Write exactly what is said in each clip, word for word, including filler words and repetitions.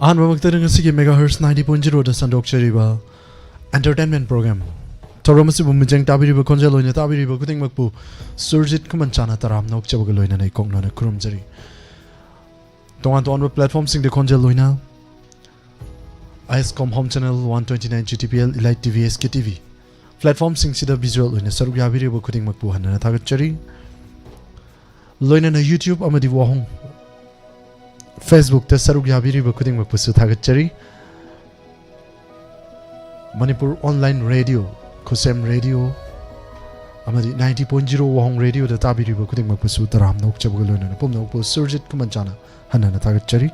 ꯑꯍꯥꯟꯕꯃꯛꯇꯗ ꯉꯁꯤꯒꯤ Megahertz ninety point zero ꯗ ꯁꯟꯗꯣꯛꯆꯔꯤꯕ entertainment program ꯊꯧꯔꯝ ꯑꯁꯤꯕꯨ ꯃꯤꯠꯌꯦꯡ ꯇꯥꯕꯤꯔꯤꯕ, ꯈꯣꯟꯖꯦꯜ ꯑꯣꯏꯅ ꯇꯥꯕꯤꯔꯤꯕ ꯈꯨꯗꯤꯡꯃꯛꯄꯨ ꯁꯨꯔꯖꯤꯠ ꯈꯨꯃꯟꯆꯥꯅ ꯇꯔꯥꯝꯅ ꯑꯣꯛꯆꯕꯒ ꯂꯣꯏꯅꯅ ꯏꯀꯣꯛꯅꯅ ꯈꯨꯔꯨꯝꯖꯔꯤ꯫ ꯇꯣꯉꯥꯟ ꯇꯣꯉꯥꯟꯕ platformꯁꯤꯡꯗ ꯈꯣꯟꯖꯦꯜ ꯑꯣꯏꯅ ISCOM Home Channel one twenty nine, GTPL, Elite TV, SKTV platformsꯤꯡꯁꯤꯗ visual ꯑꯣꯏꯅ ꯁꯔꯨꯛ ꯌꯥꯕꯤꯔꯤꯕ ꯈꯨꯗꯤꯡꯃꯛꯄꯨ ꯍꯟꯅꯅ ꯊꯥꯒꯠꯆꯔꯤ꯫ ꯂꯣꯏꯅꯅ YouTube ꯑꯃꯗꯤ ꯋꯥꯍꯣꯡ Facebookꯇ ꯁꯔꯨꯛ ꯌꯥꯕꯤꯔꯤꯕ ꯈꯨꯗꯤꯡꯃꯛꯄꯨꯁꯨ ꯊꯥꯒꯠꯆꯔꯤ꯫ ꯃꯅꯤꯄꯨꯔ Online Radio, ꯈꯨꯁꯦꯝ Radio ꯑꯃꯗꯤ ninety point zero ꯋꯥꯍꯣꯡ Radioꯗ ꯇꯥꯕꯤꯔꯤꯕ ꯈꯨꯗꯤꯡꯃꯛꯄꯨꯁꯨ ꯇꯔꯥꯝꯅ ꯑꯣꯛꯆꯕꯒ ꯂꯣꯏꯅꯅ ꯄꯨꯝꯅꯃꯛꯄꯨ ꯁꯨꯔꯖꯤꯠ ꯈꯨꯃꯟꯆꯥꯅ ꯍꯟꯅꯅ ꯊꯥꯒꯠꯆꯔꯤ꯫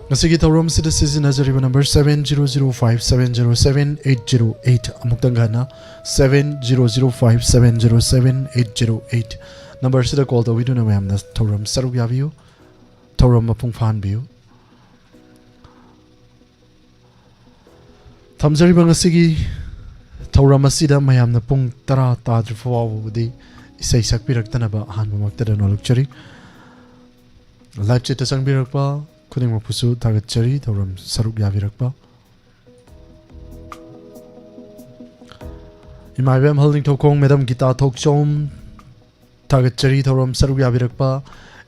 ꯉꯁꯤꯒꯤ ꯊꯧꯔꯝ ꯑꯁꯤꯗ ꯁꯤꯖꯤꯟꯅꯖꯔꯤꯕ number seven zero zero five seven zero seven eight zero eight, ꯑꯃꯨꯛꯇꯪ ꯍꯟꯅ, seven zero zero five seven zero seven eight zero eight꯫ Numberꯁꯤꯗ call ꯇꯧꯕꯤꯗꯨꯅ ꯃꯌꯥꯝꯅ ꯊꯧꯔꯝ ꯁꯔꯨꯛ ꯌꯥꯕꯤꯌꯨ꯫ ꯊꯧꯔꯝ ꯃꯄꯨꯡ ꯐꯥꯍꯟꯕꯤꯌꯨ꯫ ꯊꯝꯖꯔꯤꯕ ꯉꯁꯤꯒꯤ ꯊꯧꯔꯝ ꯑꯁꯤꯗ ꯃꯌꯥꯝꯅ ꯄꯨꯡ ꯇꯔꯥ ꯇꯥꯗ꯭ꯔꯤ ꯐꯥꯎꯕꯗꯤ ꯏꯁꯩ ꯁꯛꯄꯤꯔꯛꯇꯅꯕ ꯑꯍꯥꯟꯕꯃꯛꯇꯗ ꯅꯣꯜꯂꯛꯆꯔꯤ꯫ Live chatꯇ ꯆꯪꯕꯤꯔꯛꯄ ꯈꯨꯗꯤꯡꯃꯛꯄꯨꯁꯨ ꯊꯥꯒꯠꯆꯔꯤ, ꯊꯧꯔꯝ ꯁꯔꯨꯛ ꯌꯥꯕꯤꯔꯛꯄ꯫ ꯏꯃꯥ ꯏꯕꯦꯝꯍꯜ ꯅꯤꯡꯊꯧꯈꯣꯡ, Madam ꯒꯤꯇꯥ ꯊꯣꯛꯆꯣꯝ, ꯊꯥꯒꯠꯆꯔꯤ ꯊꯧꯔꯝ ꯁꯔꯨꯛ ꯌꯥꯕꯤꯔꯛꯄ꯫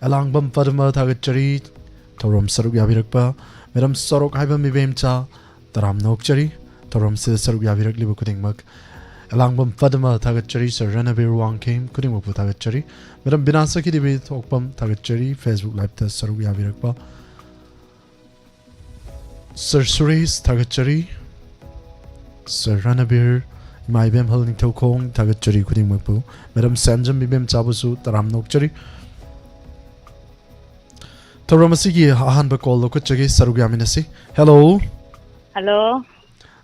ꯑꯦꯂꯥꯡꯕꯝ ꯄꯗꯃ, ꯊꯥꯒꯠꯆꯔꯤ ꯊꯧꯔꯝ ꯁꯔꯨꯛ ꯌꯥꯕꯤꯔꯛꯄ꯫ Madam ꯁꯣꯔꯣꯛ ꯍꯥꯏꯕ ꯃꯤꯕꯦꯝꯆꯥ, ꯇꯔꯥꯝꯅ ꯑꯣꯛꯆꯔꯤ ꯊꯧꯔꯝꯁꯤꯗ ꯁꯔꯨꯛ ꯌꯥꯕꯤꯔꯛꯂꯤꯕ ꯈꯨꯗꯤꯡꯃꯛ꯫ ꯑꯦꯂꯥꯡꯕꯝ ꯄꯗꯃ, ꯊꯥꯒꯠꯆꯔꯤ꯫ Sir ꯔꯅꯕꯤꯔ ꯋꯥꯡꯈꯦꯝ, ꯈꯨꯗꯤꯡꯃꯛꯄꯨ ꯊꯥꯒꯠꯆꯔꯤ꯫ Madam ꯕꯤꯅꯥ ꯁꯈꯤꯗꯦꯕꯤ ꯊꯣꯛꯄꯝ, ꯊꯥꯒꯠꯆꯔꯤ Facebook Liveꯇ ꯁꯔꯨꯛ ꯌꯥꯕꯤꯔꯛꯄ꯫ Sir ꯁꯨꯔꯦꯁ, ꯊꯥꯒꯠꯆꯔꯤ꯫ Sir ꯔꯅꯕꯤꯔ, ꯏꯃꯥ ꯏꯕꯦꯝꯍꯜ ꯅꯤꯡꯊꯧꯈꯣꯡ, ꯊꯥꯒꯠꯆꯔꯤ ꯈꯨꯗꯤꯡꯃꯛꯄꯨ꯫ Madam ꯁꯦꯝꯖꯝ ꯏꯕꯦꯝꯆꯥꯕꯨꯁꯨ ꯇꯔꯥꯝꯅ ꯑꯣꯛꯆꯔꯤ꯫ ꯊꯧꯔꯝ ꯑꯁꯤꯒꯤ ꯑꯍꯥꯟꯕ call ꯂꯧꯈꯠꯆꯒꯦ, ꯁꯔꯨꯛ ꯌꯥꯃꯤꯟꯅꯁꯤ꯫ Hello꯫ Hello꯫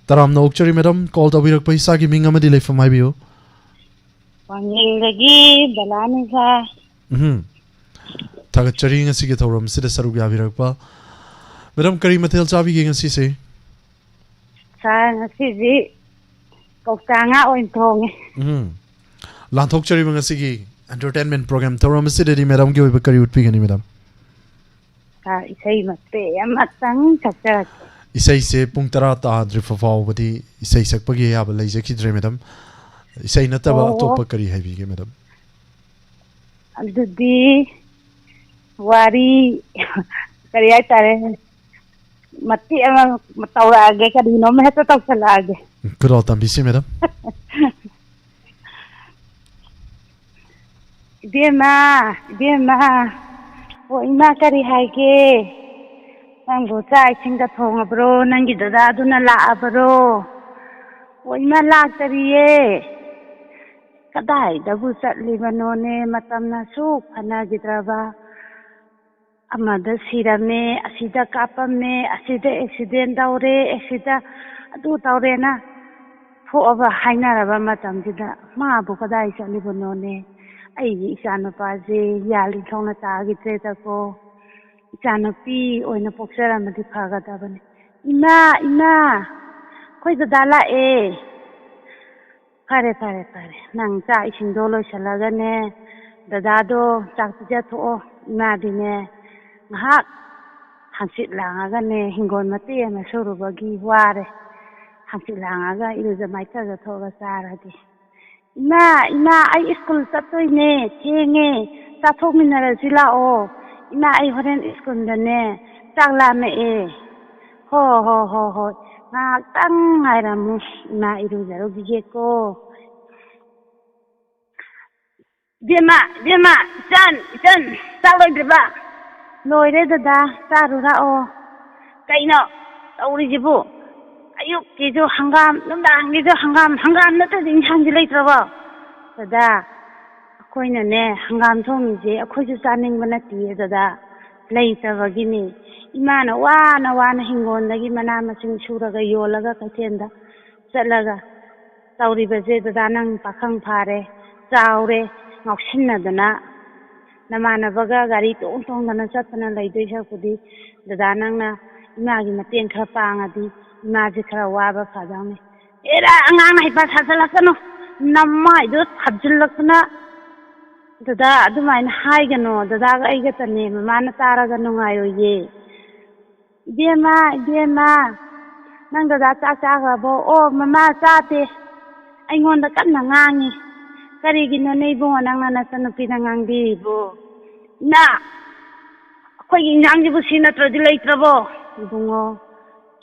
ꯇꯔꯥꯝꯅ ꯑꯣꯛꯆꯔꯤ madam, call ꯇꯧꯕꯤꯔꯛꯄ, ꯏꯁꯥꯒꯤ ꯃꯤꯡ ꯑꯃꯗꯤ ꯂꯩꯐꯝ ꯍꯥꯏꯕꯤꯌꯨ꯫ ꯋꯥꯡꯖꯤꯡꯗꯒꯤ ꯕꯂꯥꯅꯨ ꯁꯥꯔ꯫ ꯎꯝ꯫ ꯊꯥꯒꯠꯆꯔꯤ ꯉꯁꯤꯒꯤ ꯊꯧꯔꯝꯁꯤꯗ ꯁꯔꯨꯛ ꯌꯥꯕꯤꯔꯛꯄ꯫ Madam, ꯀꯔꯤ ꯃꯊꯦꯜ ꯆꯥꯕꯤꯒꯦ ꯉꯁꯤꯁꯦ? ꯁꯥꯔ, ꯉꯁꯤꯗꯤ ꯀꯧꯇꯥ ꯉꯥ ꯑꯣꯏꯅ ꯊꯣꯡꯉꯦ꯫ ꯎꯝ꯫ ꯂꯥꯟꯊꯣꯛꯆꯔꯤꯕ ꯉꯁꯤꯒꯤ entertainment program ꯊꯧꯔꯝ ꯑꯁꯤꯗꯗꯤ madamꯒꯤ ꯑꯣꯏꯕ ꯀꯔꯤ ꯎꯠꯄꯤꯒꯅꯤ madam? ꯏꯁꯩ ꯃꯇꯦꯛ ꯑꯃꯇꯪ ꯁꯛꯆꯔꯛꯀꯦ꯫ ꯏꯁꯩꯁꯦ ꯄꯨꯡ ꯇꯔꯥ ꯇꯥꯗ꯭ꯔꯤꯕ ꯐꯥꯎꯕꯗꯤ ꯏꯁꯩ ꯁꯛꯄꯒꯤ ꯑꯌꯥꯕ ꯂꯩꯖꯈꯤꯗ꯭ꯔꯦ, ꯃꯦꯗꯥꯝ꯫ ꯏꯁꯩ ꯅꯠꯇꯕ ꯑꯣ꯫ ꯑꯇꯣꯞꯄ ꯀꯔꯤ ꯍꯥꯏꯕꯤꯒꯦ, ꯃꯦꯗꯥꯝ? ꯑꯗꯨꯗꯤ ꯋꯥꯔꯤ ꯀꯔꯤ ꯍꯥꯏꯇꯥꯔꯦ, ꯃꯇꯦꯛ ꯑꯃ ꯇꯧꯔꯛꯑꯒꯦ, ꯀꯔꯤꯅꯣꯝ ꯍꯦꯛꯇ ꯇꯧꯁꯜꯂꯛꯑꯒꯦ꯫ ꯈꯨꯗꯣꯜ ꯇꯝꯕꯤꯁꯤ, ꯃꯦꯗꯥꯝ꯫ ꯏꯕꯦꯝꯃ, ꯏꯕꯦꯝꯃ, ꯑꯣ ꯏꯃꯥ, ꯀꯔꯤ ꯍꯥꯏꯒꯦ? ꯅꯪꯕꯨ ꯆꯥꯛ ꯏꯁꯤꯡꯒ ꯊꯣꯡꯉꯕ꯭ꯔꯣ? ꯅꯪꯒꯤ ꯗꯗꯥꯗꯨꯅ ꯂꯥꯛꯑꯕ꯭ꯔꯣ? ꯑꯣ ꯏꯃꯥ, ꯂꯥꯛꯇꯔꯤꯌꯦ꯫ ꯀꯗꯥꯏꯗꯕꯨ ꯆꯠꯂꯤꯕꯅꯣꯅꯦ? ꯃꯇꯝꯅ ꯁꯨꯛ ꯐꯅꯈꯤꯗ꯭ꯔꯕ꯫ ꯑꯃꯗ ꯁꯤꯔꯝꯃꯦ, ꯑꯁꯤꯗ ꯀꯥꯞꯄꯝꯃꯦ, ꯑꯁꯤꯗ ꯑꯦꯛꯁꯤꯗꯦꯟ ꯇꯧꯔꯦ, ꯑꯁꯤꯗ ꯑꯗꯨ ꯇꯧꯔꯦꯅ ꯊꯣꯛꯑꯕ ꯍꯥꯏꯅꯔꯕ ꯃꯇꯝꯁꯤꯗ ꯃꯥꯕꯨ ꯀꯗꯥꯏ ꯆꯠꯂꯤꯕꯅꯣꯅꯦ? ꯑꯩꯒꯤ ꯏꯆꯥꯅꯨꯄꯥꯁꯦ ꯌꯥꯜ ꯏꯟꯊꯣꯛꯅ ꯇꯥꯈꯤꯗ꯭ꯔꯦꯗꯀꯣ꯫ ꯏꯆꯥꯅꯨꯄꯤ ꯑꯣꯏꯅ ꯄꯣꯛꯆꯔꯝꯃꯗꯤ ꯐꯒꯗꯕꯅꯤ꯫ ꯏꯃꯥ, ꯏꯃꯥ, ꯑꯩꯈꯣꯏ ꯗꯗꯥ ꯂꯥꯛꯑꯦ꯫ ꯐꯔꯦ, ꯐꯔꯦ, ꯐꯔꯦ꯫ ꯅꯪ ꯆꯥꯛ ꯏꯁꯤꯡꯗꯣ ꯂꯣꯏꯁꯤꯜꯂꯒꯅꯦ, ꯗꯗꯥꯗꯣ ꯆꯥꯛ ꯄꯤꯖꯊꯣꯛꯑꯣ꯫ ꯏꯃꯥꯗꯤꯅꯦ, ꯉꯥꯏꯍꯥꯛ ꯍꯪꯆꯤꯠ ꯂꯥꯡꯉꯒꯅꯦ, ꯍꯤꯡꯒꯣꯜ ꯃꯇꯦꯛ ꯑꯃ ꯁꯨꯔꯨꯕꯒꯤ ꯋꯥꯔꯦ꯫ ꯍꯪꯆꯤꯠ ꯂꯥꯡꯉꯒ ꯏꯔꯨꯖ ꯃꯥꯏꯊꯖ ꯊꯣꯛꯑꯒ ꯆꯥꯔꯒꯦ꯫ ꯏꯃꯥ, ꯏꯃꯥ, ꯑꯩ ꯁ꯭ꯀꯨꯜ ꯆꯠꯇꯣꯏꯅꯦ, ꯊꯦꯡꯉꯦ, ꯆꯥꯊꯣꯛꯃꯤꯟꯅꯔꯁꯤ ꯂꯥꯛꯑꯣ꯫ ꯏꯃꯥ, ꯑꯩ ꯍꯣꯔꯦꯟ ꯁ꯭ꯀꯨꯜꯗꯅꯦ ꯆꯥꯛ ꯂꯥꯝꯃꯛꯑꯦ꯫ ꯍꯣ, ꯍꯣ, ꯍꯣ, ꯍꯣꯏ꯫ ꯉꯥꯏꯍꯥꯛꯇꯪ ꯉꯥꯏꯔꯝꯃꯨ, ꯏꯃꯥ ꯏꯔꯨꯖꯔꯨꯈꯤꯒꯦꯀꯣ꯫ ꯏꯕꯦꯝꯃ, ꯏꯕꯦꯝꯃ, ꯏꯆꯟ, ꯏꯆꯟ, ꯆꯥꯛ ꯂꯣꯏꯗ꯭ꯔꯤꯕ? ꯂꯣꯏꯔꯦ ꯗꯗꯥ, ꯆꯥꯔꯨ ꯂꯥꯛꯑꯣ꯫ ꯀꯩꯅꯣ ꯇꯧꯔꯤꯁꯤꯕꯨ? ꯑꯌꯨꯛꯀꯤꯁꯨ ꯍꯪꯒꯥꯝ, ꯅꯨꯡꯗꯥꯡꯒꯤꯁꯨ ꯍꯪꯒꯥꯝ, ꯍꯪꯒꯥꯝ ꯅꯠꯇ꯭ꯔꯗꯤ ꯏꯟꯁꯥꯡꯁꯤ ꯂꯩꯇ꯭ꯔꯕꯣ? ꯗꯗꯥ, ꯑꯩꯈꯣꯏꯅꯅꯦ ꯍꯪꯒꯥꯝ ꯊꯣꯡꯉꯤꯁꯦ ꯑꯩꯈꯣꯏꯁꯨ ꯆꯥꯅꯤꯡꯕ ꯅꯠꯇꯤꯌꯦ ꯗꯗꯥ, ꯂꯩꯇꯕꯒꯤꯅꯤ꯫ ꯏꯃꯥꯅ ꯋꯥꯅ ꯋꯥꯅ ꯍꯤꯡꯒꯣꯜꯗꯒꯤ ꯃꯅꯥ ꯃꯁꯤꯡ ꯁꯨꯔꯒ ꯌꯣꯜꯂꯒ ꯀꯩꯊꯦꯜꯗ ꯆꯠꯂꯒ ꯇꯧꯔꯤꯕꯁꯦ ꯗꯗꯥ, ꯅꯪ ꯄꯥꯈꯪ ꯐꯥꯔꯦ, ꯆꯥꯎꯔꯦ, ꯉꯥꯎꯁꯤꯟꯅꯗꯅ ꯅꯃꯥꯟꯅꯕꯒ ꯒꯥꯔꯤ ꯇꯣꯡ ꯇꯣꯡꯗꯅ ꯆꯠꯇꯅ ꯂꯩꯗꯣꯏ ꯁꯔꯨꯛꯄꯨꯗꯤ ꯗꯗꯥ, ꯅꯪꯅ ꯏꯃꯥꯒꯤ ꯃꯇꯦꯡ ꯈꯔ ꯄꯥꯡꯉꯗꯤ ꯏꯃꯥꯁꯦ ꯈꯔ ꯋꯥꯕ ꯐꯗꯧꯅꯤ꯫ ꯑꯦꯔꯥ, ꯑꯉꯥꯡꯅ ꯍꯩꯄꯥ ꯁꯥꯖꯜꯂꯛꯀꯅꯨ, ꯅꯃꯥꯏꯗꯣ ꯊꯥꯖꯤꯜꯂꯛꯇꯅ꯫ ꯗꯗꯥ, ꯑꯗꯨꯃꯥꯏꯅ ꯍꯥꯏꯒꯅꯣ꯫ ꯗꯗꯥꯒ ꯑꯩꯒꯇꯅꯦ꯫ ꯃꯃꯥꯅ ꯇꯥꯔꯒ ꯅꯨꯡꯉꯥꯏꯔꯣꯏꯌꯦ꯫ "ꯏꯕꯦꯝꯃ, ꯏꯕꯦꯝꯃ, ꯅꯪ ꯗꯗꯥ ꯆꯥꯛ ꯆꯥꯈ꯭ꯔꯕꯣ?" "ꯑꯣ, ꯃꯃꯥ, ꯆꯥꯗꯦ꯫ ꯑꯩꯉꯣꯟꯗ ꯀꯟꯅ ꯉꯥꯡꯉꯤ꯫" "ꯀꯔꯤꯒꯤꯅꯣꯅꯦ ꯏꯕꯨꯡꯉꯣ, ꯅꯪꯅ ꯅꯆꯟꯅꯨꯄꯤꯗ ꯉꯥꯡꯕꯤꯔꯤꯕꯣ?" "ꯏꯃꯥ, ꯑꯩꯈꯣꯏꯒꯤ ꯏꯟꯖꯥꯡꯁꯤꯕꯨ ꯁꯤ ꯅꯠꯇ꯭ꯔꯗꯤ ꯂꯩꯇ꯭ꯔꯕꯣ?" "ꯏꯕꯨꯡꯉꯣ,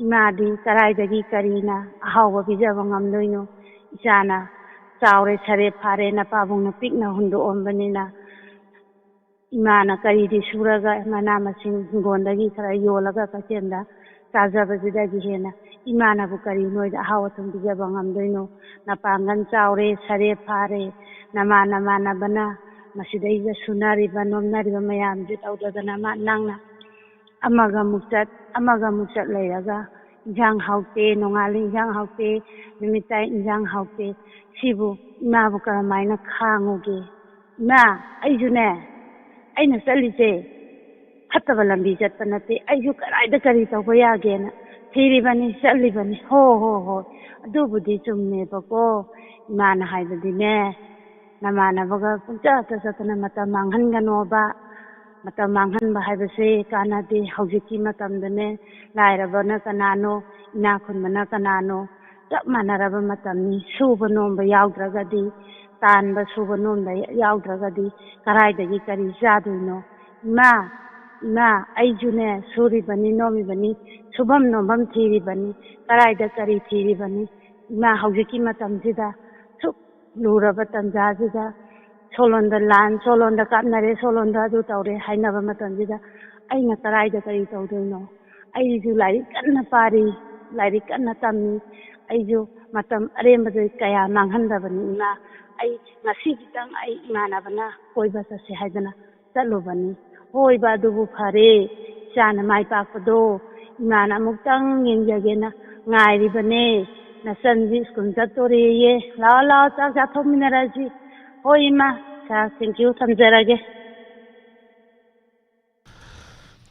ꯏꯃꯥꯗꯤ ꯀꯗꯥꯏꯗꯒꯤ ꯀꯔꯤꯅ ꯑꯍꯥꯎꯕ ꯄꯤꯖꯕ ꯉꯝꯗꯣꯏꯅꯣ? ꯏꯆꯥꯅ ꯆꯥꯎꯔꯦ, ꯁꯔꯦ ꯐꯥꯔꯦ, ꯅꯄꯥꯕꯨꯡꯅ ꯄꯤꯛꯅ ꯍꯨꯟꯗꯣꯛꯑꯝꯕꯅꯤꯅ, ꯏꯃꯥꯅ ꯀꯔꯤꯗꯤ ꯁꯨꯔꯒ ꯃꯅꯥ ꯃꯁꯤꯡ ꯍꯤꯡꯒꯣꯜꯗꯒꯤ ꯈꯔ ꯌꯣꯜꯂꯒ ꯀꯩꯊꯦꯜꯗ ꯆꯥꯖꯕꯁꯤꯗꯒꯤ ꯍꯦꯟꯅ ꯏꯃꯥꯅꯕꯨ ꯀꯔꯤ ꯅꯣꯏꯗ ꯑꯍꯥꯎ ꯑꯊꯨꯝ ꯄꯤꯖꯕ ꯉꯝꯗꯣꯏꯅꯣ? ꯅꯄꯥꯡꯒꯜ ꯆꯥꯎꯔꯦ, ꯁꯔꯦ ꯐꯥꯔꯦ, ꯅꯃꯥꯟ ꯅꯃꯥꯟꯅꯕꯅ ꯃꯁꯤꯗꯩꯗ ꯁꯨꯅꯔꯤꯕ ꯅꯣꯝꯅꯔꯤꯕ ꯃꯌꯥꯝꯁꯦ ꯇꯧꯗꯗꯅ ꯃꯥ ꯅꯪꯅ ꯑꯃꯒ ꯑꯃꯨꯛ ꯆꯠ, ꯑꯃꯒ ꯑꯃꯨꯛ ꯆꯠ ꯂꯩꯔꯒ ꯏꯟꯖꯥꯡ ꯍꯥꯎꯇꯦ, ꯅꯣꯡꯉꯥꯜꯂꯤ ꯏꯟꯖꯥꯡ ꯍꯥꯎꯇꯦ, ꯅꯨꯃꯤꯠ ꯇꯥꯏ ꯏꯟꯖꯥꯡ ꯍꯥꯎꯇꯦ, ꯁꯤꯕꯨ ꯏꯃꯥꯕꯨ ꯀꯔꯝꯍꯥꯏꯅ ꯈꯥꯡꯉꯨꯒꯦ? ꯏꯃꯥ, ꯑꯩꯁꯨꯅꯦ, ꯑꯩꯅ ꯆꯠꯂꯤꯁꯦ ꯐꯠꯇꯕ ꯂꯝꯕꯤ ꯆꯠꯄ ꯅꯠꯇꯦ꯫ ꯑꯩꯁꯨ ꯀꯗꯥꯏꯗ ꯀꯔꯤ ꯇꯧꯕ ꯌꯥꯒꯦꯅ ꯊꯤꯔꯤꯕꯅꯤ, ꯆꯠꯂꯤꯕꯅꯤ꯫ ꯍꯣ, ꯍꯣ, ꯍꯣꯏ, ꯑꯗꯨꯕꯨꯗꯤ ꯆꯨꯝꯃꯦꯕꯀꯣ꯫ ꯏꯃꯥꯅ ꯍꯥꯏꯕꯗꯤꯅꯦ, ꯅꯃꯥꯟꯅꯕꯒ ꯄꯨꯡꯆꯠꯇ ꯆꯠꯇꯅ ꯃꯇꯝ ꯃꯥꯡꯍꯟꯒꯅꯣꯕ꯫ ꯃꯇꯝ ꯃꯥꯡꯍꯟꯕ ꯍꯥꯏꯕꯁꯦ ꯀꯥꯟꯅꯗꯦ꯫ ꯍꯧꯖꯤꯛꯀꯤ ꯃꯇꯝꯗꯅꯦ, ꯂꯥꯏꯔꯕꯅ ꯀꯅꯥꯅꯣ, ꯏꯅꯥꯛ ꯈꯨꯟꯕꯅ ꯀꯅꯥꯅꯣ, ꯆꯞ ꯃꯥꯟꯅꯔꯕ ꯃꯇꯝꯅꯤ꯫ ꯁꯨꯕ ꯅꯣꯝꯕ ꯌꯥꯎꯗ꯭ꯔꯒꯗꯤ, ꯇꯥꯟꯕ ꯁꯨꯕ ꯅꯣꯝꯕ ꯌꯥꯎꯗ꯭ꯔꯒꯗꯤ ꯀꯗꯥꯏꯗꯒꯤ ꯀꯔꯤ ꯆꯥꯗꯣꯏꯅꯣ? ꯏꯃꯥ, ꯏꯃꯥ, ꯑꯩꯁꯨꯅꯦ ꯁꯨꯔꯤꯕꯅꯤ, ꯅꯣꯝꯃꯤꯕꯅꯤ, ꯁꯨꯐꯝ ꯅꯣꯝꯐꯝ ꯊꯤꯔꯤꯕꯅꯤ꯫ ꯀꯗꯥꯏꯗ ꯀꯔꯤ ꯊꯤꯔꯤꯕꯅꯤ? ꯏꯃꯥ, ꯍꯧꯖꯤꯛꯀꯤ ꯃꯇꯝꯁꯤꯗ ꯁꯨꯛ ꯂꯨꯔꯕ ꯇꯟꯖꯥꯁꯤꯗ ꯁꯣꯂꯣꯟꯗ ꯂꯥꯟ, ꯁꯣꯂꯣꯟꯗ ꯀꯥꯞꯅꯔꯦ, ꯁꯣꯂꯣꯟꯗ ꯑꯗꯨ ꯇꯧꯔꯦ ꯍꯥꯏꯅꯕ ꯃꯇꯝꯁꯤꯗ ꯑꯩꯅ ꯀꯗꯥꯏꯗ ꯀꯔꯤ ꯇꯧꯗꯣꯏꯅꯣ? ꯑꯩꯁꯨ ꯂꯥꯏꯔꯤꯛ ꯀꯟꯅ ꯄꯥꯔꯤ, ꯂꯥꯏꯔꯤꯛ ꯀꯟꯅ ꯇꯝꯃꯤ꯫ ꯑꯩꯁꯨ ꯃꯇꯝ ꯑꯔꯦꯝꯕꯗ ꯀꯌꯥ ꯃꯥꯡꯍꯟꯗꯕꯅꯤ ꯏꯃꯥ꯫ ꯑꯩ ꯉꯁꯤ ꯈꯤꯇꯪ ꯑꯩ ꯏꯃꯥꯟꯅꯕꯅ ꯀꯣꯏꯕ ꯆꯠꯁꯦ ꯍꯥꯏꯗꯅ ꯆꯠꯂꯨꯕꯅꯤ꯫ ꯍꯣꯏꯕ, ꯑꯗꯨꯕꯨ ꯐꯔꯦ, ꯏꯆꯥꯅ ꯃꯥꯏ ꯄꯥꯛꯄꯗꯣ ꯏꯃꯥꯅ ꯑꯃꯨꯛꯇꯪ ꯌꯦꯡꯖꯒꯦꯅ ꯉꯥꯏꯔꯤꯕꯅꯦ꯫ ꯅꯆꯟꯗꯤ ꯁ꯭ꯀꯨꯜ ꯆꯠꯇꯣꯔꯦꯌꯦ꯫ ꯂꯥꯛꯑꯣ, ꯂꯥꯛꯑꯣ, ꯆꯥꯛ ꯆꯥꯊꯣꯛꯃꯤꯟꯅꯔꯁꯤ꯫ ꯍꯣꯏ ꯏꯃꯥ, ꯁꯥꯔ, thank you, ꯊꯝꯖꯔꯒꯦ꯫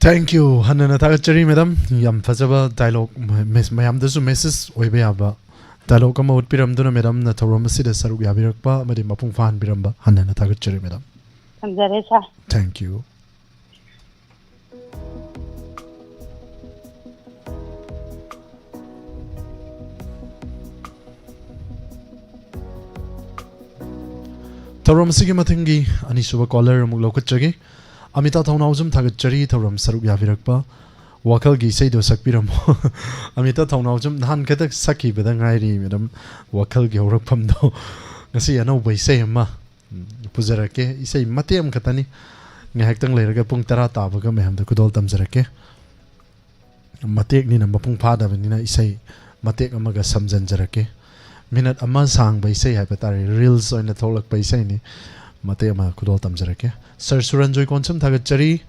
Thank you꯫ ꯍꯟꯅ ꯍꯟꯅ ꯊꯥꯒꯠꯆꯔꯤ ꯃꯦꯗꯥꯝ꯫ ꯌꯥꯝ ꯐꯖꯕ ꯗꯥꯏꯂꯣꯒ, ꯃꯦꯁ-, ꯃꯌꯥꯝꯗꯁꯨ ꯃꯦꯁꯦꯖ ꯑꯣꯏꯕ ꯌꯥꯕ ꯗꯥꯏꯂꯣꯒ ꯑꯃ ꯎꯠꯄꯤꯔꯝꯗꯨꯅ ꯃꯦꯗꯥꯝꯅ ꯊꯧꯔꯝ ꯑꯁꯤꯗ ꯁꯔꯨꯛ ꯌꯥꯕꯤꯔꯛꯄ ꯑꯃꯗꯤ ꯃꯄꯨꯡ ꯐꯥꯍꯟꯕꯤꯔꯝꯕ ꯍꯟꯅ ꯍꯟꯅ ꯊꯥꯒꯠꯆꯔꯤ ꯃꯦꯗꯥꯝ꯫ ꯊꯝꯖꯔꯦ, ꯁꯥꯔ꯫ Thank you. ꯊꯧꯔꯝ ꯑꯁꯤꯒꯤ ꯃꯊꯪꯒꯤ ꯑꯅꯤꯁꯨꯕ caller ꯑꯃꯨꯛ ꯂꯧꯈꯠꯆꯒꯦ꯫ ꯑꯃꯤꯇꯥ ꯊꯧꯅꯥꯎꯖꯝ, ꯊꯥꯒꯠꯆꯔꯤ ꯊꯧꯔꯝ ꯁꯔꯨꯛ ꯌꯥꯕꯤꯔꯛꯄ꯫ ꯋꯥꯈꯜꯒꯤ ꯏꯁꯩꯗꯣ ꯁꯛꯄꯤꯔꯝꯃꯣ꯫ ꯑꯃꯤꯇꯥ ꯊꯧꯅꯥꯎꯖꯝ ꯅꯍꯥꯟ ꯈꯛꯇ ꯁꯛꯈꯤꯕꯗ ꯉꯥꯏꯔꯤ, ꯃꯦꯗꯥꯝ, ꯋꯥꯈꯜꯒꯤ ꯍꯧꯔꯛꯐꯝꯗꯣ꯫ ꯉꯁꯤ ꯑꯅꯧꯕ ꯏꯁꯩ ꯑꯃ, ꯎꯝ, ꯄꯨꯖꯔꯛꯀꯦ꯫ ꯏꯁꯩ ꯃꯇꯦꯛ ꯑꯃꯈꯛꯇꯅꯤ꯫ ꯉꯥꯏꯍꯥꯛꯇꯪ ꯂꯩꯔꯒ ꯄꯨꯡ ꯇꯔꯥ ꯇꯥꯕꯒ ꯃꯌꯥꯝꯗ ꯈꯨꯗꯣꯜ ꯇꯝꯖꯔꯛꯀꯦ꯫ ꯃꯇꯦꯛꯅꯤꯅ ꯃꯄꯨꯡ ꯐꯥꯗꯕꯅꯤꯅ ꯏꯁꯩ ꯃꯇꯦꯛ ꯑꯃꯒ ꯁꯝꯖꯟꯖꯔꯛꯀꯦ꯫ ꯃꯤꯅꯠ ꯑꯃ ꯁꯥꯡꯕ ꯏꯁꯩ ꯍꯥꯏꯕ ꯇꯥꯔꯦ, reels ꯑꯣꯏꯅ ꯊꯣꯛꯂꯛꯄ ꯏꯁꯩꯅꯤ꯫ ꯃꯇꯦꯛ ꯑꯃ ꯈꯨꯗꯣꯜ ꯇꯝꯖꯔꯛꯀꯦ꯫ ꯁꯥꯔ ꯁꯨꯔꯟꯖꯣꯏ ꯀꯣꯟꯁꯝ, ꯊꯥꯒꯠꯆꯔꯤ꯫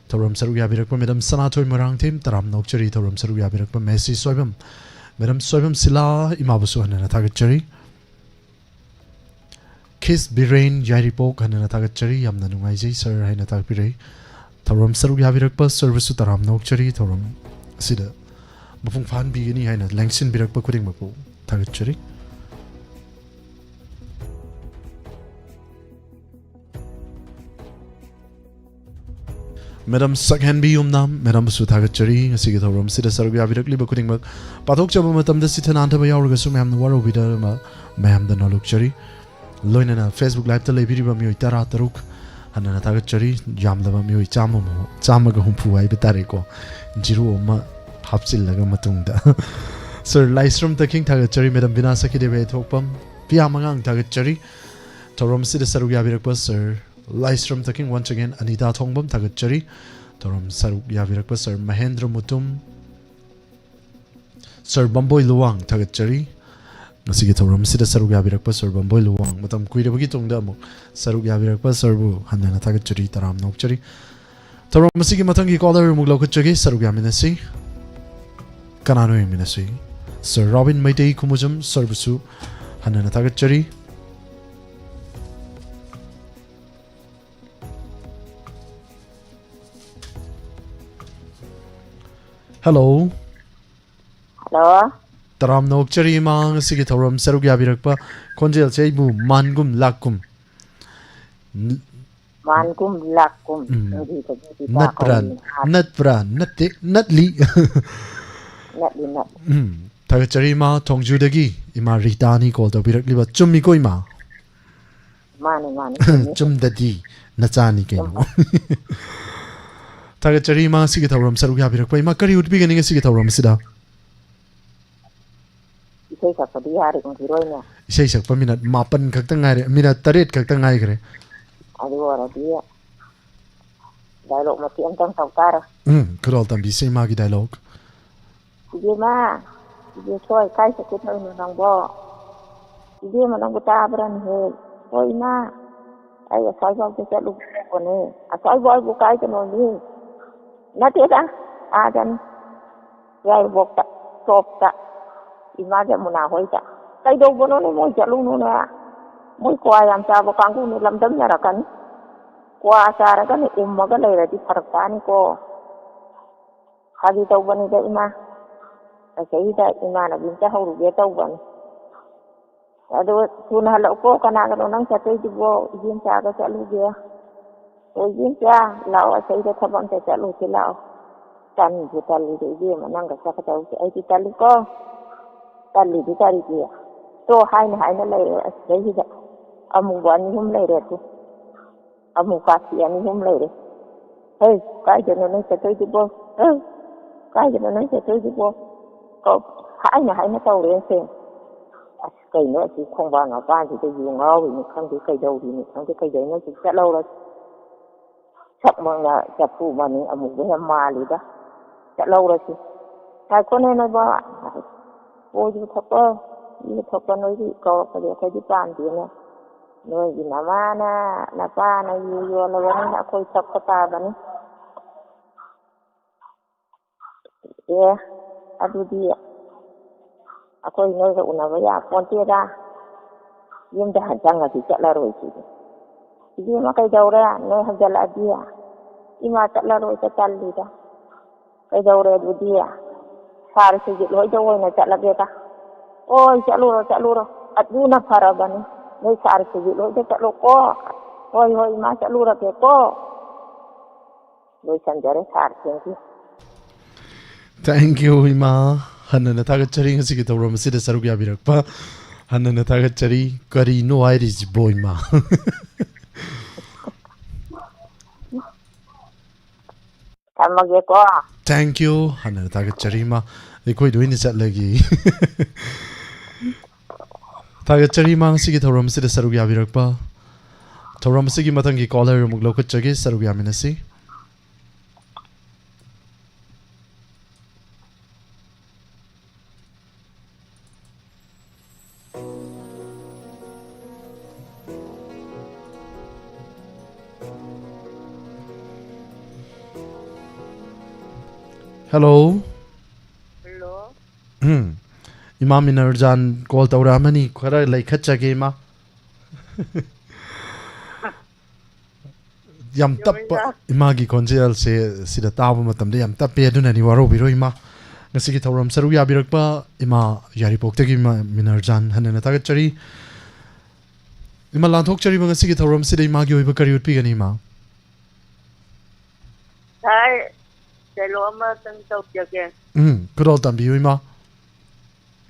ꯊꯧꯔꯝ ꯁꯔꯨꯛ ꯌꯥꯕꯤꯔꯛꯄ ꯃꯦꯗꯥꯝ ꯁꯅꯥꯊꯣꯏ ꯃꯣꯏꯔꯥꯡꯊꯦꯝ, ꯇꯔꯥꯝꯅ ꯑꯣꯛꯆꯔꯤ꯫ ꯊꯧꯔꯝ ꯁꯔꯨꯛ ꯌꯥꯕꯤꯔꯛꯄ ꯃꯦꯁꯤ ꯁꯣꯏꯕꯝ, ꯃꯦꯗꯥꯝ ꯁꯣꯏꯕꯝ ꯁꯤꯂꯥ, ꯏꯃꯥꯕꯨꯁꯨ ꯍꯟꯅꯅ ꯊꯥꯒꯠꯆꯔꯤ꯫ ꯈꯤꯁ ꯕꯤꯔꯦꯟ ꯌꯥꯏꯔꯤꯄꯣꯛ, ꯍꯟꯅꯅ ꯊꯥꯒꯠꯆꯔꯤ꯫ ꯌꯥꯝꯅ ꯅꯨꯡꯉꯥꯏꯖꯩ ꯁꯥꯔ ꯍꯥꯏꯅ ꯇꯥꯛꯄꯤꯔꯛꯏ꯫ ꯊꯧꯔꯝ ꯁꯔꯨꯛ ꯌꯥꯕꯤꯔꯛꯄ ꯁꯥꯔꯕꯨꯁꯨ ꯇꯔꯥꯝꯅ ꯑꯣꯛꯆꯔꯤ꯫ ꯊꯧꯔꯝ ꯑꯁꯤꯗ ꯃꯄꯨꯡ ꯐꯥꯍꯟꯕꯤꯒꯅꯤ ꯍꯥꯏꯅ ꯂꯦꯡꯁꯤꯟꯕꯤꯔꯛꯄ ꯈꯨꯗꯤꯡꯃꯛꯄꯨ ꯊꯥꯒꯠꯆꯔꯤ꯫ ꯃꯦꯗꯥꯝ ꯁꯛꯍꯦꯟꯕꯤ ꯌꯨꯝꯅꯥꯝ, ꯃꯦꯗꯥꯝꯕꯨꯁꯨ ꯊꯥꯒꯠꯆꯔꯤ꯫ ꯉꯁꯤꯒꯤ ꯊꯧꯔꯝꯁꯤꯗ ꯁꯔꯨꯛ ꯌꯥꯕꯤꯔꯛꯂꯤꯕ ꯈꯨꯗꯤꯡꯃꯛ ꯄꯥꯊꯣꯛꯆꯕ ꯃꯇꯝꯗ ꯆꯤꯊ ꯅꯥꯟꯊꯕ ꯌꯥꯎꯔꯒꯁꯨ ꯃꯌꯥꯝꯅ ꯋꯥꯔꯧꯕꯤꯗꯅꯕ ꯃꯌꯥꯝꯗ ꯅꯣꯜꯂꯨꯛꯆꯔꯤ꯫ ꯂꯣꯏꯅꯅ Facebook Liveꯇ ꯂꯩꯕꯤꯔꯤꯕ ꯃꯤꯑꯣꯏ ꯇꯔꯥ ꯇꯔꯨꯛ ꯍꯟꯅꯅ ꯊꯥꯒꯠꯆꯔꯤ꯫ ꯌꯥꯝꯂꯕ ꯃꯤꯑꯣꯏ ꯆꯥꯝꯃ ꯃꯨ-, ꯆꯥꯝꯃꯒ ꯍꯨꯝꯐꯨ ꯍꯥꯏꯕ ꯇꯥꯔꯦꯀꯣ, zero ꯑꯃ ꯍꯥꯞꯆꯤꯜꯂꯒ ꯃꯇꯨꯡꯗ꯫ ꯁꯥꯔ ꯂꯥꯏꯁ꯭ꯔꯝ ꯇꯈꯤꯡ, ꯊꯥꯒꯠꯆꯔꯤ꯫ ꯃꯦꯗꯥꯝ ꯕꯤꯅꯥ ꯁꯈꯤꯗꯦꯕ ꯌꯩꯊꯣꯛꯄꯝ, ꯄꯤꯌꯥ ꯃꯉꯥꯡ, ꯊꯥꯒꯠꯆꯔꯤ꯫ ꯊꯧꯔꯝ ꯑꯁꯤꯗ ꯁꯔꯨꯛ ꯌꯥꯕꯤꯔꯛꯄ ꯁꯥꯔ ꯂꯥꯏꯁ꯭ꯔꯝ ꯇꯈꯤꯡ, once again, ꯑꯅꯤꯇꯥ ꯊꯣꯡꯕꯝ, ꯊꯥꯒꯠꯆꯔꯤ꯫ ꯊꯧꯔꯝ ꯁꯔꯨꯛ ꯌꯥꯕꯤꯔꯛꯄ ꯁꯥꯔ ꯃꯍꯦꯟꯗ꯭ꯔ ꯃꯨꯇꯨꯝ, ꯁꯥꯔ ꯕꯝꯕꯣꯏ ꯂꯨꯋꯥꯡ, ꯊꯥꯒꯠꯆꯔꯤ꯫ ꯉꯁꯤꯒꯤ ꯊꯧꯔꯝ ꯑꯁꯤꯗ ꯁꯔꯨꯛ ꯌꯥꯕꯤꯔꯛꯄ ꯁꯥꯔ ꯕꯝꯕꯣꯏ ꯂꯨꯋꯥꯡ, ꯃꯇꯝ ꯀꯨꯏꯔꯕꯒꯤ ꯇꯨꯡꯗ ꯑꯃꯨꯛ ꯁꯔꯨꯛ ꯌꯥꯕꯤꯔꯛꯄ ꯁꯥꯔꯕꯨ ꯍꯟꯅꯅ ꯊꯥꯒꯠꯆꯔꯤ, ꯇꯔꯥꯝꯅ ꯑꯣꯛꯆꯔꯤ꯫ ꯊꯧꯔꯝ ꯑꯁꯤꯒꯤ ꯃꯊꯪꯒꯤ caller ꯑꯃꯨꯛ ꯂꯧꯈꯠꯆꯒꯦ, ꯁꯔꯨꯛ ꯌꯥꯃꯤꯟꯅꯁꯤ꯫ ꯀꯅꯥꯅꯣ ꯌꯦꯡꯃꯤꯟꯅꯁꯤ? ꯁꯥꯔ ꯔꯣꯕꯤꯟ ꯃꯩꯇꯩ ꯈꯨꯃꯨꯖꯝ ꯁꯥꯔꯕꯨꯁꯨ ꯍꯟꯅꯅ ꯊꯥꯒꯠꯆꯔꯤ꯫ Hello꯫ Hello꯫ ꯇꯔꯥꯝꯅ ꯑꯣꯛꯆꯔꯤ ꯏꯃꯥ, ꯉꯁꯤꯒꯤ ꯊꯧꯔꯝ ꯁꯔꯨꯛ ꯌꯥꯕꯤꯔꯛꯄ꯫ ꯈꯣꯟꯖꯦꯜꯁꯦ ꯑꯩꯕꯨ ꯃꯥꯟꯒꯨꯝ ꯂꯥꯛꯀꯨꯝ꯫ ꯅ-, ꯃꯥꯟꯒꯨꯝ ꯂꯥꯛꯀꯨꯝ ꯎꯝ꯫ ꯅꯨꯡꯁꯤꯕꯒꯤ ꯄꯤꯊꯥ ꯅꯠꯄ꯭ꯔꯥ? ꯀꯧꯅꯤ ꯍꯥꯏ꯫ ꯅꯠꯄ꯭ꯔꯥ? ꯅꯠꯇꯦ, ꯅꯠꯂꯤ꯫ ꯅꯠꯂꯤ, ꯅꯠꯂꯤ꯫ ꯎꯝ꯫ ꯊꯥꯒꯠꯆꯔꯤ ꯏꯃꯥ, ꯊꯣꯡꯖꯨꯗꯒꯤ ꯏꯃꯥ ꯔꯤꯇꯥꯅꯤ call ꯇꯧꯕꯤꯔꯛꯂꯤꯕ꯫ ꯆꯨꯝꯃꯤꯀꯣ ꯏꯃꯥ? ꯃꯥꯅꯤ, ꯃꯥꯅꯤ, ꯆꯨꯝꯃꯤ꯫ ꯆꯨꯝꯗꯗꯤ ꯅꯆꯥꯅꯤ ꯀꯩꯅꯣ꯫ ꯆꯨꯝꯃꯤ꯫ ꯊꯥꯒꯠꯆꯔꯤ ꯏꯃꯥ, ꯉꯁꯤꯒꯤ ꯊꯧꯔꯝ ꯁꯔꯨꯛ ꯌꯥꯕꯤꯔꯛꯄ ꯏꯃꯥ꯫ ꯀꯔꯤ ꯎꯠꯄꯤꯒꯅꯤ ꯉꯁꯤꯒꯤ ꯊꯧꯔꯝ ꯑꯁꯤꯗ? ꯏꯁꯩ ꯁꯛꯄꯗꯤ ꯌꯥꯔꯦ, ꯎꯝꯈꯤꯔꯣꯏꯅꯦ꯫ ꯏꯁꯩ ꯁꯛꯄ ꯃꯤꯅꯠ ꯃꯥꯄꯟ ꯈꯛꯇ ꯉꯥꯏꯔꯦ, ꯃꯤꯅꯠ ꯇꯔꯦꯠ ꯈꯛꯇ ꯉꯥꯏꯈ꯭ꯔꯦ꯫ ꯑꯗꯨ ꯑꯣꯏꯔꯗꯤ dialogue ꯃꯇꯦꯛ ꯑꯝꯇꯪ ꯇꯧ ꯇꯥꯔꯦ꯫ ꯎꯝ, ꯈꯨꯔꯥꯎ ꯇꯝꯕꯤꯁꯦ ꯏꯃꯥꯒꯤ dialogue꯫ "ꯏꯕꯦꯝꯃ, ꯏꯕꯦꯊꯣꯏ, ꯀꯥꯏ ꯆꯠꯀꯦ ꯇꯧꯔꯤꯅꯣ ꯅꯪꯕꯣ? ꯏꯕꯦꯝꯃ, ꯅꯪꯕꯨ ꯇꯥꯕ꯭ꯔꯅꯦꯍꯦ?" "ꯍꯣꯏ ꯏꯃꯥ, ꯑꯩ ꯑꯁ꯭ꯋꯥꯏꯐꯥꯎꯗ ꯆꯠꯂꯨꯒꯦ ꯇꯧꯕꯅꯦ꯫" "ꯑꯁ꯭ꯋꯥꯏꯐꯥꯎ ꯍꯥꯏꯕꯨ ꯀꯥꯏꯗꯅꯣꯅꯦ?" "ꯅꯠꯇꯦꯗ, ꯑꯥꯗꯅꯤ, ꯌꯥꯏꯔꯤꯄꯣꯛꯇ, ꯇꯣꯞꯇ, ꯏꯃꯥ ꯖꯃꯨꯅꯥ ꯍꯣꯏꯗ꯫" "ꯀꯩꯗꯧꯕꯅꯣꯅꯦ ꯃꯣꯏ ꯆꯠꯂꯨꯅꯨꯅꯦ? ꯃꯣꯏ ꯀ꯭ꯋꯥ ꯌꯥꯝ ꯆꯥꯕ ꯀꯥꯡꯕꯨꯅꯦ, ꯂꯝꯗꯝꯅꯔꯛꯀꯅꯤ꯫ ꯀ꯭ꯋꯥ ꯆꯥꯔꯒꯅꯦ ꯎꯝꯃꯒ ꯂꯩꯔꯗꯤ ꯐꯔꯛ ꯇꯥꯅꯤꯀꯣ꯫" "ꯐꯥꯒꯤ ꯇꯧꯕꯅꯤꯗ ꯏꯃꯥ, ꯑꯁꯤꯗ ꯏꯃꯥꯟꯅꯕꯤ ꯑꯝꯇ ꯍꯧꯔꯨꯒꯦ ꯇꯧꯕꯅꯤ꯫ ꯑꯗꯣ ꯊꯨꯅ ꯍꯜꯂꯛꯎꯀꯣ, ꯀꯅꯥꯒꯅꯣ ꯅꯪ ꯆꯠꯇꯣꯏꯗꯨꯕꯣ?" "ꯏꯕꯦꯝꯆꯥꯒ ꯆꯠꯂꯨꯒꯦ꯫" "ꯑꯣ ꯏꯕꯦꯝꯆꯥ, ꯂꯥꯛꯑꯣ, ꯑꯁꯤꯗ ꯊꯕꯛ ꯑꯝꯇ ꯆꯠꯂꯨꯁꯤ ꯂꯥꯛꯑꯣ꯫" "ꯇꯟꯕꯨ ꯇꯜꯂꯤꯗ ꯏꯕꯦꯝꯃ, ꯅꯪꯒ ꯆꯠꯀꯗꯧꯕꯁꯦ ꯑꯩꯗꯤ ꯇꯜꯂꯤꯀꯣ꯫" "ꯇꯜꯂꯤꯗꯤ ꯀꯔꯤꯒꯤ? ꯇꯣ ꯍꯥꯏꯅ ꯍꯥꯏꯅ ꯂꯩꯔꯦ ꯑꯁꯤꯗꯩꯁꯤꯗ꯫ ꯑꯃꯨꯕ ꯑꯅꯤ ꯑꯍꯨꯝ ꯂꯩꯔꯦ ꯑꯗꯨ꯫ ꯑꯃꯨꯛ ꯀꯥꯁꯤ ꯑꯅꯤ ꯑꯍꯨꯝ ꯂꯩꯔꯦ꯫ ꯍꯩ, ꯀꯥꯏꯗꯅꯣ ꯅꯣꯏ ꯆꯠꯇꯣꯏꯗꯨꯕꯣ? ꯍꯩ, ꯀꯥꯏꯗꯅꯣ ꯅꯣꯏ ꯆꯠꯇꯣꯏꯗꯨꯕꯣ?" ꯀꯧ-, ꯍꯥꯏꯅ ꯍꯥꯏꯅ ꯇꯧꯔꯦꯁꯦ꯫ ꯑꯁ, ꯀꯩꯅꯣ ꯑꯁꯤ ꯈꯣꯡꯕꯥꯟ ꯃꯄꯥꯟꯁꯤꯗ ꯌꯨ ꯉꯥꯎꯔꯤꯅꯤ ꯈꯪꯗꯦ, ꯀꯩꯗꯧꯔꯤꯅꯤ ꯈꯪꯗꯦ, ꯀꯩꯗꯧꯅꯣ ꯑꯁꯤ ꯆꯠꯍꯧꯔꯁꯤ꯫ ꯁꯛꯃꯛꯅ ꯆꯐꯨ ꯃꯅꯤꯡ ꯑꯃꯨꯕ ꯍꯦꯛ ꯃꯥꯜꯂꯤꯗ꯫ ꯆꯠꯍꯧꯔꯁꯤ꯫ ꯉꯥꯏꯈꯣꯅꯦ ꯅꯣꯏꯕꯣ꯫ ꯑꯣ, ꯌꯨ ꯊꯛꯄ, ꯌꯨ ꯊꯛꯄ ꯅꯣꯏꯗꯤ ꯀꯧꯔꯛꯄꯗꯤ ꯑꯩꯈꯣꯏꯗꯤ ꯄꯥꯝꯗꯦꯅꯦ꯫ ꯅꯣꯏꯒꯤ ꯅꯃꯥꯅ, ꯅꯄꯥꯅ ꯌꯨ ꯌꯣꯜꯂꯕꯅꯤꯅ ꯑꯩꯈꯣꯏ ꯊꯛꯄ ꯇꯥꯕꯅꯤ꯫ ꯑꯦ, ꯑꯗꯨꯗꯤ ꯑꯩꯈꯣꯏ ꯅꯣꯏꯒ ꯎꯅꯕ ꯌꯥꯄꯣꯟꯇꯦꯗ꯫ ꯌꯨꯝꯗ ꯍꯟ ꯆꯪꯉꯗꯤ ꯆꯠꯂꯔꯣꯏ ꯁꯤꯗꯤ꯫ ꯏꯕꯦꯝꯃ, ꯀꯩꯗꯧꯔꯦ? ꯅꯣꯏ ꯍꯟꯖꯜꯂꯛꯑꯗꯤ? ꯏꯃꯥ, ꯆꯠꯂꯔꯣꯏꯗ, ꯇꯜꯂꯤꯗ꯫ ꯀꯩꯗꯧꯔꯦ ꯑꯗꯨꯗꯤ? ꯁꯥꯔ ꯁꯨꯖꯤꯠ ꯍꯣꯏꯗ ꯑꯣꯏꯅ ꯆꯠꯂꯒꯦꯗ꯫ ꯑꯣꯏ, ꯆꯠꯂꯨꯔꯣ, ꯆꯠꯂꯨꯔꯣ꯫ ꯑꯗꯨꯅ ꯐꯔꯕꯅꯤ꯫ ꯅꯣꯏ ꯁꯥꯔ ꯁꯨꯖꯤꯠ ꯍꯣꯏꯗ ꯆꯠꯂꯣꯀꯣ꯫ ꯍꯣꯏ, ꯍꯣꯏ, ꯏꯃꯥ, ꯆꯠꯂꯨꯔꯒꯦꯀꯣ꯫ ꯂꯣꯏꯁꯟꯖꯔꯦ, ꯁꯥꯔ, thank you꯫ Thank you, ꯏꯃꯥ꯫ ꯍꯟꯅ ꯍꯟꯅ ꯊꯥꯒꯠꯆꯔꯤ ꯉꯁꯤꯒꯤ ꯊꯧꯔꯝ ꯑꯁꯤꯗ ꯁꯔꯨꯛ ꯌꯥꯕꯤꯔꯛꯄ꯫ ꯍꯟꯅ ꯍꯟꯅ ꯊꯥꯒꯠꯆꯔꯤ꯫ ꯀꯔꯤꯅꯣ ꯍꯥꯏꯔꯤꯁꯤꯕꯣ, ꯏꯃꯥ? ꯊꯝꯃꯒꯦꯀꯣ꯫ Thank you꯫ ꯍꯟꯅ ꯍꯟꯅ ꯊꯥꯒꯠꯆꯔꯤ, ꯏꯃꯥ꯫ ꯑꯩꯈꯣꯏꯗ ꯑꯣꯏꯅ ꯆꯠꯂꯒꯦ꯫ ꯊꯥꯒꯠꯆꯔꯤ, ꯏꯃꯥ, ꯉꯁꯤꯒꯤ ꯊꯧꯔꯝ ꯑꯁꯤꯗ ꯁꯔꯨꯛ ꯌꯥꯕꯤꯔꯛꯄ꯫ ꯊꯧꯔꯝ ꯑꯁꯤꯒꯤ ꯃꯊꯪꯒꯤ caller ꯑꯃꯨꯛ ꯂꯧꯈꯠꯆꯒꯦ, ꯁꯔꯨꯛ ꯌꯥꯃꯤꯟꯅꯁꯤ꯫ Hello꯫ Hello꯫ ꯎꯝ꯫ ꯏꯃꯥ ꯃꯤꯅꯔꯖꯥꯟ call ꯇꯧꯔꯛꯑꯃꯅꯤ, ꯈꯔ ꯂꯩꯈꯠꯆꯒꯦ, ꯏꯃꯥ꯫ ꯌꯥꯝ ꯇꯞꯄ꯫ ꯌꯥꯝꯃꯟꯗ꯭ꯔꯥ? ꯏꯃꯥꯒꯤ ꯈꯣꯟꯖꯦꯜꯁꯦ ꯁꯤꯗ ꯇꯥꯕ ꯃꯇꯝꯗ ꯌꯥꯝ ꯇꯞꯄꯦ, ꯑꯗꯨꯅꯅꯤ, ꯋꯥꯔꯧꯕꯤꯔꯣꯏ, ꯏꯃꯥ꯫ ꯉꯁꯤꯒꯤ ꯊꯧꯔꯝ ꯁꯔꯨꯛ ꯌꯥꯕꯤꯔꯛꯄ ꯏꯃꯥ ꯌꯥꯏꯔꯤꯄꯣꯛꯇꯒꯤ ꯏꯃꯥ ꯃꯤꯅꯔꯖꯥꯟ, ꯍꯟꯅ ꯍꯟꯅ ꯊꯥꯒꯠꯆꯔꯤ꯫ ꯏꯃꯥ, ꯂꯥꯟꯊꯣꯛꯆꯔꯤꯕ ꯉꯁꯤꯒꯤ ꯊꯧꯔꯝꯁꯤꯗ ꯏꯃꯥꯒꯤ ꯑꯣꯏꯕ ꯀꯔꯤ ꯎꯠꯄꯤꯒꯅꯤ, ꯏꯃꯥ? ꯁꯥꯔ, dialogue ꯑꯃꯇꯪ ꯇꯧꯖꯒꯦ꯫ ꯎꯝ, ꯈꯨꯗꯣꯜ ꯇꯝꯕꯤꯌꯨ, ꯏꯃꯥ꯫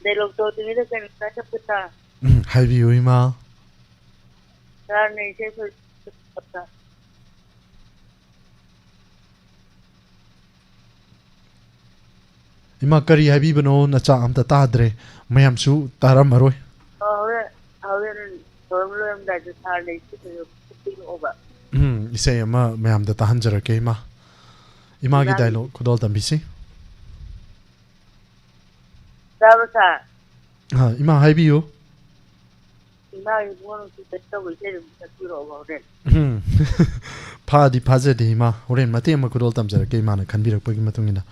Dialogue ꯇꯧꯗ꯭ꯔꯤꯉꯩꯗ ꯀꯩꯅꯣꯝꯇ ꯆꯠꯄ ꯁꯥꯔ꯫ ꯎꯝ, ꯍꯥꯏꯕꯤꯌꯨ, ꯏꯃꯥ꯫ ꯁꯥꯔꯅ ꯏꯁꯩ ꯁꯣꯏ-, ꯏꯃꯥ, ꯀꯔꯤ ꯍꯥꯏꯕꯤꯕꯅꯣ? ꯅꯆꯥ ꯑꯝꯇ ꯇꯥꯗ꯭ꯔꯦ, ꯃꯌꯥꯝꯁꯨ ꯇꯥꯔꯝꯃꯔꯣꯏ꯫ ꯑ, ꯍꯣꯔꯦꯟ, ꯍꯣꯔꯦꯟ ꯊꯧꯔꯝ ꯂꯣꯏꯔꯝꯗꯥꯏꯗ ꯁꯥꯔꯅ ꯏꯁꯩ ꯐꯖꯕ ꯁꯛꯄꯤꯔꯛꯑꯣꯕ꯫ ꯎꯝ, ꯏꯁꯩ ꯑꯃ ꯃꯌꯥꯝꯗ ꯇꯥꯍꯟꯖꯔꯛꯀꯦ, ꯏꯃꯥ꯫ ꯏꯃꯥꯒꯤ ꯏꯃꯥꯒꯤ dialogue ꯈꯨꯗꯣꯜ ꯇꯝꯕꯤꯁꯤ꯫ ꯇꯥꯕ꯭ꯔꯣ, ꯁꯥꯔ? ꯑ, ꯏꯃꯥ, ꯍꯥꯏꯕꯤꯌꯨ꯫ ꯏꯃꯥꯒꯤ ꯏꯕꯨꯡꯉꯣ ꯅꯨꯡꯁꯤ ꯇꯧꯕ ꯏꯁꯩꯗꯨ ꯑꯝꯇ ꯁꯛꯄꯤꯔꯛꯑꯣꯕ ꯍꯣꯔꯦꯟ꯫ ꯎꯝ꯫ ꯐꯥꯗꯤ ꯐꯥꯖꯗꯦ, ꯏꯃꯥ꯫ ꯍꯣꯔꯦꯟ ꯃꯇꯦꯛ ꯑꯃ ꯈꯨꯗꯣꯜ ꯇꯝꯖꯔꯛꯀꯦ, ꯏꯃꯥꯅ ꯈꯟꯕꯤꯔꯛꯄꯒꯤ ꯃꯇꯨꯡ ꯏꯟꯅ꯫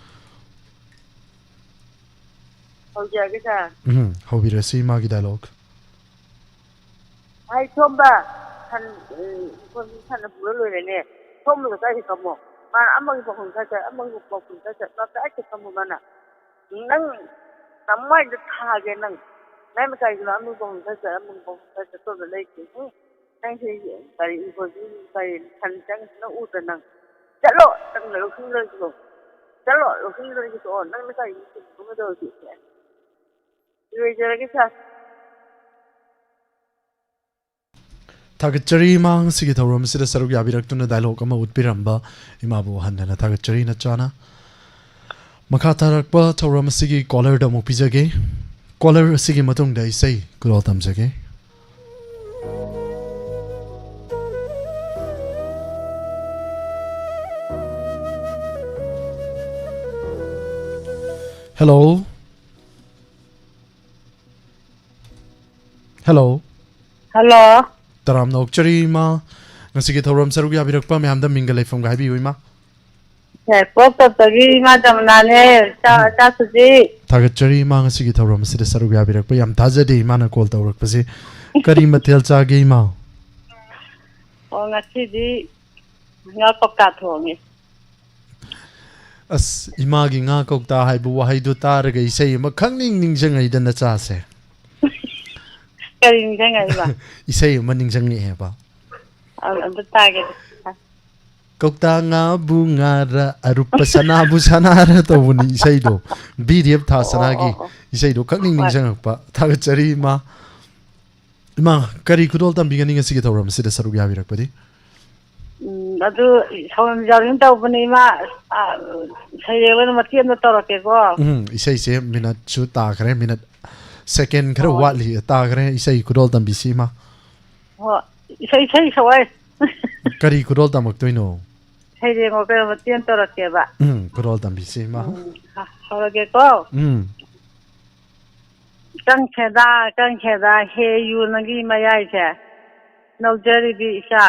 ꯍꯧꯖꯔꯒꯦ, ꯁꯥꯔ꯫ ꯎꯝ, ꯍꯧꯕꯤꯔꯁꯤ ꯏꯃꯥꯒꯤ dialogue꯫ ꯍꯥꯏ, ꯊꯣꯝꯕ, ꯁꯟ, ꯎꯝ, ꯁꯟ ꯄꯨꯔ ꯂꯣꯏꯔꯦꯅꯦ꯫ ꯊꯣꯝꯕꯗꯣ ꯀꯥꯏꯗ ꯀꯝꯃꯣ? ꯃꯥꯅ ꯑꯃꯒꯤ ꯄꯥꯎꯈꯨꯝ ꯁ꯭ꯋꯥꯏ ꯆꯠ, ꯑꯃꯒꯤ ꯄꯥꯎꯈꯨꯝ ꯁ꯭ꯋꯥꯏ ꯆꯠ, ꯃꯥ ꯀꯥꯏꯗ ꯀꯝꯃꯣ ꯃꯥꯅ? ꯅꯪ ꯅꯃꯥꯏꯗ ꯊꯥꯒꯦ ꯅꯪ꯫ ꯅꯪꯅ ꯀꯔꯤꯒꯤꯅꯣ ꯑꯃꯒꯤ ꯄꯥꯎꯈꯨꯝ ꯁ꯭ꯋꯥꯏ ꯆꯠ, ꯑꯃꯒꯤ ꯄꯥꯎꯈꯨꯝ ꯁ꯭ꯋꯥꯏ ꯆꯠ ꯇꯧꯗꯅ ꯂꯩꯔꯤꯁꯦ? ꯎꯝ? ꯅꯪꯁꯦ ꯀꯔꯤ ꯏꯪꯈꯣꯜꯗꯤ ꯀꯔꯤ ꯁꯟ ꯆꯪꯗꯅ ꯎꯗ ꯅꯪ? ꯆꯠꯂꯣ! ꯅꯪꯅ ꯂꯧꯁꯤꯟꯗ꯭ꯔꯁꯨ ꯆꯠꯂꯣ, ꯂꯧꯁꯤꯟꯗ꯭ꯔꯁꯨ ꯇꯣꯛꯑꯣ꯫ ꯅꯪꯅ ꯀꯔꯤ ꯏꯪꯈꯣꯜ ꯈꯪꯒꯗꯧꯔꯒꯦ? ꯂꯣꯏꯖꯔꯒꯦ ꯁꯥꯔ꯫ ꯊꯥꯒꯠꯆꯔꯤ ꯏꯃꯥ, ꯉꯁꯤꯒꯤ ꯊꯧꯔꯝ ꯑꯁꯤꯗ ꯁꯔꯨꯛ ꯌꯥꯕꯤꯔꯛꯇꯨꯅ dialogue ꯑꯃ ꯎꯠꯄꯤꯔꯝꯕ ꯏꯃꯥꯕꯨ ꯍꯟꯊꯅ ꯊꯥꯒꯠꯆꯔꯤ ꯅꯆꯥꯅ꯫ ꯃꯈꯥ ꯇꯥꯔꯛꯄ ꯊꯧꯔꯝ ꯑꯁꯤꯒꯤ caller ꯗ ꯑꯃꯨꯛ ꯄꯤꯖꯒꯦ꯫ Caller ꯑꯁꯤꯒꯤ ꯃꯇꯨꯡꯗ ꯏꯁꯩ ꯈꯨꯗꯣꯜ ꯇꯝꯖꯒꯦ꯫ Hello꯫ Hello꯫ Hello꯫ ꯇꯔꯥꯝꯅ ꯑꯣꯛꯆꯔꯤ ꯏꯃꯥ꯫ ꯉꯁꯤꯒꯤ ꯊꯧꯔꯝ ꯁꯔꯨꯛ ꯌꯥꯕꯤꯔꯛꯄ ꯃꯌꯥꯝꯗ ꯃꯤꯡꯒ ꯂꯩꯐꯝꯒ ꯍꯥꯏꯕꯤꯌꯨ ꯏꯃꯥ꯫ ꯁꯦ, ꯀꯣꯛ ꯇꯞꯇꯒꯤ ꯏꯃꯥ ꯖꯃꯨꯅꯥꯅꯦ꯫ ꯏꯆꯥ, ꯎꯝ꯫ ꯏꯆꯥ ꯁꯨꯖꯤ꯫ ꯊꯥꯒꯠꯆꯔꯤ ꯏꯃꯥ, ꯉꯁꯤꯒꯤ ꯊꯧꯔꯝ ꯑꯁꯤꯗ ꯁꯔꯨꯛ ꯌꯥꯕꯤꯔꯛꯄ꯫ ꯌꯥꯝ ꯊꯥꯖꯗꯦ ꯏꯃꯥꯅ call ꯇꯧꯔꯛꯄꯁꯦ꯫ ꯀꯔꯤ ꯃꯊꯦꯜ ꯆꯥꯒꯦ ꯏꯃꯥ? ꯑꯣ, ꯉꯁꯤꯗꯤ ꯉꯥ ꯀꯧꯇꯥ ꯊꯣꯡꯉꯦ꯫ ꯑꯁ, ꯏꯃꯥꯒꯤ ꯉꯥ ꯀꯧꯇꯥ ꯍꯥꯏꯕ ꯋꯥꯍꯩꯗꯨ ꯇꯥꯔꯒ ꯏꯁꯩ ꯑꯃ ꯈꯪꯅꯤꯡ ꯅꯤꯡꯁꯤꯡꯉꯩꯗ ꯅꯆꯥꯁꯦ꯫ ꯀꯔꯤ ꯅꯤꯡꯁꯤꯡꯉꯛꯏꯕ? ꯏꯁꯩ ꯑꯃ ꯅꯤꯡꯁꯤꯡꯉꯛꯑꯦꯕ꯫ ꯑ-, ꯑꯝꯇ ꯇꯥꯒꯦ꯫ ꯀꯧꯇꯥ ꯉꯥꯕꯨ ꯉꯥꯔ, ꯑꯔꯨꯞꯄ ꯁꯅꯥꯕꯨ ꯁꯅꯥꯔ ꯇꯧꯕꯅꯤ ꯏꯁꯩꯗꯣ꯫ ꯕꯤ ꯗꯦꯕ ꯊꯥ ꯑꯣ, ꯁꯅꯥꯒꯤ ꯑꯣ, ꯑꯣ꯫ ꯏꯁꯩꯗꯣ ꯈꯛ ꯅꯤꯡ ꯍꯣꯏ꯫ ꯅꯤꯡꯁꯤꯡꯉꯛꯄ꯫ ꯊꯥꯒꯠꯆꯔꯤ ꯏꯃꯥ꯫ ꯏꯃꯥ, ꯀꯔꯤ ꯈꯨꯗꯣꯜ ꯇꯝꯕꯤꯒꯅꯤ ꯉꯁꯤꯒꯤ ꯊꯧꯔꯝ ꯑꯁꯤꯗ ꯁꯔꯨꯛ ꯌꯥꯕꯤꯔꯛꯄꯗꯤ? ꯎꯝ, ꯑꯗꯨ ꯊꯧꯔꯝ ꯌꯥꯎꯅꯤꯡ ꯇꯧꯕꯅꯤ ꯏꯃꯥ꯫ ꯑ, ꯁꯩꯔꯦꯡ ꯑꯣꯏꯅ ꯃꯇꯦꯛ ꯑꯃ ꯇꯧꯔꯛꯀꯦꯀꯣ꯫ ꯎꯝ, ꯏꯁꯩꯁꯦ ꯃꯤꯅꯠꯁꯨ ꯇꯥꯈ꯭ꯔꯦ, ꯃꯤꯅꯠ second ꯈꯔ ꯑꯣ꯫ ꯋꯥꯠꯂꯤ, ꯇꯥꯈ꯭ꯔꯦ꯫ ꯏꯁꯩ ꯈꯨꯗꯣꯜ ꯇꯝꯕꯤꯁꯤ ꯏꯃꯥ꯫ ꯍꯣ, ꯏꯁꯩ, ꯏꯁꯩ ꯁꯛꯑꯣꯏ꯫ ꯀꯔꯤ ꯈꯨꯗꯣꯜ ꯇꯝꯃꯛꯇꯣꯏꯅꯣ? ꯁꯩꯔꯦꯡ ꯑꯣꯏ ꯀꯩꯅꯣ ꯃꯇꯦꯛ ꯑꯃ ꯇꯧꯔꯛꯀꯦꯕ꯫ ꯎꯝ, ꯈꯨꯗꯣꯜ ꯇꯝꯕꯤꯁꯤ ꯏꯃꯥ꯫ ꯎꯝ, ꯍ-, ꯍꯧꯔꯒꯦꯀꯣ꯫ ꯎꯝ꯫ ꯀꯪꯈ꯭ꯔꯦꯗ, ꯀꯪꯈ꯭ꯔꯦꯗ, ꯍꯦ ꯌꯨ ꯅꯪꯒꯤ ꯃꯌꯥꯏꯁꯦ, ꯅꯧꯖꯔꯤꯕꯤ ꯏꯆꯥ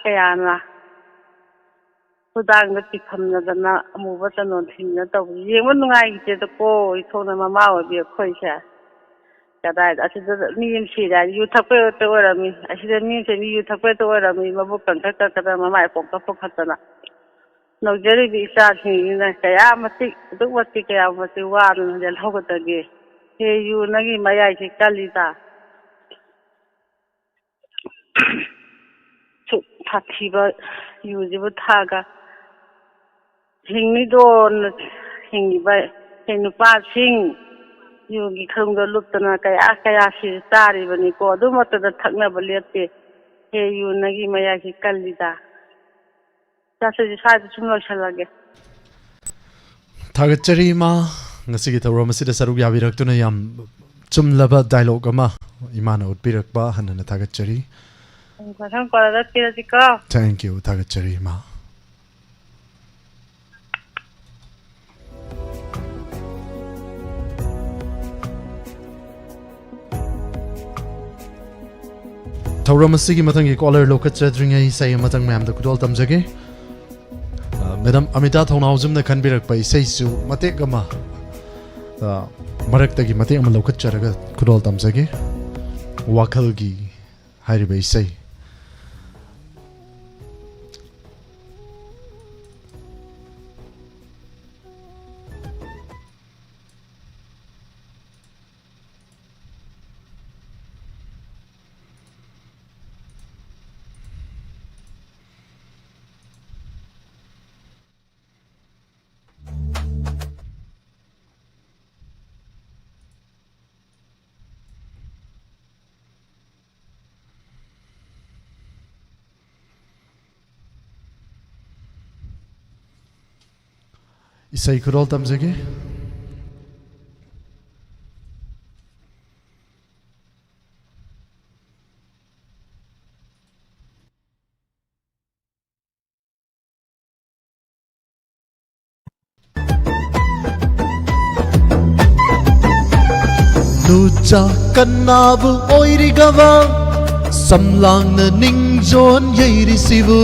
ꯀꯌꯥꯅ ꯈꯨꯗꯥꯡꯗ ꯄꯤꯐꯝꯅꯗꯅ ꯑꯃꯨꯕ ꯆꯟꯗꯣꯟ ꯊꯤꯟꯗꯅ ꯇꯧꯕꯁꯦ ꯌꯦꯡꯕ ꯅꯨꯡꯉꯥꯏꯈꯤꯗꯦꯗꯀꯣ, ꯏꯊꯣꯛꯅ ꯃꯃꯥ ꯑꯣꯏꯕꯤ ꯑꯩꯈꯣꯏꯁꯦ꯫ ꯀꯗꯥꯏꯗ, ꯑꯁꯤꯗ ꯃꯤ ꯑꯃ ꯁꯤꯔꯦ ꯍꯥꯏ, ꯌꯨ ꯊꯛꯄꯩ ꯑꯣꯏꯔꯝꯃꯤ, ꯑꯁꯤꯗ ꯃꯤ ꯑꯃ ꯁꯤ ꯃꯤ ꯌꯨ ꯊꯛꯄꯩ ꯑꯣꯏꯔꯝꯃꯤ, ꯃꯕꯨꯛ ꯀꯟꯈꯠ ꯀꯟꯈꯠꯇꯅ ꯃꯃꯥꯏ ꯄꯣꯝꯈꯠ ꯄꯣꯝꯈꯠꯇꯅ꯫ ꯅꯧꯖꯔꯤꯕ ꯏꯆꯥꯁꯤꯡꯁꯤꯅ ꯀꯌꯥ ꯃꯇꯤꯛ, ꯑꯗꯨꯛ ꯃꯇꯤꯛ ꯀꯌꯥ ꯃꯇꯤꯛ ꯋꯥꯗꯅ ꯂꯦꯜꯍꯧꯒꯗꯒꯦ꯫ ꯍꯦ ꯌꯨ ꯅꯪꯒꯤ ꯃꯌꯥꯏꯁꯦ ꯀꯜꯂꯤꯗ꯫ ꯁꯥꯊꯤꯕ ꯌꯨꯁꯤꯕꯨ ꯊꯛꯑꯒ ꯍꯤꯡꯅꯤꯗꯣꯅ ꯍꯤꯡꯉꯤꯕ ꯍꯦ ꯅꯨꯄꯥꯁꯤꯡ, ꯌꯨꯒꯤ ꯈꯔꯨꯡꯗ ꯂꯨꯞꯇꯅ ꯀꯌꯥ ꯀꯌꯥ ꯁꯤ ꯆꯥꯔꯤꯕꯅꯤꯀꯣ꯫ ꯑꯗꯨꯃꯛꯇꯗ ꯊꯛꯅꯕ ꯂꯦꯞꯇꯦ꯫ ꯍꯦ ꯌꯨ, ꯅꯪꯒꯤ ꯃꯌꯥꯏꯁꯤ ꯀꯜꯂꯤꯗ꯫ ꯆꯥꯁꯤꯁꯤ ꯁ꯭ꯋꯥꯏꯗ ꯁꯨꯝ ꯂꯣꯏꯁꯤꯜꯂꯒꯦ꯫ ꯊꯥꯒꯠꯆꯔꯤ ꯏꯃꯥ, ꯉꯁꯤꯒꯤ ꯊꯧꯔꯝ ꯑꯁꯤꯗ ꯁꯔꯨꯛ ꯌꯥꯕꯤꯔꯛꯇꯨꯅ꯫ ꯌꯥꯝ ꯆꯨꯝꯂꯕ ꯗꯥꯏꯂꯣꯒ ꯑꯃ ꯏꯃꯥꯅ ꯎꯠꯄꯤꯔꯛꯄ ꯍꯟꯅ ꯍꯟꯅ ꯊꯥꯒꯠꯆꯔꯤ꯫ ꯃꯊꯪ ꯀꯣꯜꯗ ꯄꯤꯔꯁꯤꯀꯣ꯫ Thank you, ꯊꯥꯒꯠꯆꯔꯤ ꯏꯃꯥ꯫ ꯊꯧꯔꯝ ꯑꯁꯤꯒꯤ ꯃꯊꯪꯒꯤ ꯀꯣꯂꯔ ꯂꯧꯈꯠꯆꯗ꯭ꯔꯤꯉꯩ ꯏꯁꯩ ꯑꯃꯇꯪ ꯃꯌꯥꯝꯗ ꯈꯨꯗꯣꯜ ꯇꯝꯖꯒꯦ꯫ ꯑ, ꯃꯦꯗꯥꯝ ꯑꯃꯤꯇꯥ ꯊꯧꯅꯥꯎꯖꯝꯅ ꯈꯟꯕꯤꯔꯛꯄ ꯏꯁꯩꯁꯨ ꯃꯇꯦꯛ ꯑꯃ, ꯑ, ꯃꯔꯛꯇꯒꯤ ꯃꯇꯦꯛ ꯑꯃ ꯂꯧꯈꯠꯆꯔꯒ ꯈꯨꯗꯣꯜ ꯇꯝꯖꯒꯦ꯫ ꯋꯥꯈꯜꯒꯤ ꯍꯥꯏꯔꯤꯕ ꯏꯁꯩ꯫ ꯏꯁꯩ ꯈꯨꯗꯣꯜ ꯇꯝꯖꯒꯦ꯫ ꯅꯨꯆꯥ ꯀꯟꯅꯕꯨ ꯑꯣꯏꯔꯤꯒꯕ, ꯁꯝꯂꯥꯡꯅ ꯅꯤꯡꯖꯣꯟ ꯌꯩꯔꯤꯁꯤꯕꯨ,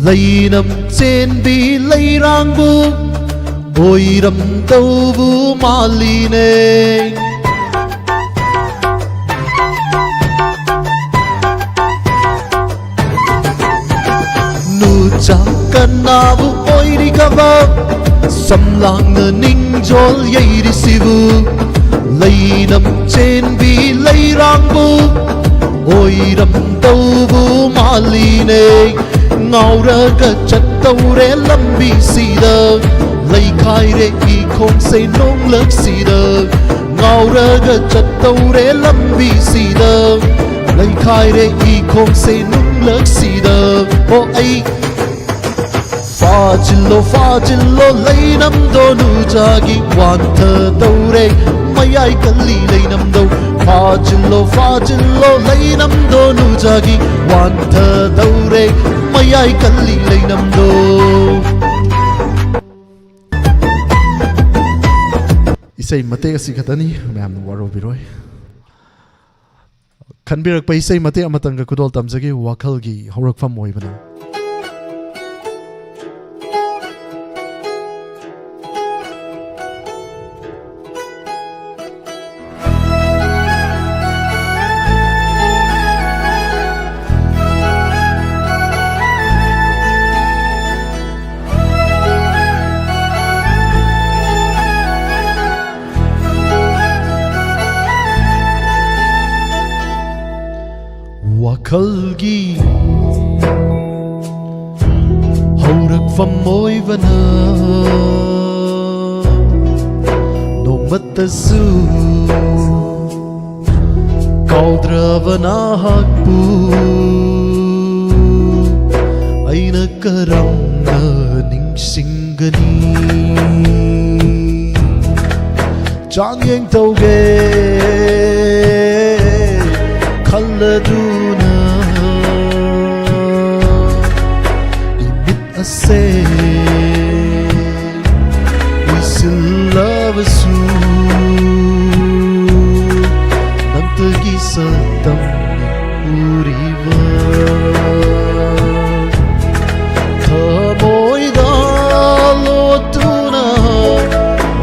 ꯂꯩꯅꯝ ꯆꯦꯟꯕꯤ ꯂꯩꯔꯥꯡꯕꯨ ꯑꯣꯏꯔꯝꯗꯧꯕꯨ ꯃꯥꯜꯂꯤꯅꯦ꯫ ꯅꯨꯆꯥ ꯀꯟꯅꯕꯨ ꯑꯣꯏꯔꯤꯒꯕ, ꯁꯝꯂꯥꯡꯅ ꯅꯤꯡꯖꯣꯜ ꯌꯩꯔꯤꯁꯤꯕꯨ, ꯂꯩꯅꯝ ꯆꯦꯟꯕꯤ ꯂꯩꯔꯥꯡꯕꯨ ꯑꯣꯏꯔꯝꯗꯧꯕꯨ ꯃꯥꯜꯂꯤ꯫ ꯂꯤꯅꯦ꯫ ꯉꯥꯎꯔꯒ ꯆꯠꯇꯧꯔꯦ ꯂꯝꯕꯤꯁꯤꯗ, ꯂꯩꯈꯥꯏꯔꯦ ꯏꯈꯣꯡꯁꯦ ꯅꯣꯡꯂꯛꯁꯤꯗ꯫ ꯉꯥꯎꯔꯒ ꯆꯠꯇꯧꯔꯦ ꯂꯝꯕꯤꯁꯤꯗ, ꯂꯩꯈꯥꯏꯔꯦ ꯏꯈꯣꯡꯁꯦ ꯅꯣꯡꯂꯛꯁꯤꯗ꯫ ꯑꯣ ꯑꯩ ꯐꯥꯖꯤꯜꯂꯣ, ꯐꯥꯖꯤꯜꯂꯣ, ꯂꯩꯅꯝꯗꯣ ꯅꯨꯖꯥꯒꯤ ꯋꯥꯟꯊꯗꯧꯔꯦ, ꯃꯌꯥꯏ ꯀꯜꯂꯤ ꯂꯩꯅꯝꯗꯣ꯫ ꯐꯥꯖꯤꯜꯂꯣ, ꯐꯥꯖꯤꯜꯂꯣ, ꯂꯩꯅꯝꯗꯣ ꯅꯨꯖꯥꯒꯤ ꯋꯥꯟꯊꯗꯧꯔꯦ, ꯃꯌꯥꯏ ꯀꯜꯂꯤ ꯂꯩꯅꯝꯗꯣ꯫ ꯏꯁꯩ ꯃꯇꯦꯛ ꯑꯁꯤ ꯈꯛꯇꯅꯤ, ꯃꯌꯥꯝꯅ ꯋꯥꯔꯧꯕꯤꯔꯣꯏ꯫ ꯈꯟꯕꯤꯔꯛꯄ ꯏꯁꯩ ꯃꯇꯦꯛ ꯑꯃꯇꯪꯒ ꯈꯨꯗꯣꯜ ꯇꯝꯖꯒꯦ, ꯋꯥꯈꯜꯒꯤ ꯍꯧꯔꯛꯐꯝ ꯑꯣꯏꯕꯅ꯫ ꯋꯥꯈꯜꯒꯤ ꯍꯧꯔꯛꯐꯝ ꯑꯣꯏꯕꯅ ꯅꯣꯡꯃꯇꯁꯨ ꯀꯥꯎꯗ꯭ꯔꯕ ꯅꯍꯥꯛꯄꯨ ꯑꯩꯅ ꯀꯔꯝꯅ ꯅꯤꯡꯁꯤꯡꯒꯅꯤ? ꯆꯥꯡꯌꯦꯡ ꯇꯧꯒꯦ ꯈꯜꯂꯗꯨꯅ ꯏꯃꯤꯠ ꯑꯁꯦ ꯎꯏꯁꯤꯜꯂꯕꯁꯨ ꯅꯪꯇꯒꯤ ꯁꯛꯇꯝ ꯎꯔꯤꯕ ꯊꯃꯣꯏꯗ ꯂꯣꯠꯇꯨꯅ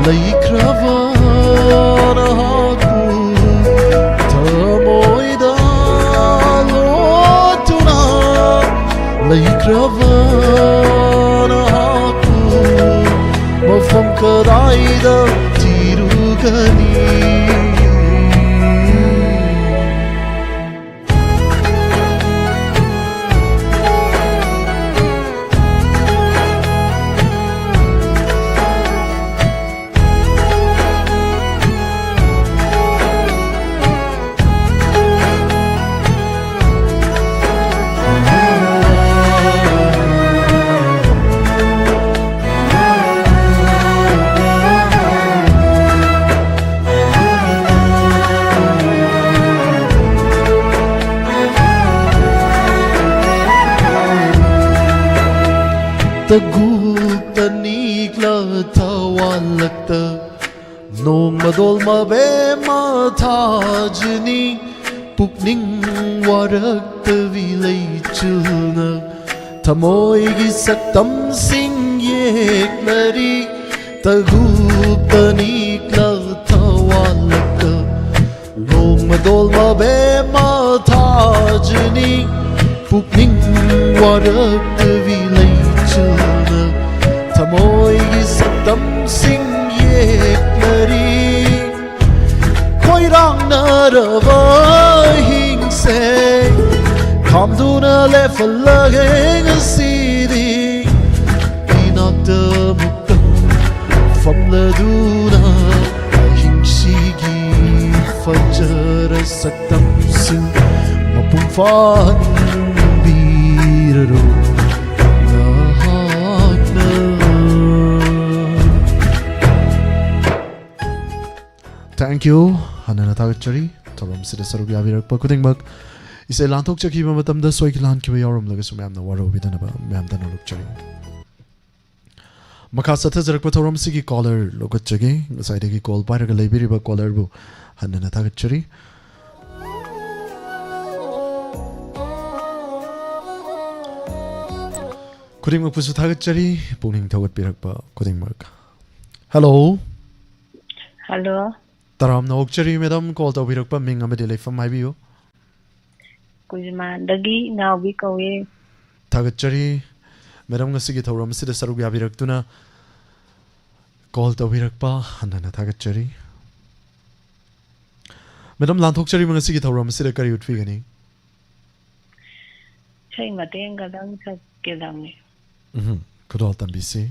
ꯂꯩꯈ꯭ꯔꯕ ꯅꯍꯥꯛꯄꯨ ꯊꯃꯣꯏꯗ ꯂꯣꯠꯇꯨꯅ ꯂꯩꯈ꯭ꯔꯕ ꯅꯍꯥꯛꯄꯨ ꯃꯐꯝ ꯀꯗꯥꯏꯗ ꯊꯤꯔꯨꯒꯅꯤ? ꯒꯨꯛꯇ ꯅꯤꯛꯂ ꯊꯋꯥꯜꯂꯛꯇ ꯅꯣꯡꯃꯗꯣꯜ ꯃꯕꯦꯝꯃ ꯊꯥꯖꯅꯤ꯫ ꯄꯨꯛꯅꯤꯡ ꯋꯥꯔꯛꯇꯕꯤ ꯂꯩꯆꯤꯜꯅ ꯊꯃꯣꯏꯒꯤ ꯁꯛꯇꯝꯁꯤꯡ ꯌꯦꯛꯂꯔꯤ꯫ ꯇꯒꯨꯛꯇ ꯅꯤꯛꯂ ꯊꯋꯥꯜꯂꯛꯇ ꯅꯣꯡꯃꯗꯣꯜ ꯃꯕꯦꯝꯃ ꯊꯥꯖꯅꯤ꯫ ꯄꯨꯛꯅꯤꯡ ꯋꯥꯔꯛꯇꯕꯤ ꯂꯩꯆꯤꯜꯅ ꯊꯃꯣꯏꯒꯤ ꯁꯛꯇꯝꯁꯤꯡ ꯌꯦꯛꯂꯔꯤ꯫ ꯈꯣꯏꯔꯥꯡꯅꯔꯕ ꯑꯍꯤꯡꯁꯦ ꯈꯥꯝꯗꯨꯅ ꯂꯦꯞꯍꯜꯂꯒꯦ ꯉꯁꯤꯗꯤ꯫ ꯏꯅꯥꯛꯇ ꯑꯃꯨꯛꯇꯪ ꯐꯝꯂꯗꯨꯅ ꯑꯍꯤꯡꯁꯤꯒꯤ ꯐꯖꯔ ꯁꯛꯇꯝꯁꯤꯡ ꯃꯄꯨꯡ ꯐꯥꯍꯟꯕꯤꯔꯔꯣ ꯅꯍꯥꯛꯅ꯫ Thank you꯫ ꯍꯟꯅꯅ ꯊꯥꯒꯠꯆꯔꯤ ꯊꯧꯔꯝꯁꯤꯗ ꯁꯔꯨꯛ ꯌꯥꯕꯤꯔꯛꯄ ꯈꯨꯗꯤꯡꯃꯛ꯫ ꯏꯁꯩ ꯂꯥꯟꯊꯣꯛꯆꯈꯤꯕ ꯃꯇꯝꯗ ꯁꯣꯏꯈꯤ ꯂꯥꯟꯈꯤꯕ ꯌꯥꯎꯔꯝꯂꯒꯁꯨ ꯃꯌꯥꯝꯅ ꯋꯥꯔꯧꯕꯤꯗꯅꯕ ꯃꯌꯥꯝꯗ ꯅꯣꯂꯨꯛꯆꯔꯤ꯫ ꯃꯈꯥ ꯆꯠꯊꯖꯔꯛꯄ ꯊꯧꯔꯝꯁꯤꯒꯤ ꯀꯣꯂꯔ ꯂꯧꯈꯠꯆꯒꯦ꯫ ꯉꯁꯥꯏꯗꯒꯤ ꯀꯣꯜ ꯄꯥꯏꯔꯒ ꯂꯩꯕꯤꯔꯤꯕ ꯀꯣꯂꯔꯕꯨ ꯍꯟꯅꯅ ꯊꯥꯒꯠꯆꯔꯤ꯫ ꯈꯨꯗꯤꯡꯃꯛꯄꯨꯁꯨ ꯊꯥꯒꯠꯆꯔꯤ, ꯄꯨꯛꯅꯤꯡ ꯊꯧꯒꯠꯄꯤꯔꯛꯄ ꯈꯨꯗꯤꯡꯃꯛ꯫ ꯍꯜꯂꯣ꯫ ꯍꯜꯂꯣ꯫ ꯇꯔꯥꯝꯅ ꯑꯣꯛꯆꯔꯤ ꯃꯦꯗꯥꯝ, ꯀꯣꯜ ꯇꯧꯕꯤꯔꯛꯄ ꯃꯤꯡ ꯑꯃꯗꯤ ꯂꯩꯐꯝ ꯍꯥꯏꯕꯤꯌꯨ꯫ ꯀꯨꯖꯃꯥꯟꯗꯒꯤ ꯏꯅꯥꯎꯕꯤ ꯀꯧꯏ꯫ ꯊꯥꯒꯠꯆꯔꯤ ꯃꯦꯗꯥꯝ, ꯉꯁꯤꯒꯤ ꯊꯧꯔꯝ ꯑꯁꯤꯗ ꯁꯔꯨꯛ ꯌꯥꯕꯤꯔꯛꯇꯨꯅ ꯀꯣꯜ ꯇꯧꯕꯤꯔꯛꯄ ꯍꯟꯅꯅ ꯊꯥꯒꯠꯆꯔꯤ꯫ ꯃꯦꯗꯥꯝ, ꯂꯥꯟꯊꯣꯛꯆꯔꯤꯕ ꯉꯁꯤꯒꯤ ꯊꯧꯔꯝ ꯑꯁꯤꯗ ꯀꯔꯤ ꯎꯠꯄꯤꯒꯅꯤ? ꯏꯁꯩ ꯃꯇꯦꯛ ꯑꯃꯈꯛꯇꯪ ꯁꯛꯀꯦ ꯇꯧꯅꯤ꯫ ꯎꯝ, ꯈꯨꯗꯣꯜ ꯇꯝꯕꯤꯁꯤ꯫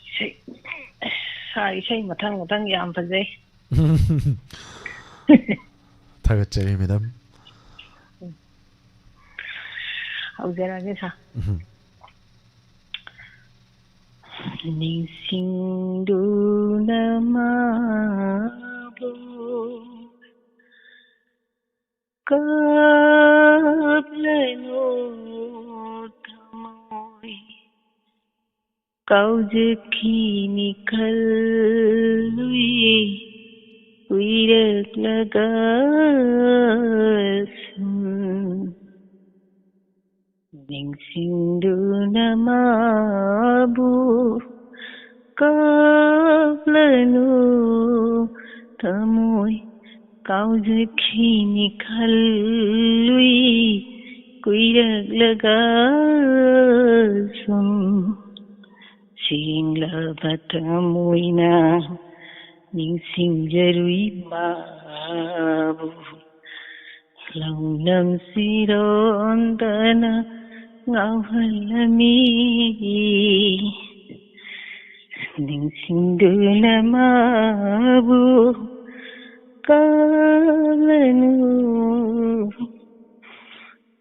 ꯏꯁꯩ, ꯁꯥ ꯏꯁꯩ ꯃꯊꯪ ꯃꯊꯪ ꯌꯥꯝ ꯐꯖꯩ꯫ ꯊꯥꯒꯠꯆꯔꯤ ꯃꯦꯗꯥꯝ꯫ ꯍꯧꯖꯔꯛꯑꯒꯦ ꯁꯥ꯫ ꯎꯝ꯫ ꯅꯤꯡꯁꯤꯡꯗꯨꯅ ꯃꯥꯕꯨ ꯀꯞꯂꯅꯨ ꯊꯃꯣꯏ꯫ ꯀꯥꯎꯖꯈꯤꯅꯤ ꯈꯜꯂꯨꯏ ꯀꯨꯏꯔꯛꯂꯒ ꯁꯨꯝ꯫ ꯅꯤꯡꯁꯤꯡꯗꯨꯅ ꯃꯥꯕꯨ ꯀꯥꯞꯂꯅꯨ ꯊꯃꯣꯏ꯫ ꯀꯥꯎꯖꯈꯤꯅꯤ ꯈꯜꯂꯨꯏ ꯀꯨꯏꯔꯛꯂꯒ ꯁꯨꯝ꯫ ꯁꯦꯡꯂꯕ ꯊꯃꯣꯏꯅ ꯅꯤꯡꯁꯤꯡꯖꯔꯨꯏ ꯃꯥꯕꯨ꯫ ꯂꯧꯅꯝ ꯁꯤꯔꯣꯟꯗꯅ ꯉꯥꯎꯍꯜꯂꯝꯃꯤ꯫ ꯅꯤꯡꯁꯤꯡꯗꯨꯅ ꯃꯥꯕꯨ ꯀꯥꯎꯂꯅꯨ꯫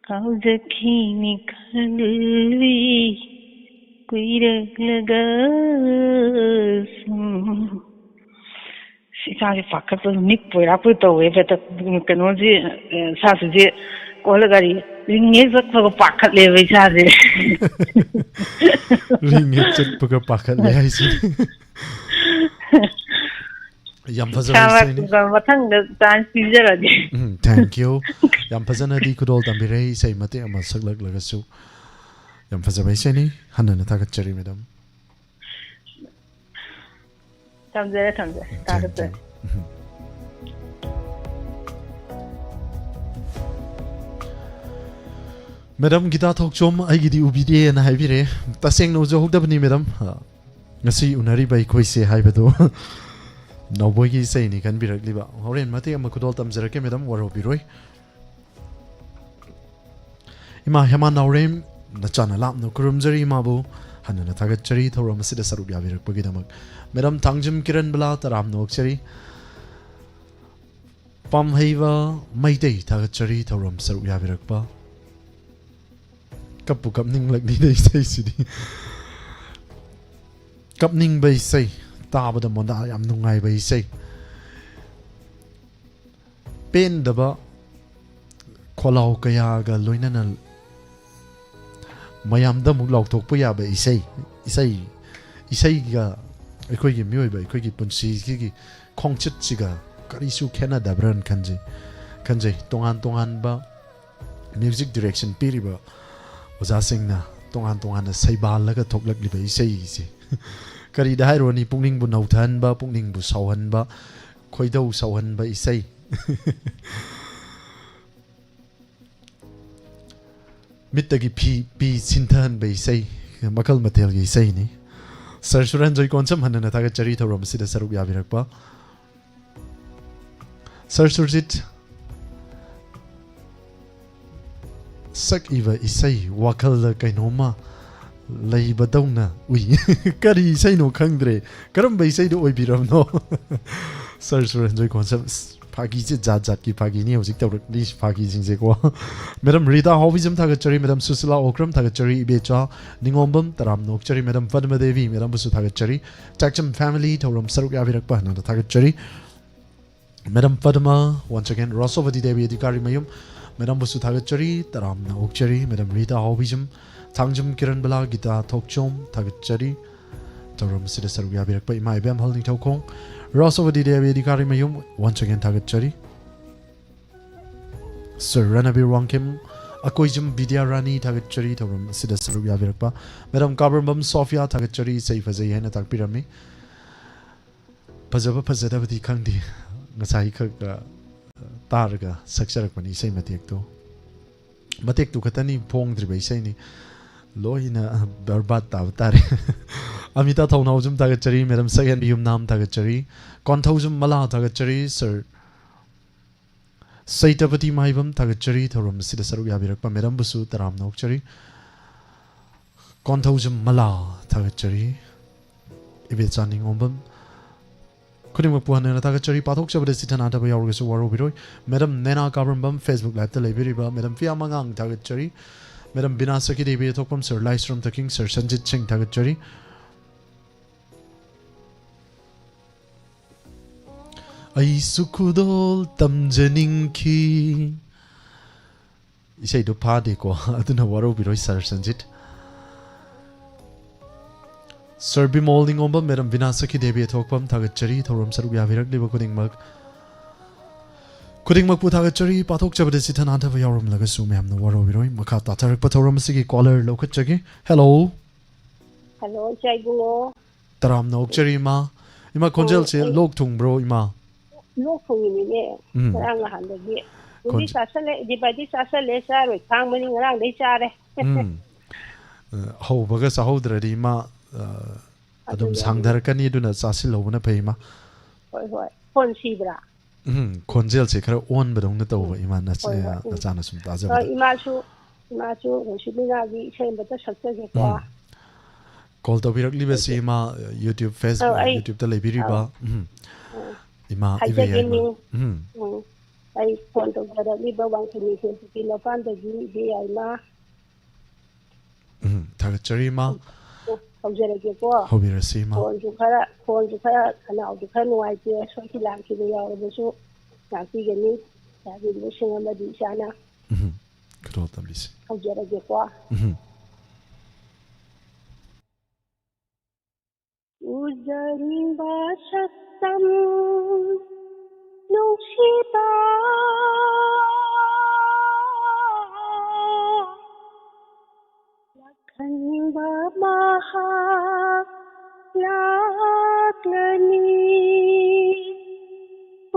ꯀꯥꯎꯖꯈꯤꯅꯤ ꯈꯜꯂꯤ ꯀꯨꯏꯔꯛꯂꯒ ꯁꯨꯝ꯫ ꯏꯁꯥꯁꯦ ꯄꯥꯈꯠꯄ, ꯅꯤꯛꯄꯣꯏ ꯔꯥꯛꯄꯣꯏ ꯇꯧꯋꯦ꯫ ꯍꯦꯛꯇ ꯀꯩꯅꯣꯁꯤ, ꯑ, ꯁꯥꯁꯤꯁꯦ ꯀꯣꯜꯂ ꯒꯥꯔꯤ ꯔꯤꯡ ꯍꯦꯛ ꯆꯠꯄꯒ ꯄꯥꯈꯠꯂꯦꯕ ꯏꯁꯥꯁꯦ꯫ ꯔꯤꯡ ꯍꯦꯛ ꯆꯠꯄꯒ ꯄꯥꯈꯠꯂꯦ ꯍꯥꯏꯁꯤꯅꯤ꯫ ꯌꯥꯝ ꯐꯖꯕ ꯏꯁꯩꯅꯤ꯫ ꯃꯊꯪꯗ ꯆꯥꯟꯁ ꯄꯤꯖꯔꯒꯦ꯫ ꯎꯝ, thank you꯫ ꯌꯥꯝ ꯐꯖꯅꯗꯤ ꯈꯨꯗꯣꯜ ꯇꯝꯕꯤꯔꯦ, ꯏꯁꯩ ꯃꯇꯦꯛ ꯑꯃ ꯁꯛꯂꯛꯂꯒꯁꯨ꯫ ꯌꯥꯝ ꯐꯖꯕ ꯏꯁꯩꯅꯤ꯫ ꯍꯟꯅꯅ ꯊꯥꯒꯠꯆꯔꯤ, ꯃꯦꯗꯥꯝ꯫ ꯊꯝꯖꯔꯦ, ꯊꯝꯖꯔꯦ꯫ ꯊꯝꯖꯔꯦ, ꯊꯥꯒꯠꯆꯔꯤ꯫ ꯊꯝꯖꯔꯦ꯫ ꯎꯝ꯫ ꯃꯦꯗꯥꯝ ꯒꯤꯇꯥ ꯊꯣꯛꯆꯣꯝ, "ꯑꯩꯒꯤꯗꯤ ꯎꯕꯤꯗꯦꯅ" ꯍꯥꯏꯕꯤꯔꯦ꯫ ꯇꯁꯦꯡꯅ ꯎꯖꯍꯧꯗꯕꯅꯤ, ꯃꯦꯗꯥꯝ꯫ ꯑ, ꯉꯁꯤ ꯎꯅꯔꯤꯕ ꯑꯩꯈꯣꯏꯁꯦ ꯍꯥꯏꯕꯗꯣ ꯅꯥꯎꯕꯣꯏꯒꯤ ꯏꯁꯩꯅꯤ ꯈꯟꯕꯤꯔꯛꯂꯤꯕ꯫ ꯍꯣꯔꯦꯟ ꯃꯇꯦꯛ ꯑꯃ ꯈꯨꯗꯣꯜ ꯇꯝꯖꯔꯛꯀꯦ, ꯃꯦꯗꯥꯝ, ꯋꯥꯔꯧꯕꯤꯔꯣꯏ꯫ ꯏꯃꯥ ꯍꯦꯃꯥ ꯅꯥꯎꯔꯦꯝ, ꯅꯆꯥꯅ ꯂꯥꯞꯅ ꯈꯨꯔꯨꯝꯖꯔꯤ ꯏꯃꯥꯕꯨ꯫ ꯍꯟꯅꯅ ꯊꯥꯒꯠꯆꯔꯤ ꯊꯧꯔꯝ ꯑꯁꯤꯗ ꯁꯔꯨꯛ ꯌꯥꯕꯤꯔꯛꯄꯒꯤꯗꯃꯛ꯫ ꯃꯦꯗꯥꯝ ꯊꯥꯡꯖꯝ ꯀꯤꯔꯟꯕꯂꯥ, ꯇꯔꯥꯝꯅ ꯑꯣꯛꯆꯔꯤ꯫ ꯄꯥꯝꯍꯩꯕ ꯃꯩꯇꯩ, ꯊꯥꯒꯠꯆꯔꯤ ꯊꯧꯔꯝ ꯁꯔꯨꯛ ꯌꯥꯕꯤꯔꯛꯄ꯫ ꯀꯞꯄꯨ ꯀꯞꯅꯤꯡꯂꯛꯂꯤꯗ ꯏꯁꯩꯁꯤꯗꯤ꯫ ꯀꯞꯅꯤꯡꯕ ꯏꯁꯩ, ꯇꯥꯕꯗ ꯃꯣꯟꯗꯥ ꯌꯥꯝ ꯅꯨꯡꯉꯥꯏꯕ ꯏꯁꯩ꯫ ꯄꯦꯟꯗꯕ ꯈꯣꯜꯂꯥꯎ ꯀꯌꯥꯒ ꯂꯣꯏꯅꯅ ꯃꯌꯥꯝꯗ ꯑꯃꯨꯛ ꯂꯥꯎꯊꯣꯛꯄ ꯌꯥꯕ ꯏꯁꯩ, ꯏꯁꯩ ꯏꯁꯩꯒ ꯑꯩꯈꯣꯏꯒꯤ ꯃꯤꯑꯣꯏꯕ ꯑꯩꯈꯣꯏꯒꯤ ꯄꯨꯟꯁꯤꯒꯤ ꯈꯣꯡꯆꯠꯁꯤꯒ ꯀꯔꯤꯁꯨ ꯈꯦꯠꯅꯗꯕ꯭ꯔꯅ ꯈꯟꯖꯩ ꯈꯟꯖꯩ ꯇꯣꯉꯥꯟ ꯇꯣꯉꯥꯟꯕ ꯃ꯭ꯌꯨꯖꯤꯛ ꯗꯤꯔꯦꯛꯁꯟ ꯄꯤꯔꯤꯕ ꯑꯣꯖꯥꯁꯤꯡꯅ ꯇꯣꯉꯥꯟ ꯇꯣꯉꯥꯟꯅ ꯁꯩꯕꯥꯜꯂꯒ ꯊꯣꯛꯂꯛꯂꯤꯕ ꯏꯁꯩꯁꯦ ꯀꯔꯤꯗ ꯍꯥꯏꯔꯨꯔꯅꯤ? ꯄꯨꯛꯅꯤꯡꯕꯨ ꯅꯧꯊꯍꯟꯕ, ꯄꯨꯛꯅꯤꯡꯕꯨ ꯁꯥꯎꯍꯟꯕ, ꯈꯣꯏꯗꯧ ꯁꯥꯎꯍꯟꯕ ꯏꯁꯩ꯫ ꯃꯤꯠꯇꯒꯤ ꯐꯤ ꯄꯤ ꯁꯤꯟꯊꯍꯟꯕ ꯏꯁꯩ, ꯃꯈꯜ ꯃꯊꯦꯜꯒꯤ ꯏꯁꯩꯅꯤ꯫ ꯁꯔ ꯁꯨꯔꯟꯖꯣꯏ ꯀꯣꯟꯁꯝ, ꯍꯟꯅ ꯊꯥꯒꯠꯆꯔꯤ ꯊꯧꯔꯝ ꯑꯁꯤꯗ ꯁꯔꯨꯛ ꯌꯥꯕꯤꯔꯛꯄ꯫ ꯁꯔ ꯁꯨꯔꯖꯤꯠ, ꯁꯛꯏꯕ ꯏꯁꯩ ꯋꯥꯈꯜꯗ ꯀꯩꯅꯣꯝꯃ ꯂꯩꯕꯗꯧꯅ ꯎꯏ꯫ ꯀꯔꯤ ꯏꯁꯩꯅꯣ ꯈꯪꯗ꯭ꯔꯦ꯫ ꯀꯔꯝꯕ ꯏꯁꯩꯗꯣ ꯑꯣꯏꯕꯤꯔꯕꯅꯣ? ꯁꯔ ꯁꯨꯔꯦꯟꯗ꯭ꯔꯣꯏ ꯀꯣꯟꯁꯦꯞ꯫ ꯑꯁ, ꯐꯥꯒꯤꯁꯦ ꯖꯥꯠ ꯖꯥꯠꯀꯤ ꯐꯥꯒꯤꯅꯤ ꯍꯧꯖꯤꯛ ꯇꯧꯔꯛꯂꯤ ꯐꯥꯒꯤꯁꯤꯡꯁꯦꯀꯣ꯫ ꯃꯦꯗꯥꯝ ꯔꯤꯇꯥ ꯍꯥꯎꯕꯤꯖꯝ ꯊꯥꯒꯠꯆꯔꯤ, ꯃꯦꯗꯥꯝ ꯁꯨꯁꯤꯂꯥ ꯑꯣꯀ꯭ꯔꯝ ꯊꯥꯒꯠꯆꯔꯤ, ꯏꯕꯦꯆꯥ ꯅꯤꯉꯣꯝꯕꯝ ꯇꯔꯥꯝꯅ ꯑꯣꯛꯆꯔꯤ, ꯃꯦꯗꯥꯝ ꯄꯗꯃ ꯗꯦꯕꯤ, ꯃꯦꯗꯥꯝꯕꯨꯁꯨ ꯊꯥꯒꯠꯆꯔꯤ꯫ ꯆꯥꯛꯆꯝ ꯐꯦꯃꯤꯂꯤ ꯊꯧꯔꯝ ꯁꯔꯨꯛ ꯌꯥꯕꯤꯔꯛꯄ ꯍꯟꯅ ꯊꯥꯒꯠꯆꯔꯤ꯫ Madam Padma, once again, Rashobati Devi Adhikari ꯃꯌꯨꯝ, ꯃꯦꯗꯥꯝꯕꯨꯁꯨ ꯊꯥꯒꯠꯆꯔꯤ, ꯇꯔꯥꯝꯅ ꯑꯣꯛꯆꯔꯤ, ꯃꯦꯗꯥꯝ ꯔꯤꯇꯥ ꯍꯥꯎꯕꯤꯖꯝ, ꯊꯥꯡꯖꯝ ꯀꯤꯔꯟꯕꯂꯥ, ꯒꯤꯇꯥ ꯊꯣꯛꯆꯣꯝ ꯊꯥꯒꯠꯆꯔꯤ꯫ ꯊꯧꯔꯝ ꯑꯁꯤꯗ ꯁꯔꯨꯛ ꯌꯥꯕꯤꯔꯛꯄ ꯏꯃꯥ ꯏꯕꯦꯝꯍꯜ ꯅꯤꯡꯊꯧꯈꯣꯡ, ꯔꯥꯁꯣꯕꯇꯤ ꯗꯦꯕꯤ ꯑꯙꯤꯀꯥꯔꯤ ꯃꯌꯨꯝ, once again ꯊꯥꯒꯠꯆꯔꯤ꯫ ꯁꯔ ꯔꯅꯕꯤꯔ ꯋꯥꯡꯈꯦꯝ, ꯑꯀꯣꯏꯖꯝ ꯕꯤꯗ꯭ꯌꯥ ꯔꯥꯅꯤ ꯊꯥꯒꯠꯆꯔꯤ, ꯊꯧꯔꯝ ꯑꯁꯤꯗ ꯁꯔꯨꯛ ꯌꯥꯕꯤꯔꯛꯄ꯫ ꯃꯦꯗꯥꯝ ꯀꯥꯕ꯭ꯔꯝꯕꯝ ꯁꯣꯐꯤꯌꯥ ꯊꯥꯒꯠꯆꯔꯤ, ꯏꯁꯩ ꯐꯖꯩ ꯍꯥꯏꯅ ꯇꯥꯛꯄꯤꯔꯝꯃꯤ꯫ ꯐꯖꯕ ꯐꯖꯗꯕꯗꯤ ꯈꯪꯗꯦ, ꯉꯁꯥꯏ ꯈꯛ, ꯑ, ꯇꯥꯔꯒ ꯁꯛꯆꯔꯛꯄꯅꯤ ꯏꯁꯩ ꯃꯇꯦꯛꯇꯣ꯫ ꯃꯇꯦꯛꯇꯨ ꯈꯛꯇꯅꯤ ꯐꯣꯡꯗ꯭ꯔꯤꯕ ꯏꯁꯩꯅꯤ, ꯂꯣꯏꯅ ꯕꯔꯕꯥꯠ ꯇꯥꯕ ꯇꯥꯔꯦ꯫ ꯑꯃꯤꯇꯥ ꯊꯧꯅꯥꯎꯖꯝ ꯊꯥꯒꯠꯆꯔꯤ, ꯃꯦꯗꯥꯝ ꯁꯛꯍꯦꯟꯕꯤ ꯌꯨꯝꯅꯥꯝ ꯊꯥꯒꯠꯆꯔꯤ, ꯀꯣꯟꯊꯧꯖꯝ ꯃꯂꯥ ꯊꯥꯒꯠꯆꯔꯤ, ꯁꯔ ꯁꯩꯇꯄꯇꯤ ꯃꯥꯏꯕꯝ ꯊꯥꯒꯠꯆꯔꯤ, ꯊꯧꯔꯝ ꯑꯁꯤꯗ ꯁꯔꯨꯛ ꯌꯥꯕꯤꯔꯛꯄ ꯃꯦꯗꯥꯝꯕꯨꯁꯨ ꯇꯔꯥꯝꯅ ꯑꯣꯛꯆꯔꯤ, ꯀꯣꯟꯊꯧꯖꯝ ꯃꯂꯥ ꯊꯥꯒꯠꯆꯔꯤ, ꯏꯕꯦꯆꯥ ꯅꯤꯉꯣꯝꯕꯝ, ꯈꯨꯗꯤꯡꯃꯛꯄꯨ ꯍꯟꯅ ꯍꯟꯅ ꯊꯥꯒꯠꯆꯔꯤ꯫ ꯄꯥꯊꯣꯛꯆꯕꯗ ꯆꯤꯊ ꯅꯥꯊꯕ ꯌꯥꯎꯔꯒꯁꯨ ꯋꯥꯔꯧꯕꯤꯔꯣꯏ꯫ ꯃꯦꯗꯥꯝ ꯅꯦꯅꯥ ꯀꯥꯕ꯭ꯔꯝꯕꯝ, Facebook Liveꯇ ꯂꯩꯕꯤꯔꯤꯕ ꯃꯦꯗꯥꯝ ꯐꯤꯌꯥ ꯃꯉꯥꯡ ꯊꯥꯒꯠꯆꯔꯤ꯫ ꯃꯦꯗꯥꯝ ꯕꯤꯅꯥ ꯁꯈꯤꯗꯦꯕꯤ ꯊꯣꯛꯄꯝ, ꯁꯔ ꯂꯥꯏꯁ꯭ꯔꯝ ꯊꯀꯤꯡ, ꯁꯔ ꯁꯟꯖꯤꯠ ꯁꯤꯡ ꯊꯥꯒꯠꯆꯔꯤ꯫ ꯑꯩꯁꯨ ꯈꯨꯗꯣꯜ ꯇꯝꯖꯅꯤꯡꯈꯤ꯫ ꯏꯁꯩꯗꯣ ꯐꯥꯗꯦꯀꯣ, ꯑꯗꯨꯅ ꯋꯥꯔꯧꯕꯤꯔꯣꯏ ꯁꯥꯔ ꯁꯟꯖꯤꯠ꯫ ꯁꯔ ꯕꯤꯃꯣꯜ ꯅꯤꯉꯣꯝꯕꯝ, ꯃꯦꯗꯝ ꯕꯤꯅꯥ ꯁꯈꯤ ꯗꯦꯕꯤ, ꯊꯣꯛꯐꯝ ꯊꯥꯒꯠꯆꯔꯤ꯫ ꯊꯧꯔꯝ ꯁꯔꯨꯛ ꯌꯥꯕꯤꯔꯛꯂꯤꯕ ꯈꯨꯗꯤꯡꯃꯛ, ꯈꯨꯗꯤꯡꯃꯛꯄꯨ ꯊꯥꯒꯠꯆꯔꯤ꯫ ꯄꯥꯊꯣꯛꯆꯕꯗ ꯆꯤꯊ ꯅꯥꯟꯊꯕ ꯌꯥꯎꯔꯝꯂꯒꯁꯨ ꯃꯌꯥꯝꯅ ꯋꯥꯔꯧꯕꯤꯔꯣꯏ꯫ ꯃꯈꯥ ꯇꯥꯊꯔꯛꯄ ꯊꯧꯔꯝ ꯑꯁꯤꯒꯤ ꯀꯣꯂꯔ ꯂꯧꯈꯠꯆꯒꯦ꯫ ꯍꯦꯜꯂꯣ꯫ ꯍꯦꯜꯂꯣ, ꯏꯆꯥ ꯏꯕꯨꯡꯉꯣ꯫ ꯇꯔꯥꯝꯅ ꯑꯣꯛꯆꯔꯤ, ꯏꯃꯥ꯫ ꯏꯃꯥ, ꯈꯣꯟꯖꯦꯜꯁꯦ ꯑꯣ, ꯑꯩ ꯂꯣꯛ ꯊꯨꯡꯕ꯭ꯔꯣ, ꯏꯃꯥ? ꯂꯣꯛ ꯊꯨꯡꯉꯤꯅꯤꯅꯦ꯫ ꯎꯝ꯫ ꯉꯔꯥꯡ ꯅꯍꯥꯟꯗꯒꯤ꯫ ꯒꯨꯂꯤ ꯈꯣꯟꯖꯦ- ꯆꯥꯁꯜꯂꯦ, ꯑꯦꯟꯇꯤꯕꯥꯏꯑꯣꯇꯤꯛ ꯆꯥꯁꯜꯂꯦ, ꯆꯥꯔꯣꯏ ꯈꯥꯡꯕꯅꯤ, ꯉꯔꯥꯡꯗꯩ ꯆꯥꯔꯦ꯫ ꯎꯝ꯫ ꯑ, ꯍꯧꯕꯒ ꯆꯥꯍꯧꯗ꯭ꯔꯗꯤ, ꯏꯃꯥ, ꯑ, ꯑꯗꯨꯝ ꯑꯗꯨꯅꯦ, ꯁꯥꯡꯊꯔꯛꯀꯅꯤ, ꯑꯗꯨꯅ ꯆꯥꯁꯤꯜꯍꯧꯕꯅ ꯐꯩ, ꯏꯃꯥ꯫ ꯍꯣꯏ, ꯍꯣꯏ꯫ ꯐꯣꯟ ꯁꯤꯕ꯭ꯔꯥ? ꯎꯝ, ꯈꯣꯟꯖꯦꯜꯁꯦ ꯈꯔ ꯑꯣꯟꯕꯗꯧꯅ ꯇꯧꯕ, ꯎꯝ꯫ ꯏꯃꯥ, ꯅꯆ-, ꯍꯣꯏ, ꯍꯣꯏ, ꯎꯝ꯫ ꯅꯆꯥꯅ ꯁꯨꯝ ꯑ, ꯇꯥꯖꯕꯗ꯫ ꯏꯃꯥꯁꯨ, ꯏꯃꯥꯁꯨ ꯔꯣꯁꯤꯕꯤꯅꯥꯒꯤ ꯏꯁꯩ ꯑꯃꯇ ꯁꯛꯆꯒꯦꯀꯣ꯫ ꯎꯝ꯫ ꯀꯣꯜ ꯇꯧꯕꯤꯔꯛꯂꯤꯕꯁꯤ ꯍꯧꯖꯤꯛ꯫ ꯏꯃꯥ, YouTube, ꯑꯧ, Facebook, ꯑꯩ, YouTube-ꯇ ꯂꯩꯕꯤꯔꯤꯕ, ꯑꯧ꯫ ꯎꯝ꯫ ꯑꯧ꯫ ꯏꯃꯥ ꯍꯥꯏꯖꯒꯦ, ꯏꯕꯦꯌꯥꯏꯃ꯫ ꯃꯤꯡ꯫ ꯎꯝ꯫ ꯎꯝ꯫ ꯑꯩ ꯐꯣꯟ ꯇꯧꯖꯔꯛꯂꯤꯕ ꯋꯥꯡꯈꯩ ꯅꯤꯡꯊꯦꯝ ꯄꯨꯈ꯭ꯔꯤ ꯃꯄꯥꯟꯗꯒꯤ ꯏꯕꯦꯌꯥꯏꯃ꯫ ꯎꯝ, ꯊꯥꯒꯠꯆꯔꯤ, ꯏꯃꯥ꯫ ꯍꯧꯖꯔꯒꯦꯀꯣ꯫ ꯍꯧꯕꯤꯔꯁꯤ, ꯏꯃꯥ꯫ ꯐꯣꯟꯁꯨ ꯈꯔ, ꯐꯣꯟꯁꯨ ꯈꯔ, ꯈꯅꯥꯎꯁꯨ ꯈꯔ ꯅꯨꯡꯉꯥꯏꯇꯦ, ꯁꯣꯏꯈꯤ ꯂꯥꯟꯈꯤꯕ ꯌꯥꯎꯔꯕꯁꯨ ꯉꯥꯛꯄꯤꯒꯅꯤ꯫ ꯌꯥꯕꯤꯕ ꯁꯤꯡ ꯑꯃꯗꯤ ꯏꯆꯥꯅ꯫ ꯎꯝ, ꯈꯨꯗꯣꯜ ꯇꯝꯕꯤꯁꯤ꯫ ꯍꯧꯖꯔꯒꯦꯀꯣ꯫ ꯎꯝ꯫ ꯎꯖꯅꯤꯡꯕ ꯁꯛꯇꯝ ꯅꯨꯡꯁꯤꯕ, ꯂꯥꯛꯍꯟꯅꯤꯡꯕ ꯃꯍꯥꯛ ꯂꯥꯛꯂꯅꯤ꯫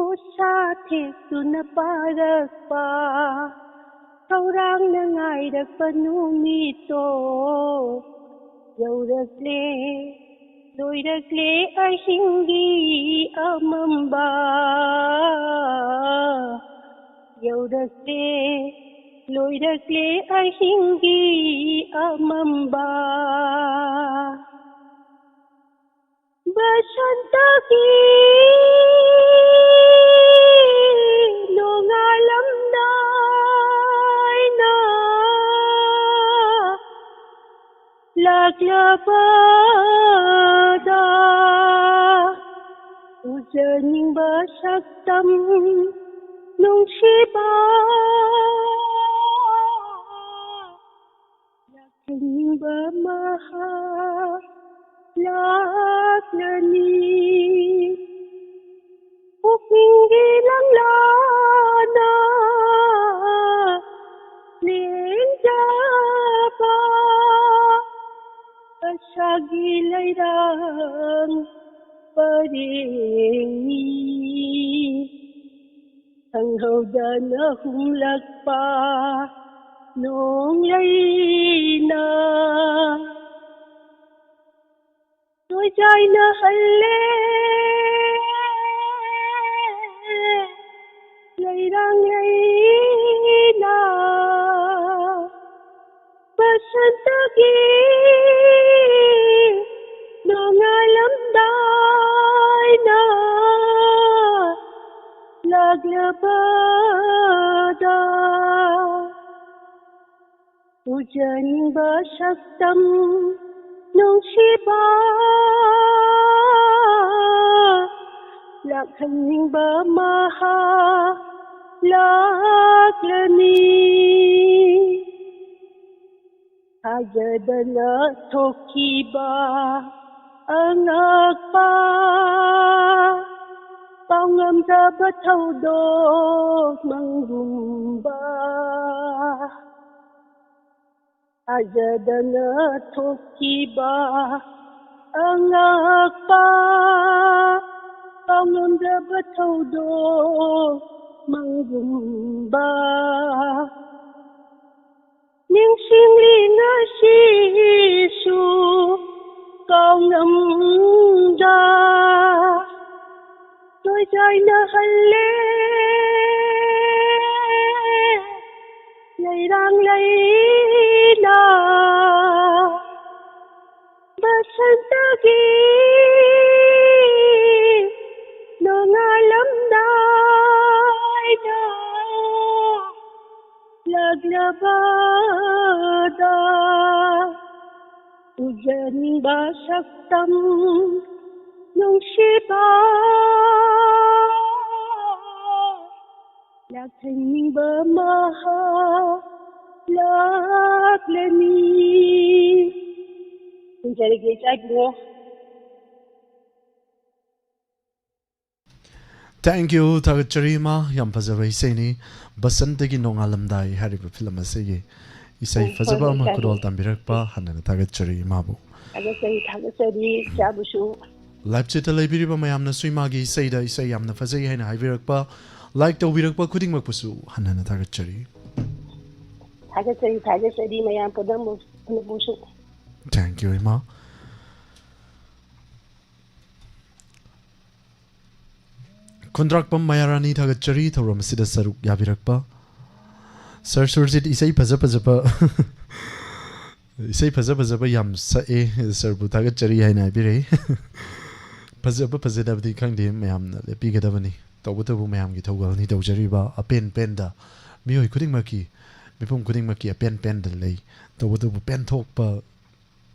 ꯎꯁꯥ ꯊꯦꯛꯇꯨꯅ ꯄꯥꯏꯔꯛꯄ ꯈꯧꯔꯥꯡꯅ ꯉꯥꯏꯔꯛꯄ ꯅꯨꯃꯤꯠꯇꯣ ꯌꯧꯔꯛꯂꯦ, ꯂꯣꯏꯔꯛꯂꯦ ꯑꯍꯤꯡꯒꯤ ꯑꯃꯝꯕ꯫ ꯌꯧꯔꯛꯂꯦ, ꯂꯣꯏꯔꯛꯂꯦ ꯑꯍꯤꯡꯒꯤ ꯑꯃꯝꯕ꯫ ꯕꯁꯟꯇꯒꯤ ꯅꯣꯡꯉꯥꯜꯂꯝꯗꯥꯏꯅ ꯂꯥꯛꯂꯕꯗ ꯎꯖꯅꯤꯡꯕ ꯁꯛꯇꯝ ꯅꯨꯡꯁꯤꯕ꯫ ꯂꯥꯛꯍꯟꯅꯤꯡꯕ ꯃꯍꯥꯛ ꯄꯨꯛꯅꯤꯡꯒꯤ ꯂꯪꯂꯥꯅ ꯂꯦꯡꯖꯕ ꯑꯁꯥꯒꯤ ꯂꯩꯔꯥꯡ ꯄꯔꯦꯡꯅꯤ꯫ ꯈꯪꯍꯧꯗꯅ ꯍꯨꯝꯂꯛꯄ ꯅꯣꯡꯂꯩꯅ ꯅꯣꯏꯖꯥꯏꯅꯍꯜꯂꯦ꯫ ꯂꯩꯔꯥꯡ ꯂꯩꯅ ꯕꯁꯟꯇꯒꯤ ꯅꯣꯡꯉꯥꯜꯂꯝꯗꯥꯏꯅ ꯂꯥꯛꯂꯕꯗ ꯎꯖꯅꯤꯡꯕ ꯁꯛꯇꯝ ꯅꯨꯡꯁꯤꯕ, ꯂꯥꯛꯍꯟꯅꯤꯡꯕ ꯃꯍꯥꯛ ꯂꯥꯛꯂꯅꯤ꯫ ꯊꯥꯖꯗꯅ ꯊꯣꯛꯈꯤꯕ ꯑꯉꯛꯄ, ꯄꯥꯎꯉꯝꯗꯕ ꯊꯧꯗꯣꯛ ꯃꯪꯒꯨꯝꯕ꯫ ꯊꯥꯖꯗꯅ ꯊꯣꯛꯈꯤꯕ ꯑꯉꯛꯄ, ꯀꯥꯎꯉꯝꯗꯕ ꯊꯧꯗꯣꯛ ꯃꯪꯒꯨꯝꯕ꯫ ꯅꯤꯡꯁꯤꯡꯂꯤ ꯉꯁꯤꯁꯨ ꯀꯥꯎꯉꯝꯗ ꯇꯣꯏꯖꯥꯏꯅꯍꯜꯂꯦ꯫ ꯂꯩꯔꯥꯡ ꯂꯩꯅ ꯕꯁꯟꯇꯒꯤ ꯅꯣꯡꯉꯥꯜꯂꯝꯗꯥꯏꯗ ꯂꯥꯛꯂꯕꯗ ꯎꯖꯅꯤꯡꯕ ꯁꯛꯇꯝ ꯅꯨꯡꯁꯤꯕ, ꯂꯥꯛꯍꯟꯅꯤꯡꯕ ꯃꯍꯥꯛ ꯂꯥꯛꯂꯅꯤ꯫ ꯈꯨꯔꯨꯝꯖꯔꯒꯦ ꯏꯆꯥ ꯏꯕꯨꯡꯉꯣ꯫ Thank you, ꯊꯥꯒꯠꯆꯔꯤ ꯏꯃꯥ, ꯌꯥꯝ ꯐꯖꯕ ꯏꯁꯩꯅꯤ꯫ ꯕꯁꯟꯇꯒꯤ ꯅꯣꯡꯉꯥꯜꯂꯝꯗꯥꯏ ꯍꯥꯏꯔꯤꯕ ꯐꯤꯂꯝ ꯑꯁꯤꯒꯤ ꯏꯁꯩ ꯎꯝ, ꯐꯖꯕ ꯍꯣꯏ, ꯑꯃ ꯏꯁꯩ꯫ ꯈꯨꯗꯣꯜ ꯇꯝꯕꯤꯔꯛꯄ ꯍꯟꯅ ꯍꯟꯅ ꯊꯥꯒꯠꯆꯔꯤ ꯏꯃꯥꯕꯨ꯫ ꯊꯥꯒꯠꯆꯔꯤ, ꯊꯥꯒꯠꯆꯔꯤ ꯏꯆꯥꯕꯨꯁꯨ꯫ Live chat ꯇ ꯂꯩꯕꯤꯔꯤꯕ ꯃꯌꯥꯝꯅꯁꯨ ꯏꯃꯥꯒꯤ ꯏꯁꯩꯗ ꯏꯁꯩ ꯌꯥꯝꯅ ꯐꯖꯩ ꯍꯥꯏꯅ ꯍꯥꯏꯕꯤꯔꯛꯄ, like ꯇꯧꯕꯤꯔꯛꯄ ꯈꯨꯗꯤꯡꯃꯛꯄꯨꯁꯨ ꯍꯟꯅ ꯍꯟꯅ ꯊꯥꯒꯠꯆꯔꯤ꯫ ꯊꯥꯒꯠꯆꯔꯤ, ꯊꯥꯒꯠꯆꯔꯤ ꯃꯌꯥꯝ ꯄꯨꯝꯅꯃꯛ, ꯄꯨꯝꯅꯃꯛꯄꯨꯁꯨ꯫ Thank you ꯏꯃꯥ꯫ ꯈꯨꯟꯗ꯭ꯔꯥꯛꯄꯝ ꯃꯌꯥꯔꯥꯅꯤ ꯊꯥꯒꯠꯆꯔꯤ ꯊꯧꯔꯝ ꯑꯁꯤꯗ ꯁꯔꯨꯛ ꯌꯥꯕꯤꯔꯛꯄ꯫ Sir ꯁꯨꯔꯖꯤꯠ ꯏꯁꯩ ꯐꯖ ꯐꯖꯕ ꯏꯁꯩ ꯐꯖ ꯐꯖꯕ ꯌꯥꯝ ꯁꯛꯑꯦ꯫ Sir ꯕꯨ ꯊꯥꯒꯠꯆꯔꯤ ꯍꯥꯏꯅ ꯍꯥꯏꯕꯤꯔꯛꯏ꯫ ꯐꯖꯕ ꯐꯖꯗꯕꯗꯤ ꯈꯪꯗꯦ, ꯃꯌꯥꯝꯅ ꯂꯦꯞꯄꯤꯒꯗꯕꯅꯤ꯫ ꯇꯧꯕꯇꯕꯨ ꯃꯌꯥꯝꯒꯤ ꯊꯧꯒꯜꯅꯤ ꯇꯧꯖꯔꯤꯕ꯫ ꯑꯄꯦꯟ ꯄꯦꯟꯗ ꯃꯤꯑꯣꯏ ꯈꯨꯗꯤꯡꯃꯛꯀꯤ, ꯃꯤꯄꯨꯝ ꯈꯨꯗꯤꯡꯃꯛꯀꯤ ꯑꯄꯦꯟ ꯄꯦꯟꯗ ꯂꯩ꯫ ꯇꯧꯕꯇꯕꯨ ꯄꯦꯟꯊꯣꯛꯄ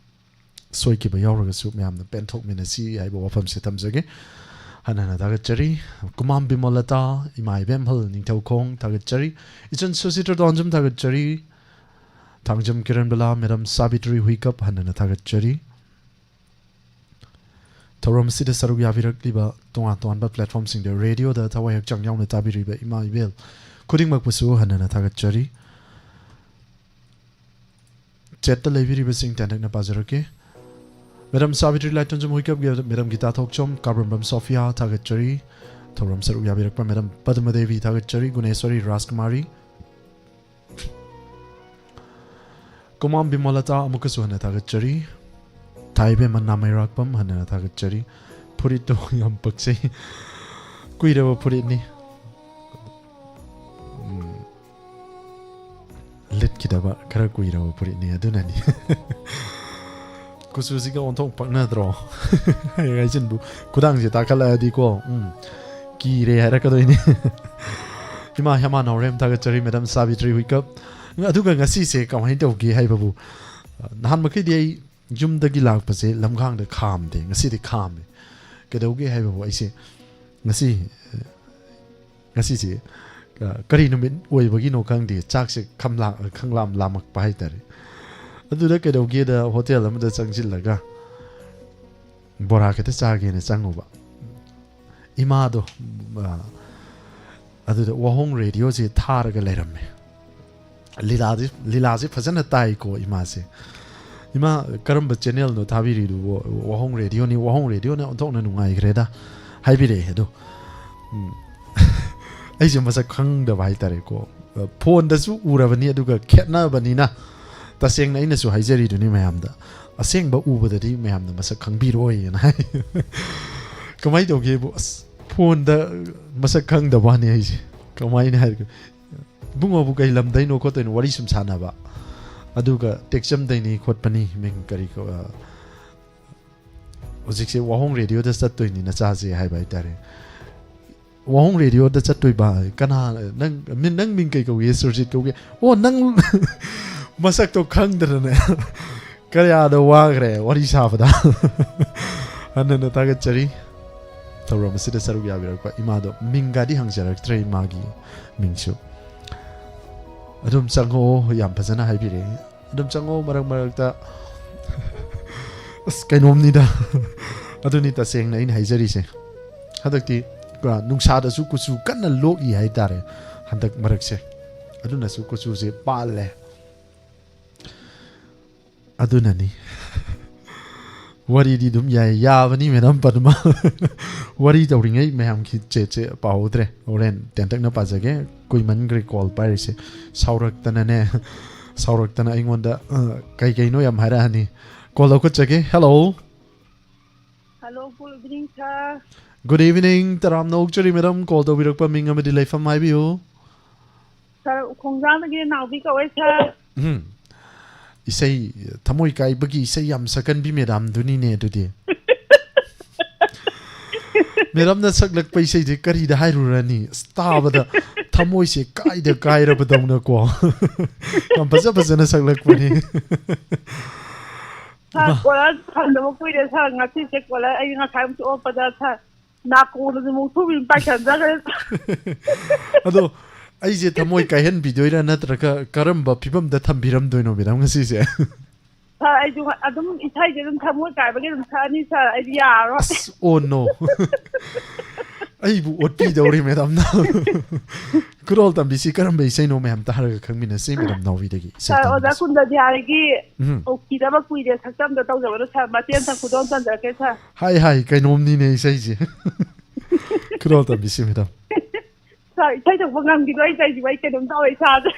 ꯁꯣꯏꯈꯤꯕ ꯌꯥꯎꯔꯒꯁꯨ ꯃꯌꯥꯝꯅ ꯄꯦꯟꯊꯣꯛꯃꯤꯟꯅꯁꯤ ꯍꯥꯏꯕ ꯋꯥꯐꯝꯁꯦ ꯊꯝꯖꯒꯦ꯫ ꯍꯟꯅ ꯍꯟꯅ ꯊꯥꯒꯠꯆꯔꯤ꯫ ꯀꯨꯃꯥꯝ ꯕꯤꯃꯣꯂꯇꯥ, ꯏꯃꯥ ꯏꯕꯦꯝꯍꯜ ꯅꯤꯡꯊꯧꯈꯣꯡ ꯊꯥꯒꯠꯆꯔꯤ꯫ ꯏꯆꯟ ꯁꯨꯁꯤꯇ꯭ꯔ ꯇꯣꯟꯖꯝ ꯊꯥꯒꯠꯆꯔꯤ꯫ ꯊꯥꯡꯖꯝ ꯀꯤꯔꯟꯕꯂꯥ, ꯃꯦꯗꯥꯝ ꯁꯥꯕꯤꯇ꯭ꯔꯤ ꯍꯨꯏꯀꯞ ꯍꯟꯅ ꯍꯟꯅ ꯊꯥꯒꯠꯆꯔꯤ꯫ ꯊꯧꯔꯝ ꯑꯁꯤꯗ ꯁꯔꯨꯛ ꯌꯥꯕꯤꯔꯛꯂꯤꯕ ꯇꯣꯉꯥꯟ ꯇꯣꯉꯥꯟꯕ platform ꯁꯤꯡꯗ radio ꯗ ꯊꯋꯥꯏ ꯍꯛꯆꯥꯡ ꯌꯥꯎꯅ ꯇꯥꯕꯤꯔꯤꯕ ꯏꯃꯥ ꯏꯕꯦꯜ ꯈꯨꯗꯤꯡꯃꯛꯄꯨꯁꯨ ꯍꯟꯅ ꯍꯟꯅ ꯊꯥꯒꯠꯆꯔꯤ꯫ Chat ꯇ ꯂꯩꯕꯤꯔꯤꯕꯁꯤꯡ ꯇꯦꯟꯇꯛꯅ ꯄꯥꯖꯔꯛꯀꯦ꯫ ꯃꯦꯗꯥꯝ ꯁꯥꯕꯤꯇ꯭ꯔꯤ ꯂꯥꯏꯇꯣꯟꯖꯝ ꯍꯨꯏꯀꯞꯀꯤ ꯃꯦꯗꯥꯝ ꯒꯤꯇꯥ ꯊꯣꯛꯆꯣꯝ, ꯀꯥꯕ꯭ꯔꯝꯕꯝ ꯁꯣꯐꯤꯌꯥ ꯊꯥꯒꯠꯆꯔꯤ꯫ ꯊꯧꯔꯝ ꯁꯔꯨꯛ ꯌꯥꯕꯤꯔꯛꯄ ꯃꯦꯗꯥꯝ ꯄꯗꯃꯗꯦꯕꯤ ꯊꯥꯒꯠꯆꯔꯤ꯫ ꯒꯨꯅꯦꯁ꯭ꯋꯔꯤ ꯔꯥꯖꯀꯨꯃꯥꯔꯤ, ꯀꯨꯃꯥꯝ ꯕꯤꯃꯣꯂꯇꯥ ꯑꯃꯨꯛꯀꯁꯨ ꯍꯟꯅ ꯊꯥꯒꯠꯆꯔꯤ꯫ ꯊꯥꯏꯕꯦꯝꯃ ꯅꯥꯃꯩꯔꯥꯛꯄꯝ ꯍꯟꯅ ꯍꯟꯅ ꯊꯥꯒꯠꯆꯔꯤ꯫ ꯐꯨꯔꯤꯠꯇꯣ ꯌꯥꯝ ꯄꯛꯆꯩ꯫ ꯀꯨꯏꯔꯕ ꯐꯨꯔꯤꯠꯅꯤ꯫ ꯎꯝ꯫ ꯂꯤꯠꯈꯤꯗꯕ ꯈꯔ ꯀꯨꯏꯔꯕ ꯐꯨꯔꯤꯠꯅꯤ, ꯑꯗꯨꯅꯅꯤ꯫ ꯀꯨꯆꯨꯁꯤꯒ ꯑꯣꯟꯊꯣꯛ ꯄꯛꯅꯗ꯭ꯔꯣ? ꯍꯌꯦꯡ ꯍꯥꯏꯖꯤꯟꯕꯨ ꯈꯨꯗꯥꯡꯁꯦ ꯇꯥꯈꯠꯂꯛꯑꯗꯤꯀꯣ, ꯎꯝ, ꯀꯤꯔꯦ ꯍꯥꯏꯔꯛꯀꯗꯣꯏꯅꯤ꯫ ꯏꯃꯥ ꯍꯦꯃꯥ ꯅꯥꯎꯔꯦꯝ ꯊꯥꯒꯠꯆꯔꯤ, ꯃꯦꯗꯥꯝ ꯁꯥꯕꯤꯇ꯭ꯔꯤ ꯍꯨꯏꯀꯞ꯫ ꯑꯗꯨꯒ ꯉꯁꯤꯁꯦ ꯀꯃꯥꯏꯅ ꯇꯧꯒꯦ ꯍꯥꯏꯕꯕꯨ, ꯅꯍꯥꯟ ꯃꯈꯩꯗꯤ ꯑꯩ ꯌꯨꯝꯗꯒꯤ ꯂꯥꯛꯄꯁꯦ ꯂꯝꯈꯥꯡꯗ ꯈꯥꯝꯗꯦ, ꯉꯁꯤꯗꯤ ꯈꯥꯝꯃꯦ꯫ ꯀꯩꯗꯧꯒꯦ ꯍꯥꯏꯕꯕꯨ ꯑꯩꯁꯦ ꯉꯁꯤ, ꯉꯁꯤꯁꯦ, ꯑ, ꯀꯔꯤ ꯅꯨꯃꯤꯠ ꯑꯣꯏꯕꯒꯤꯅꯣ ꯈꯪꯗꯦ, ꯆꯥꯛꯁꯦ ꯈꯝꯂꯥ-, ꯈꯪꯂꯥꯝ ꯂꯥꯝꯃꯛꯄ ꯍꯥꯏꯇꯥꯔꯦ꯫ ꯑꯗꯨꯗ ꯀꯩꯗꯧꯒꯦꯗ ꯍꯣꯇꯦꯜ ꯑꯃꯗ ꯆꯪꯁꯤꯜꯂꯒ ꯕꯣꯔꯥ ꯈꯤꯇ ꯆꯥꯒꯦꯅ ꯆꯪꯉꯨꯕ꯫ ꯏꯃꯥꯗꯣ, ꯎꯝ, ꯑ, ꯑꯗꯨꯗ ꯋꯥꯍꯣꯡ ꯔꯦꯗꯤꯑꯣꯁꯦ ꯊꯥꯔꯒ ꯂꯩꯔꯝꯃꯦ꯫ ꯂꯤꯂꯥꯗꯤ, ꯂꯤꯂꯥꯁꯦ ꯐꯖꯅ ꯇꯥꯏꯀꯣ ꯏꯃꯥꯁꯦ꯫ "ꯏꯃꯥ, ꯀꯔꯝꯕ ꯆꯦꯅꯦꯜꯅꯣ ꯊꯥꯕꯤꯔꯤꯗꯨꯕꯣ?" "ꯋꯥꯍꯣꯡ ꯔꯦꯗꯤꯑꯣꯅꯤ, ꯋꯥꯍꯣꯡ ꯔꯦꯗꯤꯑꯣꯅ ꯑꯣꯟꯊꯣꯛꯅ ꯅꯨꯡꯉꯥꯏꯈ꯭ꯔꯦꯗ" ꯍꯥꯏꯕꯤꯔꯛꯑꯦ꯫ ꯑꯗꯣ, ꯎꯝ, ꯑꯩꯁꯦ ꯃꯁꯛ ꯈꯪꯗꯕ ꯍꯥꯏꯇꯥꯔꯦꯀꯣ꯫ ꯐꯣꯟꯗꯁꯨ ꯎꯔꯕꯅꯤ, ꯑꯗꯨꯒ ꯈꯦꯠꯅꯕꯅꯤꯅ, ꯇꯁꯦꯡꯅ ꯑꯩꯅꯁꯨ ꯍꯥꯏꯖꯔꯤꯗꯨꯅꯤ ꯃꯌꯥꯝꯗ, ꯑꯁꯦꯡꯕ ꯎꯕꯗꯗꯤ ꯃꯌꯥꯝꯅ ꯃꯁꯛ ꯈꯪꯕꯤꯔꯣꯏꯅ ꯍꯥꯏ꯫ ꯀꯃꯥꯏꯅ ꯇꯧꯒꯦꯕꯨ, ꯑꯁ, ꯐꯣꯟꯗ ꯃꯁꯛ ꯈꯪꯗꯕ ꯋꯥꯅꯤ ꯑꯩꯁꯦ꯫ ꯀꯃꯥꯏꯅ ꯍꯥꯏꯔꯒ, "ꯏꯕꯨꯡꯉꯣꯕꯨ ꯀꯩ ꯂꯝꯗꯩꯅꯣ ꯈꯣꯠꯇꯣꯏꯅꯣ?" ꯋꯥꯔꯤ ꯁꯨꯝ ꯁꯥꯟꯅꯕ꯫ ꯑꯗꯨꯒ, "ꯇꯦꯛꯆꯝꯗꯩꯅꯤ ꯈꯣꯠꯄꯅꯤ, ꯃꯤꯡ ꯀꯔꯤ ꯀꯧ-, ꯑ, ꯍꯧꯖꯤꯛꯁꯦ ꯋꯥꯍꯣꯡ ꯔꯦꯗꯤꯑꯣꯗ ꯆꯠꯇꯣꯏꯅꯤ ꯅꯆꯥꯁꯦ" ꯍꯥꯏꯕ ꯍꯥꯏꯇꯥꯔꯦ꯫ "ꯋꯥꯍꯣꯡ ꯔꯦꯗꯤꯑꯣꯗ ꯆꯠꯇꯣꯏꯕ? ꯀꯅꯥ? ꯅꯪ, ꯃꯤ-, ꯅꯪ ꯃꯤꯡ ꯀꯩ ꯀꯧꯒꯦ?" "ꯁꯨꯔꯖꯤꯠ ꯀꯧꯒꯦ"꯫ "ꯑꯣ, ꯅꯪ!" ꯃꯁꯛꯇꯣ ꯈꯪꯗ꯭ꯔꯅꯦ꯫ ꯀꯌꯥꯗ ꯋꯥꯈ꯭ꯔꯦ ꯋꯥꯔꯤ ꯁꯥꯕꯗ꯫ ꯍꯟꯅ ꯍꯟꯅ ꯊꯥꯒꯠꯆꯔꯤ꯫ ꯊꯧꯔꯝ ꯑꯁꯤꯗ ꯁꯔꯨꯛ ꯌꯥꯕꯤꯔꯛꯄ ꯏꯃꯥꯗꯣ, ꯃꯤꯡꯒꯗꯤ ꯍꯪꯖꯔꯛꯇ꯭ꯔꯦ ꯏꯃꯥꯒꯤ ꯃꯤꯡꯁꯨ꯫ "ꯑꯗꯨꯝ ꯆꯪꯉꯛꯑꯣ", ꯌꯥꯝ ꯐꯖꯅ ꯍꯥꯏꯕꯤꯔꯛꯑꯦ꯫ "ꯑꯗꯨꯝ ꯆꯪꯉꯛꯑꯣ ꯃꯔꯛ ꯃꯔꯛꯇ"꯫ ꯑꯁ, ꯀꯩꯅꯣꯝꯅꯤꯗ꯫ ꯑꯗꯨꯅꯤ ꯇꯁꯦꯡꯅ ꯑꯩꯅ ꯍꯥꯏꯖꯔꯤꯁꯦ꯫ ꯍꯟꯗꯛꯇꯤ, ꯑ, ꯅꯨꯡꯁꯥꯗꯁꯨ ꯀꯨꯆꯨ ꯀꯟꯅ ꯂꯣꯛꯏ ꯍꯥꯏꯇꯥꯔꯦ ꯍꯟꯗꯛ ꯃꯔꯛꯁꯦ꯫ ꯑꯗꯨꯅꯁꯨ ꯀꯨꯆꯨꯁꯦ ꯄꯥꯜꯂꯦ꯫ ꯑꯗꯨꯅꯅꯤ꯫ ꯋꯥꯔꯤꯗꯤ ꯑꯗꯨꯝ ꯌꯥꯏ, ꯌꯥꯕꯅꯤ, ꯃꯦꯗꯥꯝ ꯄꯗꯃ꯫ ꯋꯥꯔꯤ ꯇꯧꯔꯤꯉꯩ ꯃꯌꯥꯝꯒꯤ ꯆꯦꯠꯁꯦ ꯄꯥꯍꯧꯗ꯭ꯔꯦ, ꯍꯣꯔꯦꯟ ꯇꯦꯟꯇꯛꯅ ꯄꯥꯖꯒꯦ꯫ ꯀꯨꯏꯃꯟꯈ꯭ꯔꯦ ꯀꯣꯜ ꯄꯥꯏꯔꯤꯁꯦ꯫ ꯁꯥꯎꯔꯛꯇꯅꯅꯦ, ꯁꯥꯎꯔꯛꯇꯅ ꯑꯩꯉꯣꯟꯗ, ꯑ, ꯀꯩ ꯀꯩꯅꯣ ꯌꯥꯝ ꯍꯥꯏꯔꯛꯑꯅꯤ꯫ ꯀꯣꯜ ꯂꯧꯈꯠꯆꯒꯦ꯫ Hello. Hello, good evening, sir. Good evening. ꯇꯔꯥꯝꯅ ꯑꯣꯛꯆꯔꯤ, ꯃꯦꯗꯥꯝ꯫ ꯀꯣꯜ ꯇꯧꯕꯤꯔꯛꯄ ꯃꯤꯡ ꯑꯃꯗꯤ ꯂꯩꯐꯝ ꯍꯥꯏꯕꯤꯌꯨ꯫ ꯁꯥꯔ, ꯎꯈꯣꯡꯖꯥꯡꯗꯒꯤ ꯅꯥꯎꯕꯤ ꯀꯧꯋꯦ, ꯁꯥꯔ꯫ ꯎꯝ꯫ ꯏꯁꯩ, ꯊꯃꯣꯏ ꯀꯥꯏꯕꯒꯤ ꯏꯁꯩ ꯌꯥꯝ ꯁꯛꯀꯟꯕꯤ ꯃꯦꯗꯥꯝꯗꯨꯅꯤꯅꯦ ꯑꯗꯨꯗꯤ꯫ ꯃꯦꯗꯥꯝꯅ ꯁꯛꯂꯛꯄ ꯏꯁꯩꯁꯦ ꯀꯔꯤꯗ ꯍꯥꯏꯔꯨꯔꯅꯤ? ꯑꯁ, ꯇꯥꯕꯗ ꯊꯃꯣꯏꯁꯦ ꯀꯥꯏꯗ ꯀꯥꯏꯔꯕꯗꯧꯅꯀꯣ꯫ ꯌꯥꯝ ꯐꯖ ꯐꯖꯅ ꯁꯛꯂꯛꯄꯅꯤ꯫ ꯁꯥꯔ, ꯏꯃꯥ꯫ ꯀꯣꯂꯔ ꯐꯪꯗꯕ ꯀꯨꯏꯔꯦ, ꯁꯥꯔ꯫ ꯉꯁꯤꯁꯦ ꯀꯣꯂꯔ ꯑꯩ ꯉꯁꯥꯏ ꯑꯃꯨꯛ ꯑꯣꯛꯄꯗ, ꯁꯥꯔ, ꯅꯥꯀꯣꯡꯗꯁꯨ ꯃꯨꯛꯊꯨꯕꯤ ꯑꯃ ꯄꯥꯏꯁꯟꯖꯈ꯭ꯔꯦ꯫ ꯑꯗꯣ ꯑꯩꯁꯦ ꯊꯃꯣꯏ ꯀꯥꯏꯍꯟꯕꯤꯗꯣꯏꯔꯥ, ꯅꯠꯇ꯭ꯔꯒ ꯀꯔꯝꯕ ꯐꯤꯕꯝꯗ ꯊꯝꯕꯤꯔꯝꯗꯣꯏꯅꯣ, ꯃꯦꯗꯥꯝ, ꯉꯁꯤꯁꯦ? ꯁꯥꯔ, ꯑꯩꯁꯨ ꯑꯗꯨꯝ ꯏꯁꯩꯁꯦ ꯑꯗꯨꯝ ꯊꯃꯣꯏ ꯀꯥꯏꯕꯒꯤ ꯑꯗꯨꯝ ꯁꯛꯑꯅꯤ, ꯁꯥꯔ꯫ ꯑꯩꯗꯤ ꯌꯥꯔꯔꯣꯏ꯫ ꯑꯁ, oh no꯫ ꯑꯩꯕꯨ ꯑꯣꯠꯄꯤꯗꯧꯔꯤ ꯃꯦꯗꯥꯝꯅ꯫ ꯈꯨꯗꯣꯜ ꯇꯝꯕꯤꯁꯤ ꯀꯔꯝꯕ ꯏꯁꯩꯅꯣ ꯃꯌꯥꯝ ꯇꯥꯔꯒ ꯈꯪꯃꯤꯟꯅꯁꯤ ꯃꯦꯗꯥꯝ ꯅꯥꯎꯕꯤꯗꯒꯤ ꯏꯁꯩ ꯁꯥꯔ, ꯑꯣꯖꯥ ꯇꯝꯕꯤꯁꯤ꯫ ꯀꯨꯟꯗꯕꯤꯍꯥꯔꯤꯒꯤ ꯎꯝ꯫ ꯎꯈꯤꯗꯕ ꯀꯨꯏꯔꯦ ꯁꯛꯇꯝꯗ ꯇꯧꯖꯕꯗꯣ ꯁꯥꯔ, ꯃꯇꯦꯛ ꯑꯝꯇ ꯈꯨꯗꯣꯜ ꯇꯝꯖꯔꯛꯀꯦ ꯁꯥꯔ꯫ ꯍꯥꯏ ꯍꯥꯏ, ꯀꯩꯅꯣꯝꯅꯤꯅꯦ ꯏꯁꯩꯁꯦ꯫ ꯈꯨꯗꯣꯜ ꯇꯝꯕꯤꯁꯤ ꯃꯦꯗꯥꯝ꯫ ꯁꯥꯔ, ꯏꯁꯩ ꯁꯛꯄ ꯉꯝꯈꯤꯗꯣꯏ ꯇꯧꯔꯤꯁꯤꯕꯨ ꯑꯩ ꯀꯩꯅꯣꯝ ꯇꯧꯔꯦ ꯏꯁꯥꯁꯦ꯫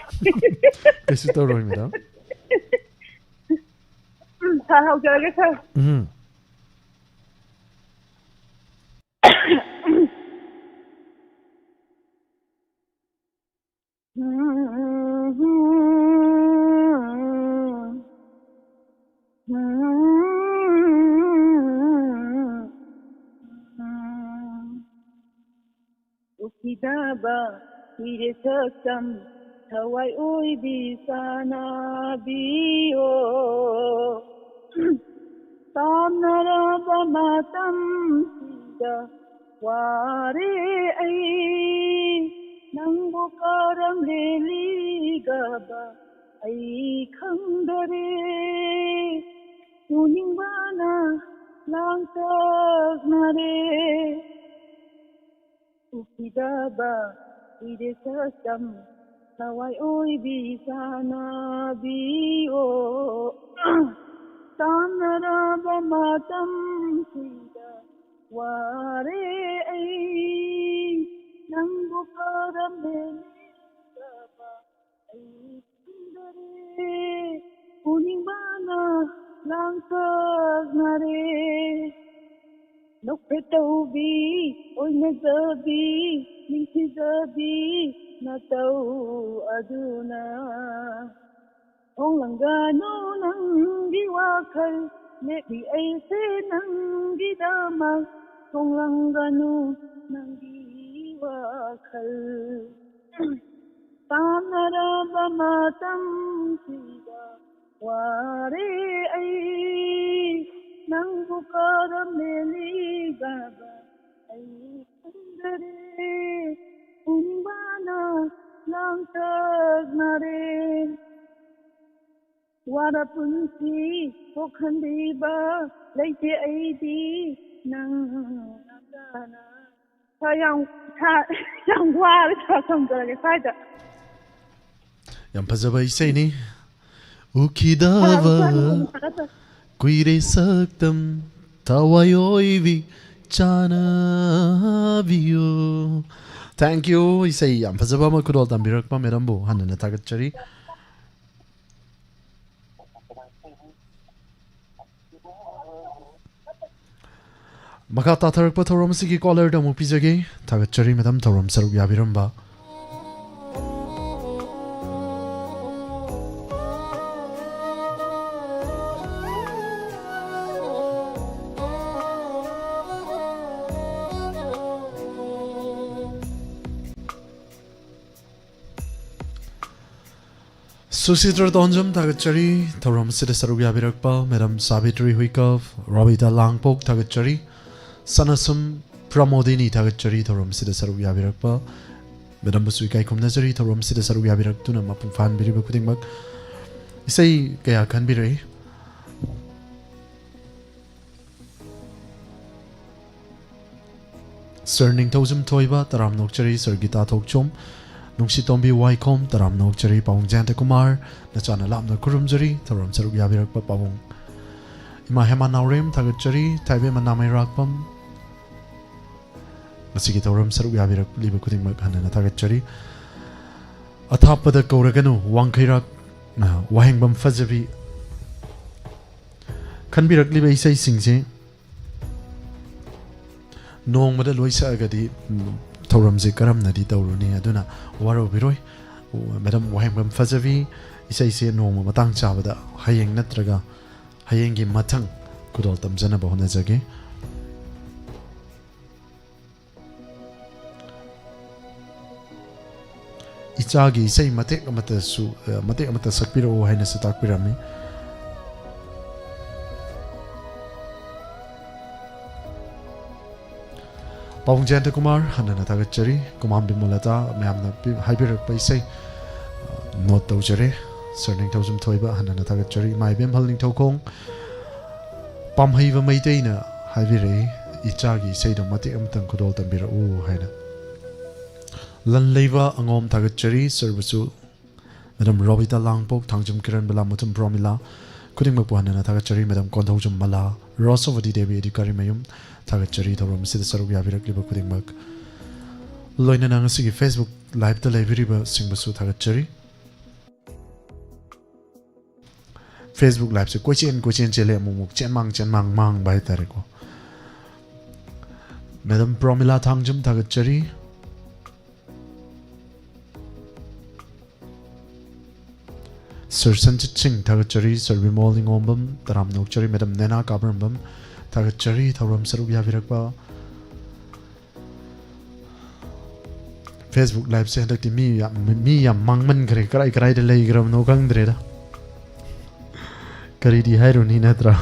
ꯀꯩꯁꯨ ꯇꯧꯔꯣꯏ ꯃꯦꯗꯥꯝ꯫ ꯎꯝ, ꯁꯥꯔ, ꯍꯧꯖꯔꯒꯦ ꯁꯥꯔ꯫ ꯎꯝ꯫ ꯎꯈꯤꯗꯕ ꯀꯨꯏꯔꯦ ꯁꯛꯇꯝ ꯊꯋꯥꯏ ꯑꯣꯏꯕꯤ ꯁꯥꯟꯅꯕꯤꯌꯣ꯫ ꯇꯥꯝꯅꯔꯕ ꯃꯇꯝꯁꯤꯗ ꯋꯥꯔꯦ ꯑꯩ, ꯅꯪꯕꯨ ꯀꯔꯝ ꯂꯦꯜꯂꯤꯒꯕ ꯑꯩ ꯈꯪꯗꯔꯦ꯫ ꯎꯅꯤꯡꯕꯅ ꯂꯥꯡꯇꯛꯅꯔꯦ꯫ ꯎꯈꯤꯗꯕ ꯀꯨꯏꯔꯦ ꯁꯛꯇꯝ ꯊꯋꯥꯏ ꯑꯣꯏꯕꯤ ꯁꯥꯟꯅꯕꯤꯌꯣ꯫ ꯇꯥꯝꯅꯔꯕ ꯃꯇꯝꯁꯤꯗ ꯋꯥꯔꯦ ꯑꯩ, ꯅꯪꯕꯨ ꯀꯔꯝ ꯂꯦꯜꯂꯤꯒꯕ ꯑꯩ ꯈꯪꯗꯔꯦ꯫ ꯎꯅꯤꯡꯕꯅ ꯂꯥꯡꯇꯛꯅꯔꯦ꯫ ꯅꯣꯛꯐꯦꯠ ꯇꯧꯕꯤ, ꯑꯣꯏꯅꯖꯕꯤ, ꯅꯤꯡꯊꯤꯖꯕꯤ ꯅꯇꯧ ꯑꯗꯨꯅ꯫ ꯍꯣꯡꯂꯝꯒꯅꯨ ꯅꯪꯒꯤ ꯋꯥꯈꯜ, ꯂꯦꯞꯂꯤ ꯑꯩꯁꯦ ꯅꯪꯒꯤꯗꯃꯛ꯫ ꯍꯣꯡꯂꯝꯒꯅꯨ ꯅꯪꯒꯤ ꯋꯥꯈꯜ꯫ ꯇꯥꯟꯅꯔꯕ ꯃꯇꯝꯁꯤꯗ ꯋꯥꯔꯦ ꯑꯩ, ꯅꯪꯕꯨ ꯀꯔꯝ ꯂꯦꯜꯂꯤꯒꯕ ꯑꯩ ꯈꯪꯗꯔꯦ꯫ ꯎꯅꯤꯡꯕꯅ ꯂꯥꯡꯇꯛꯅꯔꯦ꯫ ꯋꯥꯔ ꯄꯨꯟꯁꯤ ꯀꯣꯛꯍꯟꯕꯤꯕ ꯂꯩꯇꯦ ꯑꯩꯗꯤ ꯅꯪ ꯅꯠꯇꯅ꯫ ꯍꯣꯏ, ꯌꯥꯝ ꯁꯥ-, ꯌꯥꯝ ꯋꯥꯔꯦ, ꯊꯝꯖꯔꯒꯦ ꯁ꯭ꯋꯥꯏꯗ꯫ ꯌꯥꯝ ꯐꯖꯕ ꯏꯁꯩꯅꯤ꯫ ꯎꯈꯤꯗꯕ ꯀꯨꯏꯔꯦ ꯁꯛꯇꯝ ꯊꯋꯥꯏ ꯑꯣꯏꯕꯤ ꯆꯥꯅꯕꯤꯌꯨ꯫ Thank you꯫ ꯏꯁꯩ ꯌꯥꯝ ꯐꯖꯕ ꯑꯃ ꯈꯨꯗꯣꯜ ꯇꯝꯕꯤꯔꯛꯄ ꯃꯦꯗꯝꯕꯨ ꯍꯟꯅ ꯊꯥꯒꯠꯆꯔꯤ꯫ ꯃꯈꯥ ꯇꯥꯊꯔꯛꯄ ꯊꯧꯔꯝ ꯑꯁꯤꯒꯤ ꯀꯣꯂꯔꯗ ꯑꯃꯨꯛ ꯄꯤꯖꯒꯦ꯫ ꯊꯥꯒꯠꯆꯔꯤ ꯃꯦꯗꯝ, ꯊꯧꯔꯝ ꯁꯔꯨꯛ ꯌꯥꯕꯤꯔꯝꯕ꯫ ꯁꯨꯁꯤꯇ꯭ꯔ ꯇꯣꯟꯖꯝ ꯊꯥꯒꯠꯆꯔꯤ꯫ ꯊꯧꯔꯝ ꯑꯁꯤꯗ ꯁꯔꯨꯛ ꯌꯥꯕꯤꯔꯛꯄ ꯃꯦꯗꯝ ꯁꯥꯕꯤꯇ꯭ꯔꯤ ꯍꯨꯏꯀꯞ, ꯔꯣꯕꯤꯇꯥ ꯂꯥꯡꯄꯣꯛ ꯊꯥꯒꯠꯆꯔꯤ꯫ ꯁꯅꯥꯁꯨꯝ ꯄ꯭ꯔꯃꯣꯗꯤꯅꯤ ꯊꯥꯒꯠꯆꯔꯤ꯫ ꯊꯧꯔꯝ ꯑꯁꯤꯗ ꯁꯔꯨꯛ ꯌꯥꯕꯤꯔꯛꯄ ꯃꯦꯗꯝꯕꯨꯁꯨ ꯏꯀꯥꯏ ꯈꯨꯝꯅꯖꯔꯤ꯫ ꯊꯧꯔꯝ ꯑꯁꯤꯗ ꯁꯔꯨꯛ ꯌꯥꯕꯤꯔꯛꯇꯨꯅ ꯃꯄꯨꯡ ꯐꯥꯍꯟꯕꯤꯔꯤꯕ ꯈꯨꯗꯤꯡꯃꯛ꯫ ꯏꯁꯩ ꯀꯌꯥ ꯈꯟꯕꯤꯔꯛꯏ꯫ ꯁꯔ ꯅꯤꯡꯊꯧꯖꯝ ꯊꯣꯏꯕ, ꯇꯔꯥꯝꯅ ꯑꯣꯛꯆꯔꯤ꯫ ꯁꯔ ꯒꯤꯇꯥ ꯊꯣꯛꯆꯣꯝ, ꯅꯨꯡꯁꯤꯇꯣꯝꯕꯤ ꯋꯥꯏꯈꯣꯝ, ꯇꯔꯥꯝꯅ ꯑꯣꯛꯆꯔꯤ꯫ ꯄꯥꯕꯨꯡ ꯖꯌꯟꯇ ꯀꯨꯃꯥꯔ, ꯅꯆꯥꯅ ꯂꯥꯞꯅ ꯈꯨꯔꯨꯝꯖꯔꯤ꯫ ꯊꯧꯔꯝ ꯁꯔꯨꯛ ꯌꯥꯕꯤꯔꯛꯄ ꯄꯥꯕꯨꯡ ꯏꯃꯥ ꯍꯦꯃꯥ ꯅꯥꯎꯔꯦꯝ ꯊꯥꯒꯠꯆꯔꯤ꯫ ꯊꯥꯏꯕꯦꯝꯃ ꯅꯥꯃꯩꯔꯥꯛꯄꯝ, ꯉꯁꯤꯒꯤ ꯊꯧꯔꯝ ꯁꯔꯨꯛ ꯌꯥꯕꯤꯔꯛꯂꯤꯕ ꯈꯨꯗꯤꯡꯃꯛ ꯍꯟꯅ ꯊꯥꯒꯠꯆꯔꯤ꯫ ꯑꯊꯥꯞꯄꯗ ꯀꯧꯔꯒꯅꯨ, ꯋꯥꯡꯈꯩꯔꯥꯛ, ꯑ, ꯋꯥꯍꯦꯡꯕꯝ ꯐꯖꯕꯤ꯫ ꯈꯟꯕꯤꯔꯛꯂꯤꯕ ꯏꯁꯩꯁꯤꯡꯁꯦ ꯅꯣꯡꯃꯗ ꯂꯣꯏ ꯁꯛꯑꯒꯗꯤ, ꯎꯝ, ꯊꯧꯔꯝꯁꯦ ꯀꯔꯝꯅꯗꯤ ꯇꯧꯔꯨꯅꯤ? ꯑꯗꯨꯅ ꯋꯥꯔꯧꯕꯤꯔꯣꯏ꯫ ꯃꯦꯗꯝ ꯋꯥꯍꯦꯡꯕꯝ ꯐꯖꯕꯤ, ꯏꯁꯩꯁꯦ ꯅꯣꯡꯃ ꯃꯇꯥꯡ ꯆꯥꯕꯗ, ꯍꯌꯦꯡ ꯅꯠꯇ꯭ꯔꯒ ꯍꯌꯦꯡꯒꯤ ꯃꯊꯪ ꯈꯨꯗꯣꯜ ꯇꯝꯖꯅꯕ ꯍꯣꯠꯅꯖꯒꯦ꯫ ꯏꯆꯥꯒꯤ ꯏꯁꯩ ꯃꯇꯦꯛ ꯑꯃꯠꯇꯁꯨ, ꯑ, ꯃꯇꯦꯛ ꯑꯃꯠꯇ ꯁꯛꯄꯤꯔꯛꯎ ꯍꯥꯏꯅꯁꯨ ꯇꯥꯛꯄꯤꯔꯝꯃꯤ꯫ ꯄꯥꯕꯨꯡ ꯖꯌꯟꯇ ꯀꯨꯃꯥꯔ, ꯍꯟꯅ ꯍꯟꯅ ꯊꯥꯒꯠꯆꯔꯤ꯫ ꯀꯨꯃꯥꯝ ꯕꯤꯃꯣꯂꯇꯥ, ꯃꯌꯥꯝꯅ ꯄꯤ-, ꯍꯥꯏꯕꯤꯔꯛꯄ ꯏꯁꯩ, ꯑ, ꯅꯣꯠ ꯇꯧꯖꯔꯦ꯫ ꯁꯔ ꯅꯤꯡꯊꯧꯖꯝ ꯊꯣꯏꯕ, ꯍꯟꯅ ꯍꯟꯅ ꯊꯥꯒꯠꯆꯔꯤ꯫ ꯏꯃꯥ ꯏꯕꯦꯝꯍꯜ ꯅꯤꯡꯊꯧꯈꯣꯡ, ꯄꯥꯝꯍꯩꯕ ꯃꯩꯇꯩꯅ ꯍꯥꯏꯕꯤꯔꯛꯏ, ꯏꯆꯥꯒꯤ ꯏꯁꯩꯗꯣ ꯃꯇꯦꯛ ꯑꯃꯇꯪ ꯈꯨꯗꯣꯜ ꯇꯝꯕꯤꯔꯛꯎ ꯍꯥꯏꯅ꯫ ꯂꯟꯂꯩꯕ ꯑꯉꯣꯝ ꯊꯥꯒꯠꯆꯔꯤ꯫ ꯁꯔꯕꯨꯁꯨ ꯃꯦꯗꯥꯝ ꯔꯣꯕꯤꯇꯥ ꯂꯥꯡꯄꯣꯛ, ꯊꯥꯡꯖꯝ ꯀꯤꯔꯟ, ꯕꯂꯥꯃꯊꯨꯝ ꯄ꯭ꯔꯣꯃꯤꯂꯥ, ꯈꯨꯗꯤꯡꯃꯛꯄꯨ ꯍꯟꯅ ꯍꯟꯅ ꯊꯥꯒꯠꯆꯔꯤ꯫ ꯃꯦꯗꯥꯝ ꯀꯣꯟꯊꯧꯖꯝ ꯃꯂꯥ, ꯔꯣꯁꯣꯕꯗꯤ ꯗꯦꯕꯤ, ꯑꯦꯗꯤꯀꯥꯔꯤ ꯃꯌꯨꯝ, ꯊꯥꯒꯠꯆꯔꯤ ꯊꯧꯔꯝ ꯑꯁꯤꯗ ꯁꯔꯨꯛ ꯌꯥꯕꯤꯔꯛꯂꯤꯕ ꯈꯨꯗꯤꯡꯃꯛ꯫ ꯂꯣꯏꯅꯅ ꯉꯁꯤꯒꯤ Facebook Live-ꯇ ꯂꯩꯕꯤꯔꯤꯕꯁꯤꯡꯕꯨꯁꯨ ꯊꯥꯒꯠꯆꯔꯤ꯫ Facebook Live-ꯁꯦ ꯀꯣꯏꯆꯦꯟ ꯀꯣꯏꯆꯦꯟ ꯆꯦꯜꯂꯦ, ꯑꯃꯨꯛ ꯑꯃꯨꯛ ꯆꯦꯟꯃꯥꯡ ꯆꯦꯟꯃꯥꯡ ꯃꯥꯡꯕ ꯍꯥꯏꯇꯥꯔꯦꯀꯣ꯫ ꯃꯦꯗꯥꯝ ꯄ꯭ꯔꯣꯃꯤꯂꯥ ꯊꯥꯡꯖꯝ ꯊꯥꯒꯠꯆꯔꯤ꯫ ꯁꯔ ꯁꯟꯖꯤꯠ ꯁꯤꯡ ꯊꯥꯒꯠꯆꯔꯤ, ꯁꯔ ꯕꯤꯃꯣꯜ ꯅꯤꯉꯣꯝꯕꯝ ꯇꯔꯥꯝꯅ ꯑꯣꯛꯆꯔꯤ, ꯃꯦꯗꯥꯝ ꯅꯦꯅꯥ ꯀꯥꯕꯔꯝꯕꯝ ꯊꯥꯒꯠꯆꯔꯤ ꯊꯧꯔꯝ ꯁꯔꯨꯛ ꯌꯥꯕꯤꯔꯛꯄ꯫ Facebook Live-ꯁꯦ ꯍꯟꯗꯛꯇꯤ ꯃꯤ ꯌꯥꯝ, ꯃꯤ ꯌꯥꯝ ꯃꯥꯡꯃꯟꯈ꯭ꯔꯦ, ꯀꯔꯥꯏ ꯀꯔꯥꯏꯗ ꯂꯩꯈ꯭ꯔꯕꯅꯣ ꯈꯪꯗ꯭ꯔꯦꯗ꯫ ꯀꯔꯤꯗꯤ ꯍꯥꯏꯔꯨꯅꯤ ꯅꯠꯇ꯭ꯔꯥ?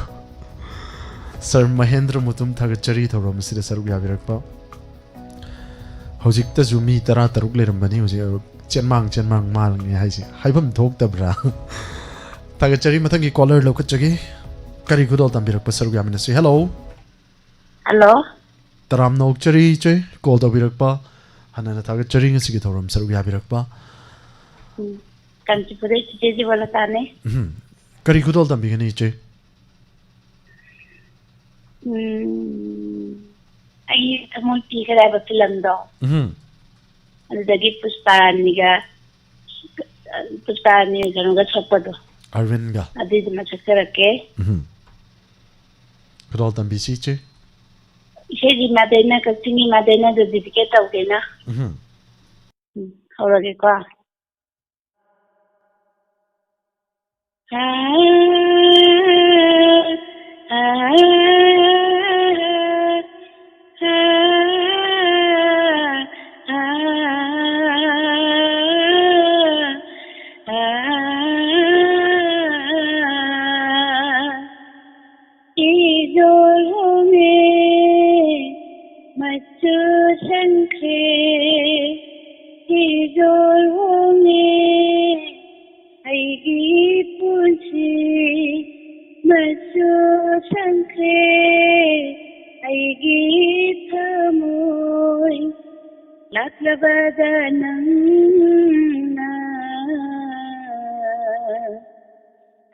ꯁꯔ ꯃꯍꯦꯟꯗ꯭ꯔ ꯃꯨꯇꯨꯝ ꯊꯥꯒꯠꯆꯔꯤ ꯊꯧꯔꯝ ꯑꯁꯤꯗ ꯁꯔꯨꯛ ꯌꯥꯕꯤꯔꯛꯄ꯫ ꯍꯧꯖꯤꯛꯇꯁꯨ ꯃꯤ ꯇꯔꯥ ꯇꯔꯨꯛ ꯂꯩꯔꯝꯕꯅꯤ, ꯍꯧꯖꯤꯛ ꯆꯦꯟꯃꯥꯡ ꯆꯦꯟꯃꯥꯡ ꯃꯥꯡꯉꯦ ꯍꯥꯏꯁꯦ ꯍꯥꯏꯐꯝ ꯊꯣꯛꯇꯕ꯭ꯔꯥ? ꯊꯥꯒꯠꯆꯔꯤ꯫ ꯃꯊꯪꯒꯤ caller ꯂꯧꯈꯠꯆꯒꯦ꯫ ꯀꯔꯤ ꯈꯨꯗꯣꯜ ꯇꯝꯕꯤꯔꯛꯄ ꯁꯔꯨꯛ ꯌꯥꯃꯤꯟꯅꯁꯤ? Hello꯫ Hello꯫ ꯇꯔꯥꯝꯅ ꯑꯣꯛꯆꯔꯤ ꯏꯆꯦ, call ꯇꯧꯕꯤꯔꯛꯄ꯫ ꯍꯟꯅ ꯍꯟꯅ ꯊꯥꯒꯠꯆꯔꯤ ꯉꯁꯤꯒꯤ ꯊꯧꯔꯝ ꯁꯔꯨꯛ ꯌꯥꯕꯤꯔꯛꯄ꯫ ꯎꯝ, ꯀꯥꯟꯆꯤꯄꯨꯔꯗꯩ ꯆꯤꯆꯦ ꯖꯤꯕꯂꯇꯥꯅꯦ꯫ ꯎꯝ꯫ ꯀꯔꯤ ꯈꯨꯗꯣꯜ ꯇꯝꯕꯤꯒꯅꯤ ꯏꯆꯦ? ꯎꯝ, ꯑꯩꯒꯤ ꯊꯃꯣꯏ ꯄꯤꯈꯔꯦ ꯍꯥꯏꯕ film-ꯗꯣ꯫ ꯎꯝ꯫ ꯑꯗꯨꯗꯒꯤ ꯄꯨꯁꯄꯥꯔꯥꯅꯤꯒ, ꯄꯨꯁꯄꯥꯔꯥꯅꯤ ꯀꯩꯅꯣꯒ ꯁꯛꯄꯗꯣ꯫ ꯑꯔꯕꯤꯟꯒ꯫ ꯑꯗꯨꯏꯗꯨꯃ ꯁꯛꯆꯔꯛꯀꯦ꯫ ꯎꯝ꯫ ꯈꯨꯗꯣꯜ ꯇꯝꯕꯤꯁꯤ ꯏꯆꯦ꯫ ꯏꯁꯩꯗꯤ ꯃꯥꯗꯩꯅ, ꯀꯛꯆꯤꯡꯒꯤ ꯃꯥꯗꯩꯅ dedicate ꯇꯧꯒꯦꯅ꯫ ꯎꯝ꯫ ꯎꯝ, ꯍꯧꯔꯒꯦꯀꯣ꯫ ꯏꯖꯣꯜ ꯍꯣꯡꯉꯦ, ꯃꯆꯨ ꯁꯪꯈ꯭ꯔꯦ, ꯏꯖꯣꯜ ꯍꯣꯡꯉꯦ, ꯑꯩꯒꯤ ꯄꯨꯟꯁꯤ꯫ ꯄꯗ ꯅꯪꯅ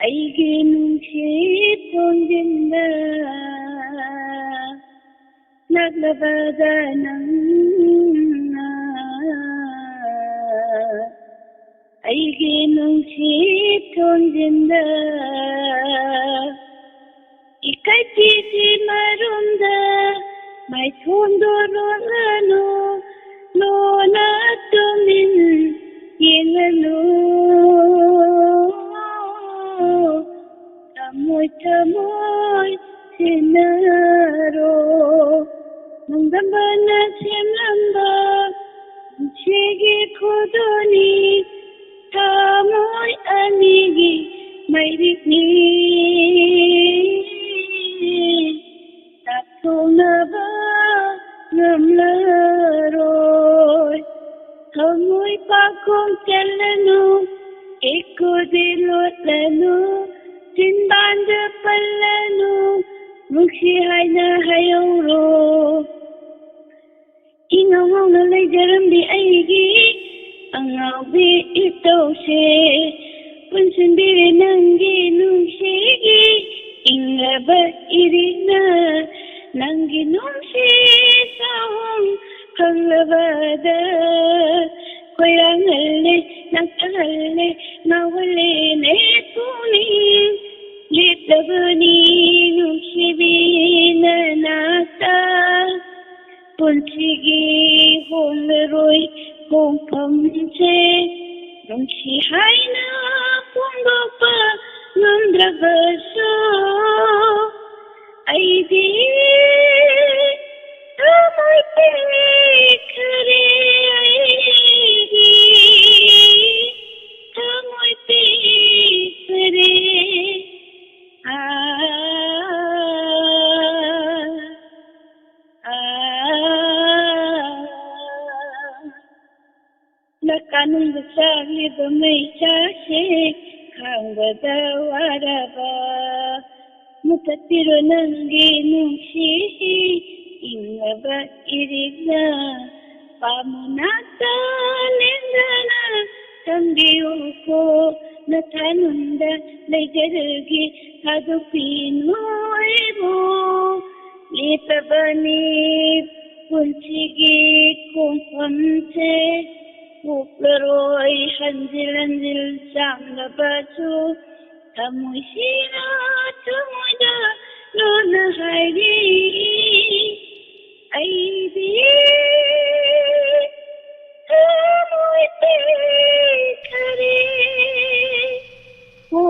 ꯑꯩꯒꯤ ꯅꯨꯡꯁꯤꯠ ꯊꯣꯡꯖꯤꯟꯗ ꯅꯛꯂꯕꯗ ꯅꯪꯅ ꯑꯩꯒꯤ ꯅꯨꯡꯁꯤꯠ ꯊꯣꯡꯖꯤꯟꯗ ꯏꯀꯥꯏ ꯄꯤꯗꯤ ꯃꯔꯨꯝꯗ ꯃꯥꯏꯊꯣꯡꯗꯣ ꯂꯣꯠꯂꯅꯨ, ꯂꯣꯟꯅ ꯇꯨꯃꯤꯟ ꯌꯦꯡꯂꯅꯨ꯫ ꯊꯃꯣꯏ ꯊꯃꯣꯏ ꯁꯤꯟꯅꯔꯣ, ꯅꯣꯡꯗꯝꯕꯅ ꯁꯦꯝꯂꯝꯕ ꯄꯨꯟꯁꯤꯒꯤ ꯈꯨꯗꯣꯜꯅꯤ꯫ ꯊꯃꯣꯏ ꯑꯅꯤꯒꯤ ꯃꯩꯔꯤꯛꯅꯤ꯫ ꯅꯥꯊꯣꯛꯅꯕ ꯉꯝꯂꯔꯣꯏ꯫ ꯊꯃꯣꯏ ꯄꯥꯈꯣꯡ ꯆꯜꯂꯅꯨ, ꯏꯀꯨꯗꯤ ꯂꯣꯠꯂꯅꯨ, ꯆꯤꯟꯕꯥꯟꯗ ꯄꯜꯂꯅꯨ, ꯅꯨꯡꯁꯤ ꯍꯥꯏꯅ ꯍꯥꯏꯍꯧꯔꯣ꯫ ꯏꯉꯥꯎ ꯉꯥꯎꯅ ꯂꯩꯖꯔꯝꯕꯤ ꯑꯩꯒꯤ ꯑꯉꯥꯎꯕꯤ ꯏꯇꯧꯁꯦ ꯄꯨꯟꯁꯤꯟꯕꯤꯔꯦ ꯅꯪꯒꯤ ꯅꯨꯡꯁꯤꯒꯤ ꯏꯪꯂꯕ ꯏꯔꯤꯛꯅ꯫ ꯅꯪꯒꯤ ꯅꯨꯡꯁꯤ ꯆꯍꯨꯝ ꯈꯪꯂꯕꯗ ꯈꯣꯏꯔꯥꯡꯍꯜꯂꯦ, ꯅꯛꯊꯍꯜꯂꯦ, ꯉꯥꯎꯍꯜꯂꯦꯅꯦ ꯄꯨꯛꯅꯤꯡ꯫ ꯂꯦꯞꯂꯕꯅꯤ ꯅꯨꯡꯁꯤꯕꯤ ꯅꯅꯥꯛꯇ꯫ ꯄꯨꯟꯁꯤꯒꯤ ꯍꯣꯡꯂꯔꯣꯏ ꯍꯣꯡꯐꯝꯁꯦ ꯅꯨꯡꯁꯤ ꯍꯥꯏꯅ ꯐꯣꯡꯗꯣꯛꯄ ꯉꯝꯗ꯭ꯔꯕꯁꯨ, ꯑꯩꯗꯤ ꯊꯃꯣꯏ ꯄꯦꯟꯈꯔꯦ, ꯑꯩꯗꯤ ꯊꯃꯣꯏ ꯄꯦꯟꯈꯔꯦ꯫ ꯑꯥ, ꯑꯥ, ꯅꯀꯥꯅꯨꯡꯗ ꯆꯥꯛꯂꯤꯕ ꯃꯩꯁꯥꯁꯦ ꯈꯥꯡꯕꯗ ꯋꯥꯔꯕ, ꯃꯨꯊꯠꯄꯤꯔꯣ ꯅꯪꯒꯤ ꯅꯨꯡꯁꯤ ꯏꯪꯂꯕ ꯏꯔꯤꯛꯅ꯫ ꯄꯥꯃꯨꯅꯥꯛꯇ ꯂꯦꯡꯗꯅ ꯊꯝꯕꯤꯌꯨꯀꯣ, ꯅꯊꯥꯅꯨꯡꯗ ꯂꯩꯖꯔꯒꯦ, ꯊꯥꯗꯣꯛꯄꯤꯅꯨ ꯑꯩꯕꯨ꯫ ꯂꯦꯞꯄꯕꯅꯤ ꯄꯨꯟꯁꯤꯒꯤ ꯈꯣꯡꯐꯝꯁꯦ, ꯄꯣꯛꯂꯔꯣꯏ ꯍꯟꯖꯤꯜ ꯍꯟꯖꯤꯜ ꯆꯥꯝꯂꯕꯁꯨ, ꯊꯃꯣꯏꯁꯤꯅ ꯊꯃꯣꯏꯗ ꯂꯣꯟꯅ ꯍꯥꯏꯔꯤ, ꯑꯩꯗꯤ ꯊꯃꯣꯏ ꯄꯦꯟꯈꯔꯦ꯫ ꯑꯣ,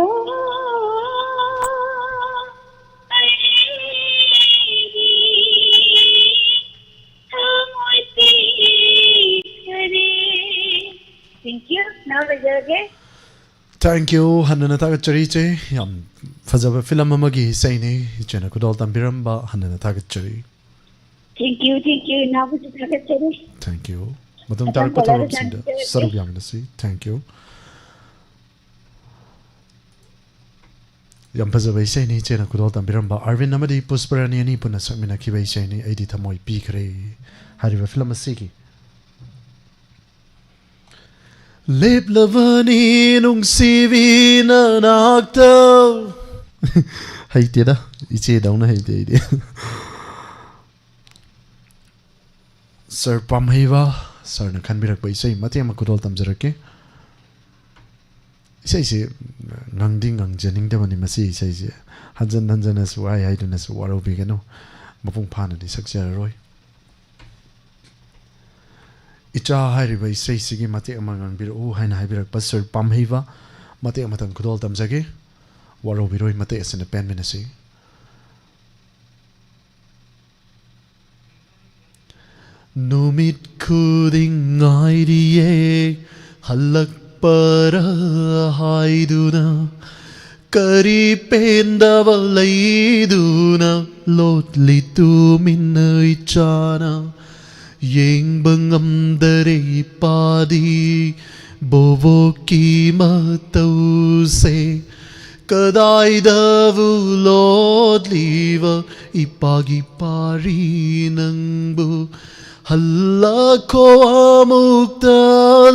ꯑꯩꯗꯤ ꯊꯃꯣꯏ ꯄꯦꯟꯈꯔꯦ꯫ Thank you. Now ꯂꯣꯏꯖꯔꯒꯦ꯫ Thank you. ꯍꯟꯅꯅ ꯊꯥꯒꯠꯆꯔꯤ, ꯏꯆꯦ꯫ ꯌꯥꯝ ꯐꯖꯕ ꯐꯤꯂꯝ ꯑꯃꯒꯤ ꯏꯁꯩꯅꯤ꯫ ꯏꯆꯦꯅ ꯈꯨꯗꯣꯜ ꯇꯝꯕꯤꯔꯝꯕ ꯍꯟꯅꯅ ꯊꯥꯒꯠꯆꯔꯤ꯫ Thank you, thank you. ꯏꯅꯥꯎꯕꯨꯁꯨ ꯊꯥꯒꯠꯆꯔꯤ꯫ Thank you. ꯃꯇꯨꯡ ꯃꯇꯝ ꯇꯥꯔꯛꯄ ꯀꯣꯜꯂꯒ ꯊꯧꯔꯝꯁꯤꯡꯗ ꯆꯪꯖꯔꯒꯦ꯫ ꯁꯔꯨꯛ ꯌꯥꯃꯤꯟꯅꯁꯤ꯫ Thank you. ꯌꯥꯝ ꯐꯖꯕ ꯏꯁꯩꯅꯤ ꯏꯆꯦꯅ ꯈꯨꯗꯣꯜ ꯇꯝꯕꯤꯔꯝꯕ꯫ ꯑꯔꯕꯤꯟ ꯑꯃꯗꯤ ꯄꯨꯁꯄꯔꯥꯅꯤ ꯑꯅꯤ ꯄꯨꯟꯅ ꯁꯛꯃꯤꯟꯅꯈꯤꯕ ꯏꯁꯩꯅꯤ ꯑꯩꯗꯤ ꯊꯃꯣꯏ ꯄꯤꯈ꯭ꯔꯦ ꯍꯥꯏꯔꯤꯕ ꯐꯤꯂꯝ ꯑꯁꯤꯒꯤ꯫ ꯂꯦꯞꯂꯕꯅꯤ ꯅꯨꯡꯁꯤꯕꯤ ꯅꯅꯥꯛꯇ꯫ ꯍꯩꯇꯦꯗ, ꯏꯆꯦꯗꯧꯅ ꯍꯩꯇꯦ ꯑꯩꯗꯤ꯫ ꯁꯥꯔ ꯄꯥꯝꯍꯩꯕ ꯁꯥꯔꯅ ꯈꯟꯕꯤꯔꯛꯄ ꯏꯁꯩ ꯃꯇꯦꯛ ꯑꯃ ꯈꯨꯗꯣꯜ ꯇꯝꯖꯔꯛꯀꯦ꯫ ꯏꯁꯩꯁꯦ ꯉꯪꯗꯤ ꯉꯪꯖꯅꯤꯡꯗꯕꯅꯤ, ꯃꯁꯤ ꯏꯁꯩꯁꯦ ꯍꯟꯖꯟ ꯍꯟꯖꯟꯅꯁꯨ ꯍꯥꯏ ꯍꯥꯏꯗꯨꯅꯁꯨ ꯋꯥꯔꯧꯕꯤꯒꯅꯨ, ꯃꯄꯨꯡ ꯐꯥꯅꯗꯤ ꯁꯛꯆꯔꯔꯣꯏ꯫ ꯏꯆꯥ ꯍꯥꯏꯔꯤꯕ ꯏꯁꯩꯁꯤꯒꯤ ꯃꯇꯦꯛ ꯑꯃ ꯉꯥꯡꯕꯤꯔꯛꯎ ꯍꯥꯏꯅ ꯍꯥꯏꯕꯤꯔꯛꯄ ꯁꯥꯔ ꯄꯥꯝꯍꯩꯕ, ꯃꯇꯦꯛ ꯑꯃꯇꯪ ꯈꯨꯗꯣꯜ ꯇꯝꯖꯒꯦ꯫ ꯋꯥꯔꯧꯕꯤꯔꯣꯏ, ꯃꯇꯦꯛ ꯑꯁꯤꯅ ꯄꯦꯟꯃꯤꯟꯅꯁꯤ꯫ ꯅꯨꯃꯤꯠ ꯈꯨꯗꯤꯡ ꯉꯥꯏꯔꯤꯌꯦ ꯍꯜꯂꯛꯄꯔ ꯍꯥꯏꯗꯨꯅ, ꯀꯔꯤ ꯄꯦꯟꯗꯕ ꯂꯩꯗꯨꯅ ꯂꯣꯠꯂꯤ ꯇꯨꯃꯤꯟꯅ ꯏꯆꯥꯅ, ꯌꯦꯡꯕ ꯉꯝꯗꯔꯦ ꯏꯄꯥꯗꯤ ꯕꯣꯕꯣꯛꯀꯤ ꯃꯇꯧꯁꯦ꯫ ꯀꯗꯥꯏꯗꯕꯨ ꯂꯣꯠꯂꯤꯕ ꯏꯄꯥꯒꯤ ꯄꯥꯔꯤ ꯅꯪꯕꯨ? ꯍꯜꯂꯛꯈꯣ ꯑꯃꯨꯛꯇ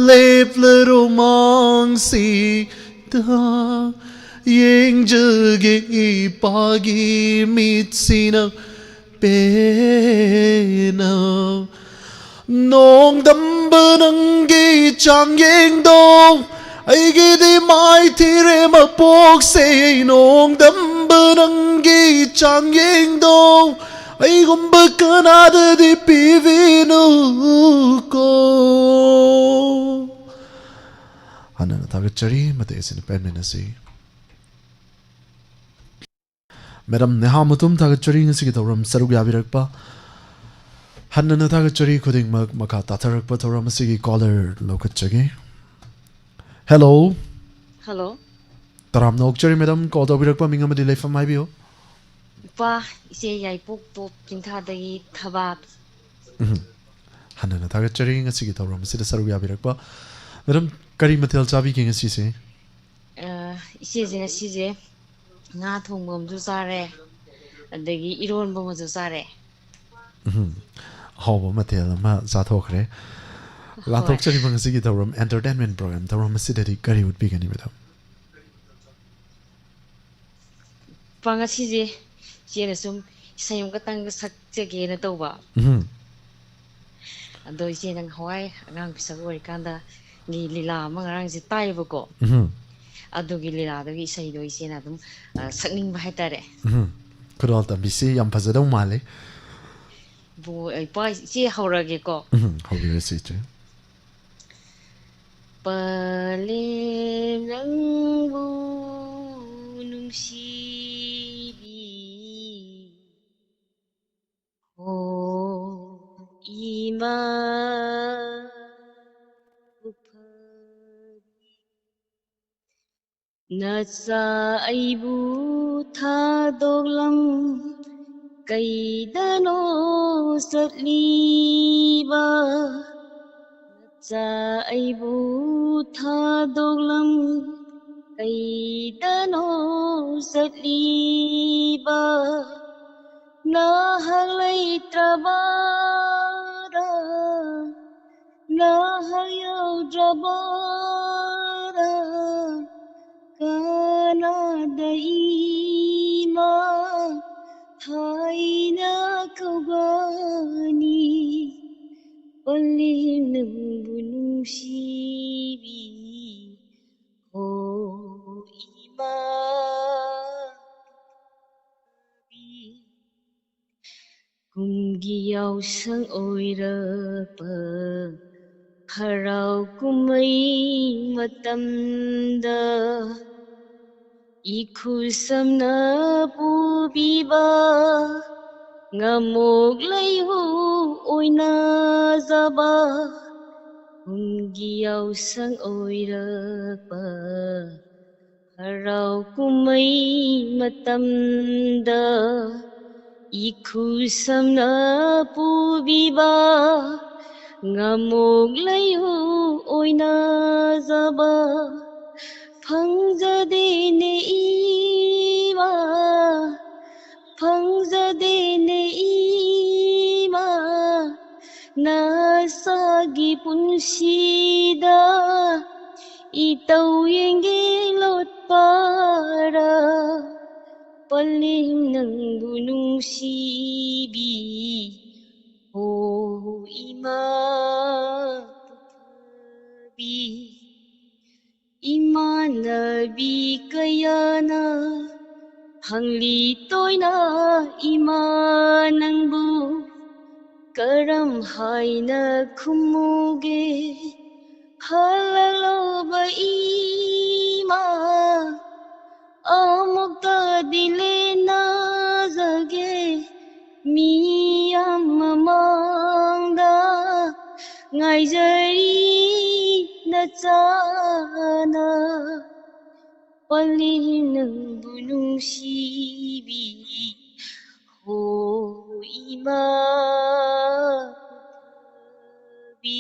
ꯂꯦꯞꯂꯔꯣ ꯃꯥꯡꯁꯤꯗ, ꯌꯦꯡꯖꯒꯦ ꯏꯄꯥꯒꯤ ꯃꯤꯠꯁꯤꯅ ꯄꯦꯟꯅ꯫ ꯅꯣꯡꯗꯝꯕ ꯅꯪꯒꯤ ꯆꯥꯡꯌꯦꯡꯗꯣ ꯑꯩꯒꯤꯗꯤ ꯃꯥꯏꯊꯤꯔꯦ ꯃꯄꯣꯛꯁꯦ꯫ ꯅꯣꯡꯗꯝꯕ ꯅꯪꯒꯤ ꯆꯥꯡꯌꯦꯡꯗꯣ ꯑꯩꯒꯨꯝꯕ ꯀꯅꯥꯗꯗꯤ ꯄꯤꯕꯤꯅꯨꯀꯣ꯫ ꯍꯟꯅꯅ ꯊꯥꯒꯠꯆꯔꯤ꯫ ꯃꯇꯦꯛ ꯑꯁꯤꯅ ꯄꯦꯟꯃꯤꯟꯅꯁꯤ꯫ ꯃꯦꯗꯥꯝ ꯅꯦꯍꯥ ꯃꯨꯇꯨꯝ, ꯊꯥꯒꯠꯆꯔꯤ ꯉꯁꯤꯒꯤ ꯊꯧꯔꯝ ꯁꯔꯨꯛ ꯌꯥꯕꯤꯔꯛꯄ꯫ ꯍꯟꯅꯅ ꯊꯥꯒꯠꯆꯔꯤ ꯈꯨꯗꯤꯡꯃꯛ꯫ ꯃꯈꯥ ꯇꯥꯊꯔꯛꯄ ꯊꯧꯔꯝ ꯑꯁꯤꯒꯤ ꯀꯣꯂꯔ ꯂꯧꯈꯠꯆꯒꯦ꯫ ꯍꯦꯜꯂꯣ꯫ ꯍꯜꯂꯣ꯫ ꯇꯔꯥꯝꯅ ꯑꯣꯛꯆꯔꯤ ꯃꯦꯗꯥꯝ, ꯀꯣꯜ ꯇꯧꯕꯤꯔꯛꯄ ꯃꯤꯡ ꯑꯃꯗꯤ ꯂꯩꯐꯝ ꯍꯥꯏꯕꯤꯌꯨ꯫ ꯏꯄꯥ, ꯏꯆꯦ ꯌꯥꯏꯄꯣꯛ ꯇꯣꯞ ꯆꯤꯡꯊꯥꯗꯒꯤ ꯊꯕꯥ꯫ ꯎꯝ꯫ ꯍꯟꯅꯅ ꯊꯥꯒꯠꯆꯔꯤ ꯉꯁꯤꯒꯤ ꯊꯧꯔꯝ ꯑꯁꯤꯗ ꯁꯔꯨꯛ ꯌꯥꯕꯤꯔꯛꯄ꯫ ꯃꯦꯗꯥꯝ, ꯀꯔꯤ ꯃꯊꯦꯜ ꯆꯥꯕꯤꯒꯦ ꯉꯁꯤꯁꯦ? ꯑ, ꯏꯆꯦꯁꯦ ꯉꯁꯤꯁꯦ ꯉꯥ ꯊꯣꯡꯕ ꯑꯃꯁꯨ ꯆꯥꯔꯦ, ꯑꯗꯒꯤ ꯏꯔꯣꯟꯕ ꯑꯃꯁꯨ ꯆꯥꯔꯦ꯫ ꯎꯝ, ꯑꯍꯥꯎꯕ ꯃꯊꯦꯜ ꯑꯃ ꯆꯥꯊꯣꯛꯈ꯭ꯔꯦ꯫ ꯍꯣꯏ꯫ ꯂꯥꯟꯊꯣꯛꯆꯔꯤꯕ ꯉꯁꯤꯒꯤ ꯊꯧꯔꯝ, entertainment program ꯊꯧꯔꯝ ꯑꯁꯤꯗꯗꯤ ꯀꯔꯤ ꯎꯠꯄꯤꯒꯅꯤ ꯃꯦꯗꯥꯝ? ꯄꯥ, ꯉꯁꯤꯁꯦ ꯏꯆꯦꯅ ꯁꯨꯝ ꯏꯁꯩ ꯑꯃꯈꯛꯇꯪꯒ ꯁꯛꯆꯒꯦꯅ ꯇꯧꯕ꯫ ꯎꯝ꯫ ꯑꯗꯣ ꯏꯆꯦ, ꯅꯪ ꯍꯋꯥꯏ ꯑꯉꯥꯡ ꯄꯤꯁꯛ ꯑꯣꯏꯔꯤꯀꯥꯟꯗꯒꯤ ꯂꯤꯂꯥ ꯑꯃ ꯉꯔꯥꯡꯁꯦ ꯇꯥꯏꯌꯦꯕꯀꯣ꯫ ꯎꯝ꯫ ꯑꯗꯨꯒꯤ ꯂꯤꯂꯥꯗꯨꯒꯤ ꯏꯁꯩꯗꯣ ꯏꯆꯦꯅ ꯑꯗꯨꯝ, ꯑ, ꯁꯛꯅꯤꯡꯕ ꯍꯥꯏꯇꯥꯔꯦ꯫ ꯎꯝ꯫ ꯈꯨꯗꯣꯜ ꯇꯝꯕꯤꯁꯤ, ꯌꯥꯝ ꯐꯖꯗꯧ ꯃꯥꯜꯂꯤ꯫ ꯕꯨ-, ꯏꯄꯥ, ꯏꯆꯦ ꯍꯧꯔꯒꯦꯀꯣ꯫ ꯎꯝ, ꯍꯧꯕꯤꯔꯁꯤ ꯏꯆꯦ꯫ ꯄꯂꯦꯝ ꯅꯪꯕꯨ ꯅꯨꯡꯁꯤꯕꯤ꯫ ꯍꯣ ꯏꯃꯥ ꯎꯐꯝ, ꯅꯆꯥ ꯑꯩꯕꯨ ꯊꯥꯗꯣꯛꯂꯝ ꯀꯩꯗꯅꯣ ꯆꯠꯂꯤꯕ? ꯆꯥ ꯑꯩꯕꯨ ꯊꯥꯗꯣꯛꯂꯝ ꯀꯩꯗꯅꯣ ꯆꯠꯂꯤꯕ? ꯅꯍꯥꯛ ꯂꯩꯇ꯭ꯔꯕ ꯅꯍꯥꯛ ꯌꯥꯎꯗ꯭ꯔꯕꯗ ꯀꯅꯥꯗ ꯏꯃꯥ ꯍꯥꯏꯅ ꯀꯧꯒꯅꯤ? ꯄꯜꯂꯤ ꯅꯪꯕꯨ ꯅꯨꯡꯁꯤꯕꯤ, ꯍꯣ ꯏꯃꯥ꯫ ꯀꯨꯝꯒꯤ ꯌꯥꯎꯁꯪ ꯑꯣꯏꯔꯛꯄ ꯍꯔꯥꯎ ꯀꯨꯝꯍꯩ ꯃꯇꯝꯗ ꯏꯈꯨ ꯁꯝꯅ ꯄꯨꯕꯤꯕ ꯉꯥꯃꯣꯛ ꯂꯩꯍꯨ ꯑꯣꯏꯅꯖꯕ ꯀꯨꯝꯒꯤ ꯌꯥꯎꯁꯪ ꯑꯣꯏꯔꯛꯄ ꯍꯔꯥꯎ ꯀꯨꯝꯍꯩ ꯃꯇꯝꯗ ꯏꯈꯨ ꯁꯝꯅ ꯄꯨꯕꯤꯕ ꯉꯥꯃꯣꯛ ꯂꯩꯍꯨ ꯑꯣꯏꯅꯖꯕ ꯐꯪꯖꯗꯦꯅꯦ ꯏꯃꯥ, ꯐꯪꯖꯗꯦꯅꯦ ꯏꯃꯥ, ꯅꯁꯥꯒꯤ ꯄꯨꯟꯁꯤꯗ ꯏꯇꯧ ꯌꯦꯡꯒꯦ ꯂꯣꯠꯄꯔꯥ? ꯄꯜꯂꯤ ꯅꯪꯕꯨ ꯅꯨꯡꯁꯤꯕꯤ, ꯍꯣ ꯏꯃꯥ ꯄꯨꯊꯕꯤ꯫ ꯏꯃꯥꯟꯅꯕꯤ ꯀꯌꯥꯅ ꯍꯪꯂꯤ ꯇꯣꯏꯅ ꯏꯃꯥ ꯅꯪꯕꯨ, ꯀꯔꯝ ꯍꯥꯏꯅ ꯈꯨꯝꯃꯨꯒꯦ? ꯍꯜꯂꯛꯂꯣꯕ ꯏꯃꯥ, ꯑꯃꯨꯛꯇꯗꯤ ꯂꯦꯟꯅꯖꯒꯦ ꯃꯤꯌꯥꯝ ꯃꯃꯥꯡꯗ ꯉꯥꯏꯖꯔꯤ ꯅꯆꯥꯅ꯫ ꯄꯜꯂꯤ ꯅꯪꯕꯨ ꯅꯨꯡꯁꯤꯕꯤ, ꯍꯣ ꯏꯃꯥ ꯄꯨꯊꯕꯤ꯫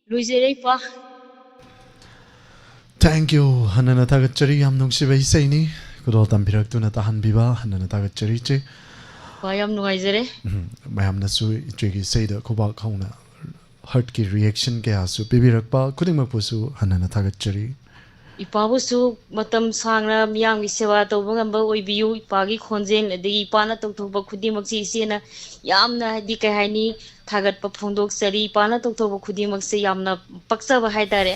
ꯂꯣꯏꯖꯔꯦ, ꯏꯄꯥ꯫ Thank you꯫ ꯍꯟꯅꯅ ꯊꯥꯒꯠꯆꯔꯤ꯫ ꯌꯥꯝ ꯅꯨꯡꯁꯤꯕ ꯏꯁꯩꯅꯤ꯫ ꯈꯨꯗꯣꯜ ꯇꯝꯕꯤꯔꯛꯇꯨꯅ ꯇꯥꯍꯟꯕꯤꯕ ꯍꯟꯅꯅ ꯊꯥꯒꯠꯆꯔꯤ, ꯏꯆꯦ꯫ ꯏꯄꯥ, ꯌꯥꯝ ꯅꯨꯡꯉꯥꯏꯖꯔꯦ꯫ ꯎꯝ, ꯃꯌꯥꯝꯅꯁꯨ ꯏꯆꯦꯒꯤ ꯏꯁꯩꯗ ꯈꯨꯕꯥꯛ ꯍꯧꯅ ꯍꯥꯔꯠꯀꯤ ꯔꯤꯌꯦꯛꯁꯟ ꯀꯌꯥꯁꯨ ꯄꯤꯕꯤꯔꯛꯄ ꯈꯨꯗꯤꯡꯃꯛꯄꯨꯁꯨ ꯍꯟꯅ ꯍꯟꯅ ꯊꯥꯒꯠꯆꯔꯤ꯫ ꯏꯄꯥꯕꯨꯁꯨ ꯃꯇꯝ ꯁꯥꯡꯅ ꯃꯤꯌꯥꯝꯒꯤ ꯁꯦꯕꯥ ꯇꯧꯕ ꯉꯝꯕ ꯑꯣꯏꯕꯤꯌꯨ꯫ ꯏꯄꯥꯒꯤ ꯈꯣꯟꯖꯦꯜ ꯑꯗꯒꯤ ꯏꯄꯥꯅ ꯇꯧꯊꯣꯛꯄ ꯈꯨꯗꯤꯡꯃꯛꯁꯤ ꯏꯆꯦꯅ ꯌꯥꯝꯅ, ꯍꯥꯏꯗꯤ, ꯀꯩ ꯍꯥꯏꯅꯤ, ꯊꯥꯒꯠꯄ ꯐꯣꯡꯗꯣꯛꯆꯔꯤ꯫ ꯏꯄꯥꯅ ꯇꯧꯊꯣꯛꯄ ꯈꯨꯗꯤꯡꯃꯛꯁꯦ ꯌꯥꯝꯅ ꯄꯛꯆꯕ ꯍꯥꯏꯇꯥꯔꯦ꯫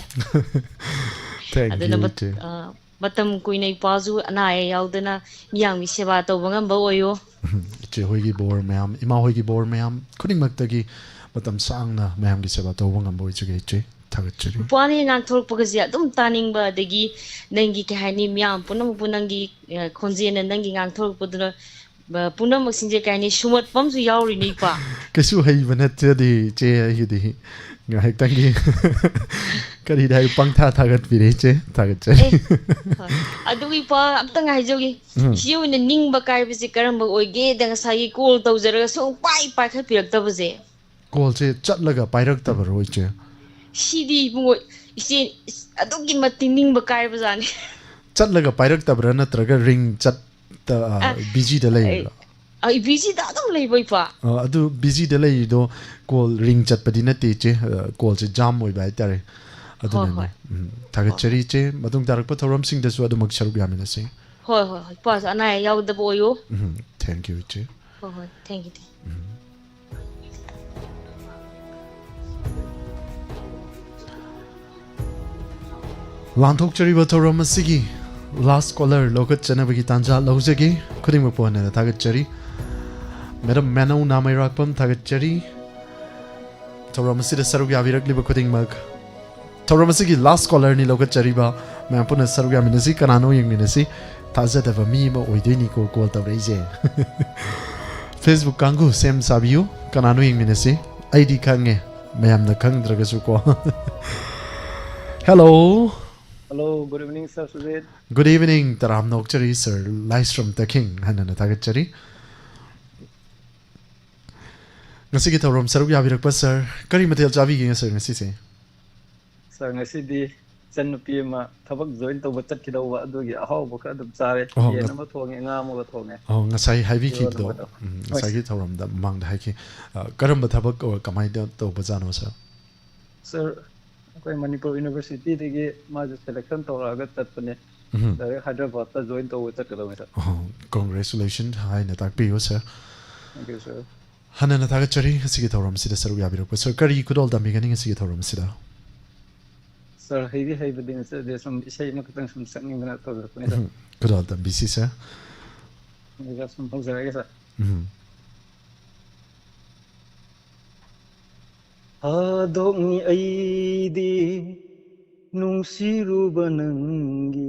Thank ꯑꯗꯨꯅ you, ꯃꯠ- ꯏꯆꯦ꯫ ꯑ, ꯃꯇꯝ ꯀꯨꯏꯅ ꯏꯄꯥꯁꯨ ꯑꯅꯥ ꯑꯌꯦꯛ ꯌꯥꯎꯗꯅ ꯃꯤꯌꯥꯝꯒꯤ ꯁꯦꯕꯥ ꯇꯧꯕ ꯉꯝꯕ ꯑꯣꯏꯌꯣ꯫ ꯎꯝ, ꯏꯆꯦ ꯍꯣꯏꯒꯤ ꯕꯣꯔ ꯃꯌꯥꯝ, ꯏꯃꯥ ꯍꯣꯏꯒꯤ ꯕꯣꯔ ꯃꯌꯥꯝ ꯈꯨꯗꯤꯡꯃꯛꯇꯒꯤ ꯃꯇꯝ ꯁꯥꯡꯅ ꯃꯌꯥꯝꯒꯤ ꯁꯦꯕꯥ ꯇꯧꯕ ꯉꯝꯕ ꯑꯣꯏꯖꯒꯦ ꯏꯆꯦ꯫ ꯊꯥꯒꯠꯆꯔꯤ꯫ ꯅꯨꯄꯥꯅ ꯉꯥꯡꯊꯣꯔꯛꯄꯒꯁꯦ ꯑꯗꯨꯝ ꯇꯥꯅꯤꯡꯕ, ꯑꯗꯒꯤ ꯅꯪꯒꯤ, ꯀꯩ ꯍꯥꯏꯅꯤ, ꯃꯤꯌꯥꯝ ꯄꯨꯝꯅꯃꯛꯄꯨ ꯅꯪꯒꯤ, ꯑ, ꯈꯣꯟꯖꯦꯜꯅ, ꯅꯪꯒꯤ ꯉꯥꯡꯊꯣꯔꯛꯄꯗꯨꯅ, ꯑ, ꯄꯨꯝꯅꯃꯛꯁꯤꯡꯁꯦ, ꯀꯩ ꯍꯥꯏꯅꯤ, ꯁꯨꯝꯍꯠꯄ ꯑꯃꯁꯨ ꯌꯥꯎꯔꯤꯅꯦ, ꯏꯄꯥ꯫ ꯀꯩꯁꯨ ꯍꯩꯕ ꯅꯠꯆꯗꯦ ꯏꯆꯦ ꯑꯩꯒꯤꯗꯤ꯫ ꯉꯥꯏꯍꯥꯛꯇꯪꯒꯤ ꯀꯔꯤꯗ ꯍꯥꯏ ꯄꯪꯊꯥ ꯊꯥꯒꯠꯄꯤꯔꯦ ꯏꯆꯦ꯫ ꯊꯥꯒꯠꯆꯔꯤ꯫ ꯑꯦ, ꯍꯣꯏ꯫ ꯑꯗꯨꯒ ꯏꯄꯥ ꯑꯝꯇꯪ ꯍꯥꯏꯖꯧꯒꯦ꯫ ꯎꯝ꯫ ꯏꯆꯦ ꯍꯣꯏꯅ ꯅꯤꯡꯕ ꯀꯥꯏꯕꯁꯦ ꯀꯔꯝꯕ ꯑꯣꯏꯒꯦꯗ? ꯉꯁꯥꯏꯒꯤ ꯀꯣꯜ ꯇꯧꯖꯔꯒ ꯁꯨꯡꯄꯥꯏ ꯄꯥꯏꯈꯠꯄꯤꯔꯛꯇꯕꯁꯦ꯫ ꯀꯣꯜꯁꯦ ꯆꯠꯂꯒ ꯄꯥꯏꯔꯛꯇꯕꯔꯣ ꯏꯆꯦ? ꯁꯤꯗꯤ ꯏꯕꯨꯡꯉꯣ, ꯏꯆꯦ, ꯑꯗꯨꯛꯀꯤ ꯃꯇꯤꯛ ꯅꯤꯡꯕ ꯀꯥꯏꯕꯖꯥꯠꯅꯤ꯫ ꯆꯠꯂꯒ ꯄꯥꯏꯔꯛꯇꯕ꯭ꯔꯥ ꯅꯠꯇ꯭ꯔꯒ ring ꯆꯠꯇ, ꯑ, ꯑ, busyꯗ ꯂꯩꯔꯤꯔꯣ? ꯑ, busyꯗ ꯑꯗꯨꯝ ꯂꯩꯕ, ꯏꯄꯥ꯫ ꯑ, ꯑꯗꯨ busyꯗ ꯂꯩꯔꯤꯗꯣ call ring ꯆꯠꯄꯗꯤ ꯅꯠꯇꯦ ꯏꯆꯦ, ꯑ, callꯁꯦ jam ꯑꯣꯏꯕ ꯍꯥꯏꯇꯥꯔꯦ꯫ ꯑꯗꯨꯅꯅꯦ꯫ ꯍꯣꯏ꯫ ꯎꯝ, ꯊꯥꯒꯠꯆꯔꯤ ꯏꯆꯦ꯫ ꯃꯇꯨꯡ ꯇꯥꯔꯛꯄ ꯊꯧꯔꯝꯁꯤꯡꯗꯁꯨ ꯑꯗꯨꯃꯛ ꯁꯔꯨꯛ ꯌꯥꯃꯤꯟꯅꯁꯤ꯫ ꯍꯣꯏ, ꯍꯣꯏ, ꯍꯣꯏ꯫ ꯏꯄꯥꯁꯨ ꯑꯅꯥ ꯑꯌꯦꯛ ꯌꯥꯎꯗꯕ ꯑꯣꯏꯌꯨ꯫ ꯎꯝ, thank you ꯏꯆꯦ꯫ ꯍꯣꯏ, ꯍꯣꯏ, thank you, thank you꯫ ꯂꯥꯟꯊꯣꯛꯆꯔꯤꯕ ꯊꯧꯔꯝ ꯑꯁꯤꯒꯤ last caller ꯂꯧꯈꯠꯆꯅꯕꯒꯤ ꯇꯥꯟꯖꯥ ꯂꯧꯖꯒꯦ꯫ ꯈꯨꯗꯤꯡꯃꯛꯄꯨ ꯍꯟꯅ ꯊꯥꯒꯠꯆꯔꯤ꯫ Madam ꯃꯦꯅꯧ ꯅꯥꯃꯩꯔꯥꯛꯄꯝ, ꯊꯥꯒꯠꯆꯔꯤ꯫ ꯊꯧꯔꯝ ꯑꯁꯤꯗ ꯁꯔꯨꯛ ꯌꯥꯕꯤꯔꯛꯂꯤꯕ ꯈꯨꯗꯤꯡꯃꯛ꯫ ꯊꯧꯔꯝ ꯑꯁꯤꯒꯤ last callerꯅꯤ ꯂꯧꯈꯠꯆꯔꯤꯕ꯫ ꯃꯌꯥꯝ ꯄꯨꯟꯅ ꯁꯔꯨꯛ ꯌꯥꯃꯤꯟꯅꯁꯤ꯫ ꯀꯅꯥꯅꯣ ꯌꯦꯡꯃꯤꯟꯅꯁꯤ꯫ ꯊꯥꯖꯗꯕ ꯃꯤ ꯑꯃ ꯑꯣꯏꯗꯣꯏꯅꯤꯀꯣ call ꯇꯧꯔꯛꯏꯁꯦ꯫ Facebook ꯀꯥꯡꯕꯨ ꯁꯦꯝ ꯁꯥꯕꯤꯌꯨ꯫ ꯀꯅꯥꯅꯣ ꯌꯦꯡꯃꯤꯟꯅꯁꯤ꯫ ꯑꯩꯗꯤ ꯈꯪꯉꯦ꯫ ꯃꯌꯥꯝꯅ ꯈꯪꯗ꯭ꯔꯒꯁꯨ ꯀꯣ꯫ Hello꯫ Hello, good evening, Sir Sujit. Good evening, ꯇꯔꯥꯝꯅ ꯑꯣꯛꯆꯔꯤ, Sir ꯂꯥꯏꯁ꯭ꯔꯝ ꯇꯈꯦꯡ, ꯍꯟꯅ ꯍꯟꯅ ꯊꯥꯒꯠꯆꯔꯤ꯫ ꯉꯁꯤꯒꯤ ꯊꯧꯔꯝ ꯁꯔꯨꯛ ꯌꯥꯕꯤꯔꯛꯄ sir, ꯀꯔꯤ ꯃꯊꯦꯜ ꯆꯥꯕꯤꯒꯦ sir ꯉꯁꯤꯁꯦ? Sir, ꯉꯁꯤꯗꯤ ꯏꯆꯟꯅꯨꯄꯤ ꯑꯃ ꯊꯕꯛ ꯖꯣꯏꯟ ꯇꯧꯕ ꯆꯠꯈꯤꯗꯧꯕ, ꯑꯗꯨꯒꯤ ꯑꯍꯥꯎꯕ ꯈꯔ ꯑꯗꯨꯝ ꯆꯥꯔꯦ꯫ ꯑꯣ, ꯌꯦꯟ ꯉ- ꯑꯃ ꯊꯣꯡꯉꯦ, ꯉꯥ ꯑꯃꯒ ꯊꯣꯡꯉꯦ꯫ ꯑꯣ, ꯉꯁꯥꯏ ꯍꯥꯏꯕꯤꯈꯤꯕꯗꯣ꯫ ꯏꯔꯣꯟ ꯑꯃꯒ꯫ ꯎꯝ, ꯉꯁꯥꯏꯒꯤ ꯊꯧꯔꯝꯗ ꯃꯃꯥꯡꯗ ꯍꯥꯏꯈꯤ꯫ ꯑ, ꯀꯔꯝꯕ ꯊꯕꯛ ꯑꯣ, ꯀꯃꯥꯏꯅ ꯇꯧꯕꯖꯥꯠꯅꯣ, ꯁꯥꯔ? ꯁꯥꯔ, ꯑꯩꯈꯣꯏ ꯃꯅꯤꯄꯨꯔ ꯌꯨꯅꯤꯚꯔꯁꯤꯇꯤꯗꯒꯤ ꯃꯥꯁꯦ ꯁꯦꯂꯦꯛꯁꯟ ꯇꯧꯔꯛꯑꯒ ꯆꯠꯄꯅꯦ꯫ ꯎꯝ꯫ ꯗꯥꯏꯔꯦꯛ ꯍꯥꯏꯗ꯭ꯔꯕꯥꯗꯇ ꯖꯣꯏꯟ ꯇꯧꯕ ꯆꯠꯀꯗꯧꯅꯤ, ꯁꯥꯔ꯫ ꯑꯣ, ꯀꯣꯡꯒ꯭ꯔꯦꯆꯨꯂꯦꯁꯟ ꯍꯥꯏꯅ ꯇꯥꯛꯄꯤꯌꯨ, ꯁꯥꯔ꯫ Thank you, ꯁꯥꯔ꯫ ꯍꯟꯅ ꯊꯥꯒꯠꯆꯔꯤ ꯉꯁꯤꯒꯤ ꯊꯧꯔꯝꯁꯤꯗ ꯁꯔꯨꯛ ꯌꯥꯕꯤꯔꯛꯄ꯫ ꯁꯥꯔ, ꯀꯔꯤ ꯈꯨꯗꯣꯜ ꯇꯝꯕꯤꯒꯅꯤ ꯉꯁꯤꯒꯤ ꯊꯧꯔꯝꯁꯤꯗ? ꯁꯥꯔ, ꯍꯩꯗꯤ ꯍꯩꯕꯗꯤ ꯅꯠꯆꯗꯦ, ꯁꯨꯝ ꯏꯁꯩ ꯑꯃꯈꯛꯇꯪ ꯁꯨꯝ ꯁꯛꯅꯤꯡꯗꯅ ꯇꯧꯖꯔꯛꯄꯅꯤ, ꯁꯥꯔ꯫ ꯎꯝ, ꯈꯨꯗꯣꯜ ꯇꯝꯕꯤꯁꯤ, ꯁꯥꯔ꯫ ꯑꯗꯨꯒ ꯁꯨꯝ ꯍꯧꯖꯔꯛꯑꯒꯦ, ꯁꯥꯔ꯫ ꯎꯝ꯫ ꯊꯥꯗꯣꯛꯅꯤ ꯑꯩꯗꯤ ꯅꯨꯡꯁꯤꯔꯨꯕ ꯅꯪꯒꯤ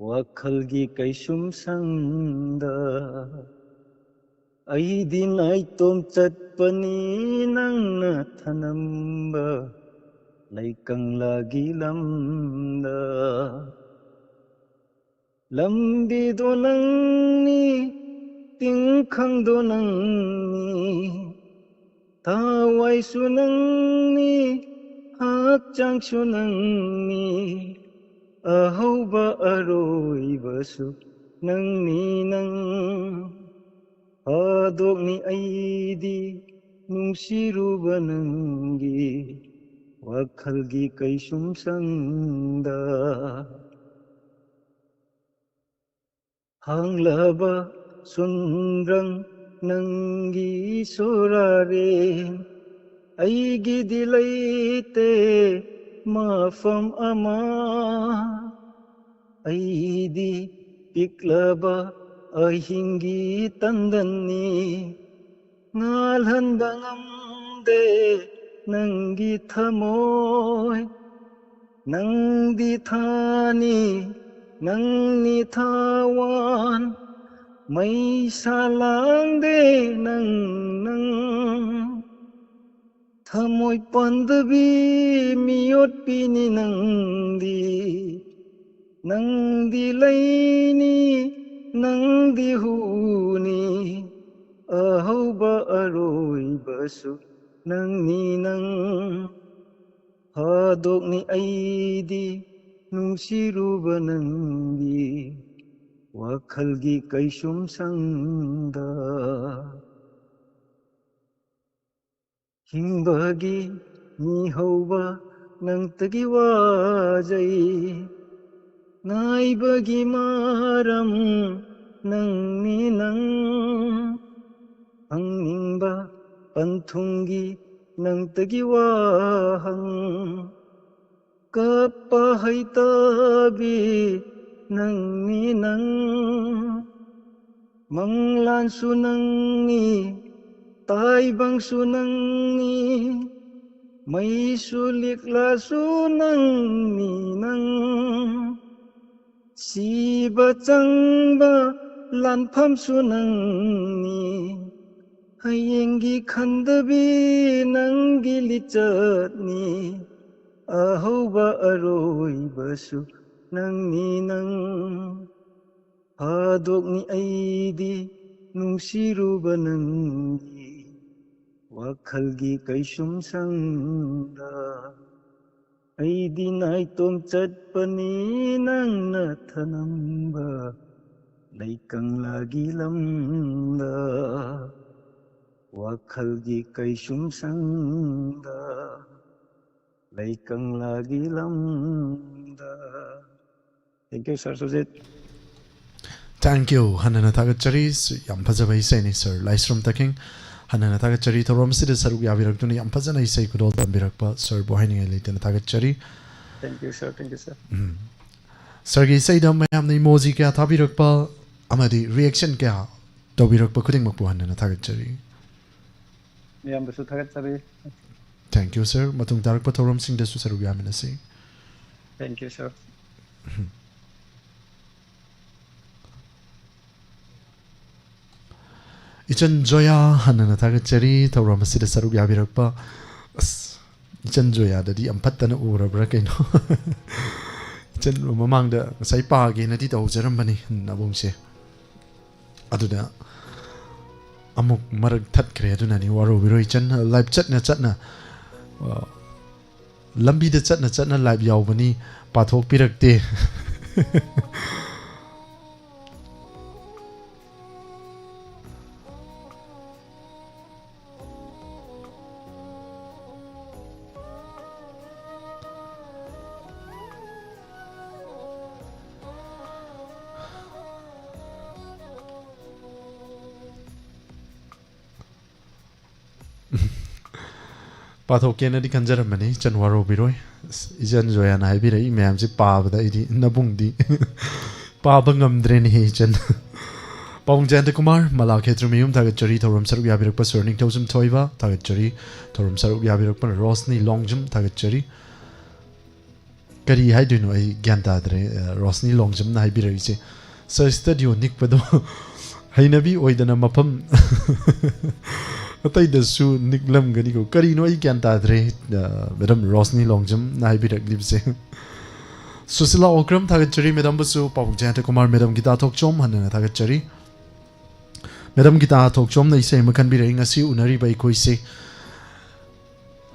ꯋꯥꯈꯜꯒꯤ ꯀꯩꯁꯨꯝ ꯁꯪꯗ꯫ ꯑꯩꯗꯤ ꯅꯥꯏꯇꯣꯝ ꯆꯠꯄꯅꯤ ꯅꯪꯅ ꯊꯅꯝꯕ ꯂꯩꯀꯪꯂꯥꯒꯤ ꯂꯝꯗ꯫ ꯂꯝꯕꯤꯗꯣ ꯅꯪꯅꯤ, ꯇꯤꯡꯈꯪꯗꯣ ꯅꯪꯅꯤ, ꯊꯋꯥꯏꯁꯨ ꯅꯪꯅꯤ, ꯍꯛꯆꯥꯡꯁꯨ ꯅꯪꯅꯤ, ꯑꯍꯧꯕ ꯑꯔꯣꯏꯕꯁꯨ ꯅꯪꯅꯤ ꯅꯪ꯫ ꯊꯥꯗꯣꯛꯅꯤ ꯑꯩꯗꯤ ꯅꯨꯡꯁꯤꯔꯨꯕ ꯅꯪꯒꯤ ꯋꯥꯈꯜꯒꯤ ꯀꯩꯁꯨꯝ ꯁꯪꯗ꯫ ꯍꯥꯡꯂꯕ ꯁꯨꯟꯗ꯭ꯔꯪ ꯅꯪꯒꯤ ꯁꯣꯔꯥꯔꯦꯟ, ꯑꯩꯒꯤꯗꯤ ꯂꯩꯇꯦ ꯃꯐꯝ ꯑꯃ꯫ ꯑꯩꯗꯤ ꯄꯤꯛꯂꯕ ꯑꯍꯤꯡꯒꯤ ꯇꯟꯗꯟꯅꯤ, ꯉꯥꯜꯍꯟꯕ ꯉꯝꯗꯦ ꯅꯪꯒꯤ ꯊꯃꯣꯏ꯫ ꯅꯪꯗꯤ ꯊꯥꯅꯤ, ꯅꯪꯅꯤ ꯊꯥꯋꯥꯟ, ꯃꯩꯁꯥ ꯂꯥꯡꯗꯦ ꯅꯪ, ꯅꯪ꯫ ꯊꯃꯣꯏ ꯄꯥꯟꯗꯕꯤ ꯃꯤꯑꯣꯠꯄꯤꯅꯤ ꯅꯪꯗꯤ, ꯅꯪꯗꯤ ꯂꯩꯅꯤ, ꯅꯪꯗꯤ ꯍꯨꯅꯤ, ꯑꯍꯧꯕ ꯑꯔꯣꯏꯕꯁꯨ ꯅꯪꯅꯤ ꯅꯪ꯫ ꯐꯥꯗꯣꯛꯅꯤ ꯑꯩꯗꯤ ꯅꯨꯡꯁꯤꯔꯨꯕ ꯅꯪꯒꯤ ꯋꯥꯈꯜꯒꯤ ꯀꯩꯁꯨꯝꯁꯪꯗ꯫ ꯍꯤꯡꯕꯒꯤ ꯃꯤꯍꯧꯕ ꯅꯪꯇꯒꯤ ꯋꯥꯖꯩ꯫ ꯅꯥꯏꯕꯒꯤ ꯃꯔꯝ ꯅꯪꯅꯤ ꯅꯪ꯫ ꯐꯪꯅꯤꯡꯕ ꯄꯟꯊꯨꯡꯒꯤ ꯅꯪꯇꯒꯤ ꯋꯥꯍꯪ꯫ ꯀꯞꯄ ꯍꯩꯇꯕꯤ ꯅꯪꯅꯤ ꯅꯪ꯫ ꯃꯪꯂꯥꯟꯁꯨ ꯅꯪꯅꯤ, ꯇꯥꯏꯕꯪꯁꯨ ꯅꯪꯅꯤ, ꯃꯩꯁꯨ ꯂꯤꯛꯂꯥꯁꯨ ꯅꯪꯅꯤ ꯅꯪ꯫ ꯁꯤꯕ ꯆꯪꯕ ꯂꯥꯟꯐꯝꯁꯨ ꯅꯪꯅꯤ꯫ ꯍꯌꯦꯡꯒꯤ ꯈꯟꯗꯕꯤ ꯅꯪꯒꯤ ꯂꯤꯆꯠꯅꯤ꯫ ꯑꯍꯧꯕ ꯑꯔꯣꯏꯕꯁꯨ ꯅꯪꯅꯤ ꯅꯪ꯫ ꯐꯥꯗꯣꯛꯅꯤ ꯑꯩꯗꯤ ꯅꯨꯡꯁꯤꯔꯨꯕ ꯅꯪꯒꯤ ꯋꯥꯈꯜꯒꯤ ꯀꯩꯁꯨꯝꯁꯪꯗ꯫ ꯑꯩꯗꯤ ꯅꯥꯏꯇꯣꯝ ꯆꯠꯄꯅꯤ ꯅꯪꯅ ꯊꯅꯝꯕ ꯂꯩꯀꯪꯂꯥꯒꯤ ꯂꯝꯗ꯫ ꯋꯥꯈꯜꯒꯤ ꯀꯩꯁꯨꯝꯁꯪꯗ ꯂꯩꯀꯪꯂꯥꯒꯤ ꯂꯝꯗ꯫ Thank you, sir Sujit. Thank you. ꯍꯟꯅꯅ ꯊꯥꯒꯠꯆꯔꯤ꯫ ꯌꯥꯝ ꯐꯖꯕ ꯏꯁꯩꯅꯤ, ꯁꯥꯔ ꯂꯥꯏꯁ꯭ꯔꯝ ꯇꯈꯦꯡ꯫ ꯍꯟꯅꯅ ꯊꯥꯒꯠꯆꯔꯤ, ꯊꯧꯔꯝ ꯑꯁꯤꯗ ꯁꯔꯨꯛ ꯌꯥꯕꯤꯔꯛꯇꯨꯅ ꯌꯥꯝ ꯐꯖꯅ ꯏꯁꯩ ꯈꯨꯗꯣꯜ ꯇꯝꯕꯤꯔꯛꯄ ꯁꯥꯔꯕꯨ ꯍꯥꯏꯅꯤꯡꯉꯥꯏ ꯂꯩꯇꯅ ꯊꯥꯒꯠꯆꯔꯤ꯫ Thank you, sir. Thank you, sir. ꯁꯥꯔꯒꯤ ꯏꯁꯩꯗ ꯃꯌꯥꯝꯅ ꯏꯃꯣꯖꯤ ꯀꯌꯥ ꯊꯥꯕꯤꯔꯛꯄ ꯑꯃꯗꯤ ꯔꯤꯌꯦꯛꯁꯟ ꯀꯌꯥ ꯇꯧꯕꯤꯔꯛꯄ ꯈꯨꯗꯤꯡꯃꯛꯄꯨ ꯍꯟꯅꯅ ꯊꯥꯒꯠꯆꯔꯤ꯫ ꯃꯌꯥꯝꯕꯨꯁꯨ ꯊꯥꯒꯠꯆꯔꯤ꯫ Thank you, ꯁꯥꯔ꯫ ꯃꯇꯨꯡ ꯇꯥꯔꯛꯄ ꯊꯧꯔꯝꯁꯤꯡꯗꯁꯨ ꯁꯔꯨꯛ ꯌꯥꯃꯤꯟꯅꯁꯤ꯫ Thank you, sir. ꯏꯆꯟ ꯖꯣꯌꯥ, ꯍꯟꯅꯅ ꯊꯥꯒꯠꯆꯔꯤ ꯊꯧꯔꯝ ꯑꯁꯤꯗ ꯁꯔꯨꯛ ꯌꯥꯕꯤꯔꯛꯄ꯫ ꯑꯁ, ꯏꯆꯟ ꯖꯣꯌꯥꯗꯗꯤ ꯌꯥꯝ ꯐꯠꯇꯅ ꯎꯔꯕ꯭ꯔꯥ ꯀꯩꯅꯣ? ꯏꯆꯟ ꯃꯃꯥꯡꯗ ꯉꯁꯥꯏ ꯄꯥꯒꯦꯅꯗꯤ ꯇꯧꯖꯔꯝꯕꯅꯤ ꯅꯕꯨꯡꯁꯦ, ꯑꯗꯨꯗ ꯑꯃꯨꯛ ꯃꯔꯛ ꯊꯠꯈ꯭ꯔꯦ꯫ ꯑꯗꯨꯅꯅꯤ, ꯋꯥꯔꯧꯕꯤꯔꯣꯏ ꯏꯆꯟ꯫ ꯂꯥꯏꯞ ꯆꯠꯅ ꯆꯠꯅ, ꯑ, ꯂꯝꯕꯤꯗ ꯆꯠꯅ ꯆꯠꯅ ꯂꯥꯏꯚ ꯌꯥꯎꯕꯅꯤ, ꯄꯥꯊꯣꯛꯄꯤꯔꯛꯇꯦ꯫ ꯄꯥꯊꯣꯛꯀꯦꯅꯗꯤ ꯈꯟꯖꯔꯝꯕꯅꯤ, ꯏꯆꯟ ꯋꯥꯔꯧꯕꯤꯔꯣꯏ꯫ ꯑꯁ, ꯏꯆꯟ ꯖꯣꯌꯥꯅ ꯍꯥꯏꯕꯤꯔꯛꯏ ꯃꯌꯥꯝꯁꯦ ꯄꯥꯕꯗ ꯑꯩꯗꯤ ꯅꯕꯨꯡꯗꯤ ꯄꯥꯕ ꯉꯝꯗ꯭ꯔꯦꯅꯦꯍꯦ, ꯏꯆꯟ꯫ ꯄꯥꯕꯨꯡ ꯖꯌꯟꯇ ꯀꯨꯃꯥꯔ, ꯃꯂꯥ ꯈꯦꯇ꯭ꯔꯤꯃꯌꯨꯝ ꯊꯥꯒꯠꯆꯔꯤ, ꯊꯧꯔꯝ ꯁꯔꯨꯛ ꯌꯥꯕꯤꯔꯛꯄ ꯁꯣꯔ ꯅꯤꯡꯊꯧꯖꯝ ꯊꯣꯏꯕ ꯊꯥꯒꯠꯆꯔꯤ, ꯊꯧꯔꯝ ꯁꯔꯨꯛ ꯌꯥꯕꯤꯔꯛꯄ ꯔꯣꯁꯅꯤ ꯂꯣꯡꯖꯝ ꯊꯥꯒꯠꯆꯔꯤ꯫ ꯀꯔꯤ ꯍꯥꯏꯗꯣꯏꯅꯣ ꯑꯩ ꯒ꯭ꯌꯥꯟ ꯇꯥꯗ꯭ꯔꯦ, ꯑ, ꯔꯣꯁꯅꯤ ꯂꯣꯡꯖꯝꯅ ꯍꯥꯏꯕꯤꯔꯛꯏꯁꯦ꯫ ꯁꯔ ꯁ꯭ꯇꯨꯗꯤꯑꯣ ꯅꯤꯛꯄꯗꯣ ꯍꯩꯅꯕꯤ ꯑꯣꯏꯗꯅ ꯃꯐꯝ ꯑꯇꯩꯗꯁꯨ ꯅꯤꯛꯂꯝꯒꯅꯤꯀꯣ꯫ ꯀꯔꯤꯅꯣ ꯑꯩ ꯒ꯭ꯌꯥꯟ ꯇꯥꯗ꯭ꯔꯦ, ꯑ, ꯃꯦꯗꯥꯝ ꯔꯣꯁꯅꯤ ꯂꯣꯡꯖꯝꯅ ꯍꯥꯏꯕꯤꯔꯛꯂꯤꯕꯁꯦ꯫ ꯁꯨꯁꯤꯂꯥ ꯑꯣꯀ꯭ꯔꯝ ꯊꯥꯒꯠꯆꯔꯤ ꯃꯦꯗꯥꯝꯕꯨꯁꯨ꯫ ꯄꯥꯕꯨꯡ ꯖꯌꯟꯇ ꯀꯨꯃꯥꯔ, ꯃꯦꯗꯥꯝ ꯒꯤꯇꯥ ꯊꯣꯛꯆꯣꯝ ꯍꯟꯅꯅ ꯊꯥꯒꯠꯆꯔꯤ꯫ ꯃꯦꯗꯥꯝ ꯒꯤꯇꯥ ꯊꯣꯛꯆꯣꯝꯅ ꯏꯁꯩ ꯑꯃ ꯈꯟꯕꯤꯔꯛꯏ, ꯉꯁꯤ ꯎꯅꯔꯤꯕ ꯑꯩꯈꯣꯏꯁꯦ꯫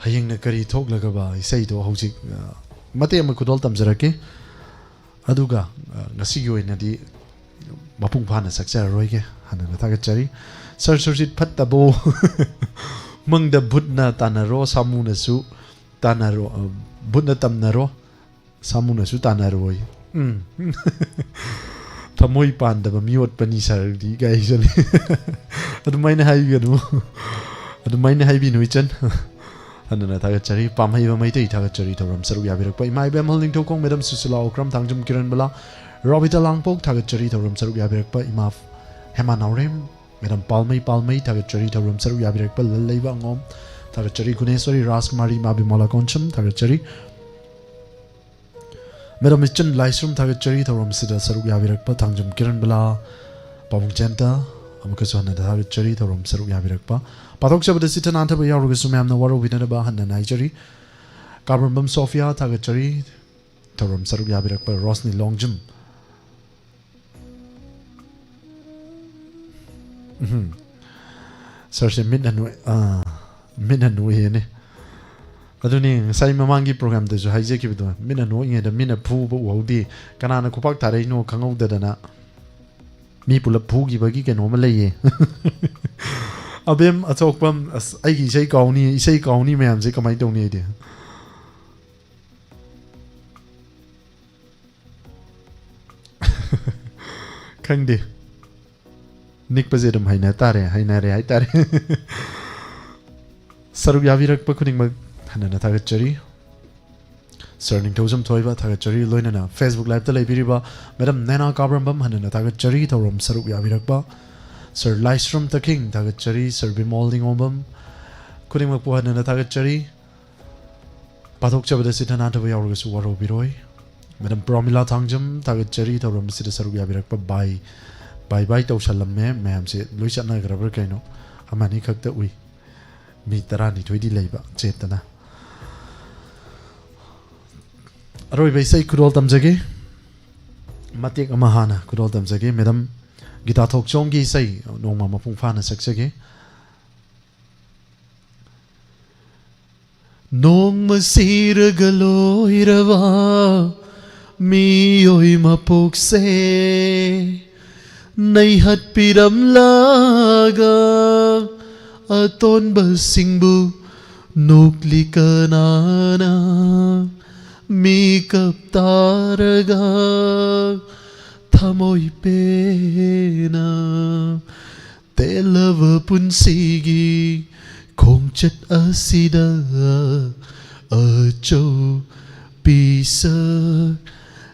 ꯍꯌꯦꯡꯅ ꯀꯔꯤ ꯊꯣꯛꯂꯒꯕ ꯏꯁꯩꯗꯣ ꯍꯧꯖꯤꯛ, ꯑ, ꯃꯇꯦꯛ ꯑꯃ ꯈꯨꯗꯣꯜ ꯇꯝꯖꯔꯛꯀꯦ꯫ ꯑꯗꯨꯒ, ꯑ, ꯉꯁꯤꯒꯤ ꯑꯣꯏꯅꯗꯤ ꯃꯄꯨꯡ ꯐꯥꯅ ꯁꯛꯆꯔꯔꯣꯏꯒꯦ꯫ ꯍꯥꯟꯅꯅ ꯊꯥꯒꯠꯆꯔꯤ꯫ ꯁꯔ ꯁꯨꯔꯖꯤꯠ ꯐꯠꯇꯕꯣ꯫ ꯃꯪꯗ ꯚꯨꯠꯅ ꯇꯥꯟꯅꯔꯣ, ꯁꯥꯃꯨꯅꯁꯨ ꯇꯥꯟꯅꯔꯣ, ꯑ, ꯚꯨꯠꯅ ꯇꯝꯅꯔꯣ, ꯁꯥꯃꯨꯅꯁꯨ ꯇꯥꯟꯅꯔꯣꯏ꯫ ꯎꯝ꯫ ꯊꯃꯣꯏ ꯄꯥꯟꯗꯕ ꯃꯤꯑꯣꯠꯄꯅꯤ ꯁꯥꯔꯗꯤ ꯀꯥꯏ ꯆꯠꯂꯤ꯫ ꯑꯗꯨꯃꯥꯏꯅ ꯍꯥꯏꯕꯤꯒꯅꯨ꯫ ꯑꯗꯨꯃꯥꯏꯅ ꯍꯥꯏꯕꯤꯅꯨ ꯏꯆꯟ꯫ ꯍꯟꯅꯅ ꯊꯥꯒꯠꯆꯔꯤ꯫ ꯄꯥꯝꯍꯩꯕ ꯃꯩꯇꯩ ꯊꯥꯒꯠꯆꯔꯤ ꯊꯧꯔꯝ ꯁꯔꯨꯛ ꯌꯥꯕꯤꯔꯛꯄ ꯏꯃꯥ ꯏꯕꯦꯝꯍꯜ ꯅꯤꯡꯊꯧꯈꯣꯡ, ꯃꯦꯗꯥꯝ ꯁꯨꯁꯤꯂꯥ ꯑꯣꯀ꯭ꯔꯝ, ꯊꯥꯡꯖꯝ ꯀꯤꯔꯟꯕꯂꯥ, ꯔꯣꯕꯤꯇꯥ ꯂꯥꯡꯄꯣꯛ ꯊꯥꯒꯠꯆꯔꯤ ꯊꯧꯔꯝ ꯁꯔꯨꯛ ꯌꯥꯕꯤꯔꯛꯄ ꯏꯃꯥ ꯍꯦꯃꯥ ꯅꯥꯎꯔꯦꯝ, ꯃꯦꯗꯥꯝ ꯄꯥꯜꯃꯩ ꯄꯥꯜꯃꯩ ꯊꯥꯒꯠꯆꯔꯤ ꯊꯧꯔꯝ ꯁꯔꯨꯛ ꯌꯥꯕꯤꯔꯛꯄ ꯂꯜꯂꯩꯕ ꯑꯉꯣꯝ ꯊꯥꯒꯠꯆꯔꯤ, ꯒꯨꯅꯦꯁꯣꯔꯤ ꯔꯥꯖꯀꯨꯃꯥꯔꯤ ꯏꯃꯥ ꯕꯤꯃꯣꯂꯥ ꯀꯣꯟꯁꯝ ꯊꯥꯒꯠꯆꯔꯤ꯫ ꯃꯦꯗꯥꯝ ꯏꯆꯟ ꯂꯥꯏꯁ꯭ꯔꯝ ꯊꯥꯒꯠꯆꯔꯤ ꯊꯧꯔꯝꯁꯤꯗ ꯁꯔꯨꯛ ꯌꯥꯕꯤꯔꯛꯄ ꯊꯥꯡꯖꯝ ꯀꯤꯔꯟꯕꯂꯥ, ꯄꯥꯕꯨꯡ ꯖꯌꯟꯇ ꯑꯃꯨꯛꯀꯁꯨ ꯍꯟꯅ ꯊꯥꯒꯠꯆꯔꯤ ꯊꯧꯔꯝ ꯁꯔꯨꯛ ꯌꯥꯕꯤꯔꯛꯄ꯫ ꯄꯥꯊꯣꯛꯆꯕꯗ ꯆꯤꯠꯊ ꯅꯥꯟꯊꯕ ꯌꯥꯎꯔꯒꯁꯨ ꯃꯌꯥꯝꯅ ꯋꯥꯔꯧꯕꯤꯅꯗꯕ ꯍꯟꯅ ꯍꯥꯏꯖꯔꯤ꯫ ꯀꯥꯕ꯭ꯔꯝꯕꯝ ꯁꯣꯐꯤꯌꯥ ꯊꯥꯒꯠꯆꯔꯤ ꯊꯧꯔꯝ ꯁꯔꯨꯛ ꯌꯥꯕꯤꯔꯛꯄ ꯔꯣꯁꯅꯤ ꯂꯣꯡꯖꯝ꯫ ꯎꯝ꯫ ꯁꯥꯔꯁꯦ ꯃꯤꯠ ꯍꯟꯅꯨ-, ꯑꯥ, ꯃꯤꯠ ꯍꯟꯅꯨꯏꯅꯦ꯫ ꯑꯗꯨꯅꯤ ꯉꯁꯥꯏ ꯃꯃꯥꯡꯒꯤ ꯄ꯭ꯔꯣꯒ꯭ꯔꯥꯝꯗꯁꯨ ꯍꯥꯏꯖꯈꯤꯕꯗꯣ, ꯃꯤꯠꯅ ꯅꯣꯛꯏꯉꯩꯗ ꯃꯤꯠꯅ ꯐꯨꯕ ꯎꯍꯧꯗꯦ, ꯀꯅꯥꯅ ꯈꯨꯄꯥꯛ ꯊꯥꯔꯛꯏꯅꯣ ꯈꯪꯍꯧꯗꯗꯅ꯫ ꯃꯤ ꯄꯨꯂꯞ ꯐꯨꯈꯤꯕꯒꯤ ꯀꯩꯅꯣꯝꯃ ꯂꯩꯌꯦ꯫ ꯑꯕꯦꯝ ꯑꯆꯣꯛꯄꯝ, ꯑꯁ, ꯑꯩꯒꯤ ꯏꯁꯩ ꯀꯥꯎꯅꯤ, ꯏꯁꯩ ꯀꯥꯎꯅꯤ ꯃꯌꯥꯝꯁꯦ ꯀꯃꯥꯏꯅ ꯇꯧꯅꯤ ꯑꯩꯗꯤ? ꯈꯪꯗꯦ꯫ ꯅꯤꯛꯄꯁꯦ ꯑꯗꯨꯝ ꯍꯩꯅ ꯇꯥꯔꯦ, ꯍꯩꯅꯔꯦ ꯍꯥꯏꯇꯥꯔꯦ꯫ ꯁꯔꯨꯛ ꯌꯥꯕꯤꯔꯛꯄ ꯈꯨꯗꯤꯡꯃꯛ ꯍꯟꯅ ꯊꯥꯒꯠꯆꯔꯤ꯫ ꯁꯥꯔ ꯅꯤꯡꯊꯧꯖꯝ ꯊꯣꯏꯕ ꯊꯥꯒꯠꯆꯔꯤ, ꯂꯣꯏꯅꯅ Facebook Liveꯇ ꯂꯩꯕꯤꯔꯤꯕ ꯃꯦꯗꯥꯝ ꯅꯦꯅꯥ ꯀꯥꯕ꯭ꯔꯝꯕꯝ ꯍꯟꯅ ꯊꯥꯒꯠꯆꯔꯤ, ꯊꯧꯔꯝ ꯁꯔꯨꯛ ꯌꯥꯕꯤꯔꯛꯄ꯫ ꯁꯥꯔ ꯂꯥꯏꯁ꯭ꯔꯝ ꯇꯈꯤꯡ ꯊꯥꯒꯠꯆꯔꯤ, ꯁꯥꯔ ꯕꯤꯃꯣꯜ ꯅꯤꯉꯣꯝꯕꯝ ꯈꯨꯗꯤꯡꯃꯛꯄꯨ ꯍꯟꯅ ꯊꯥꯒꯠꯆꯔꯤ꯫ ꯄꯥꯊꯣꯛꯆꯕꯗ ꯁꯤꯊ ꯅꯥꯟꯊꯕ ꯌꯥꯎꯔꯒꯁꯨ ꯋꯥꯔꯧꯕꯤꯔꯣꯏ꯫ ꯃꯦꯗꯥꯝ ꯄ꯭ꯔꯣꯃꯤꯂꯥ ꯊꯥꯡꯖꯝ ꯊꯥꯒꯠꯆꯔꯤ, ꯊꯧꯔꯝ ꯑꯁꯤꯗ ꯁꯔꯨꯛ ꯌꯥꯕꯤꯔꯛꯄ꯫ ꯕꯥꯏ ꯕꯥꯏ ꯕꯥꯏ ꯇꯧꯁꯜꯂꯝꯃꯦ ꯃꯌꯥꯝꯁꯦ, ꯂꯣꯏ ꯆꯠꯅꯈ꯭ꯔꯕ꯭ꯔꯥ ꯀꯩꯅꯣ? ꯑꯃꯅꯤ ꯈꯛꯇ ꯎꯏ꯫ ꯃꯤ ꯇꯔꯥꯅꯤꯊꯣꯏꯗꯤ ꯂꯩꯕ ꯆꯦꯠꯇꯅ꯫ ꯑꯔꯣꯏꯕ ꯏꯁꯩ ꯈꯨꯗꯣꯜ ꯇꯝꯖꯒꯦ꯫ ꯃꯇꯦꯛ ꯑꯃ ꯍꯥꯟꯅ ꯈꯨꯗꯣꯜ ꯇꯝꯖꯒꯦ꯫ ꯃꯦꯗꯥꯝ ꯒꯤꯇꯥ ꯊꯣꯛꯆꯣꯝꯒꯤ ꯏꯁꯩ ꯅꯣꯡꯃ ꯃꯄꯨꯡ ꯐꯥꯅ ꯁꯛꯆꯒꯦ꯫ ꯅꯣꯡꯃ ꯁꯤꯔꯒ ꯂꯣꯏꯔꯕ ꯃꯤꯑꯣꯏ ꯃꯄꯣꯛꯁꯦ ꯅꯩꯍꯠꯄꯤꯔꯝꯂꯒ ꯑꯇꯣꯟꯕꯁꯤꯡꯕꯨ ꯅꯣꯛꯂꯤ ꯀꯅꯥꯅ? ꯃꯤꯀꯞ ꯇꯥꯔꯒ ꯊꯃꯣꯏ ꯄꯦꯟꯅ ꯇꯦꯜꯂꯕ ꯄꯨꯟꯁꯤꯒꯤ ꯈꯣꯡꯆꯠ ꯑꯁꯤꯗ ꯑꯆꯧ ꯄꯤꯁꯛ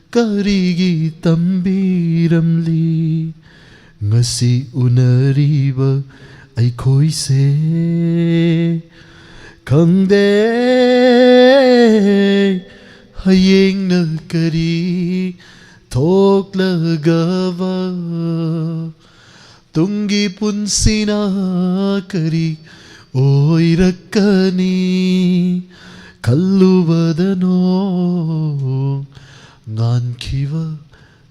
ꯀꯔꯤꯒꯤ ꯇꯝꯕꯤꯔꯝꯂꯤ? ꯉꯁꯤ ꯎꯅꯔꯤꯕ ꯑꯩꯈꯣꯏꯁꯦ ꯈꯪꯗꯦ ꯍꯌꯦꯡꯅ ꯀꯔꯤ ꯊꯣꯛꯂꯒꯕ꯫ ꯇꯨꯡꯒꯤ ꯄꯨꯟꯁꯤꯅ ꯀꯔꯤ ꯑꯣꯏꯔꯛꯀꯅꯤ ꯈꯜꯂꯨꯕꯗ ꯅꯣꯡ ꯉꯥꯟꯈꯤꯕ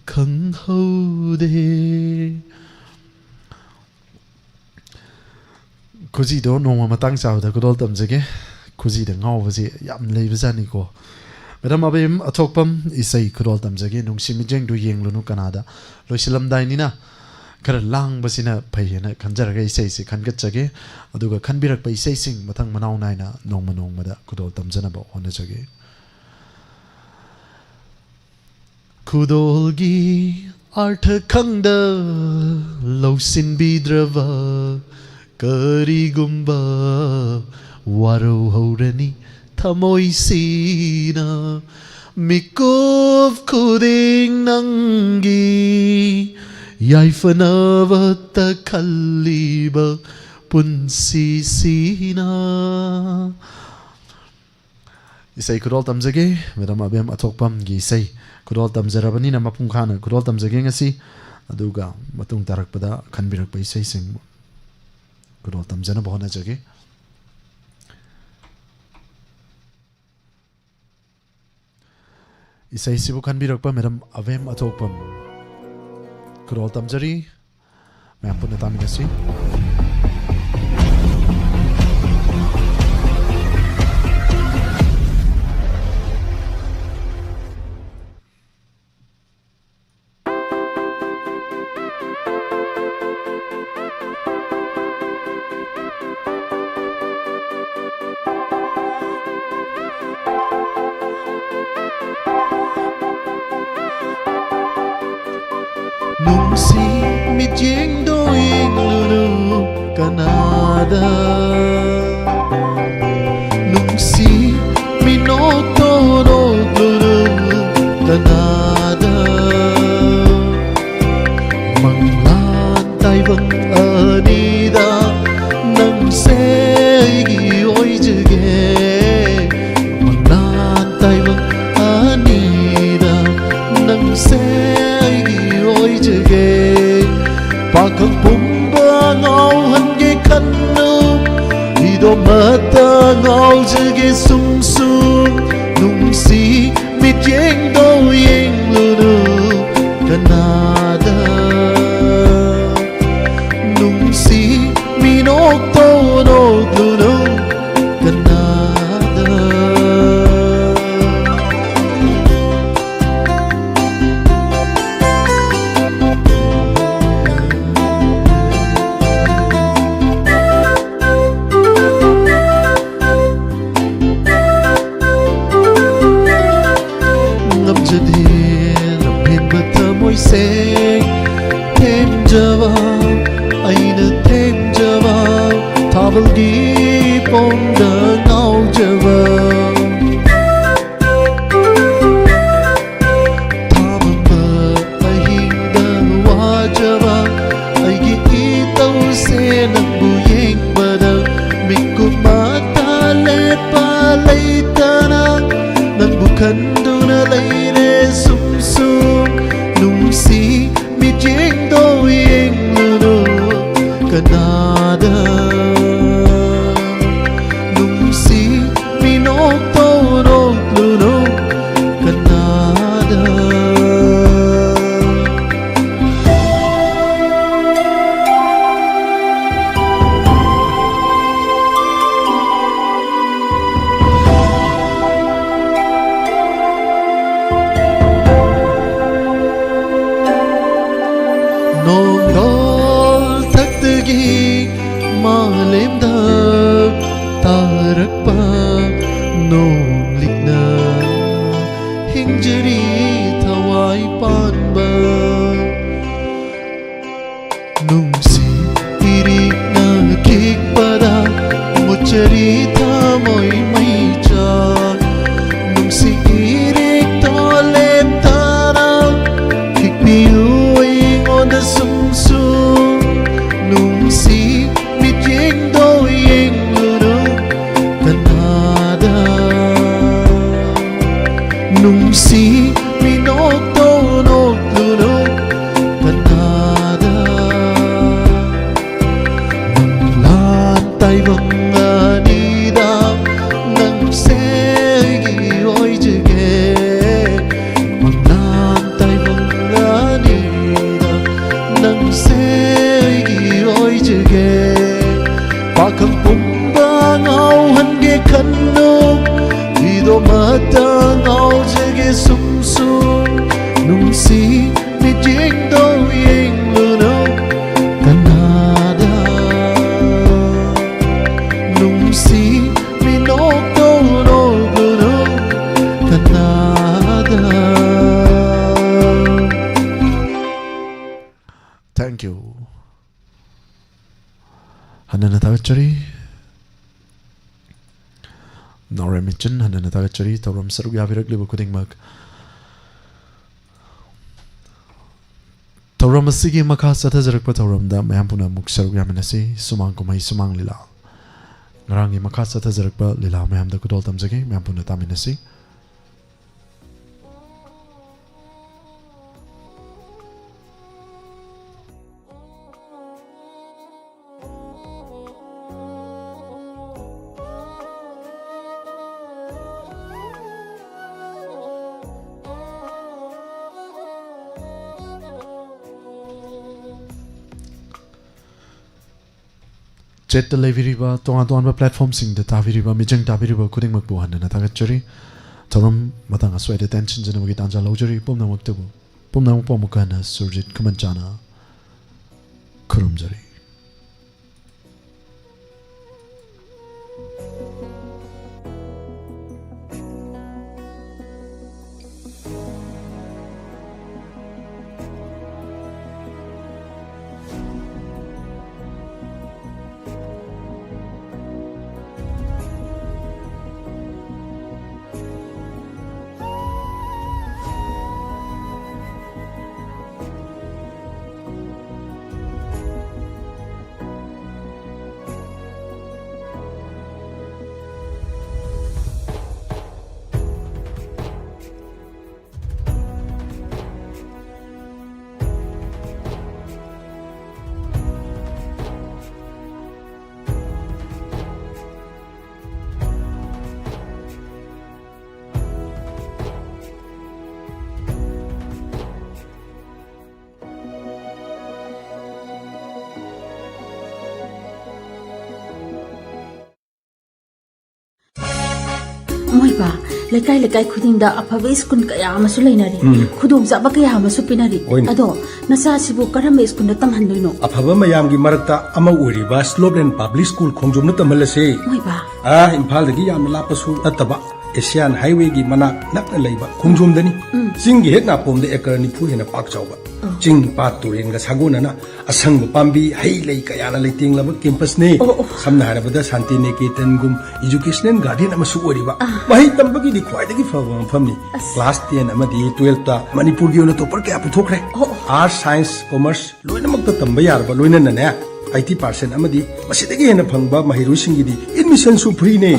ꯈꯪꯍꯧꯗꯦ꯫ ꯈꯨꯖꯤꯗꯣ ꯅꯣꯡꯃ ꯃꯇꯥꯡ ꯆꯥꯕꯗ ꯈꯨꯗꯣꯜ ꯇꯝꯖꯒꯦ꯫ ꯈꯨꯖꯤꯗ ꯉꯥꯎꯕꯁꯤ ꯌꯥꯝ ꯂꯩꯕꯖꯥꯠꯅꯤꯀꯣ꯫ ꯃꯦꯗꯥꯝ ꯑꯕꯦꯝ ꯑꯊꯣꯛꯄꯝ, ꯏꯁꯩ ꯈꯨꯗꯣꯜ ꯇꯝꯖꯒꯦ, ꯅꯨꯡꯁꯤ ꯃꯤꯠꯌꯦꯡꯗꯨ ꯌꯦꯡꯂꯨꯅꯨ ꯀꯅꯥꯗ꯫ ꯂꯣꯏꯁꯤꯜꯂꯝꯗꯥꯏꯅꯤꯅ ꯈꯔ ꯂꯥꯡꯕꯁꯤꯅ ꯐꯩ ꯍꯥꯏꯅ ꯈꯟꯖꯔꯒ ꯏꯁꯩꯁꯤ ꯈꯟꯒꯠꯆꯒꯦ꯫ ꯑꯗꯨꯒ ꯈꯟꯕꯤꯔꯛꯄ ꯏꯁꯩꯁꯤꯡ ꯃꯊꯪ ꯃꯅꯥꯎ ꯅꯥꯏꯅ ꯅꯣꯡꯃ ꯅꯣꯡꯃꯗ ꯈꯨꯗꯣꯜ ꯇꯝꯖꯅꯕ ꯍꯣꯠꯅꯖꯒꯦ꯫ ꯈꯨꯗꯣꯜꯒꯤ ꯑꯥꯔꯊ ꯈꯪꯗ ꯂꯧꯁꯤꯟꯕꯤꯗ꯭ꯔꯕ ꯀꯔꯤꯒꯨꯝꯕ ꯋꯥꯔꯧꯍꯧꯔꯅꯤ ꯊꯃꯣꯏꯁꯤꯅ꯫ ꯃꯤꯀꯨꯞ ꯈꯨꯗꯤꯡ ꯅꯪꯒꯤ ꯌꯥꯏꯐꯅꯕꯇ ꯈꯜꯂꯤꯕ ꯄꯨꯟꯁꯤꯁꯤꯅ꯫ ꯏꯁꯩ ꯈꯨꯗꯣꯜ ꯇꯝꯖꯒꯦ꯫ ꯃꯦꯗꯥꯝ ꯑꯕꯦꯝ ꯑꯊꯣꯛꯄꯝꯒꯤ ꯏꯁꯩ ꯈꯨꯗꯣꯜ ꯇꯝꯖꯔꯕꯅꯤꯅ ꯃꯄꯨꯡ ꯐꯥꯅ ꯈꯨꯗꯣꯜ ꯇꯝꯖꯒꯦ ꯉꯁꯤ꯫ ꯑꯗꯨꯒ ꯃꯇꯨꯡ ꯇꯥꯔꯛꯄꯗ ꯈꯟꯕꯤꯔꯛꯄ ꯏꯁꯩꯁꯤꯡ ꯈꯨꯗꯣꯜ ꯇꯝꯖꯅꯕ ꯍꯣꯠꯅꯖꯒꯦ꯫ ꯏꯁꯩꯁꯤꯕꯨ ꯈꯟꯕꯤꯔꯛꯄ ꯃꯦꯗꯥꯝ ꯑꯕꯦꯝ ꯑꯊꯣꯛꯄꯝ ꯈꯨꯗꯣꯜ ꯇꯝꯖꯔꯤ꯫ ꯃꯌꯥꯝ ꯄꯨꯟꯅ ꯇꯥꯃꯤꯟꯅꯁꯤ꯫ ꯅꯨꯡꯁꯤ ꯃꯤꯠꯌꯦꯡꯗꯣ ꯌꯦꯡꯂꯨꯅꯨ ꯀꯅꯥꯗ꯫ ꯅꯨꯡꯁꯤ ꯃꯤꯅꯣꯛꯇꯣ ꯅꯣꯛꯂꯨꯅꯨ ꯀꯅꯥꯗ꯫ ꯃꯪꯂꯥꯟ ꯇꯥꯏꯕꯪ ꯑꯅꯤꯗ ꯅꯪꯁꯦ ꯑꯩꯒꯤ ꯑꯣꯏꯖꯒꯦ꯫ ꯃꯪꯂꯥꯟ ꯇꯥꯏꯕꯪ ꯑꯅꯤꯗ ꯅꯪꯁꯦ ꯑꯩꯒꯤ ꯑꯣꯏꯖꯒꯦ꯫ ꯄꯥꯈꯪ ꯄꯨꯝꯕ ꯉꯥꯎꯍꯟꯒꯦ ꯈꯟꯅꯨ, ꯏꯗꯣꯝꯃꯇ ꯉꯥꯎꯖꯒꯦ ꯁꯨꯝ ꯁꯨꯝ꯫ ꯅꯨꯡꯁꯤ ꯃꯤꯠꯌꯦꯡꯗꯣ ꯌꯦꯡꯂꯨꯅꯨ ꯀꯅꯥꯗ꯫ ꯅꯨꯡꯁꯤ ꯃꯤꯅꯣꯛꯇꯣ ꯅꯣꯛꯂꯨꯅꯨ ꯀꯅꯥ ꯂꯝꯍꯦꯟꯕ ꯊꯃꯣꯏꯁꯦ ꯊꯦꯝꯖꯕ, ꯑꯩꯅ ꯊꯦꯝꯖꯕ, ꯊꯥꯕꯜꯒꯤ ꯄꯣꯝꯗ ꯉꯥꯎꯖꯕ, ꯊꯥꯃꯝꯕ ꯑꯍꯤꯡꯗ ꯋꯥꯖꯕ, ꯑꯩꯒꯤ ꯏꯇꯧꯁꯦ ꯅꯪꯕꯨ ꯌꯦꯡꯕꯗ ꯃꯤꯠꯀꯨꯞ ꯃꯇ ꯂꯦꯞꯄ ꯂꯩꯇꯅ ꯅꯪꯕꯨ ꯈꯟꯗꯨꯅ ꯂꯩꯔꯦ ꯁꯨꯝ ꯁꯨꯝ꯫ ꯅꯨꯡꯁꯤ ꯃꯤꯠꯌꯦꯡꯗꯣ ꯌꯦꯡꯂꯨꯅꯨ ꯀꯅꯥꯗ, ꯅꯨꯡꯁꯤ ꯃꯤꯅꯣꯛꯇꯣ ꯅꯣꯛꯂꯨꯅꯨ ꯀꯅꯥꯗ꯫ ꯅꯣꯡꯗꯣꯜ ꯊꯛꯇꯒꯤ ꯃꯥꯂꯦꯝꯗ ꯇꯥꯔꯛꯄ ꯅꯣꯡꯂꯤꯛꯅ ꯍꯤꯡꯖꯔꯤ ꯊꯋꯥꯏ ꯄꯥꯟꯕ꯫ ꯅꯨꯡꯁꯤ ꯏꯔꯤꯛꯅ ꯈꯤꯛꯄꯗ ꯃꯨꯠꯆꯔꯤ ꯊꯃꯣꯏ ꯃꯩꯆꯥꯛ꯫ ꯅꯨꯡꯁꯤ ꯏꯔꯤꯛꯇꯣ ꯂꯦꯞꯇꯅ ꯈꯤꯛꯄꯤꯌꯨ ꯑꯩꯉꯣꯟꯗ ꯁꯨꯝ ꯁꯨꯝ꯫ ꯅꯨꯡꯁꯤ ꯃꯤꯠꯌꯦꯡꯗꯣ ꯌꯦꯡꯂꯨꯅꯨ ꯀꯅꯥꯗ, ꯅꯨꯡꯁꯤ ꯃꯤꯅꯣꯛꯇꯣ ꯅꯣꯛꯂꯨꯅꯨ ꯀꯅꯥꯗ꯫ ꯃꯪꯂꯥꯟ ꯇꯥꯏꯕꯪ ꯑꯅꯤꯗ ꯅꯪꯁꯦ ꯑꯩꯒꯤ ꯑꯣꯏꯖꯒꯦ꯫ ꯃꯪꯂꯥꯟ ꯇꯥꯏꯕꯪ ꯑꯅꯤꯗ ꯅꯪꯁꯦ ꯑꯩꯒꯤ ꯑꯣꯏꯖꯒꯦ꯫ ꯄꯥꯈꯪ ꯄꯨꯝꯕ ꯉꯥꯎꯍꯟꯒꯦ ꯈꯟꯅꯨ, ꯐꯤꯗꯣ ꯑꯃꯇ ꯉꯥꯎꯖꯒꯦ ꯁꯨꯝ ꯁꯨꯝ꯫ ꯅꯨꯡꯁꯤ ꯃꯤꯠꯌꯦꯡꯗꯣ ꯌꯦꯡꯂꯨꯅꯨ ꯀꯅꯥꯗ, ꯅꯨꯡꯁꯤ ꯃꯤꯅꯣꯛꯇꯣ ꯅꯣꯛꯂꯨꯅꯨ ꯀꯅꯥꯗ꯫ Thank you. ꯍꯟꯅꯅ ꯊꯥꯒꯠꯆꯔꯤ꯫ ꯅꯥꯎꯔꯦꯝ ꯏꯆꯟ, ꯍꯟꯅꯅ ꯊꯥꯒꯠꯆꯔꯤ꯫ ꯊꯧꯔꯝ ꯁꯔꯨꯛ ꯌꯥꯕꯤꯔꯛꯂꯤꯕ ꯈꯨꯗꯤꯡꯃꯛ, ꯊꯧꯔꯝ ꯑꯁꯤꯒꯤ ꯃꯈꯥ ꯆꯠꯊꯖꯔꯛꯄ ꯊꯧꯔꯝꯗ ꯃꯌꯥꯝ ꯄꯨꯝꯅꯃꯛ ꯁꯔꯨꯛ ꯌꯥꯃꯤꯟꯅꯁꯤ꯫ ꯁꯨꯃꯥꯡ ꯀꯨꯝꯍꯩ, ꯁꯨꯃꯥꯡ ꯂꯤꯂꯥ꯫ ꯉꯔꯥꯡꯒꯤ ꯃꯈꯥ ꯆꯠꯊꯖꯔꯛꯄ ꯂꯤꯂꯥ ꯃꯌꯥꯝꯗ ꯈꯨꯗꯣꯜ ꯇꯝꯖꯒꯦ꯫ ꯃꯌꯥꯝ ꯄꯨꯟꯅ ꯇꯥꯃꯤꯟꯅꯁꯤ꯫ ꯆꯦꯠꯇ ꯂꯩꯕꯤꯔꯤꯕ, ꯇꯣꯉꯥꯟ ꯇꯣꯉꯥꯟꯕ platformꯁꯤꯡꯗ ꯇꯥꯕꯤꯔꯤꯕ, ꯃꯤꯠꯌꯦꯡ ꯇꯥꯕꯤꯔꯤꯕ ꯈꯨꯗꯤꯡꯃꯛꯄꯨ ꯍꯟꯅ ꯊꯥꯒꯠꯆꯔꯤ꯫ ꯊꯧꯔꯝ ꯃꯇꯥꯡ ꯑꯁ꯭ꯋꯥꯏꯗ ꯇꯦꯟꯁꯤꯟꯖꯅꯕꯒꯤ ꯇꯥꯟꯖꯥ ꯂꯧꯖꯔꯤ꯫ ꯄꯨꯝꯅꯃꯛꯇꯕꯨ, ꯄꯨꯝꯅꯃꯛꯄꯨ ꯑꯃꯨꯛꯀ ꯍꯟꯅ ꯁꯨꯔꯖꯤꯠ ꯈꯨꯃꯟꯆꯥꯅ ꯈꯨꯔꯨꯝꯖꯔꯤ꯫ ꯃꯣꯏꯕꯥ, ꯂꯩꯀꯥꯏ ꯂꯩꯀꯥꯏ ꯈꯨꯗꯤꯡꯗ ꯑꯐꯕ ꯁ꯭ꯀꯨꯜ ꯀꯌꯥ ꯑꯃꯁꯨ ꯂꯩꯅꯔꯤ, ꯎꯝ꯫ ꯈꯨꯗꯣꯡꯆꯥꯕ ꯀꯌꯥ ꯑꯃꯁꯨ ꯄꯤꯅꯔꯤ꯫ ꯍꯣꯏꯅꯦ꯫ ꯑꯗꯣ ꯅꯆꯥꯁꯤꯕꯨ ꯀꯔꯝꯕ ꯁ꯭ꯀꯨꯜꯗ ꯇꯝꯍꯟꯗꯣꯏꯅꯣ? ꯑꯐꯕ ꯃꯌꯥꯝꯒꯤ ꯃꯔꯛꯇ ꯑꯃ ꯑꯣꯏꯔꯤꯕ ꯁ꯭ꯂꯣꯞꯂꯦꯟ ꯄꯕ꯭ꯂꯤꯛ ꯁ꯭ꯀꯨꯜ ꯈꯣꯡꯖꯣꯝꯗ ꯇꯝꯍꯜꯂꯁꯤ꯫ ꯃꯣꯏꯕꯥ꯫ ꯑꯥ, ꯏꯝꯐꯥꯜꯗꯒꯤ ꯌꯥꯝꯅ ꯂꯥꯞꯄꯁꯨ ꯅꯠꯇꯕ, ꯑꯦꯁꯤꯌꯥꯟ ꯍꯥꯏꯋꯦꯒꯤ ꯃꯅꯥꯛ ꯅꯛꯅ ꯂꯩꯕ ꯈꯣꯡꯖꯣꯝꯗꯅꯤ꯫ ꯎꯝ꯫ ꯆꯤꯡꯒꯤ ꯍꯦꯛ ꯅꯥꯄꯣꯝꯗ ꯑꯦꯀꯔ ꯅꯤꯐꯨ ꯍꯦꯟꯅ ꯄꯥꯛ ꯆꯥꯎꯕ꯫ ꯑꯣ꯫ ꯆꯤꯡ, ꯄꯥꯠ, ꯇꯨꯔꯦꯟꯒ ꯁꯥꯒꯣꯟꯅꯅ ꯑꯁꯪꯕ ꯄꯥꯝꯕꯤ, ꯍꯩ ꯂꯩ ꯀꯌꯥꯅ ꯂꯩꯇꯦꯡꯂꯕ ꯀꯦꯝꯄꯁꯅꯤ꯫ ꯑꯣ, ꯑꯣ꯫ ꯁꯝꯅ ꯍꯥꯏꯔꯕꯗ ꯁꯥꯟꯇꯤ ꯅꯤꯀꯦꯇꯟꯒꯨꯝ ꯏꯖꯨꯀꯦꯁꯅꯦꯜ ꯒꯥꯔꯗꯦꯟ ꯑꯃꯁꯨ ꯑꯣꯏꯔꯤꯕ꯫ ꯑꯥ꯫ ꯃꯍꯩ ꯇꯝꯕꯒꯤ ꯈ꯭ꯋꯥꯏꯗꯒꯤ ꯐꯕ ꯃꯐꯝꯅꯤ꯫ ꯑꯁ꯫ ꯀ꯭ꯂꯥꯁ ꯇꯦꯟ ꯑꯃꯗꯤ ꯇꯨꯋꯦꯜꯐꯇ ꯃꯅꯤꯄꯨꯔꯒꯤ ꯑꯣꯏꯅ ꯇꯣꯄꯔ ꯀꯌꯥ ꯄꯨꯊꯣꯛꯈ꯭ꯔꯦ꯫ ꯑꯣ, ꯑꯣ꯫ ꯑꯥꯔꯠꯁ, ꯁꯥꯏꯟꯁ, ꯀꯣꯃꯔꯁ ꯂꯣꯏꯅꯃꯛꯇ ꯇꯝꯕ ꯌꯥꯔꯕ, ꯂꯣꯏꯅꯅꯅꯦ, ꯑꯩꯠꯇꯤ ꯄꯥꯔꯁꯦꯟ ꯑꯃꯗꯤ ꯃꯁꯤꯗꯒꯤ ꯍꯦꯟꯅ ꯐꯪꯕ ꯃꯍꯩꯔꯣꯏꯁꯤꯡꯒꯤꯗꯤ ꯑꯦꯗꯃꯤꯁꯟꯁꯨ ꯐ꯭ꯔꯤꯅꯦ꯫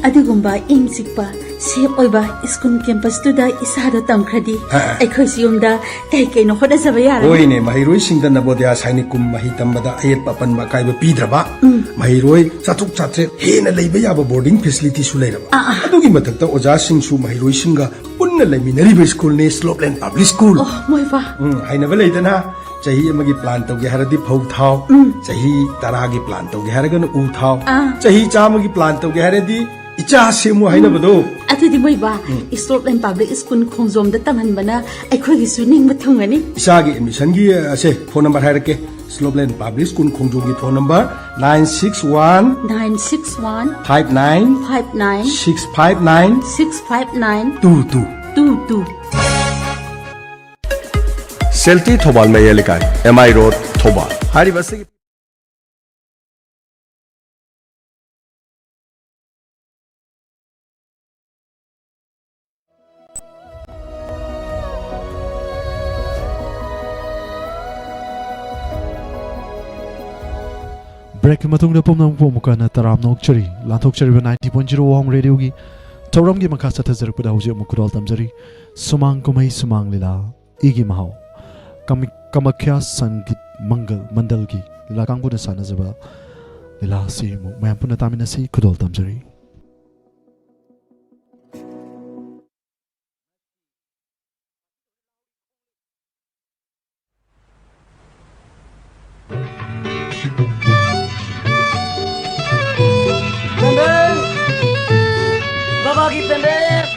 ꯑꯗꯨꯒꯨꯝꯕ ꯏꯪ ꯆꯤꯛꯄ, ꯁꯦꯐ ꯑꯣꯏꯕ ꯁ꯭ꯀꯨꯜ ꯀꯦꯝꯄꯁꯇꯨꯗ ꯏꯆꯥꯗꯣ ꯇꯝꯈ꯭ꯔꯗꯤ, ꯑ, ꯑ꯫ ꯑꯩꯈꯣꯏꯁꯨ ꯌꯨꯝꯗ ꯀꯩ ꯀꯩꯅꯣ ꯍꯣꯠꯅꯖꯕ ꯌꯥꯔꯅꯤ꯫ ꯍꯣꯏꯅꯦ, ꯃꯍꯩꯔꯣꯏꯁꯤꯡꯗ ꯅꯕꯣꯗꯌꯥ ꯁꯥꯏꯅꯤꯛ ꯀꯨꯝ ꯃꯍꯩ ꯇꯝꯕꯗ ꯑꯌꯦꯠꯄ ꯑꯄꯟꯕ ꯑꯀꯥꯏꯕ ꯄꯤꯗ꯭ꯔꯕ, ꯎꯝ꯫ ꯃꯍꯩꯔꯣꯏ ꯆꯥꯇ꯭ꯔꯨꯛ ꯆꯥꯇ꯭ꯔꯦꯠ ꯍꯦꯟꯅ ꯂꯩꯕ ꯌꯥꯕ ꯕꯣꯔꯗꯤꯡ ꯐꯦꯁꯤꯂꯤꯇꯤꯁꯨ ꯂꯩꯔꯕ꯫ ꯑꯥ, ꯑꯥ꯫ ꯑꯗꯨꯒꯤ ꯃꯊꯛꯇ ꯑꯣꯖꯥꯁꯤꯡꯁꯨ ꯃꯍꯩꯔꯣꯏꯁꯤꯡꯒ ꯄꯨꯟꯅ ꯂꯩꯃꯤꯟꯅꯔꯤꯕ ꯁ꯭ꯀꯨꯜꯅꯤ ꯁ꯭ꯂꯣꯞꯂꯦꯟ ꯄꯕ꯭ꯂꯤꯛ ꯁ꯭ꯀꯨꯜ꯫ ꯑꯣ, ꯃꯣꯏꯕꯥ꯫ ꯎꯝ, ꯍꯥꯏꯅꯕ ꯂꯩꯗꯅ, ꯆꯍꯤ ꯑꯃꯒꯤ ꯄ꯭ꯂꯥꯟ ꯇꯧꯒꯦ ꯍꯥꯏꯔꯗꯤ ꯐꯧ ꯊꯥꯎ, ꯎꯝ꯫ ꯆꯍꯤ ꯇꯔꯥꯒꯤ ꯄ꯭ꯂꯥꯟ ꯇꯧꯒꯦ ꯍꯥꯏꯔꯒꯅ ꯎ ꯊꯥꯎ, ꯑꯥ꯫ ꯆꯍꯤ ꯆꯥꯝꯃꯒꯤ ꯄ꯭ꯂꯥꯟ ꯇꯧꯒꯦ ꯍꯥꯏꯔꯗꯤ ꯏꯆꯥ ꯁꯦꯝꯃꯨ ꯍꯥꯏꯅꯕꯗꯣ꯫ ꯑꯗꯨꯗꯤ ꯃꯣꯏꯕꯥ, ꯎꯝ꯫ ꯁ꯭ꯂꯣꯞꯂꯦꯟ ꯄꯕ꯭ꯂꯤꯛ ꯁ꯭ꯀꯨꯜ ꯈꯣꯡꯖꯣꯝꯗ ꯇꯝꯍꯟꯕꯅ ꯑꯩꯈꯣꯏꯒꯤꯁꯨ ꯅꯤꯡꯕ ꯊꯨꯡꯒꯅꯤ꯫ ꯏꯆꯥꯒꯤ ꯑꯦꯗꯃꯤꯁꯟꯒꯤ, ꯑꯁꯦ, ꯐꯣꯟ ꯅꯝꯕꯔ ꯍꯥꯏꯔꯛꯀꯦ꯫ ꯁ꯭ꯂꯣꯞꯂꯦꯟ ꯄꯕ꯭ꯂꯤꯛ ꯁ꯭ꯀꯨꯜ ꯈꯣꯡꯖꯣꯝꯒꯤ phone number nine six one nine six one five nine five nine six five nine six five nine two two two two꯫ ꯁꯦꯜꯇꯤ ꯊꯧꯕꯥꯜ ꯃꯌꯥꯏ ꯂꯩꯀꯥꯏ, ꯑꯦꯝ ꯑꯥꯏ ꯔꯣꯗ, ꯊꯧꯕꯥꯜ꯫ ꯍꯥꯏꯔꯤꯕ ꯑꯁꯤꯒꯤ ꯕ꯭ꯔꯦꯛꯀꯤ ꯃꯇꯨꯡꯗ ꯄꯨꯝꯅꯃꯛꯄꯨ ꯑꯃꯨꯛꯀ ꯍꯟꯅ ꯇꯔꯥꯝꯅ ꯑꯣꯛꯆꯔꯤ꯫ ꯂꯥꯟꯊꯣꯛꯆꯔꯤꯕ ninety point zero ꯑꯍꯣꯡ ꯔꯦꯗꯤꯑꯣꯒꯤ ꯊꯧꯔꯝꯒꯤ ꯃꯈꯥ ꯆꯠꯊꯖꯔꯛꯄꯗ ꯍꯧꯖꯤꯛ ꯑꯃꯨꯛ ꯈꯨꯗꯣꯜ ꯇꯝꯖꯔꯤ꯫ ꯁꯨꯃꯥꯡ ꯀꯨꯝꯍꯩ ꯁꯨꯃꯥꯡ ꯂꯤꯂꯥ꯫ ꯏꯒꯤ ꯃꯍꯥꯎ꯫ ꯀꯃꯤ-, ꯀꯃꯈ꯭ꯌꯥ ꯁꯪꯒꯤꯠ ꯃꯪꯒꯜ ꯃꯟꯗꯜꯒꯤ ꯂꯤꯂꯥ ꯀꯥꯡꯕꯨꯅ ꯁꯥꯟꯅꯖꯕ ꯂꯤꯂꯥ ꯑꯁꯤ ꯑꯃꯨꯛ ꯃꯌꯥꯝ ꯄꯨꯟꯅ ꯇꯥꯃꯤꯟꯅꯁꯤ꯫ ꯈꯨꯗꯣꯜ ꯇꯝꯖꯔꯤ꯫ ꯄꯦꯝꯕꯦꯝ! ꯕꯕꯥꯒꯤ ꯄꯦꯝꯕꯦꯝ!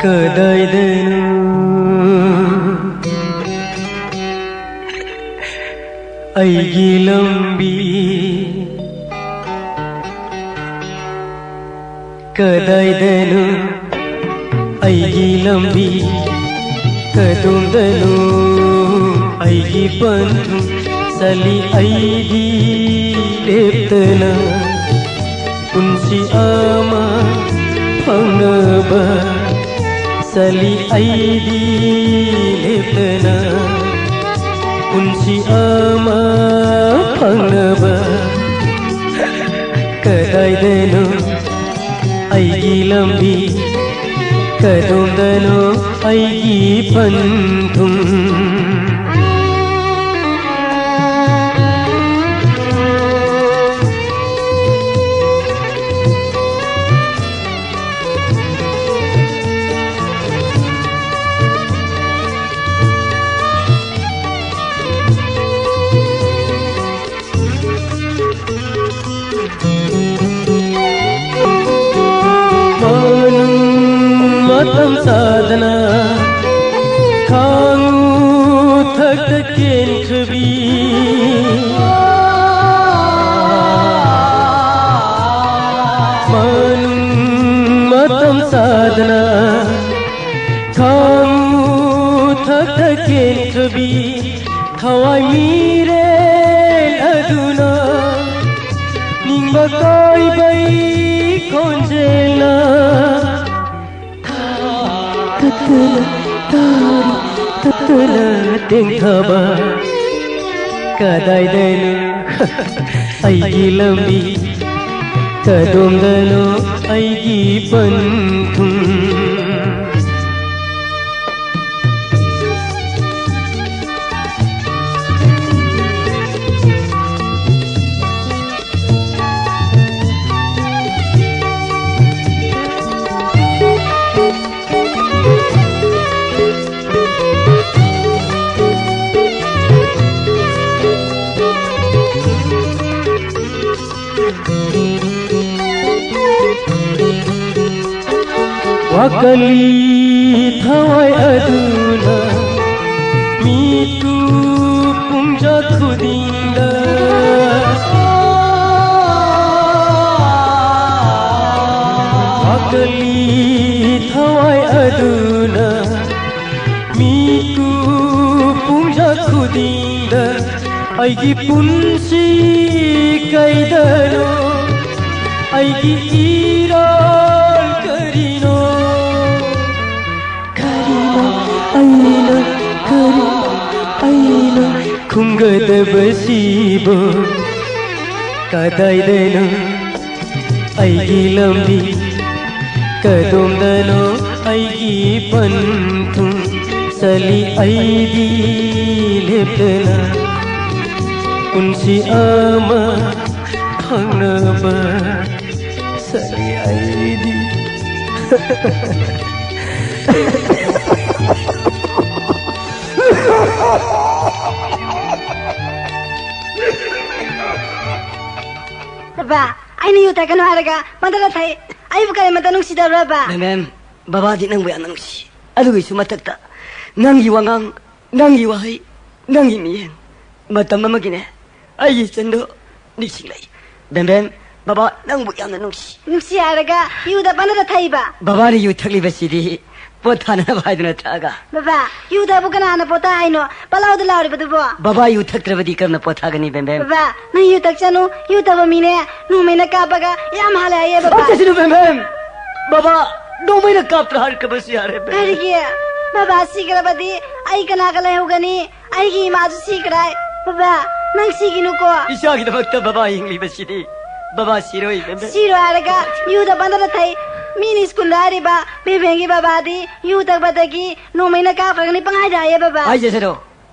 ꯀꯗꯥꯏꯗꯅꯣ ꯑꯩꯒꯤ ꯂꯝꯕꯤ, ꯀꯗꯥꯏꯗꯅꯣ ꯑꯩꯒꯤ ꯂꯝꯕꯤ, ꯀꯗꯣꯝꯗꯅꯣ ꯑꯩꯒꯤ ꯄꯟꯊꯨꯡ? ꯆꯠꯂꯤ ꯑꯩꯗꯤ ꯂꯦꯞꯇꯅ, ꯄꯨꯟꯁꯤ ꯑꯃ ꯐꯪꯅꯕ꯫ ꯆꯠꯂꯤ ꯑꯩꯗꯤ ꯂꯦꯞꯇꯅ, ꯄꯨꯟꯁꯤ ꯑꯃ ꯐꯪꯅꯕ꯫ ꯀꯗꯥꯏꯗꯅꯣ ꯑꯩꯒꯤ ꯂꯝꯕꯤ, ꯀꯗꯣꯝꯗꯅꯣ ꯑꯩꯒꯤ ꯄꯟꯊꯨꯡ? ꯃꯅꯨꯡ ꯃꯇꯝ ꯆꯥꯗꯅ ꯈꯥꯡꯉꯨ ꯊꯛꯇ ꯀꯦꯟꯈ꯭ꯔꯕꯤ꯫ ꯃꯅꯨꯡ ꯃꯇꯝ ꯆꯥꯗꯅ ꯈꯥꯡꯉꯨ ꯊꯛꯇ ꯀꯦꯟꯈ꯭ꯔꯕꯤ꯫ ꯊꯋꯥꯏ ꯃꯤꯔꯦꯜ ꯑꯗꯨꯅ ꯅꯤꯡꯕ ꯀꯥꯏꯕꯩ ꯈꯣꯟꯖꯦꯜꯅ ꯇꯠꯇꯅ ꯇꯥꯔꯤ, ꯇꯠꯇꯅ ꯇꯦꯡꯊꯕ꯫ ꯀꯗꯥꯏꯗꯅꯣ ꯑꯩꯒꯤ ꯂꯝꯕꯤ, ꯀꯗꯣꯝꯗꯅꯣ ꯑꯩꯒꯤ ꯄꯟꯊꯨꯡ? ꯋꯥꯀꯂꯤ ꯊꯋꯥꯏ ꯑꯗꯨꯅ ꯃꯤꯠꯀꯨ ꯄꯨꯝꯖꯥ ꯈꯨꯗꯤꯡꯗ, ꯋꯥꯀꯂꯤ ꯊꯋꯥꯏ ꯑꯗꯨꯅ ꯃꯤꯠꯀꯨ ꯄꯨꯝꯖꯥ ꯈꯨꯗꯤꯡꯗ ꯑꯩꯒꯤ ꯄꯨꯟꯁꯤ ꯀꯩꯗꯅꯣ, ꯑꯩꯒꯤ ꯏꯔꯥꯜ ꯀꯔꯤꯅꯣ? ꯀꯔꯤꯅꯣ ꯑꯩꯅ, ꯀꯔꯤꯅꯣ ꯑꯩꯅ ꯈꯨꯝꯒꯗꯕꯁꯤꯕꯨ? ꯀꯗꯥꯏꯗꯅꯣ ꯑꯩꯒꯤ ꯂꯝꯕꯤ, ꯀꯗꯣꯝꯗꯅꯣ ꯑꯩꯒꯤ ꯄꯟꯊꯨꯡ? ꯆꯠꯂꯤ ꯑꯩꯗꯤ ꯂꯦꯞꯇꯅ ꯄꯨꯟꯁꯤ ꯑꯃ ꯐꯪꯅꯕ꯫ ꯆꯠꯂꯤ ꯑꯩꯗꯤ꯫ ꯕꯥ, ꯑꯩꯅ ꯌꯨ ꯊꯛꯀꯅꯨ ꯍꯥꯏꯔꯒ ꯃꯗꯨꯅ ꯊꯛꯏ꯫ ꯑꯩꯕꯨ ꯀꯔꯤꯃꯇ ꯅꯨꯡꯁꯤꯗꯕ꯭ꯔꯕ? ꯃꯦꯝ, ꯕꯕꯥꯗꯤ ꯅꯪꯕꯨ ꯌꯥꯝꯅ ꯅꯨꯡꯁꯤ꯫ ꯑꯗꯨꯒꯤꯁꯨ ꯃꯊꯛꯇ ꯅꯪꯒꯤ ꯋꯥꯉꯥꯡ, ꯅꯪꯒꯤ ꯋꯥꯍꯩ, ꯅꯪꯒꯤ ꯃꯤꯠꯌꯦꯡ꯫ ꯃꯇꯝ ꯑꯃꯒꯤꯅꯦ, ꯑꯩꯒꯤ ꯏꯆꯟꯗꯣ ꯅꯤꯡꯁꯤꯡꯂꯛꯏ꯫ ꯕꯦꯝꯕꯦꯝ, ꯕꯕꯥ ꯅꯪꯕꯨ ꯌꯥꯝꯅ ꯅꯨꯡꯁꯤ꯫ ꯅꯨꯡꯁꯤ ꯍꯥꯏꯔꯒ ꯌꯨꯗ ꯄꯟꯗꯅ ꯊꯛꯏꯕ? ꯕꯕꯥꯅ ꯌꯨ ꯊꯛꯂꯤꯕꯁꯤꯗꯤ ꯄꯣꯠ ꯊꯥꯅꯅꯕ ꯍꯥꯏꯗꯨꯅ ꯊꯛꯑꯒ꯫ ꯕꯕꯥ, ꯌꯨꯗꯕꯨ ꯀꯅꯥꯅ ꯄꯣꯠ ꯊꯥ ꯍꯥꯏꯅꯣ? ꯄꯂꯥꯎꯗ ꯂꯥꯎꯔꯤꯕꯗꯨꯕꯣ? ꯕꯕꯥ ꯌꯨ ꯊꯛꯇ꯭ꯔꯕꯗꯤ ꯀꯔꯝꯅ ꯄꯣꯠ ꯊꯥꯒꯅꯤ, ꯕꯦꯝꯕꯦꯝ? ꯕꯕꯥ, ꯅꯪ ꯌꯨ ꯊꯛꯆꯅꯨ꯫ ꯌꯨ ꯊꯛꯄ ꯃꯤꯅꯦ ꯅꯣꯡꯃꯩꯅ ꯀꯥꯞꯄꯒ ꯌꯥꯝ ꯍꯥꯜꯂꯦ ꯍꯥꯏꯌꯦ, ꯕꯕꯥ꯫ ꯄꯛꯇꯁꯅꯨ, ꯕꯦꯝꯕꯦꯝ! ꯕꯕꯥ, ꯅꯣꯡꯃꯩꯅ ꯀꯥꯞꯇ꯭ꯔꯥ ꯍꯥꯏꯔꯛꯀꯕꯁꯨ ꯌꯥꯔꯦ, ꯕꯦꯝꯕꯦꯝ꯫ ꯀꯔꯤꯒꯤ? ꯕꯕꯥ ꯁꯤꯈ꯭ꯔꯕꯗꯤ ꯑꯩ ꯀꯅꯥꯒ ꯂꯩꯍꯧꯒꯅꯤ? ꯑꯩꯒꯤ ꯏꯃꯥꯁꯨ ꯁꯤꯈ꯭ꯔꯦ꯫ ꯕꯕꯥ, ꯅꯪ ꯁꯤꯈꯤꯅꯨꯀꯣ꯫ ꯏꯆꯥꯒꯤꯗꯃꯛꯇ ꯕꯕꯥ ꯍꯤꯡꯂꯤꯕꯁꯤꯗꯤ ꯕꯕꯥ ꯁꯤꯔꯣꯏ, ꯕꯦꯝꯕꯦꯝ꯫ ꯁꯤꯔꯣꯏ ꯍꯥꯏꯔꯒ ꯌꯨꯗ ꯄꯟꯗꯅ ꯊꯛꯏ꯫ ꯃꯤꯅ ꯁ꯭ꯀꯨꯜꯗ ꯍꯥꯏꯔꯤꯕ, ꯕꯦꯝꯕꯦꯝꯒꯤ ꯕꯕꯥꯗꯤ ꯌꯨ ꯊꯛꯄꯗꯒꯤ ꯅꯣꯡꯃꯩꯅ ꯀꯥꯞꯈ꯭ꯔꯒꯅꯤ ꯄꯪꯍꯥꯏꯗ ꯍꯥꯏꯌꯦ, ꯕꯕꯥ꯫ ꯍꯥꯏꯖꯁꯅꯨ,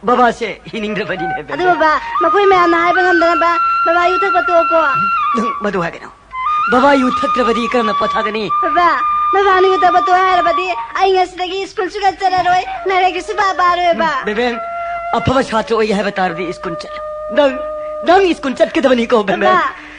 ꯕꯕꯥꯁꯦ ꯍꯤꯡꯅꯤꯡꯗ꯭ꯔꯕꯅꯤꯅꯦ, ꯑꯗꯨ, ꯕꯦꯝꯕꯦꯝ꯫ ꯕꯕꯥ, ꯃꯈꯣꯏ ꯃꯌꯥꯝꯅ ꯍꯥꯏꯕ ꯉꯝꯗꯅꯕ ꯕꯕꯥ ꯌꯨ ꯊꯛꯄ ꯇꯣꯛꯑꯣꯀꯣ꯫ ꯅꯪ ꯃꯗꯨ ꯍꯥꯏꯒꯅꯨ꯫ ꯕꯕꯥ ꯌꯨ ꯊꯛꯇ꯭ꯔꯕꯗꯤ ꯀꯔꯝꯅ ꯄꯣꯊꯥꯒꯅꯤ? ꯕꯕꯥ, ꯕꯕꯥꯅ ꯌꯨ ꯊꯛꯄ ꯇꯣꯛꯑꯣ ꯍꯥꯏꯔꯕꯗꯤ ꯑꯩ ꯉꯁꯤꯗꯒꯤ ꯁ꯭ꯀꯨꯜꯁꯨ ꯆꯠꯂꯔꯣꯏ, ꯂꯥꯏꯔꯤꯛꯁꯨ ꯄꯥꯔꯣꯏꯕ꯫ ꯕꯦꯕꯦꯟ, ꯑꯐꯕ ꯁꯥꯇ꯭ꯔ ꯑꯣꯏꯒꯦ ꯍꯥꯏꯕ ꯇꯥꯔꯗꯤ ꯁ꯭ꯀꯨꯜ ꯆꯠꯂꯨ꯫ ꯅꯪ, ꯅꯪ ꯁ꯭ꯀꯨꯜ ꯆꯠꯀꯗꯕꯅꯤꯀꯣ, ꯕꯦꯕꯦꯟ꯫ ꯕꯕꯥ,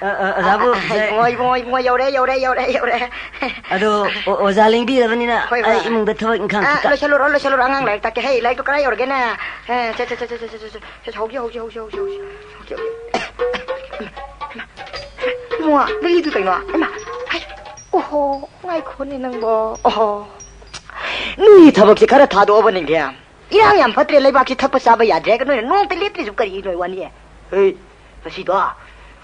ꯑ, ꯑ, ꯑꯣꯖꯥꯕꯨ, ꯑ, ꯑ, ꯉꯁꯥꯏ ꯏꯕꯨꯡꯉꯣ, ꯏꯕꯨꯡꯉꯣ, ꯏꯕꯨꯡꯉꯣ, ꯌꯧꯔꯦ, ꯌꯧꯔꯦ, ꯌꯧꯔꯦ, ꯌꯧꯔꯦ꯫ ꯑꯗꯣ, ꯑꯣ-, ꯑꯣꯖꯥ ꯂꯦꯡꯕꯤꯔꯕꯅꯤꯅ ꯍꯣꯏ, ꯍꯣꯏ꯫ ꯑꯩ ꯏꯃꯨꯡꯗ ꯊꯕꯛ ꯏꯪꯈꯥꯡ ꯑ, ꯈꯤꯇ ꯂꯣꯏꯁꯜꯂꯨꯔꯣ, ꯂꯣꯏꯁꯜꯂꯨꯔꯣ, ꯑꯉꯥꯡ ꯂꯥꯏꯔꯤꯛ ꯇꯥꯛꯀꯦ꯫ ꯍꯦ, ꯂꯥꯏꯔꯤꯛꯇꯣ ꯀꯗꯥꯏ ꯌꯧꯔꯒꯦꯅꯦ? ꯑ, ꯁꯦ, ꯁꯦ, ꯁꯦ, ꯍꯧꯖꯤꯛ, ꯍꯧꯖꯤꯛ, ꯍꯧꯖꯤꯛ, ꯍꯧꯖꯤꯛ, ꯍꯧꯖꯤꯛ, ꯍꯧꯖꯤꯛ꯫ ꯏꯕꯨꯡꯉꯣ, ꯂꯤꯂꯤꯗꯨ ꯀꯩꯅꯣ? ꯏꯃꯥ, ꯍꯥꯏ, ꯑꯣꯍꯣ, ꯉꯥꯏꯈꯣꯅꯦ ꯅꯪꯕꯣ꯫ ꯑꯣꯍꯣ꯫ ꯅꯣꯏꯒꯤ ꯊꯕꯛꯁꯦ ꯈꯔ ꯊꯥꯗꯣꯛꯑꯕ ꯅꯤꯡꯊꯦꯝ꯫ ꯏꯔꯥꯡ ꯌꯥꯝ ꯐꯠꯇ꯭ꯔꯦ, ꯂꯩꯕꯥꯛꯁꯤ ꯊꯛꯄ ꯆꯥꯕ ꯌꯥꯗ꯭ꯔꯦ ꯍꯥꯏꯔꯒ ꯅꯣꯏꯅ ꯅꯣꯡꯃꯇ ꯂꯦꯞꯇ꯭ꯔꯤꯁꯤꯕꯨ ꯀꯔꯤꯒꯤꯅꯣ ꯋꯥꯅꯤ? ꯍꯦ, ꯉꯁꯤꯗꯣ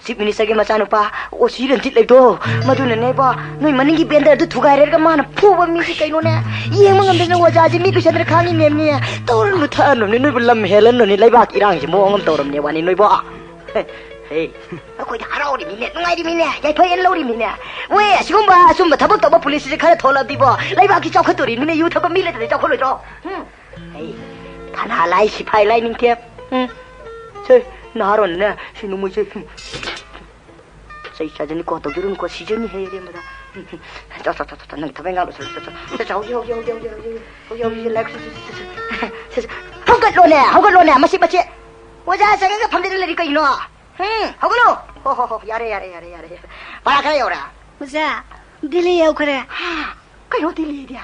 Chief Minister ꯒꯤ ꯃꯆꯥꯅꯨꯄꯥ ꯑꯣ ꯁꯤ ꯔꯟꯖꯤꯠ ꯂꯩꯕꯗꯣ, ꯃꯗꯨꯅꯅꯦꯕꯣ, ꯅꯣꯏ ꯃꯅꯤꯡꯒꯤ vendor ꯗꯨ ꯊꯨꯒꯥꯏꯔꯦꯔꯒ ꯃꯥꯅ ꯐꯨꯕ ꯃꯤꯁꯤ ꯀꯩꯅꯣꯅꯦ? ꯌꯦꯡꯕ ꯉꯝꯗꯗꯅ ꯑꯣꯖꯥꯁꯤ ꯃꯤꯠ ꯎꯏꯁꯟꯗꯅ ꯈꯥꯡꯉꯤ ꯃꯦꯝꯅꯤ꯫ ꯇꯧꯔꯅꯨ ꯊꯛꯑꯅꯨꯅꯦ, ꯅꯣꯏꯕꯨ ꯂꯝ ꯍꯦꯜꯂꯅꯨꯅꯦ, ꯂꯩꯕꯥꯛ ꯏꯔꯥꯡꯁꯤ ꯃꯑꯣꯡ ꯑꯃ ꯇꯧꯔꯝꯅꯦ ꯋꯥꯅꯤ ꯅꯣꯏꯕꯣ꯫ ꯍꯦ, ꯑꯩꯈꯣꯏꯗꯤ ꯍꯔꯥꯎꯔꯤꯃꯤꯅꯦ, ꯅꯨꯡꯉꯥꯏꯔꯤꯃꯤꯅꯦ, ꯌꯥꯏꯐ ꯌꯦꯟ ꯂꯧꯔꯤꯃꯤꯅꯦ꯫ ꯃꯣꯏ ꯑꯁꯤꯒꯨꯝꯕ ꯑꯆꯨꯝꯕ ꯊꯕꯛ ꯇꯧꯕ police ꯁꯤ ꯈꯔ ꯊꯣꯛꯂꯛꯑꯕꯗꯤꯕꯣ, ꯂꯩꯕꯥꯛꯁꯤ ꯆꯥꯎꯈꯠꯇꯣꯔꯤꯃꯤꯅꯦ, ꯌꯨ ꯊꯛꯄ ꯃꯤ ꯂꯩꯇ꯭ꯔꯗꯤ ꯆꯥꯎꯈꯠꯂꯣꯏꯗ꯭ꯔꯣ? ꯍꯨꯝ? ꯑꯩ ꯊꯥꯅ ꯂꯥꯏ ꯁꯤꯐꯥꯏ ꯂꯥꯏ ꯅꯤꯡꯊꯦꯝ꯫ ꯎꯝ꯫ ꯁꯦ, ꯅꯍꯥꯔꯣꯟꯅꯦ, ꯁꯤ ꯅꯣꯡꯃꯩꯁꯦ꯫ ꯎꯝ꯫ ꯆꯩ ꯆꯥꯖꯅꯤꯀꯣ, ꯇꯧꯖꯔꯨꯅꯨꯀꯣ, ꯁꯤꯖꯅꯤ ꯍꯦ ꯑꯔꯦꯝꯕꯗ꯫ ꯎꯝ, ꯎꯝ꯫ ꯆꯣ, ꯆꯣ, ꯆꯣ, ꯆꯣ, ꯆꯣ, ꯅꯪ ꯊꯕꯛ ꯏꯪꯈꯥꯡ ꯂꯣꯏꯁꯜꯂꯣ, ꯆꯣ, ꯆꯣ꯫ ꯆꯣ, ꯆꯣ, ꯍꯧꯖꯤꯛ, ꯍꯧꯖꯤꯛ, ꯂꯥꯏꯔꯤꯛ ꯁꯤ, ꯁꯤ, ꯁꯤ, ꯁꯤ, ꯁꯤ, ꯁꯤ, ꯁꯤ, ꯁꯤ꯫ ꯍꯧꯒꯠꯂꯣꯅꯦ, ꯍꯧꯒꯠꯂꯣꯅꯦ, ꯃꯁꯤ, ꯃꯁꯤ꯫ ꯑꯣꯖꯥ ꯆꯪꯉꯒ ꯐꯝꯗꯅ ꯂꯩꯔꯤ ꯀꯩꯅꯣ? ꯎꯝ, ꯍꯧꯒꯠꯂꯣ꯫ ꯍꯣ, ꯍꯣ, ꯍꯣ, ꯌꯥꯔꯦ, ꯌꯥꯔꯦ, ꯌꯥꯔꯦ, ꯌꯥꯔꯦ꯫ ꯄꯔꯥ ꯀꯗꯥꯏ ꯌꯧꯔꯦ? ꯑꯣꯖꯥ, ꯗꯤꯜꯂꯤ ꯌꯧꯈ꯭ꯔꯦ꯫ ꯍꯥ? ꯀꯩꯅꯣ ꯗꯤꯜꯂꯤꯗꯤ?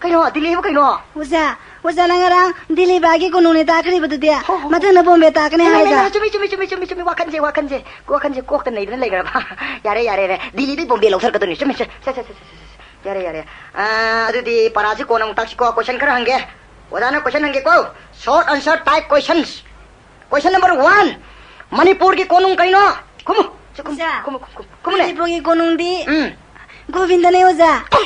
ꯀꯩꯅꯣ ꯗꯤꯜꯂꯤꯕꯨ ꯀꯩꯅꯣ? ꯑꯣꯖꯥ, ꯑꯣꯖꯥ, ꯅꯪ ꯉꯔꯥꯡ ꯗꯤꯜꯂꯤ ꯕꯥꯒꯤ ꯀꯣꯅꯨꯡꯅꯦ ꯇꯥꯛꯈ꯭ꯔꯤꯕꯗꯨꯗꯤ? ꯍꯣ, ꯍꯣ, ꯍꯣ꯫ ꯃꯊꯪꯗ ꯕꯣꯝꯕꯦ ꯇꯥꯛꯀꯅꯤ ꯏꯃꯥ, ꯏꯃꯥ, ꯍꯥꯏꯗ꯫ ꯏꯃꯥ, ꯆꯨꯝꯃꯤ, ꯆꯨꯝꯃꯤ, ꯆꯨꯝꯃꯤ, ꯆꯨꯝꯃꯤ, ꯆꯨꯝꯃꯤ꯫ ꯋꯥꯈꯟꯁꯦ, ꯋꯥꯈꯟꯁꯦ, ꯋꯥꯈꯟꯁꯦ ꯀꯣꯛꯇ ꯅꯩꯗꯅ ꯂꯩꯈ꯭ꯔꯕ꯫ ꯌꯥꯔꯦ, ꯌꯥꯔꯦ, ꯌꯥꯔꯦ꯫ ꯗꯤꯜꯂꯤꯗꯩ ꯕꯣꯝꯕꯦ ꯂꯧꯊꯔꯛꯀꯗꯣꯏꯅꯤ꯫ ꯆꯨꯝꯃꯤ, ꯆꯦ, ꯆꯦ, ꯆꯦ, ꯆꯦ, ꯆꯦ, ꯆꯦ꯫ ꯌꯥꯔꯦ, ꯌꯥꯔꯦ꯫ ꯑꯥ, ꯑꯗꯨꯗꯤ ꯄꯔꯥꯁꯤ ꯀꯣꯟꯅ ꯑꯃꯨꯛ ꯇꯥꯛꯁꯤꯀꯣ꯫ Question ꯈꯔ ꯍꯪꯒꯦ꯫ ꯑꯣꯖꯥꯅ question ꯍꯪꯒꯦꯀꯣ꯫ Short answer type questions꯫ Question number one. ꯃꯅꯤꯄꯨꯔꯒꯤ ꯀꯣꯅꯨꯡ ꯀꯩꯅꯣ? ꯈꯨꯝꯃꯨ꯫ ꯁꯤ ꯈꯨꯝꯃꯨ, ꯑꯣꯖꯥ, ꯈꯨꯝꯃꯨ, ꯈꯨꯝꯃꯨ, ꯈꯨꯝꯃꯨꯅꯦ꯫ ꯃꯅꯤꯄꯨꯔꯒꯤ ꯀꯣꯅꯨꯡꯗꯤ ꯎꯝ꯫ ꯒꯣꯕꯤꯟꯗꯅꯦ, ꯑꯣꯖꯥ꯫ ꯑꯦ!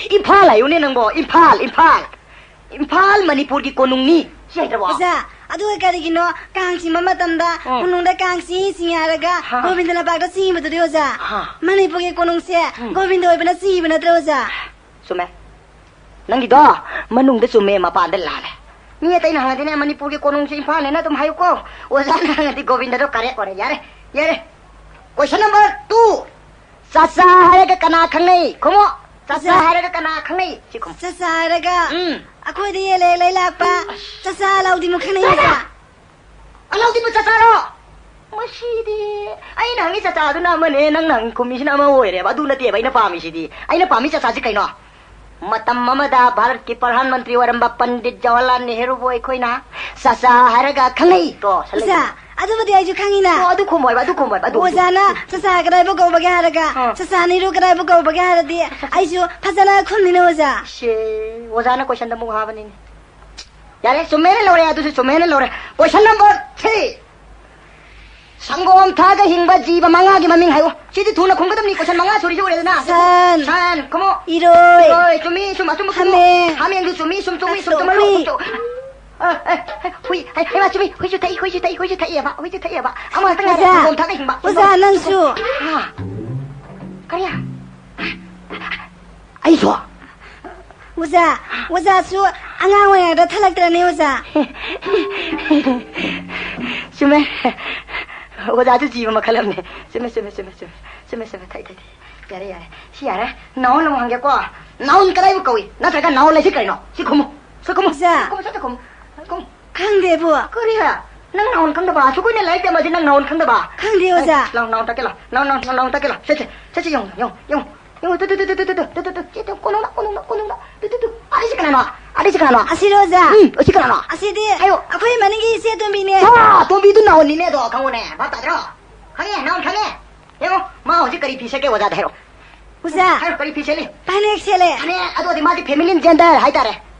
ꯏꯝꯐꯥꯜ ꯍꯥꯏꯌꯨꯅꯦ ꯅꯪꯕꯣ, ꯏꯝꯐꯥꯜ, ꯏꯝꯐꯥꯜ꯫ ꯏꯝꯐꯥꯜ ꯃꯅꯤꯄꯨꯔꯒꯤ ꯀꯣꯅꯨꯡꯅꯤ꯫ ꯁꯤ ꯍꯩꯇ꯭ꯔꯕꯣ? ꯑꯣꯖꯥ, ꯑꯗꯨꯒ ꯀꯔꯤꯒꯤꯅꯣ ꯀꯥꯡ ꯆꯤꯡꯕ ꯃꯇꯝꯗ ꯎꯝ꯫ ꯀꯣꯅꯨꯡꯗ ꯀꯥꯡ ꯆꯤꯡꯏ ꯆꯤꯡꯏ ꯍꯥꯏꯔꯒ ꯍꯥ꯫ ꯒꯣꯕꯤꯟꯗ ꯂꯝꯄꯥꯛꯇ ꯆꯤꯡꯕꯗꯨꯗꯤ ꯑꯣꯖꯥ? ꯍꯥ꯫ ꯃꯅꯤꯄꯨꯔꯒꯤ ꯀꯣꯅꯨꯡꯁꯦ ꯎꯝ꯫ ꯒꯣꯕꯤꯟꯗ ꯑꯣꯏꯕꯅ ꯆꯤꯡꯕ ꯅꯠꯇ꯭ꯔꯣ ꯑꯣꯖꯥ? ꯆꯨꯝꯃꯦ꯫ ꯅꯪꯒꯤꯗꯣ ꯃꯅꯨꯡꯗ ꯆꯨꯝꯃꯦ, ꯃꯄꯥꯟꯗ ꯂꯥꯜꯂꯦ꯫ ꯃꯤ ꯑꯇꯩꯅ ꯍꯪꯉꯗꯤꯅꯦ, "ꯃꯅꯤꯄꯨꯔꯒꯤ ꯀꯣꯅꯨꯡꯁꯦ ꯏꯝꯐꯥꯜꯅꯦꯅ ꯑꯗꯨꯝ ꯍꯥꯏꯌꯨꯀꯣ꯫" ꯑꯣꯖꯥꯅ ꯍꯪꯉꯗꯤ ꯒꯣꯕꯤꯟꯗꯗꯣ correct ꯑꯣꯏꯔꯦ꯫ ꯌꯥꯔꯦ, ꯌꯥꯔꯦ꯫ Question number two. ꯆꯥꯆꯥ ꯍꯥꯏꯔꯒ ꯀꯅꯥ ꯈꯪꯅꯩ? ꯈꯨꯝꯃꯣ꯫ ꯆꯥꯆꯥ ꯑꯣꯖꯥ꯫ ꯍꯥꯏꯔꯒ ꯀꯅꯥ ꯈꯪꯅꯩ? ꯁꯤ ꯈꯨꯝꯃꯣ꯫ ꯆꯥꯆꯥ ꯍꯥꯏꯔꯒ ꯎꯝ꯫ ꯑꯩꯈꯣꯏꯗ ꯌꯦꯜꯂꯦ ꯂꯩ ꯂꯥꯛꯄ ꯑꯁ꯫ ꯆꯥꯆꯥ ꯑꯂꯥꯎꯗꯤꯟꯕꯨ ꯈꯪꯅꯩ ꯑꯣꯖꯥ꯫ ꯑꯂꯥꯎꯗꯤꯟꯕꯨ ꯆꯥꯆꯥꯔꯣ? ꯃꯁꯤꯗꯤ ꯑꯩꯅ ꯍꯪꯉꯤ ꯆꯥꯆꯥꯗꯨꯅ ꯑꯃꯅꯦ, ꯅꯪꯅ ꯍꯪꯉꯤ ꯈꯨꯝꯃꯤꯁꯤꯅ ꯑꯃ ꯑꯣꯏꯔꯦꯕ꯫ ꯑꯗꯨ ꯅꯠꯇꯦꯕ ꯑꯩꯅ ꯄꯥꯝꯃꯤꯁꯤꯗꯤ꯫ ꯑꯩꯅ ꯄꯥꯝꯃꯤ ꯆꯥꯆꯥꯁꯤ ꯀꯩꯅꯣ? ꯃꯇꯝ ꯑꯃꯗ ꯚꯥꯔꯠꯀꯤ ꯄ꯭ꯔꯙꯥꯟ ꯃꯟꯇ꯭ꯔꯤ ꯑꯣꯏꯔꯝꯕ ꯄꯟꯗꯤꯠ ꯖꯋꯥꯍꯔꯂꯥꯜ ꯅꯦꯍꯔꯨꯕꯨ ꯑꯩꯈꯣꯏꯅ ꯆꯥꯆꯥ ꯍꯥꯏꯔꯒ ꯈꯪꯅꯩ꯫ ꯇꯣ, ꯁꯠ ꯑꯣꯖꯥ, ꯂꯩ꯫ ꯑꯗꯨꯕꯨꯗꯤ ꯑꯩꯁꯨ ꯈꯪꯉꯤꯅ꯫ ꯑꯣ, ꯑꯗꯨ ꯈꯨꯝꯃꯣꯏꯕ, ꯑꯗꯨ ꯈꯨꯝꯃꯣꯏꯕ, ꯑꯗꯨ, ꯑꯗꯨ꯫ ꯑꯣꯖꯥꯅ ꯆꯥꯆꯥ ꯀꯗꯥꯏꯕꯨ ꯀꯧꯕꯒꯦ ꯍꯥꯏꯔꯒ, ꯑꯥ꯫ ꯆꯥꯆꯥ ꯅꯦꯍꯔꯨ ꯀꯗꯥꯏꯕꯨ ꯀꯧꯕꯒꯦ ꯍꯥꯏꯔꯗꯤ, ꯑꯩꯁꯨ ꯐꯖꯅ ꯈꯨꯝꯅꯤꯅ ꯑꯣꯖꯥ꯫ ꯁꯦ, ꯑꯣꯖꯥꯅ questionꯗ ꯑꯃꯨꯛ ꯍꯥꯞꯄꯅꯤꯅꯦ꯫ ꯌꯥꯔꯦ, ꯆꯨꯝꯃꯦꯅ ꯂꯧꯔꯦ, ꯑꯗꯨꯁꯨ ꯆꯨꯝꯃꯦꯅ ꯂꯧꯔꯦ꯫ Question number three. ꯁꯪꯒꯣꯝ ꯊꯛꯑꯒ ꯍꯤꯡꯕ ꯖꯤꯕ ꯃꯉꯥꯒꯤ ꯃꯃꯤꯡ ꯍꯥꯏꯌꯨ꯫ ꯁꯤꯗꯤ ꯊꯨꯅ ꯈꯨꯝꯒꯗꯕꯅꯤ, question ꯃꯉꯥ ꯁꯨꯔꯤꯁꯦ ꯎꯔꯦꯗꯅ꯫ ꯁꯟ꯫ ꯁꯟ, ꯈꯨꯝꯃꯣ꯫ ꯏꯔꯣꯏ꯫ ꯏꯔꯣꯏ, ꯆꯨꯝꯃꯤ, ꯆꯨꯝ, ꯑꯆꯨꯝꯕ ꯈꯨꯝꯃꯣ꯫ ꯍꯥꯃꯦꯡ꯫ ꯍꯥꯃꯦꯡꯗꯨ ꯆꯨꯝꯃꯤ, ꯆꯨꯝ, ꯆꯨꯝꯃꯤ, ꯆꯨꯝ, ꯆꯨꯝꯃꯤ, ꯆꯨꯝꯃꯤ꯫ ꯆꯨꯝ꯫ ꯑ, ꯑ, ꯑ, ꯍꯨꯏ, ꯍꯩ, ꯍꯩꯃꯥ, ꯆꯨꯝꯃꯤ, ꯍꯨꯏꯁꯨ ꯊꯛꯏ, ꯍꯨꯏꯁꯨ ꯊꯛꯏ, ꯍꯨꯏꯁꯨ ꯊꯛꯑꯦꯕ, ꯍꯨꯏꯁꯨ ꯊꯛꯑꯦꯕ꯫ ꯑꯃ ꯈꯛꯇ ꯉꯥꯏꯔꯦ, ꯑꯣꯖꯥ, ꯁꯪꯒꯣꯝ ꯊꯛꯑꯒ ꯍꯤꯡꯕ꯫ ꯑꯣꯖꯥ, ꯅꯪꯁꯨ꯫ ꯑ, ꯀꯔꯤ? ꯑꯩꯁꯨ? ꯑꯣꯖꯥ, ꯑꯣꯖꯥꯁꯨ ꯑꯉꯥꯡ ꯑꯣꯏꯔꯤꯉꯩꯗ ꯊꯜꯂꯛꯇ꯭ꯔꯅꯦ, ꯑꯣꯖꯥ? ꯆꯨꯝꯃꯦ꯫ ꯑꯣꯖꯥꯁꯨ ꯖꯤꯕ ꯃꯈꯜ ꯑꯃꯅꯦ꯫ ꯆꯨꯝꯃꯦ, ꯆꯨꯝꯃꯦ, ꯆꯨꯝꯃꯦ, ꯆꯨꯝꯃꯦ꯫ ꯆꯨꯝꯃꯦ, ꯆꯨꯝꯃꯦ, ꯊꯩ, ꯊꯩ, ꯊꯩ꯫ ꯌꯥꯔꯦ, ꯌꯥꯔꯦ꯫ ꯁꯤ ꯌꯥꯔꯦ꯫ Noun ꯑꯃꯨꯛ ꯍꯪꯒꯦꯀꯣ꯫ Noun ꯀꯗꯥꯏꯕꯨ ꯀꯧꯏ? ꯅꯠꯇ꯭ꯔꯒ noun ꯂꯩꯁꯤ ꯀꯩꯅꯣ? ꯁꯤ ꯈꯨꯝꯃꯨ꯫ ꯁꯤ ꯈꯨꯝꯃꯨ꯫ ꯑꯣꯖꯥ꯫ ꯁꯤ ꯈꯨꯝꯃꯨ, ꯁꯤ ꯈꯨꯝꯃꯨ꯫ ꯈꯨꯝꯃꯨ꯫ ꯈꯪꯗꯦꯕꯨ꯫ ꯀꯔꯤ? ꯅꯪ noun ꯈꯪꯗꯕ? ꯑꯁꯨꯛ ꯀꯨꯏꯅ ꯂꯥꯏꯔꯤꯛ ꯇꯝꯕꯁꯤ ꯅꯪ noun ꯈꯪꯗꯕ? ꯈꯪꯗꯦ, ꯑꯣꯖꯥ꯫ ꯑꯦ, ꯂꯥꯎ, noun ꯇꯥꯛꯀꯦ ꯂꯥꯎ꯫ Noun, noun, noun, noun ꯇꯥꯛꯀꯦ ꯂꯥꯎ꯫ ꯁꯦ, ꯁꯦ, ꯁꯦ, ꯁꯦ, ꯌꯦꯡꯉꯨ, ꯌꯦꯡꯉꯨ, ꯌꯦꯡꯉꯨ꯫ ꯌꯦꯡꯉꯨ, ꯇꯨ, ꯇꯨ, ꯇꯨ, ꯇꯨ, ꯇꯨ, ꯇꯨ, ꯇꯨ, ꯇꯨ, ꯇꯨ, ꯀꯣꯅꯨꯡꯗ, ꯀꯣꯅꯨꯡꯗ, ꯀꯣꯅꯨꯡꯗ, ꯇꯨ, ꯇꯨ, ꯇꯨ꯫ ꯑꯁꯤꯁꯦ ꯀꯅꯥꯅꯣ? ꯑꯁꯤꯁꯦ ꯀꯅꯥꯅꯣ? ꯑꯁꯤꯔꯣ, ꯑꯣꯖꯥ? ꯎꯝ, ꯑꯁꯤ ꯀꯅꯥꯅꯣ? ꯑꯁꯤꯗꯤ ꯍꯥꯏꯌꯣ꯫ ꯑꯩꯈꯣꯏ ꯃꯅꯤꯡꯒꯤ ꯏꯆꯦ ꯑꯇꯣꯝꯕꯤꯅꯦ꯫ ꯑꯥ, ꯑꯇꯣꯝꯕꯤꯗꯨ nounꯅꯤꯅꯦ ꯑꯗꯣ, ꯈꯪꯉꯨꯅꯦ꯫ ꯚꯥꯞ ꯇꯥꯗ꯭ꯔꯣ? ꯈꯪꯉꯦ, noun ꯈꯪꯉꯦ꯫ ꯌꯦꯡꯉꯣ, ꯃꯥ ꯍꯧꯖꯤꯛ ꯀꯔꯤ ꯐꯤ ꯁꯦꯠꯀꯦ ꯑꯣꯖꯥꯗ ꯍꯥꯏꯔꯣ꯫ ꯑꯣꯖꯥ꯫ ꯍꯥꯏꯔꯣ, ꯀꯔꯤ ꯐꯤ ꯁꯦꯠꯂꯤ? ꯐꯅꯦꯛ ꯁꯦꯠꯂꯦ꯫ ꯐꯅꯦꯛ, ꯑꯗꯨ ꯑꯣꯏꯔꯗꯤ ꯃꯥꯗꯤ feminine gender ꯍꯥꯏꯇꯥꯔꯦ꯫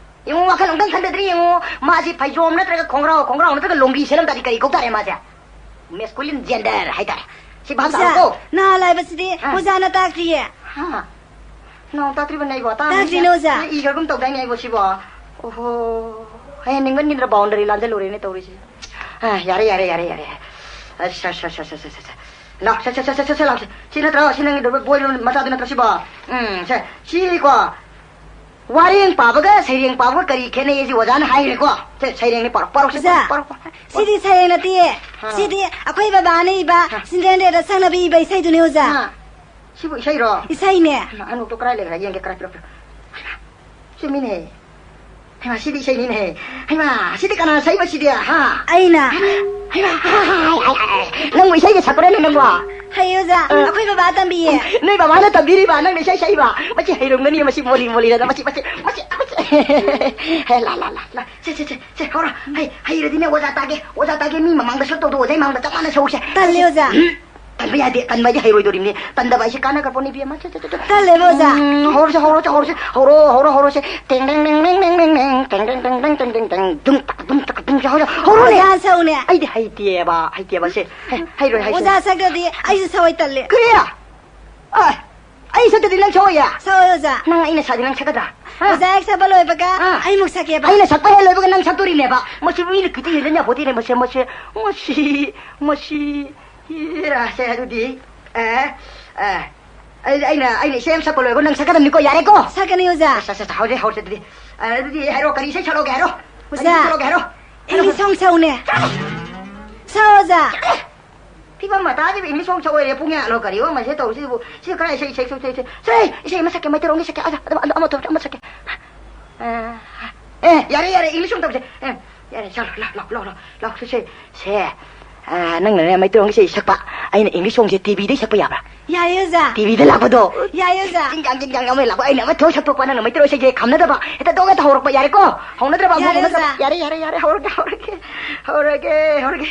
ꯌꯦꯡꯉꯣ, ꯋꯥꯈꯜ ꯑꯃꯨꯛꯇꯪ ꯈꯟꯊꯗ꯭ꯔꯤ ꯌꯦꯡꯉꯣ꯫ ꯃꯥꯁꯤ ꯐꯩꯖꯣꯝ ꯅꯠꯇ꯭ꯔꯒ ꯈꯣꯡꯒ꯭ꯔꯥꯎ, ꯈꯣꯡꯒ꯭ꯔꯥꯎ ꯅꯠꯇ꯭ꯔꯒ ꯂꯣꯡꯒꯤ ꯁꯦꯠꯂꯝ ꯇꯥꯔꯗꯤ ꯀꯔꯤ ꯀꯧ ꯇꯥꯔꯦ ꯃꯥꯁꯦ? Masculine gender ꯍꯥꯏꯇꯥꯔꯦ꯫ ꯁꯤ ꯚꯥꯞ ꯑꯣꯖꯥ, ꯇꯥꯔꯣꯀꯣ? ꯅꯍꯥꯟ ꯍꯥꯏꯕꯁꯤꯗꯤ ꯑꯥ꯫ ꯑꯣꯖꯥꯅ ꯇꯥꯛꯇ꯭ꯔꯤꯌꯦ꯫ ꯑꯥ꯫ ꯅꯣ, ꯇꯥꯛꯇ꯭ꯔꯤꯕꯅꯦ ꯑꯩꯕꯣ꯫ ꯇꯥꯛꯇ꯭ꯔꯤꯅꯦ, ꯑꯣꯖꯥ꯫ ꯏꯈ꯭ꯔꯒꯨꯝ ꯇꯧꯗꯥꯏꯅꯦ ꯑꯩꯕꯣ ꯁꯤꯕꯣ? ꯑꯣꯍꯣ, ꯍꯌꯦꯡ ꯅꯤꯡꯃꯟꯒꯤꯗ꯭ꯔꯥ, boundary ꯂꯥꯟꯖꯜꯂꯨꯔꯦꯅꯦ ꯇꯧꯔꯤꯁꯦ꯫ ꯑ, ꯌꯥꯔꯦ, ꯌꯥꯔꯦ, ꯌꯥꯔꯦ, ꯌꯥꯔꯦ꯫ ꯑꯁ, ꯑꯁ, ꯑꯁ, ꯑꯁ, ꯑꯁ, ꯑꯁ꯫ ꯂꯥꯎ, ꯁꯦ, ꯁꯦ, ꯁꯦ, ꯁꯦ, ꯁꯦ, ꯁꯦ, ꯂꯥꯎ, ꯁꯦ꯫ ꯁꯤ ꯅꯠꯇ꯭ꯔꯣ? ꯁꯤ ꯅꯪꯒꯤ ꯕꯣꯏ ꯃꯆꯥꯗꯨ ꯅꯠꯇ꯭ꯔꯣ ꯁꯤꯕꯣ? ꯎꯝ, ꯁꯦ, ꯁꯤꯀꯣ꯫ ꯋꯥꯔꯦꯡ ꯄꯥꯕꯒ ꯁꯩꯔꯦꯡ ꯄꯥꯕꯒ ꯀꯔꯤ ꯈꯦꯠꯅꯩ ꯍꯥꯏꯁꯤ ꯑꯣꯖꯥꯅ ꯍꯥꯏꯈ꯭ꯔꯦꯀꯣ꯫ ꯁꯦ, ꯁꯩꯔꯦꯡꯅꯤ, ꯄꯥꯔꯣ, ꯄꯥꯔꯣ, ꯁꯦ, ꯑꯣꯖꯥ, ꯄꯥꯔꯣ, ꯄꯥꯔꯣ, ꯄꯥꯔꯣ꯫ ꯁꯤꯗꯤ ꯁꯩꯔꯦꯡ ꯅꯠꯇꯦꯌꯦ꯫ ꯍꯥ꯫ ꯁꯤꯗꯤ ꯑꯩꯈꯣꯏ ꯕꯕꯥꯅ ꯏꯕ ꯍꯥ꯫ ꯆꯤꯟꯗ꯭ꯔꯦꯟꯗ꯭ꯔꯦꯗ ꯁꯛꯅꯕ ꯏꯕ ꯏꯁꯩꯗꯨꯅꯦ, ꯑꯣꯖꯥ꯫ ꯍꯥ꯫ ꯁꯤꯕꯨ ꯏꯁꯩꯔꯣ? ꯏꯁꯩꯅꯦ꯫ ꯍꯩꯃꯥ, ꯑꯅꯣꯛꯇꯣ ꯀꯗꯥꯏ ꯂꯩꯈ꯭ꯔꯦ? ꯌꯦꯡꯒꯦ, ꯀꯗꯥꯏ, ꯄꯤꯔꯛꯑꯣ, ꯄꯤꯔꯛꯑꯣ꯫ ꯍꯩꯃꯥ, ꯆꯨꯝꯃꯤꯅꯦ꯫ ꯍꯩꯃꯥ, ꯁꯤꯗꯤ ꯏꯁꯩꯅꯤꯅꯦ꯫ ꯍꯩꯃꯥ, ꯁꯤꯗꯤ ꯀꯅꯥꯅ ꯁꯛꯏꯕ ꯁꯤꯗꯤ? ꯍꯥ? ꯑꯩꯅ꯫ ꯍꯩꯃꯥ, ꯍꯥꯏ, ꯍꯥꯏ, ꯍꯥꯏ, ꯍꯥꯏ꯫ ꯅꯪꯕꯨ ꯏꯁꯩꯒ ꯁꯛꯄ꯭ꯔꯅꯦ ꯅꯪꯕꯣ? ꯍꯩ, ꯑꯣꯖꯥ꯫ ꯑ꯫ ꯑꯩꯈꯣꯏ ꯕꯕꯥ ꯇꯝꯕꯤꯌꯦ꯫ ꯅꯣꯏ ꯕꯕꯥꯅ ꯇꯝꯕꯤꯔꯤꯕ, ꯅꯪꯅ ꯏꯁꯩ ꯁꯛꯏꯕ? ꯃꯁꯤ ꯍꯩꯔꯝꯒꯅꯤ, ꯃꯁꯤ ꯃꯣꯂꯤ ꯃꯣꯂꯤꯗꯅ, ꯃꯁꯤ, ꯃꯁꯤ, ꯃꯁꯤ, ꯃꯁꯤ꯫ ꯍꯦ, ꯂꯥ, ꯂꯥ, ꯂꯥ, ꯂꯥ꯫ ꯁꯦ, ꯁꯦ, ꯁꯦ, ꯁꯦ, ꯍꯧꯔꯣ꯫ ꯍꯩ, ꯍꯩꯔꯗꯤꯅꯦ, ꯑꯣꯖꯥ ꯇꯥꯒꯦ, ꯑꯣꯖꯥ ꯇꯥꯒꯦ, ꯃꯤ ꯃꯃꯥꯡꯗ ꯁꯛꯇꯧꯗꯣ ꯑꯣꯖꯥꯒꯤ ꯃꯃꯥꯡꯗ ꯆꯞ ꯃꯥꯟꯅ ꯁꯛꯎꯁꯦ꯫ ꯇꯜꯂꯦ, ꯑꯣꯖꯥ꯫ ꯎꯝ, ꯇꯟꯕ ꯌꯥꯗꯦ, ꯇꯟꯕ ꯍꯥꯏꯗꯤ ꯍꯩꯔꯣꯏꯗꯣꯔꯤꯕꯅꯤ꯫ ꯇꯟꯗꯕ ꯍꯥꯏꯁꯦ ꯀꯥꯟꯅꯒ꯭ꯔꯄꯣꯠꯅꯤ, ꯏꯕꯦꯝꯃ꯫ ꯁꯦ, ꯁꯦ, ꯁꯦ, ꯁꯦ꯫ ꯇꯜꯂꯦꯕ, ꯑꯣꯖꯥ꯫ ꯎꯝ, ꯍꯧꯔꯁꯦ, ꯍꯧꯔꯁꯦ, ꯍꯧꯔꯁꯦ꯫ ꯍꯧꯔꯣ, ꯍꯧꯔꯣ, ꯍꯧꯔꯁꯦ꯫ ꯇꯦꯡ, ꯇꯦꯡ, ꯇꯦꯡ, ꯇꯦꯡ, ꯇꯦꯡ, ꯇꯦꯡ, ꯇꯦꯡ, ꯇꯦꯡ, ꯇꯦꯡ, ꯇꯦꯡ, ꯇꯦꯡ, ꯇꯦꯡ, ꯇꯦꯡ, ꯇꯦꯡ, ꯇꯦꯡ, ꯇꯦꯡ, ꯇꯦꯡ, ꯇꯦꯡ, ꯇꯦꯡ꯫ ꯍꯧꯔꯣ, ꯍꯧꯔꯣꯅꯦ꯫ ꯑꯣꯖꯥ, ꯁꯛꯎꯅꯦ꯫ ꯑꯩꯗꯤ ꯍꯩꯇꯦꯕ, ꯍꯩꯇꯦꯕ ꯁꯦ꯫ ꯍꯩ, ꯍꯩꯔꯣꯏ, ꯍꯩꯔꯣꯏ꯫ ꯑꯣꯖꯥ ꯁꯛꯇ꯭ꯔꯗꯤ ꯑꯩꯁꯨ ꯁꯛꯑꯣꯏ, ꯇꯜꯂꯦ꯫ ꯀꯔꯤ? ꯑ, ꯑꯩ ꯁꯛꯇꯗꯤ ꯅꯪ ꯁꯛꯑꯣꯏꯌꯦ? ꯁꯛꯑꯣꯏ, ꯑꯣꯖꯥ꯫ ꯅꯪ ꯑꯩꯅ ꯁꯥꯗꯤ ꯅꯪ ꯁꯛꯀꯗ꯭ꯔꯥ? ꯍꯥ? ꯑꯣꯖꯥ ꯍꯦꯛ ꯁꯛꯄ ꯂꯣꯏꯕꯒ ꯑꯥ꯫ ꯑꯩꯃꯨꯛ ꯁꯛꯀꯦꯕ꯫ ꯑꯩꯅ ꯁꯛꯄ ꯍꯦꯛ ꯂꯣꯏꯕꯒ ꯅꯪ ꯁꯛꯇꯣꯔꯤꯅꯦꯕ꯫ ꯃꯁꯤ ꯃꯤꯅ ꯈꯤꯇꯪ ꯍꯦꯟꯖꯟ ꯌꯥꯄꯣꯠꯇꯦꯅꯦ, ꯃꯁꯤ, ꯃꯁꯤ, ꯃꯁꯤ, ꯃꯁꯤ꯫ ꯏꯔꯥꯁꯦ ꯑꯗꯨꯗꯤ, ꯑꯦ, ꯑꯦ, ꯑꯩ, ꯑꯩꯅ, ꯑꯩꯅ ꯏꯁꯩ ꯑꯃ ꯁꯛꯄ ꯂꯣꯏꯔꯒ ꯅꯪ ꯁꯛꯀꯗꯕꯅꯤꯀꯣ, ꯌꯥꯔꯦꯀꯣ? ꯁꯛꯀꯅꯤ, ꯑꯣꯖꯥ꯫ ꯑꯁ, ꯑꯁ, ꯑꯁ, ꯍꯧꯔꯦ, ꯍꯧꯔꯦ ꯑꯗꯨꯗꯤ꯫ ꯑ, ꯑꯗꯨꯗꯤ ꯍꯥꯏꯔꯣ, ꯀꯔꯤ ꯏꯁꯩ ꯁꯛꯂꯛꯑꯣꯒꯦ ꯍꯥꯏꯔꯣ? ꯀꯔꯤ ꯏꯁꯩ ꯑꯣꯖꯥ, ꯁꯛꯂꯛꯑꯣꯒꯦ ꯍꯥꯏꯔꯣ? ꯍꯥꯏꯔꯣ, English ꯍꯥꯏꯔꯣ꯫ Song ꯁꯛꯎꯅꯦ꯫ ꯁꯛꯑꯣ, ꯑꯣꯖꯥ꯫ ꯐꯤꯕꯝ ꯃꯇꯥꯁꯤꯕꯨ English song ꯁꯛꯑꯣꯏꯔꯦ, ꯄꯨꯡ ꯀꯌꯥꯅꯣ ꯀꯔꯤꯅꯣ ꯃꯁꯤ ꯇꯧꯔꯤꯁꯤꯕꯨ? ꯁꯤ ꯀꯔꯥꯏ ꯏꯁꯩ, ꯏꯁꯩ, ꯏꯁꯩ, ꯏꯁꯩ, ꯏꯁꯩ, ꯏꯁꯩ, ꯏꯁꯩ ꯑꯃ ꯁꯛꯀꯦ, ꯃꯩꯇꯩꯔꯣꯟꯒꯤ ꯁꯛꯀꯦ, ꯑꯗ, ꯑꯗ, ꯑꯗ, ꯑꯃ ꯇꯧꯔꯁꯦ, ꯑꯃ ꯁꯛꯀꯦ꯫ ꯑꯦ, ꯑꯦ, ꯌꯥꯔꯦ, ꯌꯥꯔꯦ, English song ꯇꯧꯁꯦ꯫ ꯑꯦ, ꯌꯥꯔꯦ, ꯆꯠꯂꯣ, ꯂꯥꯎ, ꯂꯥꯎ, ꯂꯥꯎ, ꯂꯥꯎ, ꯂꯥꯎ, ꯁꯦ, ꯁꯦ, ꯁꯦ꯫ ꯑ, ꯅꯪꯅꯅꯦ ꯃꯩꯇꯩꯔꯣꯟꯒꯤ ꯏꯁꯩ ꯁꯛꯄ, ꯑꯩꯅ English songꯁꯦ TVꯗꯩ ꯁꯛꯄ ꯌꯥꯕ꯭ꯔꯥ? ꯌꯥꯏꯌꯦ, ꯑꯣꯖꯥ꯫ TVꯗ ꯂꯥꯛꯄꯗꯣ? ꯌꯥꯏꯌꯦ, ꯑꯣꯖꯥ꯫ ꯖꯤꯡꯖꯥꯡ, ꯖꯤꯡꯖꯥꯡ ꯑꯃ ꯂꯥꯛꯄ, ꯑꯩꯅ ꯑꯃ ꯊꯣꯛ ꯁꯛꯇꯣꯛꯄ, ꯅꯪꯅ ꯃꯩꯇꯩꯔꯣꯟ ꯏꯁꯩꯁꯦ ꯈꯝꯅꯗꯕ, ꯍꯦꯛꯇ ꯗꯣꯛ ꯍꯦꯛꯇ ꯍꯧꯔꯛꯄ, ꯌꯥꯔꯦꯀꯣ? ꯍꯧꯅꯗ꯭ꯔꯕ ꯑꯃꯨꯛ? ꯌꯥꯔꯦ, ꯍꯧꯅꯗ꯭ꯔꯕ? ꯑꯣꯖꯥ꯫ ꯌꯥꯔꯦ, ꯌꯥꯔꯦ, ꯌꯥꯔꯦ, ꯍꯧꯔꯒꯦ, ꯍꯧꯔꯒꯦ, ꯍꯧꯔꯒꯦ, ꯍꯧꯔꯒꯦ, ꯍꯧꯔꯒꯦ꯫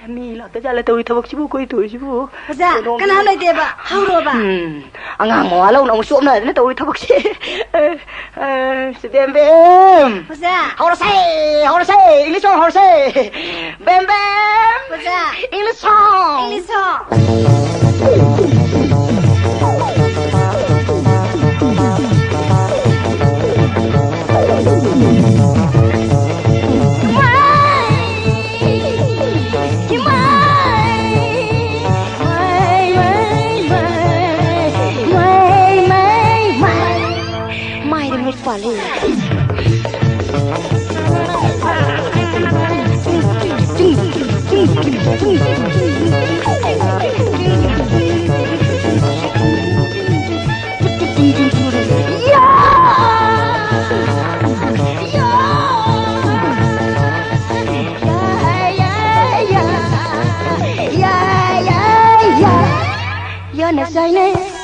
ꯃꯤ ꯂꯥꯛꯇꯖꯥꯠꯂ ꯇꯧꯔꯤ ꯊꯕꯛꯁꯤꯕꯨ, ꯑꯩꯈꯣꯏ ꯇꯧꯔꯤꯁꯤꯕꯨ? ꯑꯣꯖꯥ, ꯀꯩꯅꯣꯝ ꯀꯅꯥꯝ ꯂꯩꯇꯦꯕ꯫ ꯍꯧꯔꯣꯕ꯫ ꯎꯝ, ꯑꯉꯥꯡ ꯃꯋꯥ ꯂꯧꯅ ꯑꯃꯨꯛ ꯆꯣꯞꯅꯗꯅ ꯇꯧꯔꯤ ꯊꯕꯛꯁꯦ꯫ ꯑ, ꯑ, ꯁꯤ ꯕꯦꯝ ꯕꯦꯝ꯫ ꯑꯣꯖꯥ꯫ ꯍꯧꯔꯁꯦ, ꯍꯧꯔꯁꯦ, English song ꯍꯧꯔꯁꯦ꯫ ꯕꯦꯝ ꯕꯦꯝ꯫ ꯑꯣꯖꯥ꯫ English song꯫ English song꯫ Yo, na sai ne.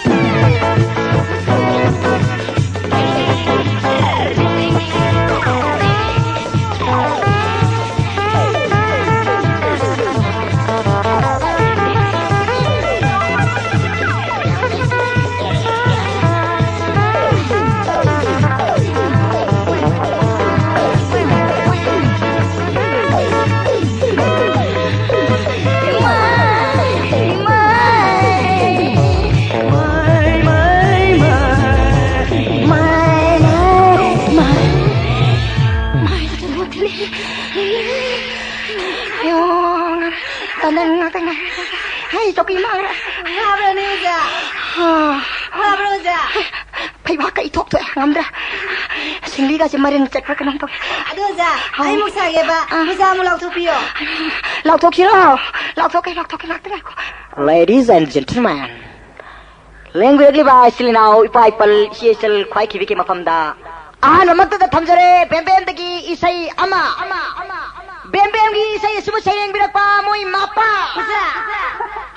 ꯇꯟꯗꯟ ꯉꯥꯛꯇ ꯉꯥꯏꯔꯦ꯫ ꯍꯩ, ꯆꯧꯀꯤ ꯃꯥꯡꯈ꯭ꯔꯦ꯫ ꯋꯥꯕ꯭ꯔꯣ ꯅꯣꯏ ꯑꯣꯖꯥ? ꯑꯥ꯫ ꯋꯥꯕ꯭ꯔꯣ ꯑꯣꯖꯥ? ꯐꯩꯕꯥꯛꯀ ꯏꯊꯣꯛ ꯊꯣꯛꯑꯦ, ꯉꯝꯗ꯭ꯔꯦ꯫ ꯁꯤꯡꯂꯤꯒꯁꯦ ꯃꯔꯦꯟ ꯆꯠꯄ꯭ꯔꯥ ꯀꯩꯅꯣꯝ ꯇꯧꯔꯦ꯫ ꯑꯗꯣ ꯑꯣꯖꯥ, ꯑꯥ꯫ ꯑꯩ ꯑꯃꯨꯛ ꯁꯥꯒꯦꯕ꯫ ꯑꯥ꯫ ꯑꯣꯖꯥ ꯑꯃꯨꯛ ꯂꯥꯎꯊꯣꯛꯄꯤꯌꯣ꯫ ꯂꯥꯎꯊꯣꯛꯁꯤꯔꯣ? ꯂꯥꯎꯊꯣꯛꯀꯦ, ꯂꯥꯎꯊꯣꯛꯀꯦ, ꯉꯥꯛꯇ ꯉꯥꯏꯈꯣ꯫ Ladies and gentlemen, ꯂꯦꯡꯕꯤꯔꯛꯂꯤꯕ ꯏꯆꯤꯜ ꯏꯅꯥꯎ, ꯏꯄꯥ ꯏꯄꯜ, ꯏꯆꯦ ꯏꯆꯜ ꯈ꯭ꯋꯥꯏ ꯈꯤꯕꯤꯒꯤ ꯃꯐꯝꯗ ꯑꯍꯥꯟꯕꯃꯛꯇꯗ ꯊꯝꯖꯔꯦ ꯕꯦꯝꯕꯦꯝꯗꯒꯤ ꯏꯁꯩ ꯑꯃ꯫ ꯕꯦꯝꯕꯦꯝꯒꯤ ꯏꯁꯩ ꯑꯁꯤꯕꯨ ꯁꯩꯔꯦꯡꯕꯤꯔꯛꯄ ꯃꯣꯏ ꯃꯄꯥ꯫ ꯑꯣꯖꯥ꯫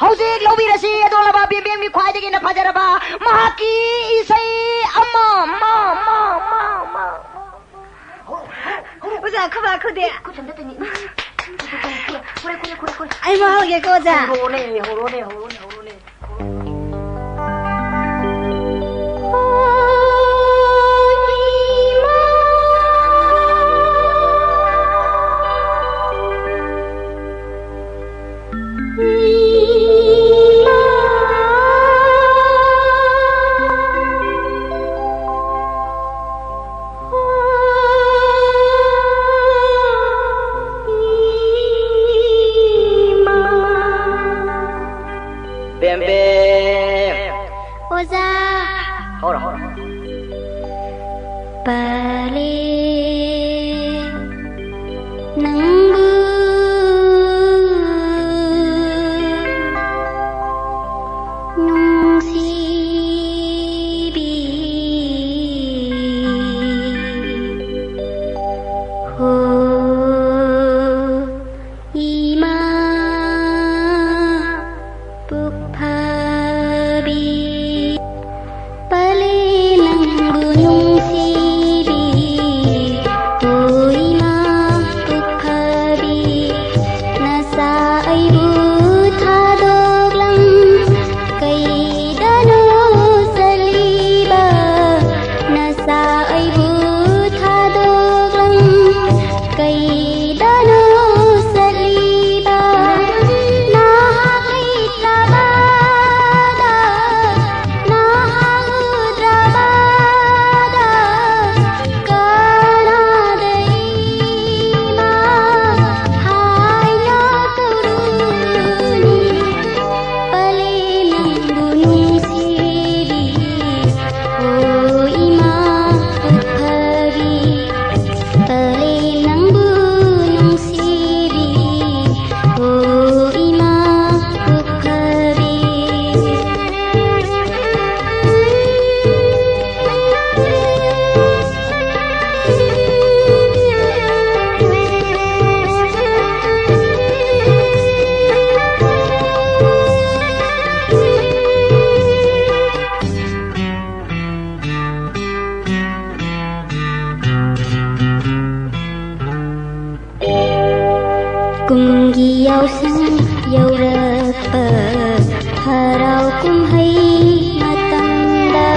ꯍꯧꯖꯤꯛ ꯂꯧꯕꯤꯔꯁꯤ ꯑꯗꯣꯂꯕ ꯕꯦꯝꯕꯦꯝꯒꯤ ꯈ꯭ꯋꯥꯏꯗꯒꯤ ꯍꯦꯟꯅ ꯐꯖꯔꯕ ꯃꯍꯥꯛꯀꯤ ꯏꯁꯩ ꯑꯃ, ꯃ, ꯃ, ꯃ, ꯃ꯫ ꯑꯣꯖꯥ, ꯈꯨꯕꯥꯛ ꯈꯨꯗꯦ꯫ ꯈꯨꯠ ꯁꯝꯗꯠꯇꯣꯏꯅꯤ꯫ ꯈꯨꯔꯦ, ꯈꯨꯔꯦ, ꯈꯨꯔꯦ, ꯈꯨꯔꯦ꯫ ꯑꯩ ꯑꯃ ꯍꯧꯒꯦꯀꯣ, ꯑꯣꯖꯥ꯫ ꯍꯧꯔꯛꯑꯣꯅꯦ, ꯍꯧꯔꯛꯑꯣꯅꯦ, ꯍꯧꯔꯛꯑꯣꯅꯦ, ꯍꯧꯔꯛꯑꯣꯅꯦ꯫ ꯑꯩꯕꯨ ꯊꯥꯗꯣꯛꯂꯝ ꯀꯩꯗꯅꯣ ꯆꯠꯂꯤꯕ? ꯅꯆꯥ ꯑꯩꯕꯨ ꯊꯥꯗꯣꯛꯂꯝ ꯀꯩꯗꯅꯣ ꯆꯠꯂꯤꯕ? ꯅꯍꯥꯛ ꯂꯩꯇ꯭ꯔꯕꯗ, ꯅꯍꯥꯛ ꯎꯗ꯭ꯔꯕꯗ ꯀꯅꯥꯗ ꯏꯃꯥ ꯍꯥꯏꯅ ꯀꯧꯔꯨꯅꯤ? ꯄꯂꯦꯝ ꯅꯪꯕꯨ ꯅꯨꯡꯁꯤꯕꯤ, ꯑꯣ ꯏꯃꯥ ꯄꯣꯛꯐꯕꯤ, ꯄꯂꯦꯝ ꯅꯪꯕꯨ ꯅꯨꯡꯁꯤꯕꯤ, ꯑꯣ ꯏꯃꯥ ꯄꯣꯛꯐꯕꯤ꯫ ꯀꯨꯝꯒꯤ ꯌꯥꯎꯁꯪ ꯌꯧꯔꯛꯄ, ꯍꯔꯥꯎ ꯀꯨꯝꯍꯩ ꯃꯇꯝꯗ,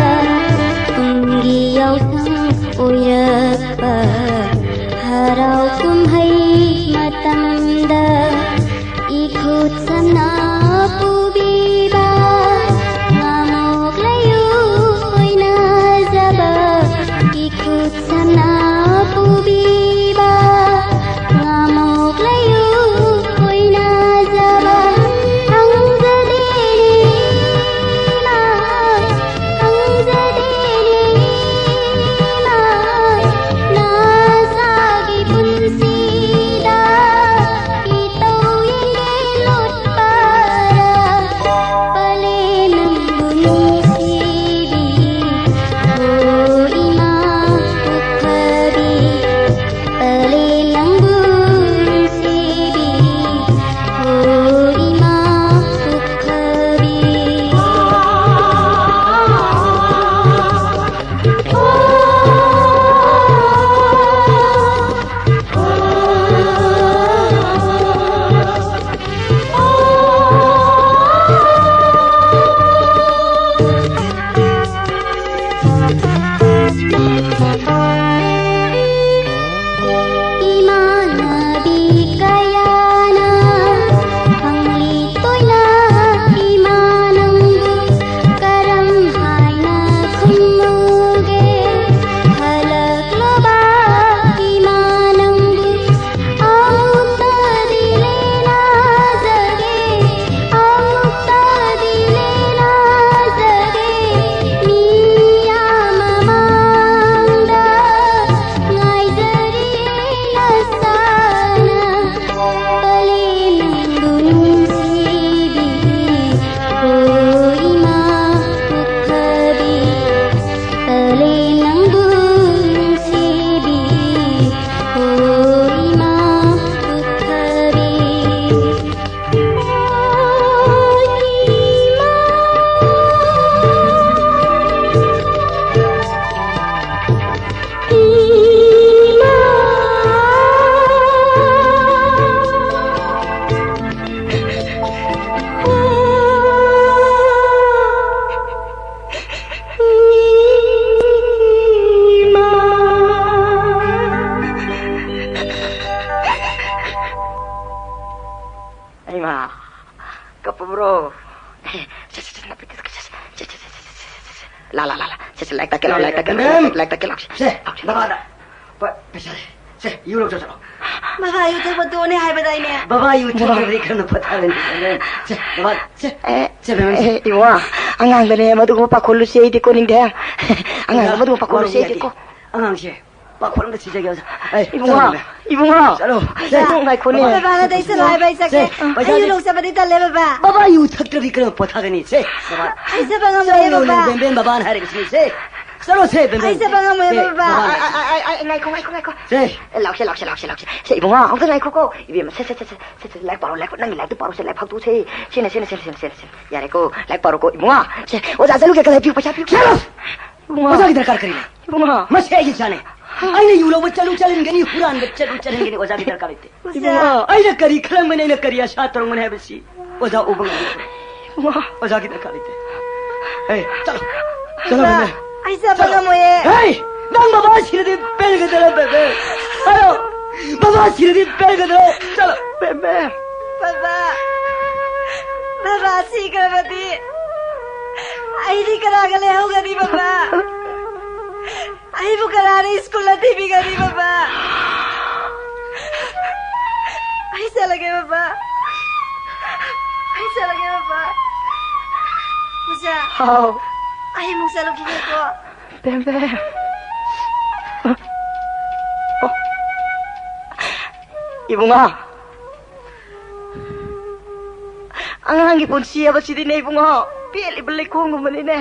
ꯀꯨꯝꯒꯤ ꯌꯥꯎꯁꯪ ꯑꯣꯏꯔꯛꯄ, ꯍꯔꯥꯎ ꯀꯨꯝꯍꯩ ꯃꯇꯝꯗ ꯏꯈꯨꯠ ꯁꯝꯅ ꯄꯨꯕꯤꯕ, ꯉꯥꯃꯣꯛ ꯂꯩꯌꯨ ꯑꯣꯏꯅꯖꯕ, ꯏꯈꯨꯠ ꯁꯝꯅ ꯄꯨꯕꯤꯕ, ꯉꯥꯃꯣꯛ ꯂꯩꯌꯨ ꯑꯣꯏꯅꯖꯕ ꯍꯪꯖꯗꯦꯅꯦ ꯏꯃꯥ ꯑꯩꯃ, ꯀꯞꯄꯕ꯭ꯔꯣ? ꯁꯦ, ꯁꯦ, ꯁꯦ, ꯅꯥꯄꯤ, ꯁꯦ, ꯁꯦ, ꯁꯦ, ꯁꯦ, ꯁꯦ, ꯁꯦ, ꯁꯦ, ꯁꯦ, ꯁꯦ, ꯁꯦ, ꯂꯥ, ꯂꯥ, ꯂꯥ, ꯂꯥ, ꯁꯦ, ꯁꯦ, ꯂꯥꯏꯔꯤꯛ ꯇꯥꯛꯀꯦ ꯂꯥꯎ, ꯂꯥꯏꯔꯤꯛ ꯇꯥꯛꯀꯦ ꯂꯥꯎ, ꯃꯦꯝ! ꯂꯥꯏꯔꯤꯛ ꯇꯥꯛꯀꯦ ꯂꯥꯎ, ꯁꯦ, ꯁꯦ, ꯂꯥꯎ, ꯁꯦ, ꯂꯥꯎ, ꯕꯕꯥꯗ, ꯄ-, ꯄꯩꯁꯥ ꯂꯩ꯫ ꯁꯦ, ꯌꯨ ꯂꯧ ꯆꯠꯂꯣ꯫ ꯕꯕꯥ, ꯌꯨ ꯊꯛꯄ ꯇꯣꯛꯑꯅꯤ ꯍꯥꯏꯕꯗꯥꯏꯅꯦ? ꯕꯕꯥ, ꯌꯨ ꯊꯛꯇ꯭ꯔꯗꯤ ꯀꯔꯝꯅ ꯐꯊꯒꯅꯤ? ꯁꯦ, ꯕꯕꯥ, ꯁꯦ, ꯑꯦ, ꯁꯦ, ꯃꯦꯝ, ꯁꯦ꯫ ꯑꯦ, ꯏꯕꯨꯡꯉꯣ, ꯑꯉꯥꯡꯗꯅꯦ ꯃꯗꯨꯒꯨꯝꯕ ꯄꯥꯈꯣꯜꯂꯨꯁꯤ ꯑꯩꯗꯤ ꯀꯣꯅꯤꯡꯗꯦ꯫ ꯑꯉꯥꯡꯗ ꯑꯣꯖꯥ, ꯃꯗꯨꯒꯨꯝꯕ ꯄꯥꯈꯣꯜꯂꯨꯁꯤ ꯋꯥꯔꯧꯕꯤꯔꯗꯤ ꯑꯩꯗꯤ ꯀꯣ꯫ ꯑꯉꯥꯡꯁꯦ ꯄꯥꯈꯣꯟ ꯑꯝꯇ ꯁꯤꯖꯒꯦ, ꯑꯣꯖꯥ꯫ ꯑꯩ, ꯏꯕꯨꯡꯉꯣ, ꯆꯠꯂꯣ, ꯃꯦꯝ꯫ ꯏꯕꯨꯡꯉꯣ꯫ ꯆꯠꯂꯣ꯫ ꯁꯦ, ꯏꯕꯨꯡꯉꯣ, ꯉꯥꯏꯈꯣꯅꯦ꯫ ꯕꯕꯥ, ꯕꯕꯥꯅ ꯇꯩꯁꯜꯂꯣ ꯍꯥꯏꯕ ꯑꯩ ꯆꯠꯀꯦ꯫ ꯁꯦ, ꯑꯩ ꯌꯨ ꯂꯧ ꯆꯠꯄꯗꯤ ꯇꯜꯂꯦ, ꯕꯕꯥ꯫ ꯕꯕꯥ, ꯌꯨ ꯊꯛꯇ꯭ꯔꯗꯤ ꯀꯔꯝ ꯄꯣꯊꯥꯒꯅꯤ? ꯁꯦ, ꯕꯕꯥ꯫ ꯑꯩ ꯆꯠꯄ ꯉꯝꯃꯣꯏꯌꯦ, ꯆꯠꯂꯣꯅꯦ, ꯕꯕꯥ꯫ ꯕꯦꯝꯕꯦꯝ, ꯕꯕꯥꯅ ꯍꯥꯏꯔꯤꯕꯁꯤꯅꯤ꯫ ꯁꯦ, ꯆꯠꯂꯣ, ꯁꯦ, ꯕꯦꯝꯕꯦꯝ꯫ ꯑꯩ ꯆꯠꯄ ꯉꯝꯃꯣꯏꯌꯦ, ꯁꯦ, ꯕꯕꯥ꯫ ꯕꯕꯥꯅ꯫ ꯑ, ꯑ, ꯑ, ꯑ, ꯉꯥꯏꯈꯣ, ꯉꯥꯏꯈꯣ, ꯉꯥꯏꯈꯣ꯫ ꯁꯦ꯫ ꯑꯦ, ꯂꯥꯎꯁꯦ, ꯂꯥꯎꯁꯦ, ꯂꯥꯎꯁꯦ, ꯂꯥꯎꯁꯦ꯫ ꯁꯦ, ꯏꯕꯨꯡꯉꯣ, ꯑꯝꯇ ꯉꯥꯏꯈꯣꯀꯣ꯫ ꯏꯕꯦꯝꯃ, ꯁꯦ, ꯁꯦ, ꯂꯥꯏꯔꯤꯛ ꯄꯥꯔꯣ, ꯂꯥꯏꯔꯤꯛ, ꯅꯪꯒꯤ ꯂꯥꯏꯔꯤꯛꯇꯨ ꯄꯥꯔꯣꯁꯦ, ꯂꯥꯏꯔꯤꯛ ꯐꯥꯛꯇꯣꯛꯁꯦ꯫ ꯁꯦꯅꯦ, ꯁꯦꯅꯦ, ꯁꯦꯅꯦ, ꯁꯦꯅꯦ, ꯁꯦꯅꯦ꯫ ꯌꯥꯔꯦꯀꯣ, ꯂꯥꯏꯔꯤꯛ ꯄꯥꯔꯣꯀꯣ, ꯏꯕꯨꯡꯉꯣ꯫ ꯁꯦ, ꯑꯣꯖꯥ ꯆꯠꯂꯨꯒꯦ, ꯀꯗꯥꯏ ꯄꯤꯌꯨ, ꯄꯩꯁꯥ ꯄꯤꯌꯨ꯫ ꯏꯕꯨꯡꯉꯣ꯫ ꯑꯣꯖꯥꯒꯤ ꯗꯔꯀꯥꯔ ꯀꯔꯤ ꯂꯩ? ꯏꯕꯨꯡꯉꯣ꯫ ꯃꯁꯤ ꯑꯩꯒꯤ ꯏꯆꯥꯅꯦ꯫ ꯑꯩꯅ ꯌꯨ ꯂꯧꯕ ꯆꯠꯂꯨ ꯆꯠꯍꯟꯒꯅꯤ, ꯍꯨꯔꯥꯟꯕ ꯆꯠꯂꯨ ꯆꯠꯍꯟꯒꯅꯤ, ꯑꯣꯖꯥꯒꯤ ꯗꯔꯀꯥꯔ ꯂꯩꯇꯦ꯫ ꯑꯣꯖꯥ꯫ ꯑꯩꯅ ꯀꯔꯤ ꯈꯜꯂꯝꯒꯅꯤ, ꯑꯩꯅ ꯀꯔꯤ ꯑꯁꯥ ꯇꯧꯔꯝꯒꯅꯤ ꯍꯥꯏꯕꯁꯤ ꯑꯣꯖꯥ ꯎꯕ ꯉꯝꯗꯦ꯫ ꯏꯕꯨꯡꯉꯣ꯫ ꯑꯣꯖꯥꯒꯤ ꯗꯔꯀꯥꯔ ꯂꯩꯇꯦ꯫ ꯑꯦ, ꯆꯠꯂꯣ꯫ ꯆꯠꯂꯣ, ꯑꯣꯖꯥ, ꯕꯦꯝꯕꯦꯝ꯫ ꯑꯩ ꯆꯠꯄ ꯆꯠꯂꯣ꯫ ꯉꯝꯃꯣꯏꯌꯦ꯫ ꯍꯦ! ꯅꯪ ꯕꯕꯥ ꯁꯤꯔꯗꯤ ꯄꯦꯟꯒꯗ꯭ꯔꯣ, ꯕꯦꯝꯕꯦꯝ? ꯍꯥꯏꯌꯣ꯫ ꯕꯕꯥ ꯁꯤꯔꯗꯤ ꯄꯦꯟꯒꯗ꯭ꯔꯣ? ꯆꯠꯂꯣ, ꯕꯦꯝꯕꯦꯝ꯫ ꯕꯕꯥ, ꯕꯕꯥ ꯁꯤꯈ꯭ꯔꯕꯗꯤ ꯑꯩꯗꯤ ꯀꯅꯥꯒ ꯂꯩꯍꯧꯒꯅꯤ, ꯕꯕꯥ? ꯑꯩꯕꯨ ꯀꯅꯥꯅ ꯁ꯭ꯀꯨꯜꯗ ꯊꯤꯕꯤꯒꯅꯤ, ꯕꯕꯥ? ꯑꯩ ꯆꯠꯂꯒꯦ, ꯕꯕꯥ꯫ ꯑꯩ ꯆꯠꯂꯒꯦ, ꯕꯕꯥ꯫ ꯄꯨꯖꯥ꯫ ꯍꯥꯎ꯫ ꯑꯩ ꯑꯃꯨꯛ ꯆꯠꯂꯨꯈꯤꯒꯦꯀꯣ꯫ ꯕꯦꯝꯕꯦꯝ꯫ ꯑꯣ꯫ ꯏꯕꯨꯡꯉꯣ꯫ ꯑꯉꯥꯡꯒꯤ ꯄꯨꯟꯁꯤ ꯍꯥꯏꯕꯁꯤꯗꯤꯅꯦ ꯏꯕꯨꯡꯉꯣ, ꯄꯦꯠꯂꯤꯕ ꯂꯩꯈꯣꯝꯒꯨꯝꯕꯅꯤꯅꯦ꯫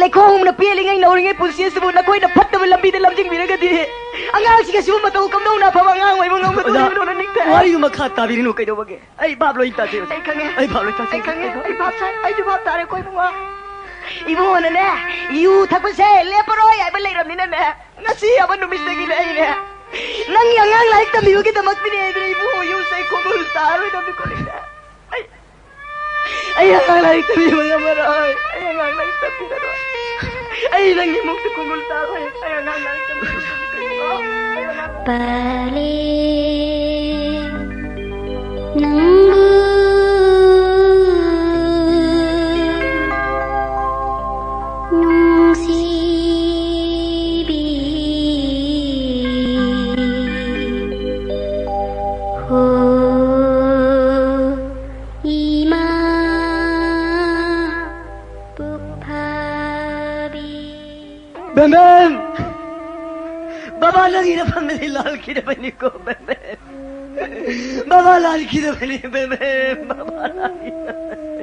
ꯂꯩꯈꯣꯝꯒꯨꯝꯅ ꯄꯦꯠꯂꯤꯉꯩ ꯅꯧꯔꯤꯉꯩ ꯄꯨꯟꯁꯤ ꯑꯁꯤꯕꯨ ꯅꯈꯣꯏꯅ ꯐꯠꯇꯕ ꯂꯝꯕꯤꯗ ꯂꯝꯖꯤꯡꯕꯤꯔꯒꯗꯤ, ꯑꯉꯥꯡꯁꯤꯡ ꯑꯁꯤꯕꯨ ꯃꯇꯧ ꯀꯝꯗꯧꯅ ꯑꯐꯕ ꯑꯉꯥꯡ ꯑꯣꯏꯕ ꯉꯝꯒꯗꯧꯔꯤꯕꯅꯣ, ꯅꯅꯤꯡꯊꯧ? ꯋꯥꯔꯤ ꯃꯈꯥ ꯇꯥꯕꯤꯔꯤꯅꯨ, ꯀꯩꯗꯧꯕꯒꯦ? ꯑꯩ ꯚꯥꯞ ꯂꯣꯏ ꯇꯥꯖꯩ꯫ ꯑꯩ ꯈꯪꯉꯦ꯫ ꯑꯩ ꯚꯥꯞ ꯂꯣꯏ ꯇꯥꯖꯩ꯫ ꯑꯩ ꯈꯪꯉꯦ꯫ ꯑꯩ ꯚꯥꯞ ꯇꯥꯏ꯫ ꯑꯩꯁꯨ ꯚꯥꯞ ꯇꯥꯔꯦꯀꯣ, ꯏꯕꯨꯡꯉꯣ꯫ ꯏꯕꯨꯡꯉꯣꯅꯅꯦ, ꯌꯨ ꯊꯛꯄꯁꯦ ꯂꯦꯞꯄꯔꯣꯏ ꯍꯥꯏꯕ ꯂꯩꯔꯕꯅꯤꯅꯅꯦ, ꯉꯁꯤ ꯍꯥꯏꯕ ꯅꯨꯃꯤꯠꯇꯒꯤ ꯂꯩꯔꯦ꯫ ꯅꯪꯒꯤ ꯑꯉꯥꯡ ꯂꯥꯏꯔꯤꯛ ꯇꯝꯕꯤꯕꯒꯤꯗꯃꯛꯇꯤꯅꯦ ꯑꯩꯗꯅ ꯏꯕꯨꯡꯉꯣ ꯌꯨꯁꯦ ꯈꯣꯡꯒꯨꯜ ꯇꯥꯔꯣꯏꯗꯕꯅꯤꯀꯣ, ꯂꯩꯔꯦ꯫ ꯑꯩ, ꯑꯩ ꯑꯉꯥꯡ ꯂꯥꯏꯔꯤꯛ ꯇꯝꯕꯤꯕ ꯉꯝꯃꯔꯣꯏ꯫ ꯑꯩ ꯑꯉꯥꯡ ꯂꯥꯏꯔꯤꯛ ꯇꯝꯕꯤꯔꯔꯣꯏ꯫ ꯑꯩ ꯅꯪꯒꯤ ꯏꯃꯨꯡꯁꯦ ꯈꯣꯡꯒꯨꯜ ꯇꯥꯔꯣꯏ꯫ ꯑꯩ ꯑꯉꯥꯡ ꯂꯥꯏꯔꯤꯛ ꯇꯝꯕꯤꯕ ꯉꯝꯃꯔꯣꯏ꯫ ꯄꯥꯂꯦ, ꯅꯪꯕꯨ ꯕꯦꯝꯕꯦꯝ! ꯕꯕꯥ, ꯅꯪꯒꯤ ꯅꯐꯝꯗꯗꯤ ꯂꯥꯜꯈꯤꯗꯕꯅꯤꯀꯣ, ꯕꯦꯝꯕꯦꯝ꯫ ꯕꯕꯥ ꯂꯥꯜꯈꯤꯗꯕꯅꯤ, ꯕꯦꯝꯕꯦꯝ꯫ ꯕꯕꯥ ꯂꯥꯜꯈꯤꯗꯕꯅꯤ꯫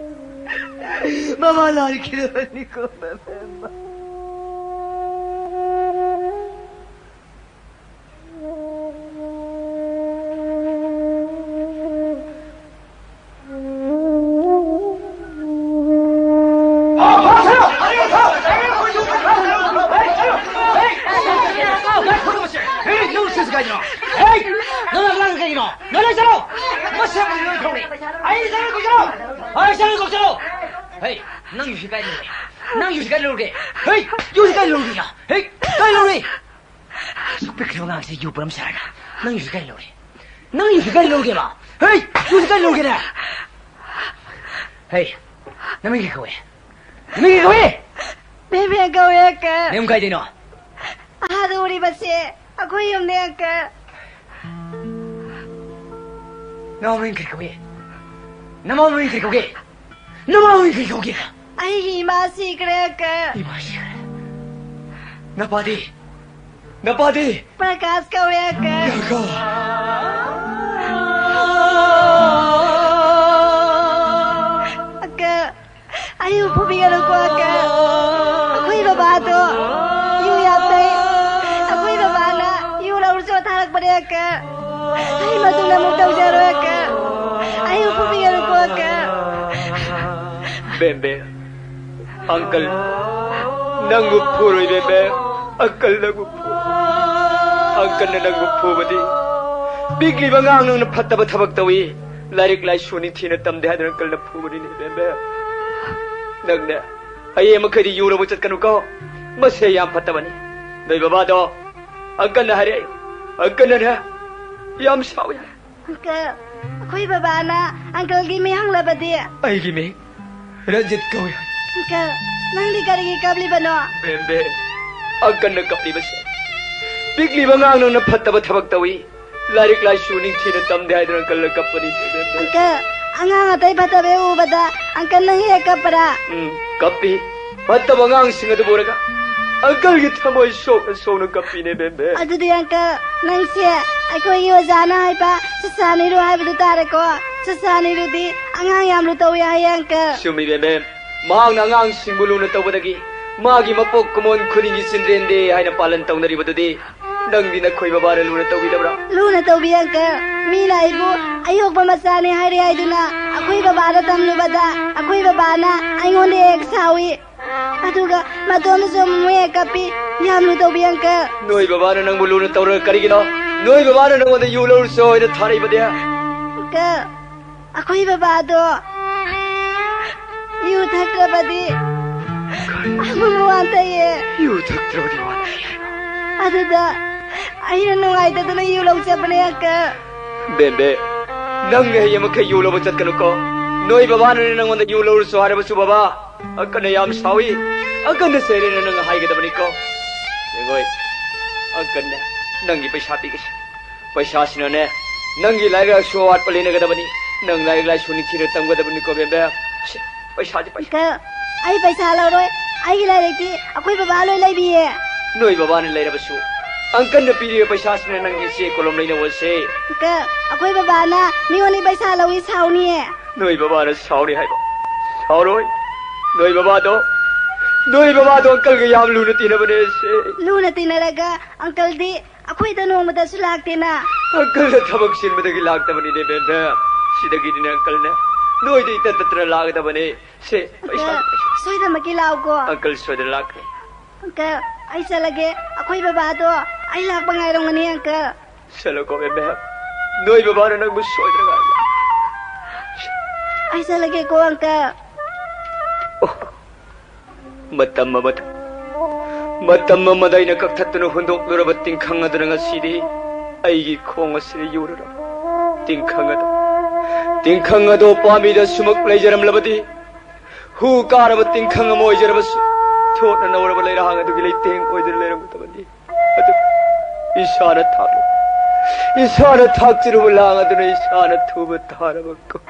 ꯕꯕꯥ ꯂꯥꯜꯈꯤꯗꯕꯅꯤꯀꯣ, ꯕꯦꯝꯕꯦꯝ꯫ ꯅꯪ ꯂꯥꯛꯂꯒ ꯀꯩꯒꯤꯅꯣ? ꯅꯪ ꯂꯩ ꯆꯠꯂꯣ! ꯃꯁꯤ ꯑꯃꯗꯤ ꯂꯣꯏ ꯈꯪꯅꯤ꯫ ꯑꯩ ꯆꯠꯂꯣ, ꯀꯧ ꯆꯠꯂꯣ! ꯑꯩ ꯆꯠꯂꯣ, ꯀꯧ ꯆꯠꯂꯣ! ꯍꯩ, ꯅꯪ ꯌꯨꯁꯤ ꯀꯥꯏ ꯂꯧꯔꯦ? ꯅꯪ ꯌꯨꯁꯤ ꯀꯥꯏ ꯂꯧꯔꯒꯦ? ꯍꯩ, ꯌꯨꯁꯤ ꯀꯥꯏ ꯂꯧꯔꯒꯦ? ꯍꯩ, ꯀꯥꯏ ꯂꯧꯔꯦ? ꯑꯁꯨꯛ ꯄꯤꯛꯈ꯭ꯔꯕ ꯑꯉꯥꯡꯁꯦ ꯌꯨ ꯄꯨꯔꯝ ꯁꯥꯔꯒ ꯅꯪ ꯌꯨꯁꯤ ꯀꯥꯏ ꯂꯧꯔꯦ? ꯅꯪ ꯌꯨꯁꯤ ꯀꯥꯏ ꯂꯧꯔꯒꯦꯕ? ꯍꯩ, ꯌꯨꯁꯤ ꯀꯥꯏ ꯂꯧꯔꯒꯦꯅꯦ? ꯍꯩ, ꯅꯃꯤꯡ ꯀꯩ ꯀꯧꯏ? ꯅꯃꯤꯡ ꯀꯩ ꯀꯧꯏ? ꯕꯦꯝꯕꯦꯝ ꯀꯧꯏ, ꯑꯪꯀꯜ꯫ ꯅꯌꯨꯝ ꯀꯥꯏꯗꯩꯅꯣ? ꯑꯥꯗ ꯎꯔꯤꯕꯁꯦ ꯑꯩꯈꯣꯏ ꯌꯨꯝꯅꯦ, ꯑꯪꯀꯜ꯫ ꯅꯃꯥ ꯃꯃꯤꯡ ꯀꯔꯤ ꯀꯧꯏ? ꯅꯃꯥ ꯃꯃꯤꯡ ꯀꯔꯤ ꯀꯧꯒꯦ? ꯅꯃꯥ ꯃꯃꯤꯡ ꯀꯔꯤ ꯀꯧꯒꯦ? ꯑꯩꯒꯤ ꯏꯃꯥ ꯁꯤꯈ꯭ꯔꯦ, ꯑꯪꯀꯜ꯫ ꯏꯃꯥ ꯁꯤꯈ꯭ꯔꯦ? ꯅꯄꯥꯗꯤ? ꯅꯄꯥꯗꯤ? ꯄ꯭ꯔꯀꯥꯁ ꯀꯧꯋꯦ, ꯑꯪꯀꯜ꯫ ꯌꯥꯀꯣ꯫ ꯑꯪꯀꯜ, ꯑꯩꯕꯨ ꯐꯨꯕꯤꯒꯅꯨꯀꯣ, ꯑꯪꯀꯜ꯫ ꯑꯩꯈꯣꯏ ꯕꯕꯥꯗꯣ ꯌꯨ ꯌꯥꯝ ꯊꯛꯏ꯫ ꯑꯩꯈꯣꯏ ꯕꯕꯥꯅ ꯌꯨ ꯂꯧꯔꯨ ꯆꯣ ꯊꯥꯔꯛꯄꯅꯦ, ꯑꯪꯀꯜ꯫ ꯑꯩ ꯃꯇꯨꯡꯗ ꯑꯃꯨꯛ ꯇꯧꯖꯔꯣꯏ, ꯑꯪꯀꯜ꯫ ꯑꯩꯕꯨ ꯐꯨꯕꯤꯒꯅꯨꯀꯣ, ꯑꯪꯀꯜ꯫ ꯕꯦꯝꯕꯦꯝ, ꯑꯪꯀꯜ ꯅꯪꯕꯨ ꯐꯨꯔꯣꯏ, ꯕꯦꯝꯕꯦꯝ꯫ ꯑꯪꯀꯜ ꯅꯪꯕꯨ ꯐꯨ-, ꯑꯪꯀꯜꯅ ꯅꯪꯕꯨ ꯐꯨꯕꯗꯤ ꯄꯤꯛꯂꯤꯕ ꯑꯉꯥꯡ ꯅꯪꯅ ꯐꯠꯇꯕ ꯊꯕꯛ ꯇꯧꯏ, ꯂꯥꯏꯔꯤꯛ ꯂꯥꯏꯁꯨ ꯅꯤꯡꯊꯤꯅ ꯇꯝꯗꯦ ꯍꯥꯏꯗꯨꯅ ꯑꯪꯀꯜꯅ ꯐꯨꯕꯅꯤꯅꯦ, ꯕꯦꯝꯕꯦꯝ꯫ ꯅꯪꯅꯦ ꯍꯌꯦꯡ ꯃꯈꯩꯗꯤ ꯌꯨ ꯂꯧꯕ ꯆꯠꯀꯅꯨꯀꯣ꯫ ꯃꯁꯦ ꯌꯥꯝ ꯐꯠꯇꯕꯅꯤ꯫ ꯅꯣꯏ ꯕꯕꯥꯗꯣ ꯑꯪꯀꯜꯅ ꯍꯥꯏꯔꯛꯑꯦ꯫ ꯑꯪꯀꯜꯅꯅꯦ ꯌꯥꯝ ꯁꯥꯎꯏ꯫ ꯑꯪꯀꯜ, ꯑꯩꯈꯣꯏ ꯕꯕꯥꯅ ꯑꯪꯀꯜꯒꯤ ꯃꯤꯡ ꯍꯪꯂꯕꯗꯤ? ꯑꯩꯒꯤ ꯃꯤꯡ ꯔꯟꯖꯤꯠ ꯀꯧꯏ꯫ ꯑꯪꯀꯜ, ꯅꯪꯗꯤ ꯀꯔꯤꯒꯤ ꯀꯞꯂꯤꯕꯅꯣ? ꯕꯦꯝꯕꯦꯝ, ꯑꯪꯀꯜꯅ ꯀꯞꯂꯤꯕꯁꯦ ꯄꯤꯛꯂꯤꯕ ꯑꯉꯥꯡ ꯅꯪꯅ ꯐꯠꯇꯕ ꯊꯕꯛ ꯇꯧꯏ, ꯂꯥꯏꯔꯤꯛ ꯂꯥꯏꯁꯨ ꯅꯤꯡꯊꯤꯅ ꯇꯝꯗꯦ ꯍꯥꯏꯗꯨꯅ ꯑꯪꯀꯜꯅ ꯀꯞꯄꯅꯤ, ꯕꯦꯝꯕꯦꯝ꯫ ꯑꯪꯀꯜ, ꯑꯉꯥꯡ ꯑꯇꯩ ꯐꯠꯇꯕ ꯍꯦꯛ ꯎꯕꯗ ꯑꯪꯀꯜꯅ ꯍꯦꯛ ꯀꯞꯄ꯭ꯔꯥ? ꯎꯝ, ꯀꯞꯄꯤ꯫ ꯐꯠꯇꯕ ꯑꯉꯥꯡꯁꯤꯡ ꯑꯗꯨꯕꯨ ꯎꯔꯒ ꯑꯪꯀꯜꯒꯤ ꯊꯃꯣꯏ ꯁꯣꯛꯅ ꯁꯣꯛꯅ ꯀꯞꯄꯤꯅꯦ, ꯕꯦꯝꯕꯦꯝ꯫ ꯑꯗꯨꯗꯤ ꯑꯪꯀꯜ, ꯅꯪꯁꯦ ꯑꯩꯈꯣꯏꯒꯤ ꯑꯣꯖꯥꯅ ꯍꯥꯏꯕ ꯁꯁꯥꯅꯤꯔꯨ ꯍꯥꯏꯕꯗꯨ ꯇꯥꯔꯦꯀꯣ? ꯁꯁꯥꯅꯤꯔꯨꯗꯤ ꯑꯉꯥꯡ ꯌꯥꯝ ꯂꯨ ꯇꯧꯏ ꯍꯥꯏꯌꯦ, ꯑꯪꯀꯜ꯫ ꯆꯨꯝꯃꯤ, ꯕꯦꯝꯕꯦꯝ꯫ ꯃꯍꯥꯛꯅ ꯑꯉꯥꯡꯁꯤꯡꯕꯨ ꯂꯨꯅ ꯇꯧꯕꯗꯒꯤ ꯃꯥꯒꯤ ꯃꯄꯣꯛ ꯀꯨꯝꯑꯣꯟ ꯈꯨꯗꯤꯡꯒꯤ ꯆꯤꯟꯗ꯭ꯔꯦꯟꯗꯦ ꯍꯥꯏꯅ ꯄꯥꯂꯟ ꯇꯧꯅꯔꯤꯕꯗꯨꯗꯤ ꯅꯪꯗꯤ ꯅꯈꯣꯏ ꯕꯕꯥꯅ ꯂꯨꯅ ꯇꯧꯕꯤꯗꯕ꯭ꯔꯥ? ꯂꯨꯅ ꯇꯧꯕꯤ, ꯑꯪꯀꯜ꯫ ꯃꯤꯅ ꯑꯩꯕꯨ ꯑꯌꯣꯛꯄ ꯃꯆꯥꯅꯤ ꯍꯥꯏꯔꯦ ꯍꯥꯏꯗꯨꯅ ꯑꯩꯈꯣꯏ ꯕꯕꯥꯗ ꯇꯝꯂꯨꯕꯗ ꯑꯩꯈꯣꯏ ꯕꯕꯥꯅ ꯑꯩꯉꯣꯟꯗ ꯍꯦꯛ ꯁꯥꯎꯏ꯫ ꯑꯗꯨꯒ ꯃꯇꯣꯝꯗꯁꯨ ꯑꯃꯨꯛ ꯍꯦꯛ ꯀꯞꯄꯤ꯫ ꯌꯥꯝ ꯂꯨ ꯇꯧꯕꯤ, ꯑꯪꯀꯜ꯫ ꯅꯣꯏ ꯕꯕꯥꯅ ꯅꯪꯕꯨ ꯂꯨꯅ ꯇꯧꯔꯒ ꯀꯔꯤꯒꯤꯅꯣ ꯅꯣꯏ ꯕꯕꯥꯅ ꯅꯪꯉꯣꯟꯗ ꯌꯨ ꯂꯧꯔꯨꯆꯣ ꯍꯥꯏꯅ ꯊꯥꯔꯛꯏꯕꯗꯤ? ꯑꯪꯀꯜ, ꯑꯩꯈꯣꯏ ꯕꯕꯥꯗꯣ ꯌꯨ ꯊꯛꯇ꯭ꯔꯕꯗꯤ ꯑꯃꯨꯛ ꯋꯥꯟꯊꯩꯌꯦ꯫ ꯌꯨ ꯊꯛꯇ꯭ꯔꯕꯗꯤ ꯋꯥꯟꯊꯩ ꯍꯥꯏꯕ? ꯑꯗꯨꯗ ꯑꯩꯅ ꯅꯨꯡꯉꯥꯏꯇꯗꯅ ꯌꯨ ꯂꯧ ꯆꯠꯄꯅꯦ, ꯑꯪꯀꯜ꯫ ꯕꯦꯝꯕꯦ, ꯅꯪ ꯍꯌꯦꯡꯃꯛ ꯌꯨ ꯂꯧꯕ ꯆꯠꯀꯅꯨꯀꯣ꯫ ꯅꯣꯏ ꯕꯕꯥꯅꯅꯦ ꯅꯪꯉꯣꯟꯗ ꯌꯨ ꯂꯧꯔꯨꯆꯣ ꯍꯥꯏꯔꯕꯁꯨ, ꯕꯕꯥ, ꯑꯪꯀꯜꯅ ꯌꯥꯝ ꯁꯥꯎꯏ, ꯑꯪꯀꯜꯅ ꯆꯩꯔꯦꯅ ꯅꯪ ꯍꯥꯏꯒꯗꯕꯅꯤꯀꯣ꯫ ꯌꯦꯡꯉꯣꯏ, ꯑꯪꯀꯜꯅꯦ ꯅꯪꯒꯤ ꯄꯩꯁꯥ ꯄꯤꯒꯁꯤ꯫ ꯄꯩꯁꯥꯁꯤꯅꯅꯦ ꯅꯪꯒꯤ ꯂꯥꯏꯔꯤꯛ ꯂꯥꯏꯁꯨ ꯑꯋꯥꯠꯄ ꯂꯩꯅꯒꯗꯕꯅꯤ꯫ ꯅꯪ ꯂꯥꯏꯔꯤꯛ ꯂꯥꯏꯁꯨ ꯅꯤꯡꯊꯤꯅ ꯇꯝꯒꯗꯕꯅꯤꯀꯣ, ꯕꯦꯝꯕꯦ꯫ ꯁꯦ, ꯄꯩꯁꯥꯁꯦ, ꯄꯩꯁꯥ꯫ ꯑꯪꯀꯜ, ꯑꯩ ꯄꯩꯁꯥ ꯂꯧꯔꯣꯏ꯫ ꯑꯩꯒꯤ ꯂꯥꯏꯔꯤꯛꯇꯤ ꯑꯩꯈꯣꯏ ꯕꯕꯥ ꯂꯣꯏ ꯂꯩꯕꯤꯌꯦ꯫ ꯅꯣꯏ ꯕꯕꯥꯅ ꯂꯩꯔꯕꯁꯨ, ꯑꯪꯀꯜꯅ ꯄꯤꯔꯤꯕ ꯄꯩꯁꯥꯁꯤꯅ ꯅꯪꯒꯤ ꯆꯦ ꯀꯣꯂꯣꯝ ꯂꯩꯅꯧꯑꯣꯁꯦ꯫ ꯑꯪꯀꯜ, ꯑꯩꯈꯣꯏ ꯕꯕꯥꯅ ꯃꯤꯉꯣꯟꯗꯒꯤ ꯄꯩꯁꯥ ꯂꯧꯏ ꯁꯥꯎꯅꯤꯌꯦ꯫ ꯅꯣꯏ ꯕꯕꯥꯅ ꯁꯥꯎꯅꯤ ꯍꯥꯏꯕ? ꯁꯥꯎꯔꯣꯏ꯫ ꯅꯣꯏ ꯕꯕꯥꯗꯣ, ꯅꯣꯏ ꯕꯕꯥꯗꯣ ꯑꯪꯀꯜꯒ ꯌꯥꯝ ꯂꯨꯅ ꯇꯤꯟꯅꯕꯅꯦ ꯁꯦ꯫ ꯂꯨꯅ ꯇꯤꯟꯅꯔꯒ ꯑꯪꯀꯜꯗꯤ ꯑꯩꯈꯣꯏꯗ ꯅꯣꯡꯃꯇꯁꯨ ꯂꯥꯛꯇꯦꯅ꯫ ꯑꯪꯀꯜꯗ ꯊꯕꯛ ꯆꯤꯟꯕꯗꯒꯤ ꯂꯥꯛꯇꯕꯅꯤꯅꯦ, ꯕꯦꯝꯕꯦꯝ꯫ ꯁꯤꯗꯒꯤꯗꯤꯅꯦ ꯑꯪꯀꯜꯅꯦ ꯅꯣꯏꯗ ꯏꯇꯠ ꯇꯠꯇꯅ ꯂꯥꯛꯀꯗꯕꯅꯦ꯫ ꯁꯦ, ꯄꯩꯁꯥ, ꯑꯪꯀꯜ, ꯄꯩꯁꯥ꯫ ꯁꯣꯏꯗꯅꯃꯛꯀꯤ ꯂꯥꯛꯎꯀꯣ꯫ ꯑꯪꯀꯜ ꯁꯣꯏꯗꯅ ꯂꯥꯛꯀꯅꯤ꯫ ꯑꯪꯀꯜ, ꯑꯩ ꯆꯠꯂꯒꯦ꯫ ꯑꯩꯈꯣꯏ ꯕꯕꯥꯗꯣ ꯑꯩ ꯂꯥꯛꯄ ꯉꯥꯏꯔꯝꯒꯅꯤ, ꯑꯪꯀꯜ꯫ ꯆꯠꯂꯣꯀꯣ, ꯕꯦꯝꯕꯦꯝ꯫ ꯅꯣꯏ ꯕꯕꯥꯅ ꯅꯪꯕꯨ ꯁꯣꯏꯗꯅ ꯉꯥꯏꯔꯝꯒꯅꯤ꯫ ꯑꯩ ꯆꯠꯂꯒꯦꯀꯣ, ꯑꯪꯀꯜ꯫ ꯑꯣ, ꯃꯇꯝ ꯑꯃꯗ, ꯃꯇꯝ ꯑꯃꯗ ꯑꯩꯅ ꯀꯛꯊꯠꯇꯨꯅ ꯍꯨꯟꯗꯣꯛꯂꯨꯔꯕ ꯇꯤꯡꯈꯪ ꯑꯗꯨꯅ ꯉꯁꯤꯗꯤ ꯑꯩꯒꯤ ꯈꯣꯡ ꯑꯁꯤꯗ ꯌꯨꯔꯨꯔꯕ꯫ ꯇꯤꯡꯈꯪ ꯑꯗꯣ, ꯇꯤꯡꯈꯪ ꯑꯗꯣ ꯄꯥꯝꯕꯤꯗ ꯁꯨꯃꯛ ꯂꯩꯖꯔꯝꯂꯕꯗꯤ, ꯍꯨ ꯀꯥꯔꯕ ꯇꯤꯡꯈꯪ ꯑꯃ ꯑꯣꯏꯖꯔꯕꯁꯨ, ꯊꯣꯠꯅ ꯅꯧꯔꯕ ꯂꯩꯔꯥꯡ ꯑꯗꯨꯒꯤ ꯂꯩꯇꯦꯡ ꯑꯣꯏꯗꯨꯅ ꯂꯩꯔꯝꯒꯗꯕꯅꯤ꯫ ꯑꯗꯨ ꯏꯁꯥꯅ ꯊꯥꯛꯂꯨ, ꯏꯁꯥꯅ ꯊꯥꯛꯆꯔꯨꯕ ꯂꯥꯡ ꯑꯗꯨꯅ ꯏꯁꯥꯅ ꯊꯨꯕ ꯊꯥꯔꯕ ꯀꯧ꯫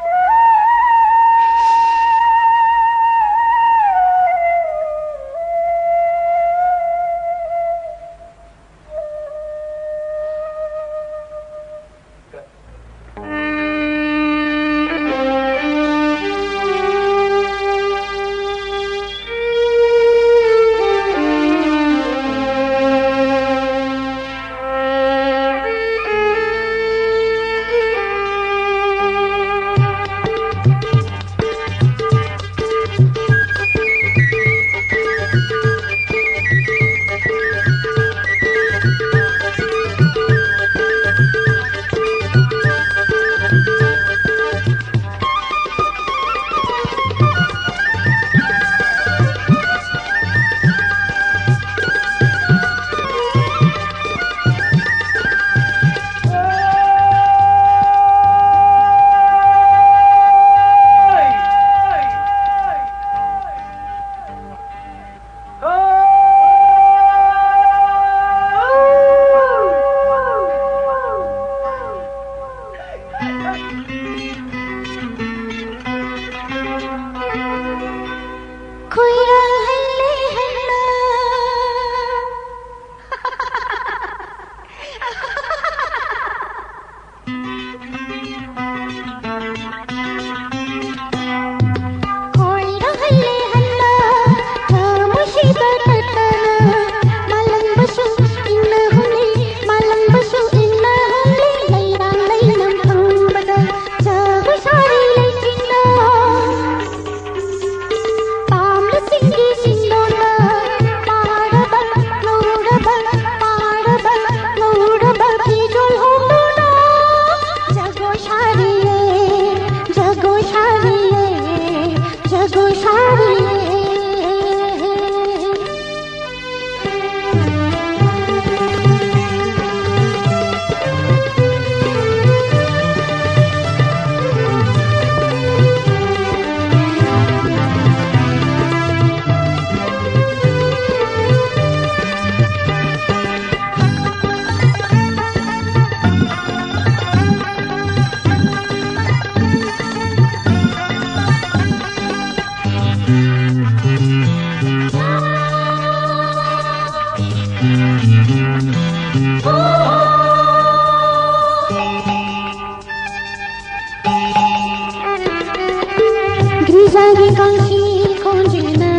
ꯒꯤꯔꯖꯥꯒꯤ ꯀꯥꯡꯁꯤ ꯈꯣꯟꯖꯦꯜꯅ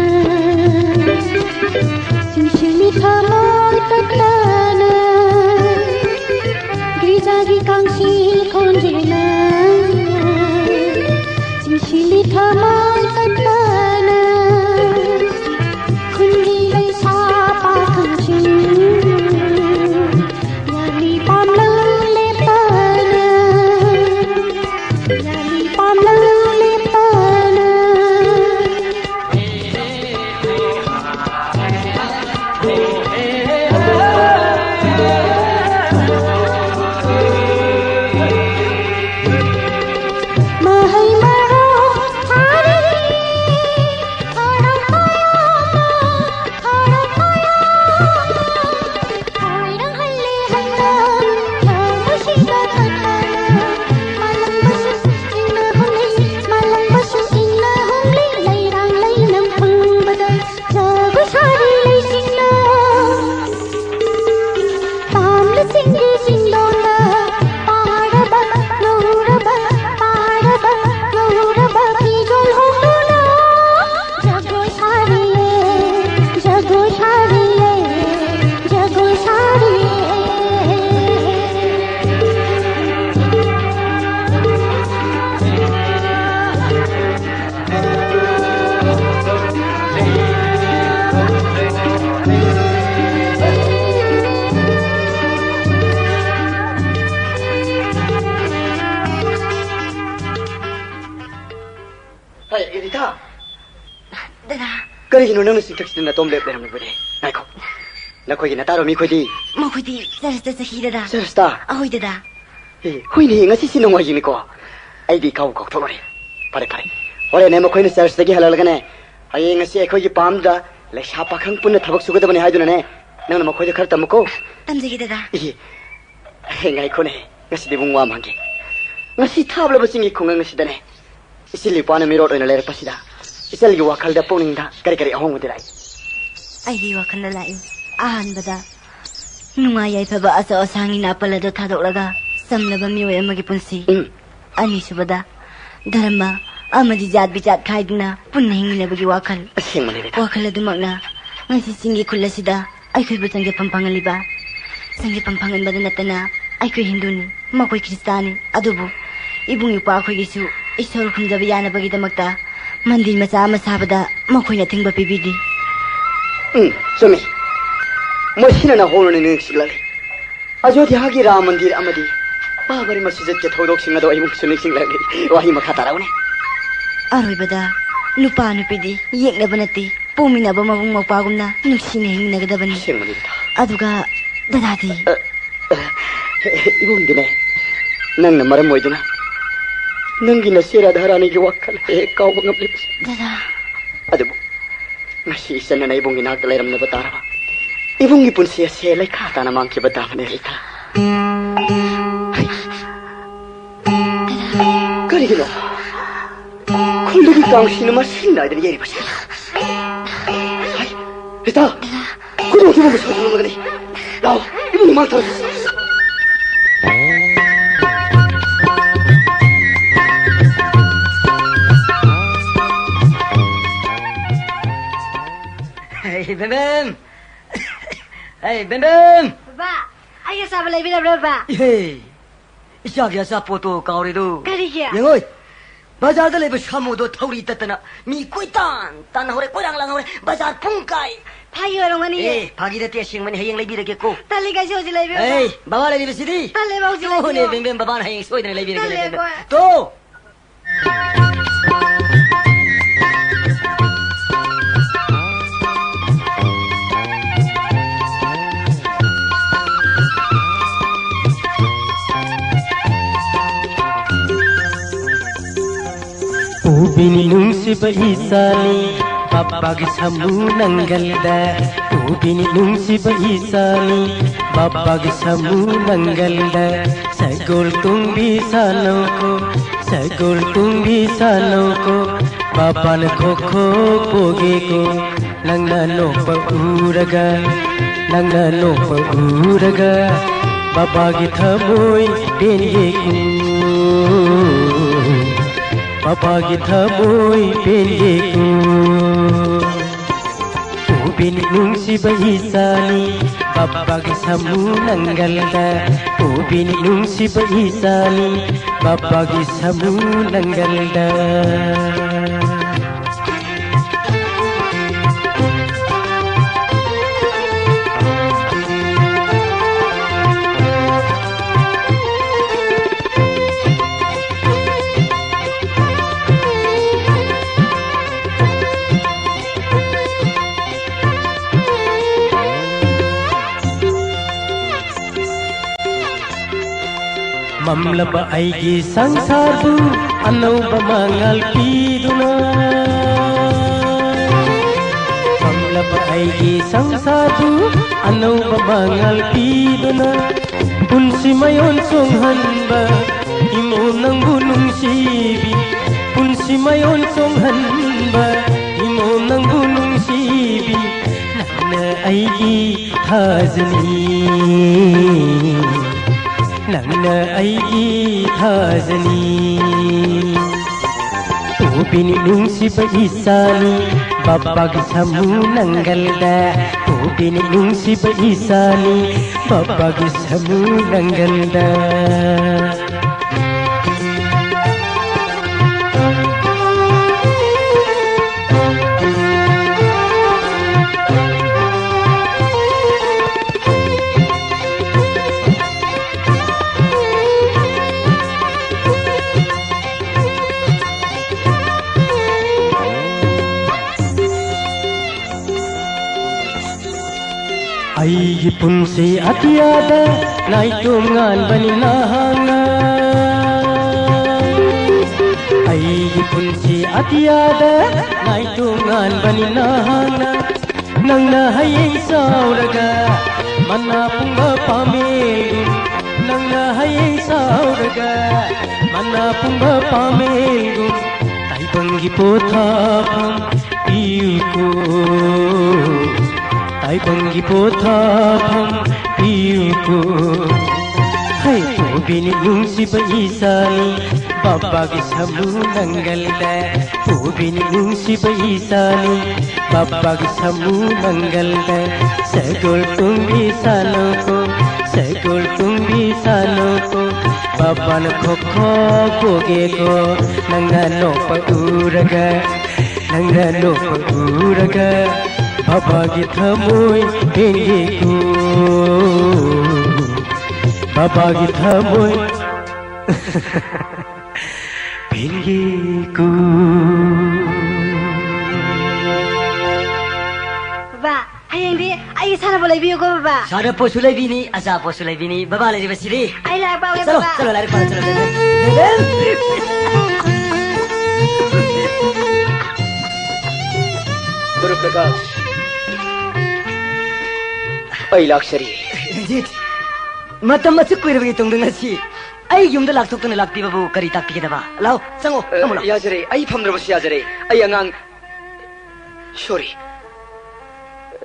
ꯆꯤꯡꯁꯤꯜꯂꯤ ꯊꯃꯣꯏ ꯇꯠꯇꯅ꯫ ꯒꯤꯔꯖꯥꯒꯤ ꯀꯥꯡꯁꯤ ꯈꯣꯟꯖꯦꯜꯅ ꯆꯤꯡꯁꯤꯜꯂꯤ ꯊꯃꯣꯏ ꯇꯠꯇꯅ꯫ ꯈꯨꯟꯒꯤ ꯂꯩꯁꯥ ꯄꯥꯈꯪꯁꯤꯡ ꯌꯥꯂꯤ ꯄꯥꯝꯂꯧ ꯂꯦꯞꯇꯅ꯫ ꯌꯥꯂꯤ ꯄꯥꯝꯂꯧ ꯂꯦꯞꯇꯅ꯫ ꯃꯍꯩ ꯃꯔꯣꯡ ꯊꯥꯔꯤ ꯈꯔꯝ ꯃꯌꯥꯝꯅ꯫ ꯖꯒꯣꯏ ꯁꯥꯔꯤꯌꯦ, ꯖꯒꯣꯏ ꯁꯥꯔꯤꯌꯦ, ꯖꯒꯣꯏ ꯁꯥꯔꯤꯌꯦ꯫ ꯍꯩ, ꯏꯔꯤꯊꯥ꯫ ꯗꯗꯥ꯫ ꯀꯔꯤꯒꯤꯅꯣ ꯅꯪꯅ ꯆꯤꯡꯊꯛꯁꯤꯗ ꯅꯇꯣꯝ ꯂꯦꯞ ꯂꯩꯔꯝꯂꯤꯕꯗꯤ? ꯉꯥꯏꯈꯣ꯫ ꯅꯈꯣꯏꯒꯤ ꯅꯇꯥꯔꯣ ꯃꯤꯈꯣꯏꯗꯤ? ꯃꯈꯣꯏꯗꯤ ꯆꯔꯆꯇ ꯆꯠꯈꯤ, ꯗꯗꯥ꯫ ꯆꯔꯆꯇ? ꯑꯍꯣꯏ, ꯗꯗꯥ꯫ ꯑꯦ, ꯍꯣꯏꯅꯦ, ꯉꯁꯤꯁꯤ ꯅꯣꯡꯃꯥꯏꯖꯤꯡꯅꯤꯀꯣ꯫ ꯑꯩꯗꯤ ꯏꯀꯥꯎ ꯀꯥꯎꯊꯣꯛꯂꯨꯔꯦ꯫ ꯐꯔꯦ, ꯐꯔꯦ꯫ ꯍꯣꯔꯦꯟꯅꯦ ꯃꯈꯣꯏꯅ ꯆꯔꯆꯇꯒꯤ ꯍꯜꯂꯛꯂꯒꯅꯦ, ꯍꯌꯦꯡ ꯉꯁꯤ ꯑꯩꯈꯣꯏꯒꯤ ꯄꯥꯝꯗ ꯂꯩꯁꯥ ꯄꯥꯈꯪ ꯄꯨꯟꯅ ꯊꯕꯛ ꯁꯨꯒꯗꯕꯅꯤ ꯍꯥꯏꯗꯨꯅꯅꯦ, ꯅꯪꯅ ꯃꯈꯣꯏꯗ ꯈꯔ ꯇꯝꯃꯨꯀꯣ꯫ ꯇꯝꯖꯒꯦ, ꯗꯗꯥ꯫ ꯑꯦ, ꯉꯥꯏꯈꯣꯅꯦ, ꯉꯁꯤꯗꯤ ꯏꯕꯨꯡ ꯋꯥ ꯑꯃ ꯍꯪꯒꯦ꯫ ꯉꯁꯤ ꯊꯥꯕꯂꯕ ꯆꯤꯡꯒꯤ ꯈꯨꯡꯒꯪ ꯑꯁꯤꯗꯅꯦ, ꯏꯆꯤꯜ ꯏꯄ꯭ꯋꯥꯅ ꯃꯤꯔꯣꯠ ꯑꯣꯏꯅ ꯂꯩꯔꯛꯄꯁꯤꯗ ꯏꯆꯜꯒꯤ ꯋꯥꯈꯜꯗ ꯄꯨꯛꯅꯤꯡꯗ ꯀꯔꯤ ꯀꯔꯤ ꯑꯍꯣꯡꯕꯗꯤ ꯂꯥꯛꯏ? ꯑꯩꯒꯤ ꯋꯥꯈꯜꯗ ꯂꯥꯛꯏ꯫ ꯑꯍꯥꯟꯕꯗ, ꯅꯨꯡꯉꯥꯏ ꯌꯥꯏꯐꯕ ꯑꯆꯧ ꯑꯁꯥꯡꯒꯤ ꯅꯥꯄꯜ ꯑꯗꯨ ꯊꯥꯗꯣꯛꯂꯒ ꯆꯝꯂꯕ ꯃꯤꯑꯣꯏ ꯑꯃꯒꯤ ꯄꯨꯟꯁꯤ꯫ ꯎꯝ꯫ ꯑꯅꯤꯁꯨꯕꯗ, ꯙꯔꯃ, ꯑꯃꯗꯤ ꯖꯥꯠ ꯕꯤꯖꯥꯠ ꯈꯥꯏꯗꯨꯅ ꯄꯨꯟꯅ ꯍꯤꯡꯃꯤꯟꯅꯕꯒꯤ ꯋꯥꯈꯜ꯫ ꯑꯁꯦꯡꯕꯅꯤ, ꯔꯤꯇꯥ꯫ ꯋꯥꯈꯜ ꯑꯗꯨꯃꯛꯅ ꯉꯁꯤ ꯆꯤꯡꯒꯤ ꯈꯨꯜ ꯑꯁꯤꯗ ꯑꯩꯈꯣꯏꯕꯨ ꯆꯪꯖꯐꯝ ꯐꯪꯍꯜꯂꯤꯕ꯫ ꯆꯪꯖꯐꯝ ꯐꯪꯍꯟꯕꯗ ꯅꯠꯇꯅ ꯑꯩꯈꯣꯏ ꯍꯤꯟꯗꯨꯅꯤ, ꯃꯈꯣꯏ ꯈ꯭ꯔꯤꯁꯇꯥꯟꯅꯤ꯫ ꯑꯗꯨꯕꯨ ꯏꯕꯨꯡ ꯏꯄ꯭ꯋꯥ ꯑꯩꯈꯣꯏꯒꯤꯁꯨ ꯏꯁꯣꯔ ꯈꯨꯔꯨꯝꯖꯕ ꯌꯥꯅꯕꯒꯤꯗꯃꯛꯇ ꯃꯟꯗꯤꯔ ꯃꯆꯥ ꯑꯃ ꯁꯥꯕꯗ ꯃꯈꯣꯏꯅ ꯑꯊꯤꯡꯕ ꯄꯤꯕꯤꯔꯤ꯫ ꯎꯝ, ꯆꯨꯝꯃꯤ꯫ ꯃꯁꯤꯅ ꯅꯍꯧꯔꯅꯤ ꯅꯤꯡꯁꯤꯡꯂꯛꯂꯤ꯫ ꯑꯌꯣꯙ꯭ꯌꯥꯒꯤ ꯔꯥꯝ ꯃꯟꯗꯤꯔ ꯑꯃꯗꯤ ꯕꯥꯕꯔꯤ ꯃꯁꯖꯤꯗꯀꯤ ꯊꯧꯗꯣꯛꯁꯤꯡ ꯑꯗꯣ ꯑꯩꯕꯨꯁꯨ ꯅꯤꯡꯁꯤꯡꯂꯛꯂꯤ꯫ ꯋꯥꯍꯩ ꯃꯈꯥ ꯇꯥꯔꯛꯎꯅꯦ꯫ ꯑꯔꯣꯏꯕꯗ, ꯅꯨꯄꯥ ꯅꯨꯄꯤꯗꯤ ꯌꯦꯛꯅꯕ ꯅꯠꯇꯦ, ꯄꯣꯛꯃꯤꯟꯅꯕ ꯃꯕꯨꯡ ꯃꯧꯄ꯭ꯋꯥꯒꯨꯝꯅ ꯅꯨꯡꯁꯤꯅ ꯍꯤꯡꯃꯤꯟꯅꯒꯗꯕꯅꯤ꯫ ꯑꯁꯦꯡꯕꯅꯤ, ꯔꯤꯇꯥ꯫ ꯑꯗꯨꯒ, ꯗꯗꯥꯗꯤ? ꯑ, ꯑ, ꯏꯕꯨꯡꯗꯤꯅꯦ, ꯅꯪꯅ ꯃꯔꯝ ꯑꯣꯏꯗꯨꯅ ꯅꯪꯒꯤ ꯅꯆꯦ ꯔꯥꯙꯥꯔꯥꯅꯤꯒꯤ ꯋꯥꯈꯜ ꯍꯦꯛ ꯀꯥꯎꯕ ꯉꯝꯂꯤꯕꯁꯦ꯫ ꯗꯗꯥ꯫ ꯑꯗꯨꯕꯨ ꯉꯁꯤ ꯏꯆꯟ ꯑꯅ ꯏꯕꯨꯡꯒꯤ ꯏꯅꯥꯛꯇ ꯂꯩꯔꯝꯗꯕ ꯇꯥꯔꯕ ꯏꯕꯨꯡꯒꯤ ꯄꯨꯟꯁꯤ ꯑꯁꯦ ꯂꯩꯈꯥ ꯇꯥꯅ ꯃꯥꯡꯈꯤꯕ ꯇꯥꯕꯅꯦ, ꯔꯤꯇꯥ꯫ ꯀꯔꯤꯒꯤꯅꯣ ꯈꯨꯜꯗꯨꯒꯤ ꯀꯥꯡꯁꯤꯅ ꯃꯁꯤꯡ ꯅꯥꯏꯗꯅ ꯌꯩꯔꯤꯕꯁꯦ? ꯍꯩ, ꯔꯤꯇꯥ, ꯈꯨꯗꯣꯡꯊꯤꯕ ꯑꯃ ꯁꯣꯏꯗꯅ ꯂꯥꯛꯀꯅꯤ꯫ ꯂꯥꯛꯑꯣ, ꯏꯃꯨꯡ ꯃꯃꯥꯡ ꯊꯧꯔꯁꯤ꯫ ꯍꯩ, ꯕꯦꯝꯕꯦꯝ! ꯍꯩ, ꯕꯦꯝꯕꯦꯝ! ꯕꯕꯥ, ꯑꯩꯒꯤ ꯑꯆꯥꯄꯣꯠ ꯂꯩꯕꯤꯔꯕ꯭ꯔꯥ, ꯕꯕꯥ? ꯏꯍꯦ! ꯏꯆꯥꯒꯤ ꯑꯆꯥꯄꯣꯠꯇꯣ ꯀꯥꯎꯔꯦꯗꯣ꯫ ꯀꯔꯤꯒꯤ? ꯌꯦꯡꯉꯣꯏ, ꯕꯖꯥꯔꯗ ꯂꯩꯕ ꯁꯥꯃꯨꯗꯣ ꯊꯧꯔꯤ ꯇꯠꯇꯅ ꯃꯤ ꯀꯣꯏꯇꯥꯟ ꯇꯥꯟꯅꯍꯧꯔꯦ, ꯀꯣꯏꯂꯥꯡ ꯂꯥꯡꯍꯧꯔꯦ꯫ ꯕꯖꯥꯔ ꯄꯨꯡ ꯀꯥꯏ꯫ ꯐꯥꯒꯤ ꯑꯣꯏꯔꯝꯒꯅꯤꯌꯦ꯫ ꯑꯦ, ꯐꯥꯒꯤ ꯅꯠꯇꯦ, ꯑꯁꯦꯡꯕꯅꯤ꯫ ꯍꯌꯦꯡ ꯂꯩꯕꯤꯔꯒꯦꯀꯣ꯫ ꯇꯜꯂꯤ, ꯉꯁꯤ ꯍꯧꯖꯤꯛ ꯂꯩꯕꯤꯌꯨ꯫ ꯑꯦ, ꯕꯕꯥ ꯂꯩꯔꯤꯕꯁꯤꯗꯤ꯫ ꯇꯜꯂꯦꯕ, ꯍꯧꯖꯤꯛ ꯇꯣꯅꯦ, ꯂꯩꯕꯤꯌꯨ꯫ ꯕꯦꯝꯕꯦꯝ, ꯕꯕꯥꯅ ꯍꯌꯦꯡ ꯁꯣꯏꯗꯅ ꯂꯩꯕꯤꯔꯒꯦ, ꯇꯜꯂꯦ, ꯕꯦꯝꯕꯦꯝ꯫ ꯑꯩꯈꯣꯏ꯫ ꯇꯣ! ꯎꯕꯤꯅꯤ ꯅꯨꯡꯁꯤꯕ ꯏꯆꯥꯅꯤ, ꯄꯥꯄꯥꯒꯤ ꯁꯥꯃꯨ ꯅꯪꯒꯜꯗ꯫ ꯎꯕꯤꯅꯤ ꯅꯨꯡꯁꯤꯕ ꯏꯆꯥꯅꯤ, ꯄꯥꯄꯥꯒꯤ ꯁꯥꯃꯨ ꯅꯪꯒꯜꯗ꯫ ꯁꯒꯣꯜ ꯇꯣꯡꯕꯤ ꯁꯥꯟꯅꯧꯀꯣ, ꯁꯒꯣꯜ ꯇꯣꯡꯕꯤ ꯁꯥꯟꯅꯧꯀꯣ, ꯄꯥꯄꯥꯅ ꯈꯣꯈꯣ ꯄꯣꯒꯦꯀꯣ꯫ ꯅꯪꯅ ꯅꯣꯛꯄ ꯎꯔꯒ, ꯅꯪꯅ ꯅꯣꯛꯄ ꯎꯔꯒ, ꯄꯥꯄꯥꯒꯤ ꯊꯃꯣꯏ ꯄꯦꯟꯒꯦꯀꯣ꯫ ꯕꯕꯥꯒꯤ ꯊꯃꯣꯏ ꯄꯦꯟꯒꯦꯀꯣ꯫ ꯄꯨꯕꯤꯅꯤ ꯅꯨꯡꯁꯤꯕ ꯏꯆꯥꯅꯤ, ꯕꯕꯥꯒꯤ ꯁꯥꯃꯨ ꯅꯪꯒꯜꯗ꯫ ꯄꯨꯕꯤꯅꯤ ꯅꯨꯡꯁꯤꯕ ꯏꯆꯥꯅꯤ, ꯕꯕꯥꯒꯤ ꯁꯥꯃꯨ ꯅꯪꯒꯜꯗ꯫ ꯃꯝꯂꯕ ꯑꯩꯒꯤ ꯁꯪꯁꯥꯔꯕꯨ ꯑꯅꯧꯕ ꯃꯉꯥꯜ ꯄꯤꯗꯨꯅ, ꯃꯝꯂꯕ ꯑꯩꯒꯤ ꯁꯪꯁꯥꯔꯕꯨ ꯑꯅꯧꯕ ꯃꯉꯥꯜ ꯄꯤꯗꯨꯅ, ꯄꯨꯟꯁꯤ ꯃꯌꯣꯟ ꯆꯣꯡꯍꯟꯕ ꯏꯃꯣꯝ ꯅꯪꯕꯨ ꯅꯨꯡꯁꯤꯕꯤ, ꯄꯨꯟꯁꯤ ꯃꯌꯣꯟ ꯆꯣꯡꯍꯟꯕ ꯏꯃꯣꯝ ꯅꯪꯕꯨ ꯅꯨꯡꯁꯤꯕꯤ, ꯅꯪꯅ ꯑꯩꯒꯤ ꯊꯥꯖꯅꯤ, ꯅꯪꯅ ꯑꯩꯒꯤ ꯊꯥꯖꯅꯤ꯫ ꯄꯨꯕꯤꯅꯤ ꯅꯨꯡꯁꯤꯕ ꯏꯆꯥꯅꯤ, ꯕꯕꯥꯒꯤ ꯁꯥꯃꯨ ꯅꯪꯒꯜꯗ꯫ ꯄꯨꯕꯤꯅꯤ ꯅꯨꯡꯁꯤꯕ ꯏꯆꯥꯅꯤ, ꯕꯕꯥꯒꯤ ꯁꯥꯃꯨ ꯅꯪꯒꯜꯗ꯫ ꯑꯩꯒꯤ ꯄꯨꯟꯁꯤ ꯑꯇꯤꯌꯥꯗ ꯅꯥꯏꯇꯣꯝ ꯉꯥꯟꯕꯅꯤ ꯅꯍꯥꯛꯅ꯫ ꯑꯩꯒꯤ ꯄꯨꯟꯁꯤ ꯑꯇꯤꯌꯥꯗ ꯅꯥꯏꯇꯣꯝ ꯉꯥꯟꯕꯅꯤ ꯅꯍꯥꯛꯅ꯫ ꯅꯪꯅ ꯍꯌꯦꯡ ꯆꯥꯎꯔꯒ ꯃꯅꯥ ꯄꯨꯡꯕ ꯄꯥꯃꯦꯜꯒꯨꯝ, ꯅꯪꯅ ꯍꯌꯦꯡ ꯆꯥꯎꯔꯒ ꯃꯅꯥ ꯄꯨꯡꯕ ꯄꯥꯃꯦꯜꯒꯨꯝ, ꯇꯥꯏꯕꯪꯒꯤ ꯄꯣꯊꯥꯐꯝ ꯄꯤꯌꯨꯀꯣ, ꯇꯥꯏꯕꯪꯒꯤ ꯄꯣꯊꯥꯐꯝ ꯄꯤꯌꯨꯀꯣ꯫ ꯍꯩ ꯄꯣꯕꯤꯅꯤ ꯅꯨꯡꯁꯤꯕ ꯏꯆꯥꯅꯤ, ꯕꯕꯥꯒꯤ ꯁꯥꯃꯨ ꯅꯪꯒꯜꯗ ꯄꯨꯕꯤꯅꯤ ꯅꯨꯡꯁꯤꯕ ꯏꯆꯥꯅꯤ꯫ ꯕꯕꯥꯒꯤ ꯁꯥꯃꯨ ꯅꯪꯒꯜꯗ ꯁꯒꯣꯜ ꯇꯣꯡꯕꯤ ꯁꯥꯅꯨꯀꯣ, ꯁꯒꯣꯜ ꯇꯣꯡꯕꯤ ꯁꯥꯅꯨꯀꯣ꯫ ꯕꯕꯥꯅ ꯈꯣꯈꯣ ꯄꯣꯒꯦꯀꯣ, ꯅꯪꯅ ꯅꯣꯛꯄ ꯎꯔꯒ, ꯅꯪꯅ ꯅꯣꯛꯄ ꯎꯔꯒ, ꯕꯕꯥꯒꯤ ꯊꯃꯣꯏ ꯄꯦꯟꯒꯦꯀꯣ, ꯕꯕꯥꯒꯤ ꯊꯃꯣꯏ꯫ ꯄꯦꯟꯒꯦꯀꯣ꯫ ꯕꯕꯥ, ꯍꯌꯦꯡꯗꯤ ꯑꯩ ꯁꯥꯟꯅꯄꯣꯠ ꯂꯩꯕꯤꯌꯨꯀꯣ, ꯕꯕꯥ꯫ ꯁꯥꯟꯅꯄꯣꯠꯁꯨ ꯂꯩꯕꯤꯅꯤ, ꯑꯆꯥꯄꯣꯠꯁꯨ ꯂꯩꯕꯤꯅꯤ꯫ ꯕꯕꯥ ꯂꯩꯔꯤꯕꯁꯤꯗꯤ꯫ ꯑꯩ ꯂꯥꯏꯔꯤꯛ ꯄꯥꯎꯒꯦ, ꯆꯠꯂꯣ, ꯕꯕꯥ꯫ ꯆꯠꯂꯣ, ꯂꯥꯏꯔꯤꯛ ꯄꯥꯔꯣ, ꯆꯠꯂꯣ, ꯆꯠꯂꯣ꯫ ꯒꯨꯔꯨ ꯄ꯭ꯔꯀꯥꯁ, ꯑꯩ ꯂꯥꯛꯆꯔꯤ꯫ ꯔꯟꯖꯤꯠ, ꯃꯇꯝ ꯑꯁꯨꯛ ꯀꯨꯏꯔꯕꯒꯤ ꯇꯨꯡꯗ ꯉꯁꯤ ꯑꯩ ꯌꯨꯝꯗ ꯂꯥꯛꯊꯣꯛꯇꯨꯅ ꯂꯥꯛꯄꯤꯕꯕꯨ ꯀꯔꯤ ꯇꯥꯛꯄꯤꯒꯗꯕ? ꯂꯥꯎ, ꯆꯪꯉꯣ, ꯑ, ꯐꯝꯃꯨ ꯂꯥꯎ꯫ ꯌꯥꯖꯔꯦ꯫ ꯑꯩ ꯐꯝꯗ꯭ꯔꯕꯁꯨ ꯌꯥꯖꯔꯦ꯫ ꯑꯩ ꯑꯉꯥꯡ, ꯁꯣꯔꯤ꯫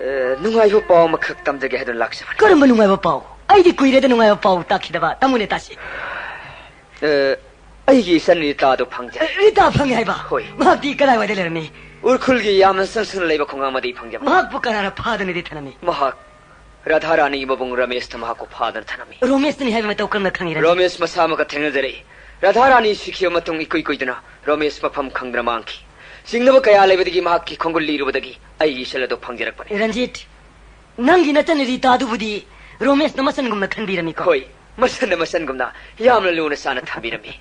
ꯑ, ꯅꯨꯡꯉꯥꯏꯕ ꯄꯥꯎ ꯑꯃꯈꯛ ꯇꯝꯖꯒꯦ ꯍꯥꯏꯗꯨꯅ ꯂꯥꯛꯆꯕꯅꯤ꯫ ꯀꯔꯝꯕ ꯅꯨꯡꯉꯥꯏꯕ ꯄꯥꯎ? ꯑꯩꯗꯤ ꯀꯨꯏꯔꯦꯗ ꯅꯨꯡꯉꯥꯏꯕ ꯄꯥꯎ ꯇꯥꯈꯤꯗꯕ꯫ ꯇꯝꯃꯨꯅꯦ ꯇꯥꯁꯤ꯫ ꯑ, ꯑꯩꯒꯤ ꯏꯆꯟ ꯔꯤꯇꯥꯗꯨ ꯐꯪꯖꯔꯦ꯫ ꯑ, ꯔꯤꯇꯥ ꯐꯪꯉꯦ ꯍꯥꯏꯕ? ꯍꯣꯏ꯫ ꯃꯍꯥꯛꯇꯤ ꯀꯗꯥꯏꯋꯥꯏꯗ ꯂꯩꯔꯝꯃꯤ? ꯎꯔꯈꯨꯜꯒꯤ ꯌꯥꯝꯅ ꯆꯪꯁꯤꯟꯅ ꯂꯩꯕ ꯈꯨꯡꯒꯪ ꯑꯃꯗꯒꯤ ꯐꯪꯖꯕꯅꯤ꯫ ꯃꯍꯥꯛꯄꯨ ꯀꯅꯥꯅ ꯐꯥꯗꯨꯅꯗꯤ ꯊꯅꯝꯃꯤ? ꯃꯍꯥꯛ ꯔꯥꯙꯥꯔꯥꯅꯤꯒꯤ ꯃꯕꯨꯡ ꯔꯃꯦꯁꯅ ꯃꯍꯥꯛꯄꯨ ꯐꯥꯗꯨꯅ ꯊꯅꯝꯃꯤ꯫ ꯔꯣꯃꯦꯁꯅꯅꯤ ꯍꯥꯏꯕ ꯃꯇꯧ ꯀꯔꯝꯅ ꯈꯪꯉꯤ, ꯔꯟꯖꯤꯠ? ꯔꯃꯦꯁ ꯃꯁꯥꯃꯛꯀ ꯊꯦꯡꯅꯖꯔꯛꯏ꯫ ꯔꯥꯙꯥꯔꯥꯅꯤ ꯁꯤꯈꯤꯕ ꯃꯇꯨꯡ ꯏꯀꯨꯏ ꯀꯨꯏꯗꯅ ꯔꯣꯃꯦꯁ ꯃꯐꯝ ꯈꯪꯗꯅ ꯃꯥꯡꯈꯤ꯫ ꯆꯤꯡꯅꯕ ꯀꯌꯥ ꯂꯩꯕꯗꯒꯤ ꯃꯍꯥꯛꯀꯤ ꯈꯣꯡꯒꯨꯜ ꯂꯤꯔꯨꯕꯗꯒꯤ ꯑꯩꯒꯤ ꯏꯆꯜ ꯑꯗꯨ ꯐꯪꯖꯔꯛꯄꯅꯤ꯫ ꯔꯟꯖꯤꯠ, ꯅꯪꯒꯤ ꯅꯆꯟ ꯔꯤꯇꯥꯗꯨꯕꯨꯗꯤ ꯔꯣꯃꯦꯁꯅ ꯃꯆꯟꯒꯨꯝꯅ ꯈꯟꯕꯤꯔꯝꯃꯤꯀꯣ? ꯍꯣꯏ, ꯃꯆꯟꯅ ꯃꯆꯟꯒꯨꯝꯅ ꯌꯥꯝꯅ ꯂꯨꯅ ꯆꯥꯟꯅ ꯊꯝꯕꯤꯔꯝꯃꯤ꯫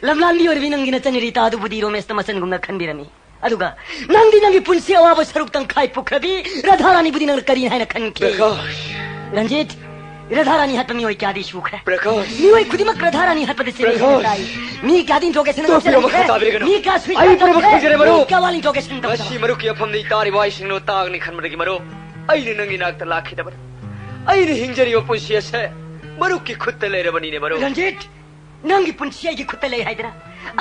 ꯂꯝꯂꯥꯟꯕꯤ ꯑꯣꯏꯔꯕꯤ ꯅꯪꯒꯤ ꯅꯆꯟ ꯔꯤꯇꯥꯗꯨꯕꯨꯗꯤ ꯔꯣꯃꯦꯁꯅ ꯃꯆꯟꯒꯨꯝꯅ ꯈꯟꯕꯤꯔꯝꯃꯤ꯫ ꯑꯗꯨꯒ ꯅꯪꯗꯤ ꯅꯪꯒꯤ ꯄꯨꯟꯁꯤ ꯑꯋꯥꯕ ꯁꯔꯨꯛ ꯇꯪꯈꯥꯏ ꯄꯨꯈ꯭ꯔꯕꯤ ꯔꯥꯙꯥꯔꯥꯅꯤꯕꯨꯗꯤ ꯅꯪꯅ ꯀꯔꯤ ꯍꯥꯏꯅ ꯈꯟꯈꯤ? ꯄ꯭ꯔꯀꯥꯁ꯫ ꯔꯟꯖꯤꯠ, ꯔꯥꯙꯥꯔꯥꯅꯤ ꯍꯥꯠꯄ ꯃꯤꯑꯣꯏ ꯀꯌꯥꯗꯤ ꯁꯨꯈ꯭ꯔꯦ꯫ ꯄ꯭ꯔꯀꯥꯁ꯫ ꯃꯤꯑꯣꯏ ꯈꯨꯗꯤꯡꯃꯛ ꯔꯥꯙꯥꯔꯥꯅꯤ ꯍꯥꯠꯄꯗ ꯁꯤꯔꯦ ꯍꯥꯏꯅ ꯄ꯭ꯔꯀꯥꯁ꯫ ꯇꯥꯏ꯫ ꯃꯤ ꯀꯌꯥꯗꯤ interrogation ꯇꯣꯛꯄꯤꯔꯣ, ꯇꯧꯈ꯭ꯔꯦ? ꯃꯈꯥ ꯇꯥꯕꯤꯔꯒꯅꯨ꯫ ꯃꯤ ꯀꯌꯥ suicide ꯑꯩ ꯄꯨꯝꯅꯃꯛ ꯇꯧꯈ꯭ꯔꯦ? ꯈꯪꯖꯔꯦ, ꯃꯔꯨꯞ꯫ ꯃꯤ ꯀꯌꯥ ꯋꯥ interrogation ꯇꯧꯈ꯭ꯔꯦ? ꯉꯁꯤ ꯃꯔꯨꯞꯀꯤ ꯃꯐꯝꯗ ꯏ ꯇꯥꯔꯤꯕ ꯋꯥꯍꯩꯁꯤꯡꯗꯨ ꯇꯥꯒꯅꯤ ꯈꯟꯕꯗꯒꯤ, ꯃꯔꯨꯞ, ꯑꯩꯅ ꯅꯪꯒꯤ ꯅꯥꯛꯇ ꯂꯥꯛꯈꯤꯗꯕꯅꯤ꯫ ꯑꯩꯅ ꯍꯤꯡꯖꯔꯤꯕ ꯄꯨꯟꯁꯤ ꯑꯁꯦ ꯃꯔꯨꯞꯀꯤ ꯈꯨꯠꯇ ꯂꯩꯔꯕꯅꯤꯅꯦ, ꯃꯔꯨꯞ꯫ ꯔꯟꯖꯤꯠ! ꯅꯪꯒꯤ ꯄꯨꯟꯁꯤ ꯑꯩꯒꯤ ꯈꯨꯠꯇ ꯂꯩ ꯍꯥꯏꯗꯅ,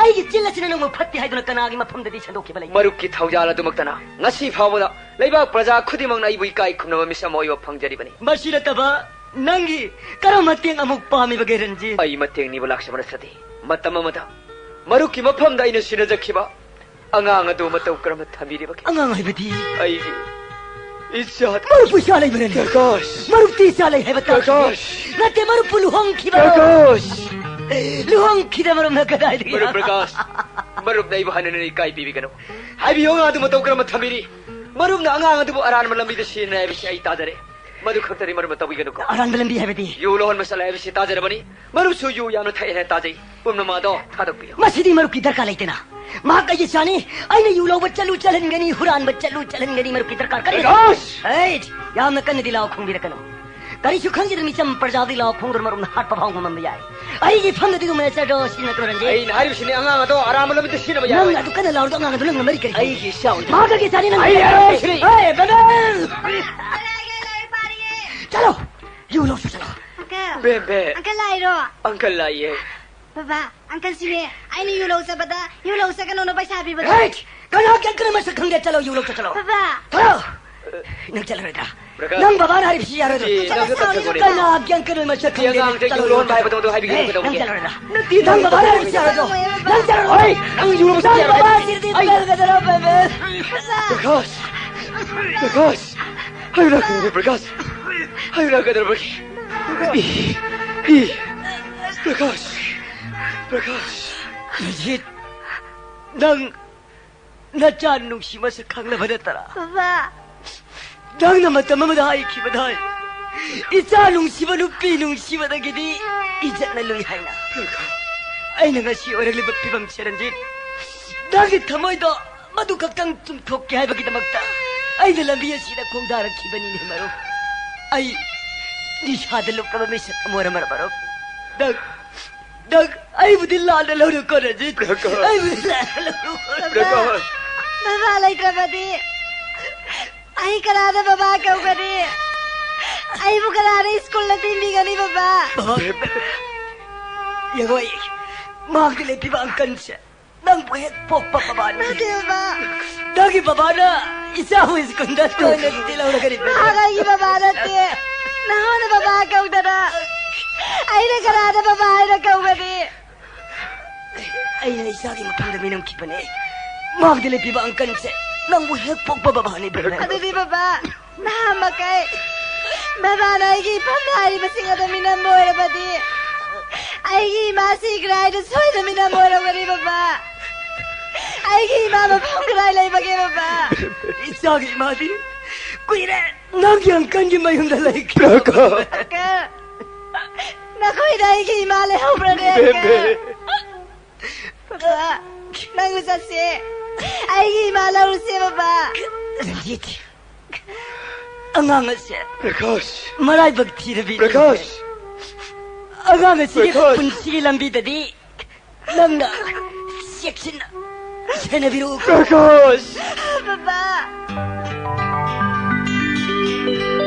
ꯑꯩꯒꯤ ꯆꯤꯜ ꯑꯁꯤꯅ ꯅꯪꯕꯨ ꯐꯠꯇꯦ ꯍꯥꯏꯗꯨꯅ ꯀꯅꯥꯒꯤ ꯃꯐꯝꯗꯗꯤ ꯁꯟꯗꯣꯛꯈꯤꯕ ꯂꯩ? ꯃꯔꯨꯞꯀꯤ ꯊꯧꯖꯥꯜ ꯑꯗꯨꯃꯛꯇꯅ ꯉꯁꯤ ꯐꯥꯎꯕꯗ ꯂꯩꯕꯥꯛ ꯄ꯭ꯔꯖꯥ ꯈꯨꯗꯤꯡꯃꯛꯅ ꯑꯩꯕꯨ ꯏꯀꯥꯏ ꯈꯨꯝꯅꯕ ꯃꯤꯁꯛ ꯑꯃ ꯑꯣꯏꯕ ꯐꯪꯖꯔꯤꯕꯅꯤ꯫ ꯃꯁꯤ ꯅꯠꯇꯕ ꯅꯪꯒꯤ ꯀꯔꯝꯕ ꯃꯇꯦꯡ ꯑꯃꯨꯛ ꯄꯥꯝꯃꯤꯕꯒꯦ, ꯔꯟꯖꯤꯠ? ꯑꯩ ꯃꯇꯦꯡ ꯅꯤꯕ ꯂꯥꯛꯆꯕ ꯅꯠꯆꯗꯦ꯫ ꯃꯇꯝ ꯑꯃꯗ ꯃꯔꯨꯞꯀꯤ ꯃꯐꯝꯗ ꯑꯩꯅ ꯁꯤꯟꯅꯖꯈꯤꯕ ꯑꯉꯥꯡ ꯑꯗꯨ ꯃꯇꯧ ꯀꯔꯝꯅ ꯊꯝꯕꯤꯔꯤꯕꯒꯦ? ꯑꯉꯥꯡ ꯍꯥꯏꯕꯗꯤ? ꯑꯩꯒꯤ ꯏꯆꯥ꯫ ꯃꯔꯨꯞꯄꯨ ꯏꯆꯥ ꯂꯩꯕ꯭ꯔꯅꯦ? ꯄ꯭ꯔꯀꯥꯁ! ꯃꯔꯨꯞꯇꯤ ꯏꯆꯥ ꯂꯩ ꯍꯥꯏꯕ ꯇꯥꯈꯤꯗꯦ꯫ ꯄ꯭ꯔꯀꯥꯁ! ꯅꯠꯇꯦ, ꯃꯔꯨꯞꯄꯨ ꯂꯨꯍꯣꯡꯈꯤꯕ꯫ ꯄ꯭ꯔꯀꯥꯁ! ꯂꯨꯍꯣꯡꯈꯤꯗ ꯃꯔꯨꯞꯅ ꯀꯗꯥꯏꯗꯒꯤ? ꯃꯔꯨꯞ ꯄ꯭ꯔꯀꯥꯁ, ꯃꯔꯨꯞꯅ ꯑꯩꯕꯨ ꯍꯟꯅ ꯏꯀꯥꯏ ꯄꯤꯕꯤꯒꯅꯨ꯫ ꯍꯥꯏꯕꯤꯌꯨ, ꯑꯉꯥꯡ ꯑꯗꯨ ꯃꯇꯧ ꯀꯔꯝꯅ ꯊꯝꯕꯤꯔꯤ? ꯃꯔꯨꯞꯅ ꯑꯉꯥꯡ ꯑꯗꯨꯕꯨ ꯑꯔꯥꯟꯕ ꯂꯝꯕꯤꯗ ꯁꯤꯖꯤꯟꯅꯩ ꯍꯥꯏꯕꯁꯤ ꯑꯩ ꯇꯥꯖꯔꯦ꯫ ꯃꯗꯨ ꯈꯛꯇꯅꯤ, ꯃꯔꯨꯞꯅ ꯇꯧꯕꯤꯒꯅꯨꯀꯣ꯫ ꯑꯔꯥꯟꯕ ꯂꯝꯕꯤ ꯍꯥꯏꯕꯗꯤ? ꯌꯨ ꯂꯧꯍꯟꯕ ꯆꯠꯂꯦ ꯍꯥꯏꯕꯁꯤ ꯇꯥꯖꯔꯕꯅꯤ꯫ ꯃꯔꯨꯞꯁꯨ ꯌꯨ ꯌꯥꯝꯅ ꯊꯛꯑꯦ ꯍꯥꯏꯅ ꯇꯥꯖꯩ꯫ ꯄꯨꯝꯅꯃꯛ ꯑꯗꯣ ꯊꯥꯗꯣꯛꯄꯤꯌꯨ꯫ ꯃꯁꯤꯗꯤ ꯃꯔꯨꯞꯀꯤ ꯗꯔꯀꯥꯔ ꯂꯩꯇꯦꯅ꯫ ꯃꯍꯥꯛ ꯑꯩꯒꯤ ꯏꯆꯥꯅꯤ꯫ ꯑꯩꯅ ꯌꯨ ꯂꯧꯕ ꯆꯠꯂꯨ ꯆꯠꯍꯟꯒꯅꯤ, ꯍꯨꯔꯥꯟꯕ ꯆꯠꯂꯨ ꯆꯠꯍꯟꯒꯅꯤ, ꯃꯔꯨꯞꯀꯤ ꯗꯔꯀꯥꯔ ꯀꯔꯤ? ꯄ꯭ꯔꯀꯥꯁ! ꯍꯦ, ꯌꯥꯝꯅ ꯀꯟꯅꯗꯤ ꯂꯥꯎ ꯈꯣꯡꯕꯤꯔꯛꯀꯅꯨ꯫ ꯀꯔꯤꯁꯨ ꯈꯪꯖꯗꯅ ꯃꯤꯆꯝ ꯄ꯭ꯔꯖꯥꯗꯤ ꯂꯥꯎ ꯈꯣꯡꯗꯨꯅ ꯃꯔꯨꯞꯅ ꯍꯥꯠꯄ ꯐꯥꯎ ꯉꯝꯂꯝꯕ ꯌꯥꯏ꯫ ꯑꯩꯒꯤ ꯐꯝꯗꯗꯤ ꯑꯗꯨꯝ ꯃꯦꯅꯦꯖꯔꯗꯣ ꯁꯤꯖꯤꯟꯅꯗ꯭ꯔꯣ, ꯔꯟꯖꯤꯠ? ꯑꯩꯅ ꯍꯥꯏꯔꯤꯕꯁꯤꯅꯤ, ꯑꯉꯥꯡ ꯑꯗꯣ ꯑꯔꯥꯟꯕ ꯂꯝꯕꯤꯗ ꯁꯤꯖꯤꯟꯅꯕ ꯅꯪ ꯌꯥꯔꯣꯏ꯫ ꯑꯗꯨ ꯀꯟꯅ ꯂꯥꯎꯔꯤꯗꯣ ꯑꯉꯥꯡ ꯑꯗꯨ ꯅꯪꯅ ꯃꯔꯤ ꯀꯔꯤ? ꯑꯩꯒꯤ ꯏꯆꯥ ꯑꯣꯏꯖꯕ꯫ ꯃꯍꯥꯛ ꯑꯩꯒꯤ ꯏꯆꯥꯅꯤ, ꯅꯪ ꯑꯩ ꯍꯥꯏꯔꯤꯕꯁꯤꯅꯤ꯫ ꯍꯦ, ꯕꯦꯕꯦ! ꯆꯠꯂꯣ! ꯌꯨ ꯂꯧꯁꯤ ꯆꯠꯂꯣ꯫ ꯑꯪꯀꯜ꯫ ꯕꯦꯕꯦ꯫ ꯑꯪꯀꯜ ꯂꯥꯛꯏꯔꯣ? ꯑꯪꯀꯜ ꯂꯥꯛꯏꯌꯦ꯫ ꯕꯕꯥ, ꯑꯪꯀꯜꯁꯤꯅꯦ ꯑꯩꯅ ꯌꯨ ꯂꯧ ꯆꯠꯄꯗ ꯌꯨ ꯂꯧ ꯆꯠꯀꯅꯣꯅ ꯄꯩꯁꯥ ꯄꯤꯕꯗꯣ꯫ ꯍꯦꯠ! ꯀꯅꯥꯒꯤ ꯑꯪꯀꯜ ꯃꯁꯛ ꯈꯪꯗꯦ? ꯆꯠꯂꯣ, ꯌꯨ ꯂꯧ ꯆꯠꯂꯣ꯫ ꯕꯕꯥ! ꯆꯠꯂꯣ! ꯅꯪ ꯆꯠꯂꯔꯣꯏꯗ꯭ꯔꯥ? ꯕ꯭ꯔꯀꯥꯁ꯫ ꯅꯪ ꯕꯕꯥꯅ ꯍꯥꯏꯔꯤꯕꯁꯤ ꯌꯥꯔꯣꯏꯗ꯭ꯔꯣ? ꯏꯆꯦ, ꯅꯪꯁꯨ ꯈꯔ ꯈꯔ ꯁꯥꯎꯅꯤꯡꯕ꯫ ꯀꯅꯥꯒꯤ ꯑꯪꯀꯜ ꯃꯁꯛ ꯈꯪꯗꯦ? ꯑꯉꯥꯡꯁꯦ ꯆꯠꯂꯣ, ꯌꯨ ꯂꯧꯍꯟꯕ ꯍꯥꯏꯕꯗꯣ ꯑꯗꯨ ꯍꯥꯏꯕꯤꯒꯦ, ꯍꯦ, ꯀꯩꯗꯧꯕꯒꯦ? ꯅꯪ ꯆꯠꯂꯔꯣꯏꯗ꯭ꯔꯥ? ꯅꯠꯇꯦ, ꯅꯪ ꯕꯕꯥꯅ ꯍꯥꯏꯔꯤꯕꯁꯤ ꯌꯥꯔꯣꯏꯗ꯭ꯔꯣ? ꯅꯪ ꯆꯠꯂꯔꯣꯏ꯫ ꯍꯣꯏ, ꯅꯪ ꯌꯨ ꯂꯧꯕ ꯅꯪ ꯆꯠꯄ ꯌꯥꯔꯣꯏ꯫ ꯕꯕꯥꯁꯤꯗꯤ ꯑꯩ ꯀꯜꯂꯒꯗ꯭ꯔꯣ, ꯕꯦꯕꯦ? ꯕꯕꯥ! ꯕ꯭ꯔꯀꯥꯁ! ꯕ꯭ꯔꯀꯥꯁ! ꯍꯥꯏꯔꯛꯑꯣ, ꯕ꯭ꯔꯀꯥꯁ! ꯍꯥꯏꯔꯛꯑꯣ, ꯀꯩꯗꯧꯔꯕꯒꯦ? E, E, ꯕ꯭ꯔꯀꯥꯁ! ꯕ꯭ꯔꯀꯥꯁ! ꯔꯟꯖꯤꯠ, ꯅꯪ ꯅꯆꯥ ꯅꯨꯡꯁꯤ ꯃꯁꯛ ꯈꯪꯂꯕ ꯅꯠꯇ꯭ꯔꯥ? ꯕꯕꯥ! ꯅꯪꯅ ꯃꯇꯝ ꯑꯃꯗ ꯍꯥꯏꯈꯤꯕꯗꯥꯏ, "ꯏꯆꯥ ꯅꯨꯡꯁꯤꯕ ꯅꯨꯄꯤ ꯅꯨꯡꯁꯤꯕꯗꯒꯤꯗꯤ ꯏꯖꯠꯅ ꯂꯨꯏ" ꯍꯥꯏꯅ꯫ ꯑꯩꯅ ꯉꯁꯤ ꯑꯣꯏꯔꯛꯂꯤꯕ ꯐꯤꯕꯝꯁꯦ, ꯔꯟꯖꯤꯠ, ꯅꯪꯒꯤ ꯊꯃꯣꯏꯗꯣ ꯃꯗꯨ ꯈꯛꯇꯪ ꯆꯨꯝꯊꯣꯛꯀꯦ ꯍꯥꯏꯕꯒꯤꯗꯃꯛꯇ ꯑꯩꯅ ꯂꯝꯕꯤ ꯑꯁꯤꯗ ꯈꯣꯡꯗꯥꯔꯛꯈꯤꯕꯅꯤꯅꯦ, ꯃꯔꯨꯞ꯫ ꯑꯩ ꯅꯤꯁꯥꯗ ꯂꯨꯞꯂꯕ ꯃꯤꯁꯛ ꯑꯃ ꯑꯣꯏꯔꯝꯃꯔ, ꯃꯔꯨꯞ꯫ ꯅꯪ, ꯅꯪ ꯑꯩꯕꯨꯗꯤ ꯂꯥꯟꯅ ꯂꯧꯔꯨꯀꯣ, ꯔꯟꯖꯤꯠ꯫ ꯄ꯭ꯔꯀꯥꯁ! ꯑꯩꯕꯨꯗꯤ ꯂꯥꯟꯅ ꯂꯧꯔꯨꯀꯣ꯫ ꯄ꯭ꯔꯀꯥꯁ! ꯕꯕꯥ ꯂꯩꯇ꯭ꯔꯕꯗꯤ ꯑꯩ ꯀꯅꯥꯅ ꯕꯕꯥ ꯀꯧꯒꯅꯤ? ꯑꯩꯕꯨ ꯀꯅꯥꯅ ꯁ꯭ꯀꯨꯜꯗ ꯊꯤꯟꯕꯤꯒꯅꯤ, ꯕꯕꯥ? ꯕꯕꯥ, ꯌꯦꯡꯉꯣ, ꯑꯩ ꯃꯍꯥꯛꯅ ꯂꯦꯞꯄꯤꯕ ꯑꯪꯀꯜꯁꯦ ꯅꯪꯕꯨ ꯍꯦꯛ ꯄꯣꯛꯄ ꯕꯕꯥꯅꯤ꯫ ꯅꯠꯇꯦ, ꯕꯕꯥ꯫ ꯅꯪꯒꯤ ꯕꯕꯥꯅ ꯏꯆꯥꯕꯨ ꯁ꯭ꯀꯨꯜꯗ ꯇꯣꯏꯅ ꯁꯨꯇꯤ ꯂꯧꯔꯒꯅꯤ꯫ ꯃꯍꯥꯛ ꯑꯩꯒꯤ ꯕꯕꯥ ꯅꯠꯇꯦ꯫ ꯅꯉꯣꯟꯗ ꯕꯕꯥ ꯀꯧꯗꯅ ꯑꯩꯅ ꯀꯅꯥꯗ ꯕꯕꯥ ꯍꯥꯏꯅ ꯀꯧꯒꯅꯤ? ꯑꯩꯅ ꯏꯆꯥꯒꯤ ꯃꯐꯝꯗ ꯃꯤꯅꯝꯈꯤꯕꯅꯦ꯫ ꯃꯥꯒꯤꯗ ꯂꯩꯕꯤꯕ ꯑꯪꯀꯟꯁꯦ ꯅꯪꯕꯨ ꯍꯦꯛ ꯄꯣꯛꯄ ꯕꯕꯥꯅꯤ, ꯕꯦꯕꯦ꯫ ꯑꯗꯨꯗꯤ ꯕꯕꯥ, ꯅꯍꯥꯟꯃꯈꯩ ꯕꯕꯥꯅ ꯑꯩꯒꯤ ꯏꯐꯝꯗ ꯍꯥꯏꯔꯤꯕꯁꯤꯡ ꯑꯗꯨ ꯃꯤꯅꯝꯕ ꯑꯣꯏꯔꯕꯗꯤ, ꯑꯩꯒꯤ ꯏꯃꯥ ꯁꯤꯈ꯭ꯔꯦ ꯍꯥꯏꯗꯨ ꯁꯣꯏꯗꯅ ꯃꯤꯅꯝꯕ ꯑꯣꯏꯔꯝꯒꯅꯤ ꯕꯕꯥ꯫ ꯑꯩꯒꯤ ꯏꯃꯥ ꯃꯐꯝ ꯀꯗꯥꯏ ꯂꯩꯕꯒꯦ ꯕꯕꯥ? ꯏꯆꯥꯒꯤ ꯏꯃꯥꯗꯤ ꯀꯨꯏꯔꯦ ꯅꯪꯒꯤ ꯑꯪꯀꯜꯒꯤ ꯃꯌꯨꯝꯗ ꯂꯩꯈ꯭ꯔꯦ꯫ ꯄ꯭ꯔꯀꯥꯁ꯫ ꯑꯪꯀꯜ, ꯅꯈꯣꯏꯗ ꯑꯩꯒꯤ ꯏꯃꯥ ꯂꯩꯍꯧꯕ꯭ꯔꯅꯦ, ꯕꯦꯕꯦ꯫ ꯑꯪꯀꯜ? ꯕꯕꯥ, ꯅꯪꯁꯨ ꯆꯠꯁꯦ꯫ ꯑꯩꯒꯤ ꯏꯃꯥ ꯂꯧꯔꯨꯁꯦ, ꯕꯕꯥ꯫ ꯔꯟꯖꯤꯠ, ꯑꯉꯥꯡ ꯑꯁꯦ ꯄ꯭ꯔꯀꯥꯁ꯫ ꯃꯔꯥꯏꯕꯛ ꯊꯤꯔꯕꯤ꯫ ꯄ꯭ꯔꯀꯥꯁ꯫ ꯑꯉꯥꯡ ꯑꯁꯤꯒꯤ ꯄ꯭ꯔꯀꯥꯁ꯫ ꯄꯨꯟꯁꯤꯒꯤ ꯂꯝꯕꯤꯗꯗꯤ ꯅꯪꯅ ꯆꯦꯛꯁꯤꯟꯅ ꯁꯦꯟꯅꯕꯤꯔꯛꯎ꯫ ꯄ꯭ꯔꯀꯥꯁ꯫ ꯕꯕꯥ꯫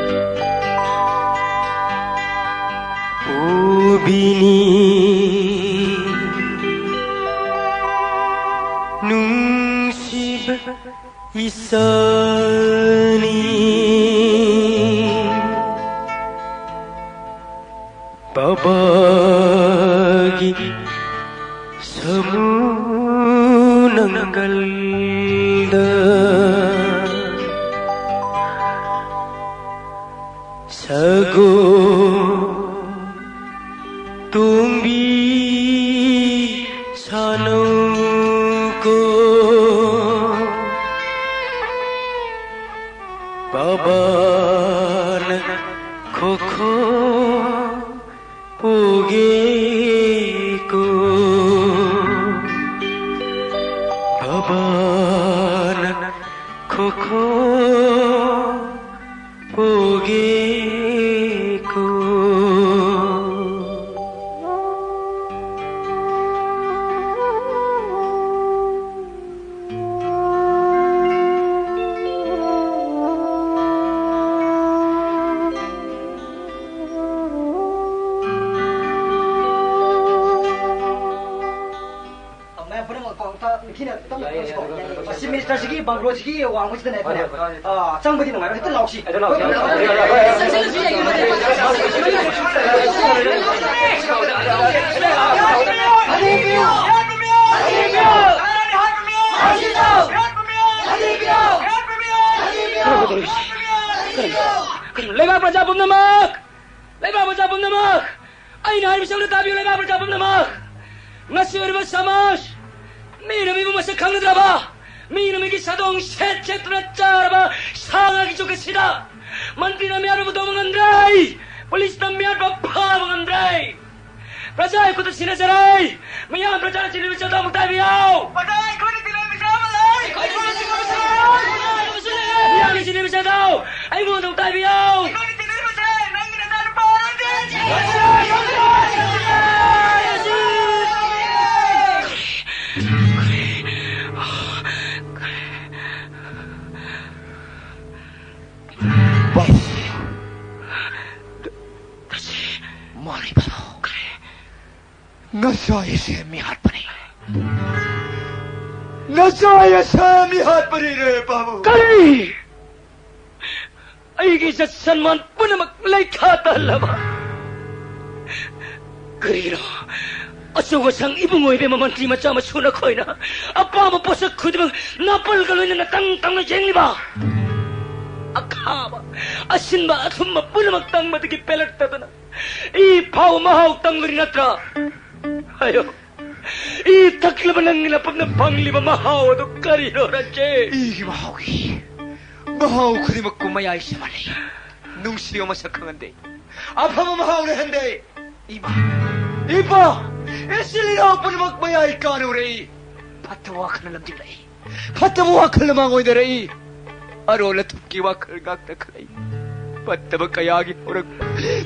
ꯄꯨꯕꯤꯅꯤ ꯅꯨꯡꯁꯤꯕ ꯏꯆꯥꯅꯤ꯫ ꯕꯕꯥꯒꯤ ꯁꯃꯨ ꯅꯪꯒꯜꯗ ꯁꯒꯣꯜ ꯇꯣꯡꯕꯤ ꯁꯥꯟꯅꯧꯀꯣ꯫ ꯕꯕꯥꯅ ꯈꯣꯈꯣ ꯄꯨꯒꯦꯀꯣ꯫ ꯕꯕꯥꯅ ꯈꯣꯈꯣ ꯄꯨꯒꯦꯀꯣ꯫ ꯃꯌꯥꯝ ꯄꯨꯝꯅꯃꯛ ꯄꯥꯎ ꯇꯥ-, ꯅꯤꯡꯊꯤꯅ ꯇꯞꯅ ꯌꯥꯏ, ꯌꯥꯏ, ꯇꯥꯁꯤꯀꯣ꯫ ꯌꯥꯏ, ꯌꯥꯏ, ꯌꯥꯏ꯫ ꯆꯤꯐ ꯃꯤꯅꯤꯁꯇꯔꯁꯤꯒꯤ ꯕꯪꯒ꯭ꯂꯣꯁꯤꯒꯤ ꯋꯥꯡꯃꯁꯤꯗꯅꯦ ꯑꯩꯈꯣꯏꯅꯦ, ꯇꯥꯁꯤ, ꯇꯥꯁꯤ꯫ ꯑꯥ, ꯆꯪꯕꯗꯤ ꯅꯨꯡꯉꯥꯏꯔꯣꯏ, ꯍꯦꯛꯇ ꯂꯥꯎꯁꯤ꯫ ꯍꯦꯛꯇ ꯂꯥꯎꯁꯤ꯫ ꯀꯔꯤꯅꯣ ꯇꯧꯔꯤꯁꯦ? ꯀꯔꯤꯅꯣ? ꯀꯔꯤꯅꯣ? ꯂꯩꯕꯥꯛ ꯄ꯭ꯔꯖꯥ ꯄꯨꯝꯅꯃꯛ! ꯂꯩꯕꯥꯛ ꯄ꯭ꯔꯖꯥ ꯄꯨꯝꯅꯃꯛ! ꯑꯩꯅ ꯍꯥꯏꯔꯤꯕꯁꯤ ꯑꯃꯨꯛꯇ ꯇꯥꯕꯤꯌꯨ, ꯂꯩꯕꯥꯛ ꯄ꯭ꯔꯖꯥ ꯄꯨꯝꯅꯃꯛ! ꯉꯁꯤ ꯑꯣꯏꯔꯤꯕ ꯁꯃꯥꯖ, ꯃꯤꯅ ꯃꯤꯕꯨ ꯃꯁꯛ ꯈꯪꯅꯗ꯭ꯔꯕ, ꯃꯤꯅ ꯃꯤꯒꯤ ꯁꯥꯗꯣꯡ ꯁꯦꯠ ꯁꯦꯠꯇꯨꯅ ꯆꯥꯔꯕ ꯁꯥ ꯉꯥꯒꯤ ꯖꯨꯒ ꯑꯁꯤꯗ ꯃꯟꯇ꯭ꯔꯤꯅ ꯃꯤꯌꯥꯝꯕꯨ ꯇꯧꯕ ꯉꯝꯗ꯭ꯔꯦ, ꯄꯨꯂꯤꯁꯅ ꯃꯤꯌꯥꯝꯕ ꯐꯥꯕ ꯉꯝꯗ꯭ꯔꯦ꯫ ꯄ꯭ꯔꯖꯥ ꯑꯩꯈꯣꯏꯗ ꯁꯤꯟꯅꯖꯔꯦ꯫ ꯃꯤꯌꯥꯝ ꯄ꯭ꯔꯖꯥꯅ ꯆꯤꯜꯂꯤꯕꯁꯤ ꯑꯗꯣꯝ ꯇꯥꯕꯤꯌꯨ꯫ ꯄ꯭ꯔꯖꯥ ꯑꯩꯈꯣꯏꯅ ꯆꯤꯜꯂꯤꯕꯁꯤ ꯑꯃ ꯂꯩ꯫ ꯑꯩꯈꯣꯏꯅ ꯆꯤꯜꯂꯤꯕꯁꯤ ꯑꯃ ꯂꯩ꯫ ꯃꯤꯌꯥꯝꯅ ꯆꯤꯜꯂꯤꯕꯁꯤ ꯑꯗꯣ ꯑꯩꯉꯣꯟꯗ ꯑꯃꯨꯛ ꯇꯥꯕꯤꯌꯨ꯫ ꯑꯩꯈꯣꯏꯅ ꯆꯤꯜꯂꯤꯕꯁꯦ ꯅꯪꯒꯤ ꯅꯆꯥꯅꯨꯄꯥ ꯑꯣꯏꯔꯗꯤ꯫ ꯃꯥꯅꯤ ꯕꯥꯕꯨ꯫ ꯉꯁꯥꯏ ꯑꯁꯦ ꯃꯤꯍꯥꯠꯄꯅꯤ꯫ ꯉꯁꯥꯏ ꯑꯁꯦ ꯃꯤꯍꯥꯠꯄꯅꯤꯅꯦ ꯕꯥꯕꯨ꯫ ꯀꯔꯤ? ꯑꯩꯒꯤ ꯏꯖꯠ ꯁꯟꯃꯥꯟ ꯄꯨꯝꯅꯃꯛ ꯂꯩꯈꯥ ꯇꯥꯍꯜꯂꯕ? ꯀꯔꯤꯅꯣ? ꯑꯆꯧ ꯑꯁꯥꯡ ꯏꯕꯨꯡ ꯑꯣꯏꯕ ꯃꯃꯟꯇ꯭ꯔꯤ ꯃꯆꯥ ꯃꯁꯨ ꯅꯈꯣꯏꯅ ꯑꯄꯥꯝꯕ ꯄꯣꯠꯁꯛ ꯈꯨꯗꯤꯡꯃꯛ ꯅꯥꯄꯜꯒ ꯂꯣꯏꯅꯅ ꯇꯪ ꯇꯪꯅ ꯌꯦꯡꯂꯤꯕ? ꯑꯈꯥꯕ, ꯑꯁꯤꯟꯕ, ꯑꯊꯨꯝꯕ ꯄꯨꯝꯅꯃꯛ ꯇꯪꯕꯗꯒꯤ ꯄꯦꯜꯂꯛꯇꯗꯅ ꯏ ꯐꯥꯎꯕ ꯃꯍꯥꯎ ꯇꯪꯂꯨꯔꯤ ꯅꯠꯇ꯭ꯔꯥ? ꯍꯥꯏꯌꯣ꯫ ꯏ ꯊꯛꯂꯕ ꯅꯪꯒꯤ ꯅꯄꯨꯛꯅ ꯐꯪꯂꯤꯕ ꯃꯍꯥꯎ ꯑꯗꯨ ꯀꯔꯤꯅꯣ, ꯔꯟꯖꯤꯠ? ꯏꯒꯤ ꯃꯍꯥꯎꯒꯤ ꯃꯍꯥꯎ ꯈꯨꯗꯤꯡꯃꯛꯄꯨ ꯃꯌꯥꯏ ꯁꯦꯝꯍꯜꯂꯤ꯫ ꯅꯨꯡꯁꯤꯕ ꯃꯁꯛ ꯈꯪꯍꯟꯗꯦ꯫ ꯑꯐꯕ ꯃꯍꯥꯎ ꯂꯩꯍꯟꯗꯦ꯫ ꯏꯃꯥ, ꯏꯄꯥ, ꯏꯆꯤꯜ ꯏꯅꯥꯎ ꯄꯨꯝꯅꯃꯛ ꯃꯌꯥꯏ ꯀꯥꯅ ꯎꯔꯛꯏ꯫ ꯐꯠꯇꯕ ꯋꯥꯈꯜꯅ ꯂꯝꯖꯤꯡꯂꯛꯏ꯫ ꯐꯠꯇꯕ ꯋꯥꯈꯜꯅ ꯃꯥꯡꯑꯣꯏꯅꯔꯛꯏ꯫ ꯑꯔꯣꯜ ꯑꯊꯨꯞꯀꯤ ꯋꯥꯈꯜ ꯉꯥꯛꯇ ꯈꯜꯂꯛꯏ꯫ ꯐꯠꯇꯕ ꯀꯌꯥꯒꯤ ꯍꯧꯔꯛ-,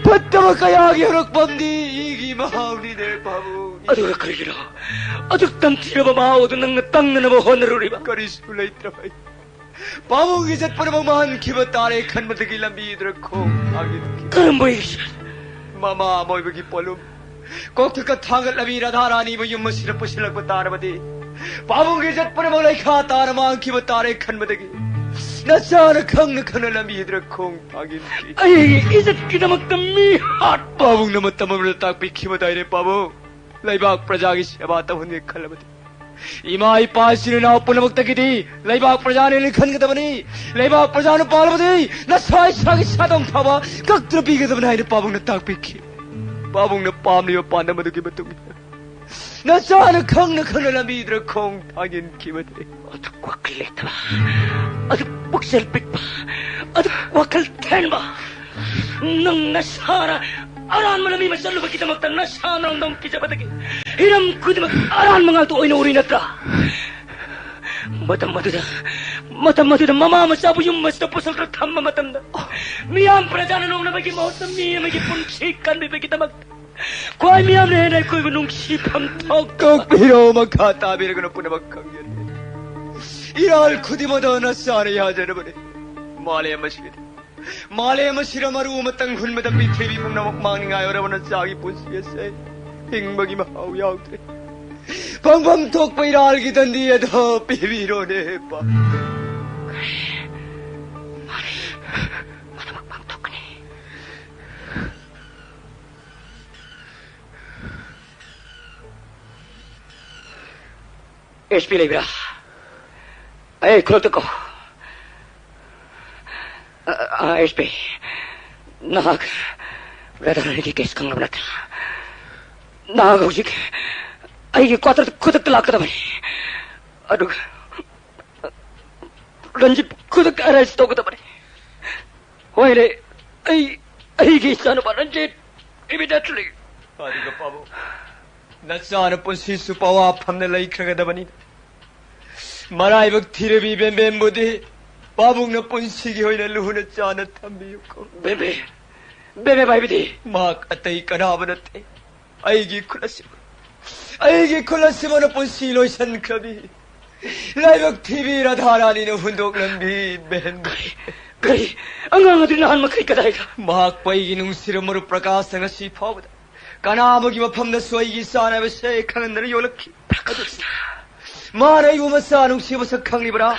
ꯐꯠꯇꯕ ꯀꯌꯥꯒꯤ ꯍꯧꯔꯛꯐꯝꯗꯤ ꯏꯒꯤ ꯃꯍꯥꯎꯅꯤꯅꯦ, ꯄꯥꯕꯨꯡ꯫ ꯑꯗꯨꯒ ꯀꯔꯤꯒꯤꯅꯣ ꯑꯗꯨꯛ ꯇꯝꯊꯤꯔꯕ ꯃꯍꯥꯎ ꯑꯗꯨ ꯅꯪꯅ ꯇꯪꯅꯅꯕ ꯍꯣꯠꯅꯔꯨꯔꯤꯕ? ꯀꯔꯤꯁꯨ ꯂꯩꯇ꯭ꯔꯕ ꯑꯩ ꯄꯥꯕꯨꯡꯒꯤ ꯏꯖꯠ ꯄꯨꯝꯅꯃꯛ ꯃꯥꯡꯈꯤꯕ ꯇꯥꯔꯦ ꯈꯟꯕꯗꯒꯤ ꯂꯝꯕꯤꯗꯨꯗ ꯈꯣꯡ ꯊꯥꯡꯈꯤꯕꯅꯤ꯫ ꯀꯔꯝꯕ ꯏꯖꯠ? ꯃꯃꯥ ꯑꯃ ꯑꯣꯏꯕꯒꯤ ꯄꯣꯠꯂꯨꯝ ꯀꯣꯛꯊꯛꯇ ꯊꯥꯡꯒꯠꯂꯕꯤ ꯔꯥꯙꯥ ꯔꯥꯅꯤ ꯃꯌꯨꯝ ꯑꯁꯤꯗ ꯄꯨꯁꯤꯜꯂꯛꯄ ꯇꯥꯔꯕꯗꯤ, ꯄꯥꯕꯨꯡꯒꯤ ꯏꯖꯠ ꯄꯨꯝꯅꯃꯛ ꯂꯩꯈꯥ ꯇꯥꯅ ꯃꯥꯡꯈꯤꯕ ꯇꯥꯔꯦ ꯈꯟꯕꯗꯒꯤ ꯅꯆꯥꯅ ꯈꯪꯅ ꯈꯪꯅ ꯂꯝꯕꯤꯗꯨꯗ ꯈꯣꯡ ꯊꯥꯡꯈꯤꯕꯅꯤ꯫ ꯑꯩꯒꯤ ꯏꯖꯠꯀꯤꯗꯃꯛꯇ ꯃꯤ ꯍꯥꯠꯄ? ꯄꯥꯕꯨꯡꯅ ꯃꯇꯝ ꯑꯃꯗ ꯇꯥꯛꯄꯤꯈꯤꯕꯗꯥꯏꯅꯦ ꯄꯥꯕꯨꯡ, ꯂꯩꯕꯥꯛ ꯄ꯭ꯔꯖꯥꯒꯤ ꯁꯦꯕꯥ ꯇꯧꯍꯟꯒꯦ ꯈꯜꯂꯕꯗꯤ ꯏꯃꯥ ꯏꯄꯥ ꯏꯆꯤꯟ ꯏꯅꯥꯎ ꯄꯨꯝꯅꯃꯛꯇꯒꯤꯗꯤ ꯂꯩꯕꯥꯛ ꯄ꯭ꯔꯖꯥꯅ ꯍꯦꯟꯅ ꯈꯟꯒꯗꯕꯅꯤ꯫ ꯂꯩꯕꯥꯛ ꯄ꯭ꯔꯖꯥꯅ ꯄꯥꯜꯂꯕꯗꯤ ꯅꯁꯥ ꯏꯁꯥꯒꯤ ꯁꯥꯗꯣꯡ ꯊꯥꯕ ꯀꯛꯇꯨꯅ ꯄꯤꯒꯗꯕꯅꯤ ꯍꯥꯏꯅ ꯄꯥꯕꯨꯡꯅ ꯇꯥꯛꯄꯤꯈꯤ꯫ ꯄꯥꯕꯨꯡꯅ ꯄꯥꯝꯂꯤꯕ ꯄꯥꯟꯗꯝ ꯑꯗꯨꯒꯤ ꯃꯇꯨꯡ ꯏꯟꯅ ꯅꯆꯥꯅ ꯈꯪꯅ ꯈꯪꯅ ꯂꯝꯕꯤꯗꯨꯗ ꯈꯣꯡ ꯊꯥꯡꯖꯤꯟꯈꯤꯕꯅꯤ꯫ ꯑꯗꯨꯛ ꯋꯥꯈꯜ ꯂꯩꯇꯕ, ꯑꯗꯨꯛ ꯄꯨꯛꯆꯦꯜ ꯄꯤꯛꯄ, ꯑꯗꯨꯛ ꯋꯥꯈꯜ ꯊꯦꯟꯕ, ꯅꯪ ꯅꯁꯥꯅ ꯑꯔꯥꯟꯕ ꯂꯝꯕꯤ ꯑꯃ ꯆꯠꯂꯨꯕꯒꯤꯗꯃꯛꯇ ꯅꯁꯥ ꯅꯪꯗꯣꯡ ꯀꯤꯖꯕꯗꯒꯤ ꯍꯤꯔꯝ ꯈꯨꯗꯤꯡꯃꯛ ꯑꯔꯥꯟꯕ ꯉꯥꯛꯇ ꯑꯣꯏꯅ ꯎꯔꯤ ꯅꯠꯇ꯭ꯔꯥ? ꯃꯇꯝ ꯑꯗꯨꯗ, ꯃꯇꯝ ꯑꯗꯨꯗ ꯃꯃꯥ ꯃꯆꯥꯕꯨ ꯌꯨꯝ ꯑꯁꯤꯗ ꯄꯨꯁꯤꯜꯂꯒ ꯊꯝꯕ ꯃꯇꯝꯗ, ꯃꯤꯌꯥꯝ ꯄ꯭ꯔꯖꯥꯅ ꯅꯣꯡꯅꯕꯒꯤ ꯃꯍꯨꯠꯇ ꯃꯤ ꯑꯃꯒꯤ ꯄꯨꯟꯁꯤ ꯀꯟꯕꯤꯕꯒꯤꯗꯃꯛꯇ ꯈ꯭ꯋꯥꯏ ꯃꯤꯌꯥꯝꯅ ꯍꯦꯟꯅ ꯑꯩꯈꯣꯏꯕꯨ ꯅꯨꯡꯁꯤꯐꯝ ꯊꯣꯛ ꯀꯛꯄꯤꯔꯣ, ꯃꯈꯥ ꯇꯥꯕꯤꯔꯒꯅ ꯄꯨꯝꯅꯃꯛ ꯈꯪꯖꯔꯦ꯫ ꯏꯔꯥꯜ ꯈꯨꯗꯤꯡꯃꯛꯇ ꯅꯁꯥꯅ ꯌꯥꯖꯔꯕꯅꯤ꯫ ꯃꯥꯂꯦꯝ ꯑꯁꯤꯗ, ꯃꯥꯂꯦꯝ ꯑꯁꯤꯗ ꯃꯔꯨ ꯑꯃꯇꯪ ꯍꯨꯟꯕꯗ ꯄ꯭ꯔꯤꯊꯤꯕꯤ ꯄꯨꯝꯅꯃꯛ ꯃꯥꯡꯅꯤꯡꯉꯥꯏ ꯑꯣꯏꯔꯕ ꯅꯆꯥꯒꯤ ꯄꯨꯟꯁꯤ ꯑꯁꯦ ꯍꯤꯡꯕꯒꯤ ꯃꯍꯥꯎ ꯌꯥꯎꯗ꯭ꯔꯦ꯫ ꯐꯪꯐꯝ ꯊꯣꯛꯄ ꯏꯔꯥꯜꯒꯤ ꯗꯟꯗꯤ ꯑꯗꯣ ꯄꯤꯕꯤꯔꯣꯅꯦ, ꯄꯥ꯫ ꯄꯨꯝꯅꯃꯛ ꯄꯥꯡꯊꯣꯛꯀꯅꯤ꯫ ꯑꯦꯁ ꯄꯤ ꯂꯩꯕ꯭ꯔꯥ? ꯑꯩ ꯈꯨꯔꯛꯇ ꯀꯣ꯫ ꯑ, ꯑ, ꯑꯦꯁ ꯄꯤ, ꯅꯍꯥꯛ ꯔꯥꯙꯥꯔꯥꯅꯤꯒꯤ ꯀꯦꯁ ꯈꯪꯂꯕ ꯅꯠꯇ꯭ꯔꯥ? ꯅꯍꯥꯛ ꯍꯧꯖꯤꯛ ꯑꯩꯒꯤ ꯀ꯭ꯋꯥꯇꯔꯗ ꯈꯨꯗꯛꯇ ꯂꯥꯛꯀꯗꯕꯅꯤ꯫ ꯑꯗꯨꯒ ꯔꯟꯖꯤꯠ ꯈꯨꯗꯛꯇ ꯑꯔꯦꯁ ꯇꯧꯒꯗꯕꯅꯤ꯫ ꯍꯣꯏꯅꯦ, ꯑꯩ, ꯑꯩꯒꯤ ꯏꯆꯥꯅꯨꯄꯥ ꯔꯟꯖꯤꯠ immediately꯫ ꯑꯗꯨꯒ ꯄꯥꯕꯨꯡ, ꯅꯆꯥꯅ ꯄꯨꯟꯁꯤ ꯆꯨꯞꯄ ꯑꯋꯥꯐꯝꯗ ꯂꯩꯈ꯭ꯔꯒꯗꯕꯅꯤ꯫ ꯃꯔꯥꯏꯕꯛ ꯊꯤꯔꯕꯤ ꯕꯦꯝꯕꯦꯝꯕꯨꯗꯤ ꯄꯥꯕꯨꯡꯅ ꯄꯨꯟꯁꯤꯒꯤ ꯑꯣꯏꯅ ꯂꯨꯅ ꯆꯥꯟꯅ ꯊꯝꯕꯤꯌꯨꯀꯣ꯫ ꯕꯦꯝꯕꯦꯝ, ꯕꯦꯝꯕꯦꯝ ꯍꯥꯏꯕꯗꯤ? ꯃꯍꯥꯛ ꯑꯇꯩ ꯀꯅꯥꯕ ꯅꯠꯇꯦ, ꯑꯩꯒꯤ ꯈꯨꯠ ꯑꯁꯤꯃ, ꯑꯩꯒꯤ ꯈꯨꯠ ꯑꯁꯤꯃꯅ ꯄꯨꯟꯁꯤ ꯂꯣꯏꯁꯤꯟꯈ꯭ꯔꯕꯤ ꯂꯥꯏꯕꯛ ꯊꯤꯕꯤ ꯔꯥꯙꯥꯔꯥꯅꯤꯅ ꯍꯨꯟꯗꯣꯛꯂꯝꯕꯤ ꯕꯦꯝꯕꯦꯝ꯫ ꯀꯔꯤ? ꯑꯉꯥꯡ ꯑꯗꯨ ꯅꯍꯥꯟ ꯃꯈꯩ ꯀꯗꯥꯏꯗ? ꯃꯍꯥꯛꯄꯨ ꯑꯩꯒꯤ ꯅꯨꯡꯁꯤꯔꯕ ꯃꯔꯨꯞ ꯄ꯭ꯔꯀꯥꯁꯅ ꯉꯁꯤ ꯐꯥꯎꯕꯗ ꯀꯅꯥ ꯑꯃꯒꯤ ꯃꯐꯝꯗꯁꯨ ꯑꯩꯒꯤ ꯏꯆꯥꯅ ꯍꯥꯏꯕꯁꯦ ꯈꯪꯍꯟꯗꯅ ꯌꯣꯜꯂꯛꯈꯤ꯫ ꯄ꯭ꯔꯀꯥꯁꯅ? ꯃꯥꯅ ꯑꯩꯕꯨ ꯃꯆꯥ ꯅꯨꯡꯁꯤ ꯃꯁꯛ ꯈꯪꯂꯤꯕ꯭ꯔꯥ,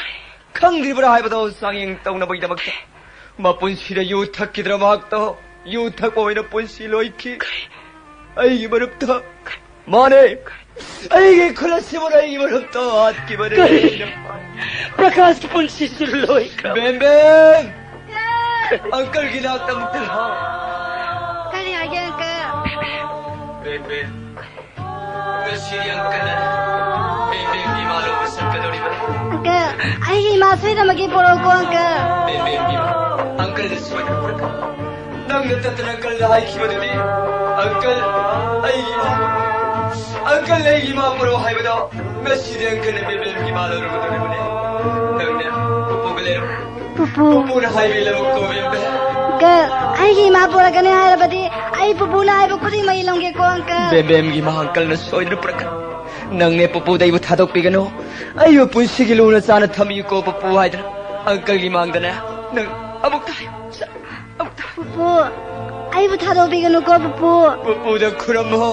ꯈꯪꯗ꯭ꯔꯤꯕ꯭ꯔꯥ ꯍꯥꯏꯕꯗꯣ ꯆꯥꯡꯌꯦꯡ ꯇꯧꯅꯕꯒꯤꯗꯃꯛꯇ ꯃꯄꯨꯟꯁꯤꯗ ꯌꯨ ꯊꯛꯈꯤꯗ꯭ꯔ ꯃꯍꯥꯛꯇꯣ? ꯌꯨ ꯊꯛꯄ ꯑꯣꯏꯅ ꯄꯨꯟꯁꯤ ꯂꯣꯏꯈꯤ꯫ ꯑꯩꯒꯤ ꯃꯔꯨꯞꯇ꯫ ꯃꯥꯅꯦ꯫ ꯑꯩꯒꯤ ꯈꯨꯜ ꯑꯁꯤꯕꯨ ꯑꯩꯒꯤ ꯃꯔꯨꯞꯇꯣ ꯍꯥꯠꯈꯤꯕꯅꯤ꯫ ꯀꯔꯤ? ꯄ꯭ꯔꯀꯥꯁꯀꯤ ꯄꯨꯟꯁꯤꯁꯨ ꯂꯣꯏꯈ꯭ꯔꯕ꯫ ꯕꯦꯝꯕꯦꯝ! ꯑꯪꯀꯜꯒꯤ ꯅꯥꯛꯇ ꯑꯃꯨꯛꯇ ꯂꯥꯛꯑꯣ꯫ ꯀꯔꯤ ꯍꯥꯏꯒꯦ, ꯑꯪꯀꯜ? ꯕꯦꯝꯕꯦꯝ, ꯉꯁꯤꯗꯤ ꯑꯪꯀꯜꯅ ꯕꯦꯝꯕꯦꯝꯒꯤ ꯏꯃꯥ ꯂꯧꯕ ꯆꯠꯀꯗꯧꯔꯤꯕꯅꯤ꯫ ꯑꯪꯀꯜ, ꯑꯩꯒꯤ ꯏꯃꯥ ꯁꯣꯏꯗꯅꯃꯛꯀꯤ ꯄꯣꯔꯛꯎꯀꯣ, ꯑꯪꯀꯜ꯫ ꯕꯦꯝꯕꯦꯝꯒꯤ ꯏꯃꯥ, ꯑꯪꯀꯜꯅ ꯁꯣꯏꯗꯅ ꯄꯨꯔꯛꯀꯅꯤ꯫ ꯅꯪ ꯅꯠꯇꯗꯅ ꯑꯪꯀꯜꯅ ꯍꯥꯏꯈꯤꯕꯗꯨꯗꯤ, ꯑꯪꯀꯜ, ꯑꯩꯒꯤ ꯏꯃꯥ, ꯑꯪꯀꯜꯅ ꯑꯩꯒꯤ ꯏꯃꯥ ꯄꯨꯔꯛꯑꯣ ꯍꯥꯏꯕꯗꯣ, ꯉꯁꯤꯗꯤ ꯑꯪꯀꯜꯅ ꯕꯦꯝꯕꯦꯝꯒꯤ ꯏꯃꯥ ꯂꯧꯔꯨꯒꯗꯧꯔꯤꯕꯅꯦ꯫ ꯅꯪꯅꯦ ꯄꯨꯄꯨꯒ ꯂꯩꯔꯣ꯫ ꯄꯨꯄꯨ꯫ ꯄꯨꯄꯨꯅ ꯍꯥꯏꯕ ꯏꯜꯂꯝꯃꯨꯀꯣ, ꯕꯦꯝꯕꯦꯝ꯫ ꯑꯪꯀꯜ, ꯑꯩꯒꯤ ꯏꯃꯥ ꯄꯨꯔꯛꯀꯅꯤ ꯍꯥꯏꯔꯕꯗꯤ, ꯑꯩ ꯄꯨꯄꯨꯅ ꯍꯥꯏꯕ ꯈꯨꯗꯤꯡꯃꯛ ꯏꯜꯂꯝꯒꯦꯀꯣ, ꯑꯪꯀꯜ꯫ ꯕꯦꯝꯕꯦꯝꯒꯤ ꯏꯃꯥ ꯑꯪꯀꯜꯅ ꯁꯣꯏꯗꯅ ꯄꯨꯔꯛꯀꯅꯤ꯫ ꯅꯪꯅꯦ ꯄꯨꯄꯨꯗ ꯑꯩꯕꯨ ꯊꯥꯗꯣꯛꯄꯤꯒꯅꯨ꯫ ꯑꯩꯕꯨ ꯄꯨꯟꯁꯤꯒꯤ ꯂꯨꯅ ꯆꯥꯅ ꯊꯝꯕꯤꯌꯨꯀꯣ, ꯄꯨꯄꯨ ꯍꯥꯏꯗꯅ꯫ ꯑꯪꯀꯜꯒꯤ ꯃꯥꯡꯗꯅꯦ꯫ ꯅꯪ ꯑꯃꯨꯛꯇ ꯍꯥꯏꯌꯨ꯫ ꯑꯃꯨꯛꯇ꯫ ꯄꯨꯄꯨ, ꯑꯩꯕꯨ ꯊꯥꯗꯣꯛꯄꯤꯒꯅꯨꯀꯣ, ꯄꯨꯄꯨ꯫ ꯄꯨꯄꯨꯗ ꯈꯨꯔꯝꯃꯣ꯫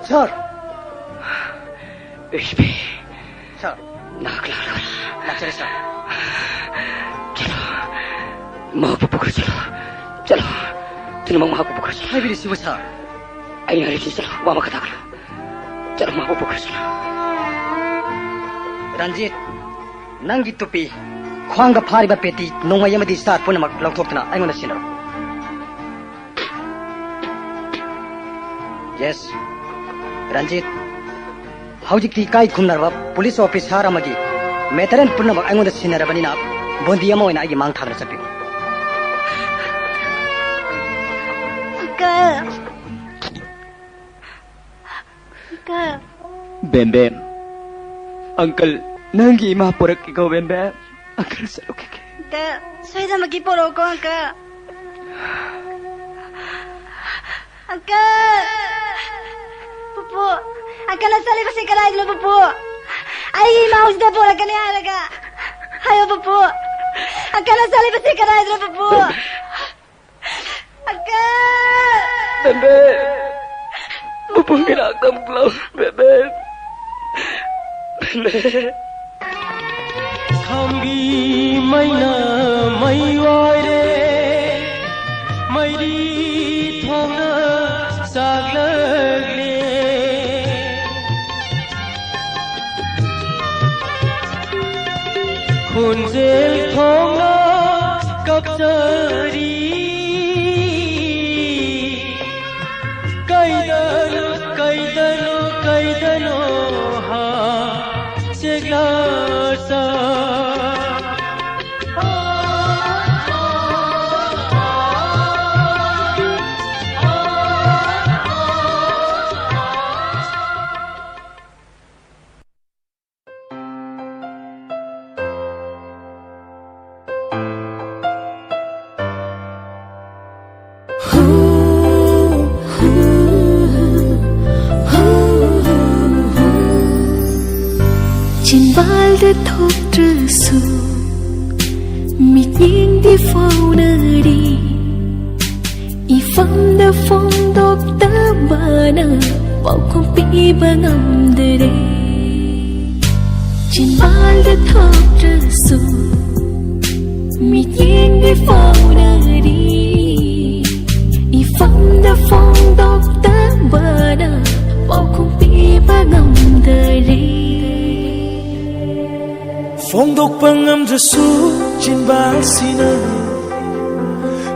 ꯁꯥꯔ! ꯏꯁꯄꯤ꯫ ꯁꯥꯔ꯫ ꯅꯍꯥꯛ ꯂꯥꯛꯂꯕ꯭ꯔꯥ? ꯂꯥꯛꯆꯔꯦ, ꯁꯥꯔ꯫ ꯆꯠꯂꯣ꯫ ꯃꯍꯥꯛꯄꯨ ꯄꯨꯈꯠꯆꯠꯂꯣ꯫ ꯆꯠꯂꯣ꯫ ꯊꯨꯅꯃꯛ ꯃꯍꯥꯛꯄꯨ ꯄꯨꯈꯠꯆꯠꯂꯣ꯫ ꯍꯥꯏꯕꯤꯔꯤꯁꯤꯕꯨ, ꯁꯥꯔ? ꯑꯩꯅ ꯍꯥꯏꯔꯤꯁꯤ ꯆꯠꯂꯣ꯫ ꯋꯥ ꯃꯈꯥ ꯇꯥꯒꯅꯨ꯫ ꯆꯠꯂꯣ, ꯃꯍꯥꯛꯄꯨ ꯄꯨꯈꯠꯆꯠꯂꯣ꯫ ꯔꯟꯖꯤꯠ, ꯅꯪꯒꯤ ꯇꯨꯄꯤ, ꯈ꯭ꯋꯥꯡꯗ ꯐꯥꯔꯤꯕ ꯄꯦꯇꯤ, ꯅꯣꯡꯃꯩ ꯑꯃꯗꯤ ꯁꯥꯔ ꯄꯨꯝꯅꯃꯛ ꯂꯧꯊꯣꯛꯇꯨꯅ ꯑꯩꯉꯣꯟꯗ ꯁꯤꯟꯅꯔꯣ꯫ ꯌꯦꯁ꯫ ꯔꯟꯖꯤꯠ, ꯍꯧꯖꯤꯛꯇꯤ ꯏꯀꯥꯏ ꯈꯨꯝꯅꯔꯕ ꯄꯨꯂꯤꯁ ꯑꯣꯐꯤꯁꯥꯔ ꯑꯃꯒꯤ ꯃꯦꯇꯔꯤꯌꯦꯜ ꯄꯨꯝꯅꯃꯛ ꯑꯩꯉꯣꯟꯗ ꯁꯤꯟꯅꯔꯕꯅꯤꯅ, ꯕꯣꯟꯗꯤ ꯑꯃ ꯑꯣꯏꯅ ꯑꯩꯒꯤ ꯃꯥꯡ ꯊꯥꯗꯨꯅ ꯆꯠꯄꯤꯌꯨ꯫ ꯑꯪꯀꯜ꯫ ꯑꯪꯀꯜ꯫ ꯕꯦꯝꯕꯦꯝ꯫ ꯑꯪꯀꯜ, ꯅꯪꯒꯤ ꯏꯃꯥ ꯄꯨꯔꯛꯀꯦꯀꯣ, ꯕꯦꯝꯕꯦꯝ꯫ ꯑꯪꯀꯜ, ꯆꯠꯂꯨꯈꯤꯒꯦ꯫ ꯑꯪꯀꯜ, ꯁꯣꯏꯗꯅꯃꯛꯀꯤ ꯄꯣꯔꯛꯎꯀꯣ, ꯑꯪꯀꯜ꯫ ꯑꯪꯀꯜ! ꯄꯨꯄꯨ! ꯑꯪꯀꯜꯅ ꯆꯠꯂꯤꯕꯁꯤ ꯀꯗꯥꯏꯗꯅꯣ, ꯄꯨꯄꯨ? ꯑꯩꯒꯤ ꯏꯃꯥ ꯍꯧꯖꯤꯛꯇ ꯄꯣꯔꯛꯀꯅꯤ ꯍꯥꯏꯔꯒ꯫ ꯍꯥꯏꯌꯣ, ꯄꯨꯄꯨ꯫ ꯑꯪꯀꯜꯅ ꯆꯠꯂꯤꯕꯁꯤ ꯀꯗꯥꯏꯗꯅꯣ, ꯄꯨꯄꯨ? ꯑꯪꯀꯜ! ꯕꯦꯝꯕꯦꯝ! ꯄꯨꯄꯨꯒꯤ ꯅꯥꯛꯇ ꯑꯃꯨꯛ ꯂꯥꯛꯑꯣ, ꯕꯦꯝꯕꯦꯝ! ꯕꯦꯝꯕꯦꯝ! ꯃꯩꯅ ꯃꯩ ꯑꯣꯏꯔꯦ, ꯃꯩꯔꯤ ꯊꯣꯡꯅ ꯆꯥꯛꯂꯛꯂꯦ꯫ ꯈꯣꯟꯖꯦꯜ ꯊꯣꯡꯅ ꯀꯞꯆꯔꯤ꯫ ꯀꯩꯗꯅꯣ, ꯀꯩꯗꯅꯣ, ꯀꯩꯗꯅꯣ ꯍꯥ ꯆꯦꯛꯂꯥꯆꯥ꯫ ꯆꯤꯟꯕꯥꯜꯗ ꯊꯣꯛꯇ꯭ꯔꯁꯨ ꯃꯤꯠꯌꯦꯡꯗꯤ ꯐꯥꯎꯅꯔꯤ꯫ ꯏꯐꯝꯗ ꯐꯣꯡꯗꯣꯛꯇꯕꯅ ꯄꯥꯎꯈꯨꯝ ꯄꯤꯕ ꯉꯝꯗꯔꯦ꯫ ꯆꯤꯟꯕꯥꯜꯗ ꯊꯣꯛꯇ꯭ꯔꯁꯨ ꯃꯤꯠꯌꯦꯡꯗꯤ ꯐꯥꯎꯅꯔꯤ꯫ ꯏꯐꯝꯗ ꯐꯣꯡꯗꯣꯛꯇꯕꯅ ꯄꯥꯎꯈꯨꯝ ꯄꯤꯕ ꯉꯝꯗꯔꯦ꯫ ꯐꯣꯡꯗꯣꯛꯄ ꯉꯝꯗ꯭ꯔꯁꯨ ꯆꯤꯟꯕꯥꯜꯁꯤꯅ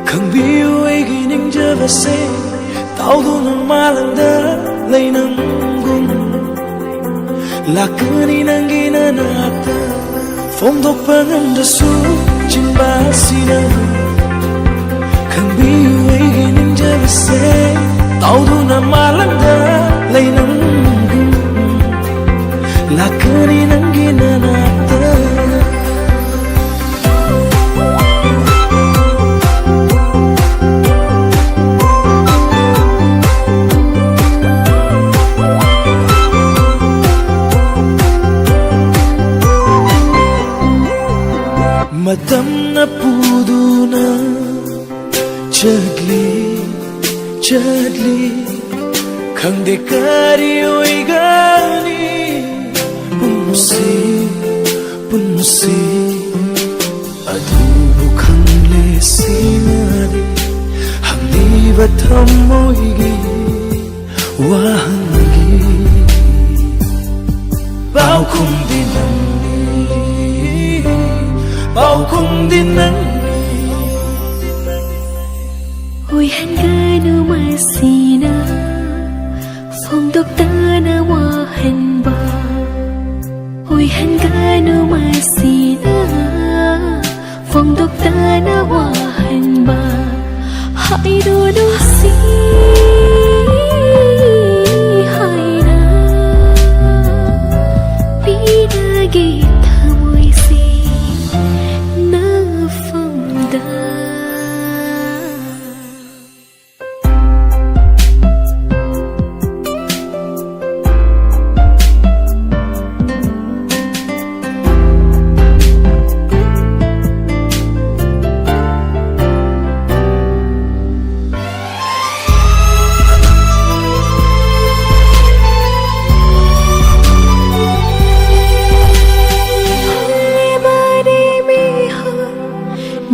ꯈꯪꯕꯤꯌꯨ ꯑꯩꯒꯤ ꯅꯤꯡꯖꯕꯁꯦ꯫ ꯇꯥꯎꯗꯨꯅ ꯃꯥꯂꯪꯗ ꯂꯩ ꯅꯪꯒꯨꯝ ꯂꯥꯛꯀꯅꯤ ꯅꯪꯒꯤ ꯅꯅꯥꯛꯇ꯫ ꯐꯣꯡꯗꯣꯛꯄ ꯉꯝꯗ꯭ꯔꯁꯨ ꯆꯤꯟꯕꯥꯜꯁꯤꯅ ꯈꯪꯕꯤꯌꯨ ꯑꯩꯒꯤ ꯅꯤꯡꯖꯕꯁꯦ꯫ ꯇꯥꯎꯗꯨꯅ ꯃꯥꯂꯪꯗ ꯂꯩ ꯅꯪꯒꯨꯝ ꯂꯥꯛꯀꯅꯤ ꯅꯪꯒꯤ ꯅꯅꯥꯛꯇ꯫ ꯃꯇꯝꯅ ꯄꯨꯗꯨꯅ ꯆꯠꯂꯤ, ꯆꯠꯂꯤ, ꯈꯪꯗꯦ ꯀꯔꯤ ꯑꯣꯏꯒꯅꯤ꯫ ꯄꯨꯝꯁꯤ ꯄꯨꯝ ꯁꯤ ꯑꯗꯨꯕꯨ ꯈꯪꯂꯦ ꯁꯤꯅꯗꯤ ꯍꯪꯂꯤꯕ ꯊꯃꯣꯏꯒꯤ ꯋꯥꯍꯪꯒꯤ ꯄꯥꯎꯈꯨꯝꯗꯤ ꯅꯪꯅꯤ, ꯄꯥꯎꯈꯨꯝꯗꯤ ꯅꯪꯅꯤ꯫ ꯑꯣꯏꯍꯟꯒꯅꯨ ꯃꯁꯤꯅ ꯐꯣꯡꯗꯣꯛꯇꯅ ꯋꯥꯍꯟꯕ, ꯑꯣꯏꯍꯟꯒꯅꯨ ꯃꯁꯤꯅ ꯐꯣꯡꯗꯣꯛꯇꯅ ꯋꯥꯍꯟꯕ꯫ ꯍꯥꯏꯔꯨꯅꯨ ꯁꯤ ꯍꯥꯏꯅ ꯄꯤꯔꯒꯦ ꯊꯃꯣꯏꯁꯦ ꯅꯐꯝꯗ꯫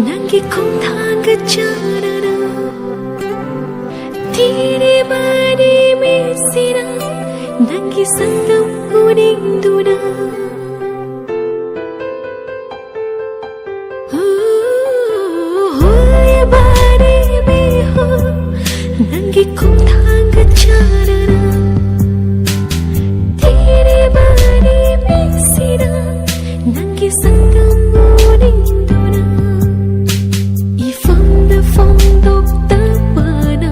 ꯅꯪꯒꯤ ꯈꯣꯡꯊꯥꯡꯒ ꯆꯥꯟꯅꯅ ꯊꯤꯔꯤꯕꯅꯤ ꯃꯤꯠꯁꯤꯅ ꯅꯪꯒꯤ ꯁꯛꯇꯝ ꯎꯅꯤꯡꯗꯨꯅ꯫ ꯍꯣꯏꯕꯅꯤ ꯃꯤꯍꯨ ꯅꯪꯒꯤ ꯈꯣꯡꯊꯥꯡꯒ ꯆꯥꯟꯅꯅ ꯊꯤꯔꯤꯕꯅꯤ ꯃꯤꯠꯁꯤꯅ ꯅꯪꯒꯤ ꯁꯛꯇꯝ ꯎꯅꯤꯡꯗꯨꯅ꯫ ꯏꯐꯝꯗ ꯐꯣꯡꯗꯣꯛꯇꯕꯅ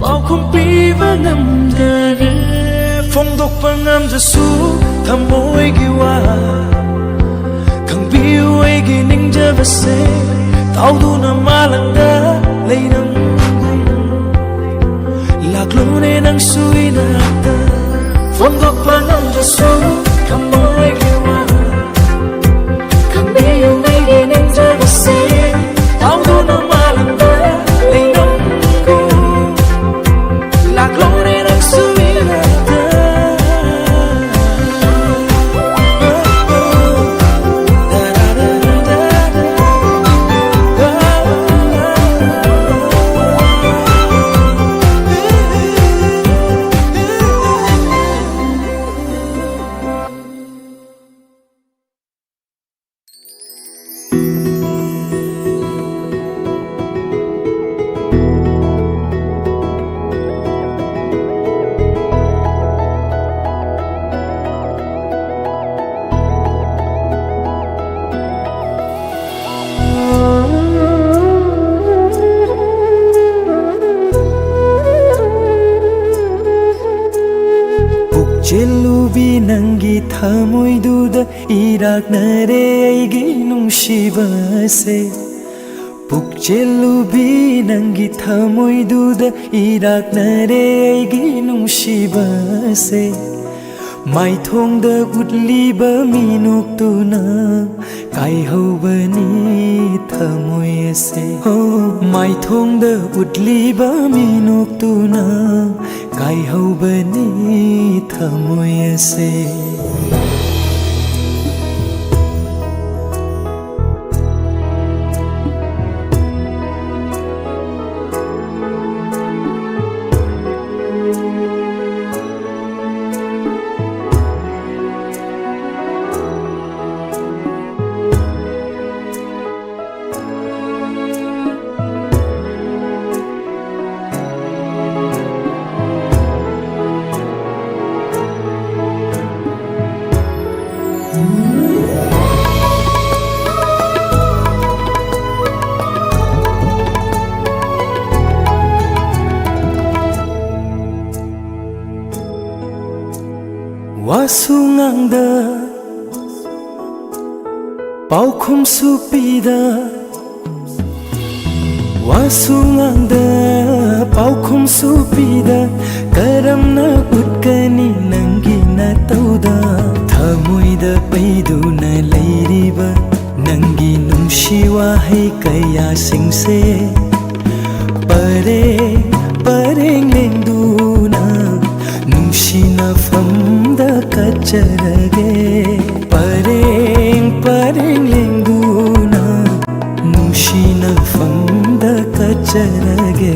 ꯄꯥꯎꯈꯨꯝ ꯄꯤꯕ ꯉꯝꯗꯔꯦ꯫ ꯐꯣꯡꯗꯣꯛꯄ ꯉꯝꯗ꯭ꯔꯁꯨ ꯊꯃꯣꯏꯒꯤ ꯋꯥ ꯈꯪꯕꯤꯌꯨ ꯑꯩꯒꯤ ꯅꯤꯡꯖꯕꯁꯦ꯫ ꯇꯥꯎꯗꯨꯅ ꯃꯥꯂꯪꯗ ꯂꯩ ꯅꯪꯒꯨꯝ ꯂꯥꯛꯂꯣꯅꯦ ꯅꯪꯁꯨ ꯏꯅꯥꯛꯇ꯫ ꯐꯣꯡꯗꯣꯛꯄ ꯉꯝꯗ꯭ꯔꯁꯨ ꯊꯃꯣꯏꯒꯤ ꯋꯥ ꯈꯪꯕꯤꯌꯨ ꯑꯩꯒꯤ ꯅꯤꯡꯖꯕꯁꯦ꯫ ꯇꯥꯎꯗꯨꯅ ꯃꯥꯂꯪꯗ ꯂꯩ ꯅꯪꯒꯨꯝ ꯂꯥꯛꯂꯣꯅꯦ ꯅꯪꯁꯨ ꯏꯅꯥꯛꯇ꯫ ꯄꯨꯛꯆꯦꯜꯂꯨꯕꯤ, ꯅꯪꯒꯤ ꯊꯃꯣꯏꯗꯨꯗ ꯏꯔꯥꯛꯅꯔꯦ ꯑꯩꯒꯤ ꯅꯨꯡꯁꯤꯕꯁꯦ꯫ ꯄꯨꯛꯆꯦꯜꯂꯨꯕꯤ, ꯅꯪꯒꯤ ꯊꯃꯣꯏꯗꯨꯗ ꯏꯔꯥꯛꯅꯔꯦ ꯑꯩꯒꯤ ꯅꯨꯡꯁꯤꯕꯁꯦ꯫ ꯃꯥꯏꯊꯣꯡꯗ ꯎꯠꯂꯤꯕ ꯃꯤꯅꯣꯛꯇꯨꯅ ꯀꯥꯏꯍꯧꯕꯅꯤ ꯊꯃꯣꯏ ꯑꯁꯦ꯫ ꯍꯣ, ꯃꯥꯏꯊꯣꯡꯗ ꯎꯠꯂꯤꯕ ꯃꯤꯅꯣꯛꯇꯨꯅ ꯀꯥꯏꯍꯧꯕꯅꯤ ꯊꯃꯣꯏ ꯑꯁꯦ꯫ ꯋꯥꯁꯨ ꯉꯥꯡꯗ, ꯄꯥꯎꯈꯨꯝꯁꯨ ꯄꯤꯗ, ꯋꯥꯁꯨ ꯉꯥꯡꯗ, ꯄꯥꯎꯈꯨꯝꯁꯨ ꯄꯤꯗ, ꯀꯔꯝꯅ ꯎꯠꯀꯅꯤ ꯅꯪꯒꯤ ꯅꯇꯧꯗ? ꯊꯃꯣꯏꯗ ꯄꯩꯗꯨꯅ ꯂꯩꯔꯤꯕ ꯅꯪꯒꯤ ꯅꯨꯡꯁꯤ ꯋꯥꯍꯩ ꯀꯌꯥꯁꯤꯡꯁꯦ ꯄꯔꯦꯡ ꯄꯔꯦꯡ ꯂꯦꯡꯗꯨꯅ ꯅꯨꯡꯁꯤꯅꯐꯝꯗ ꯀꯠꯆꯔꯒꯦ꯫ ꯄꯔꯦꯡ ꯄꯔꯦꯡ ꯂꯦꯡꯗꯨꯅ ꯅꯨꯡꯁꯤꯅꯐꯝꯗ ꯀꯠꯆꯔꯒꯦ꯫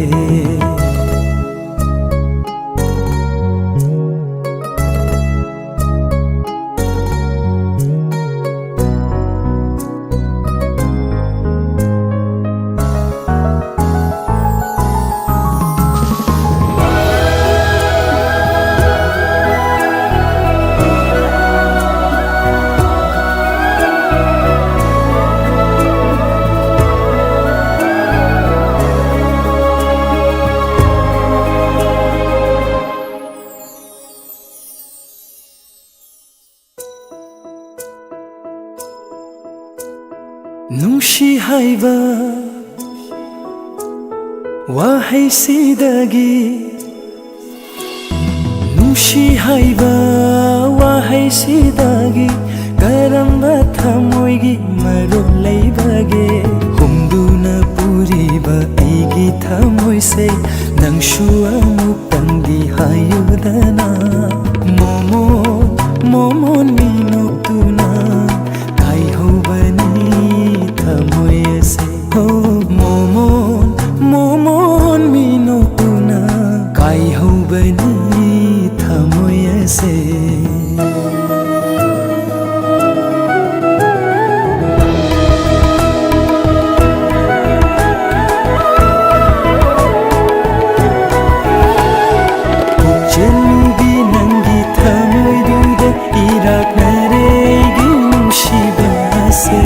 ꯍꯥꯏꯕ ꯋꯥꯍꯩꯁꯤꯗꯒꯤ, ꯅꯨꯡꯁꯤ ꯍꯥꯏꯕ ꯋꯥꯍꯩꯁꯤꯗꯒꯤ ꯀꯔꯝꯕ ꯊꯃꯣꯏꯒꯤ ꯃꯔꯣꯜ ꯂꯩꯕꯒꯦ? ꯍꯨꯝꯗꯨꯅ ꯄꯨꯔꯤꯕ ꯑꯩꯒꯤ ꯊꯃꯣꯏꯁꯦ ꯅꯪꯁꯨ ꯑꯃꯨꯛꯇꯪꯗꯤ ꯍꯥꯏꯌꯨꯗꯅ꯫ ꯃꯣꯃꯣꯟ, ꯃꯣꯃꯣꯟ ꯃꯤꯅꯣꯛꯇꯨꯅ ꯀꯥꯏꯍꯧꯕꯅꯤ ꯊꯃꯣꯏ ꯑꯁꯦ꯫ ꯍꯣ, ꯃꯣꯃꯣꯟ, ꯃꯣꯃꯣꯟ ꯃꯤꯅꯣꯛꯇꯨꯅ ꯀꯥꯏꯍꯧꯕꯅꯤ ꯊꯃꯣꯏ ꯑꯁꯦ꯫ ꯄꯨꯛꯆꯦꯜ ꯅꯨꯡꯕꯤ ꯅꯪꯒꯤ ꯊꯃꯣꯏꯗꯨꯗ ꯏꯔꯥꯛꯅꯔꯦ ꯑꯩꯒꯤ ꯅꯨꯡꯁꯤꯕ ꯑꯁꯦ꯫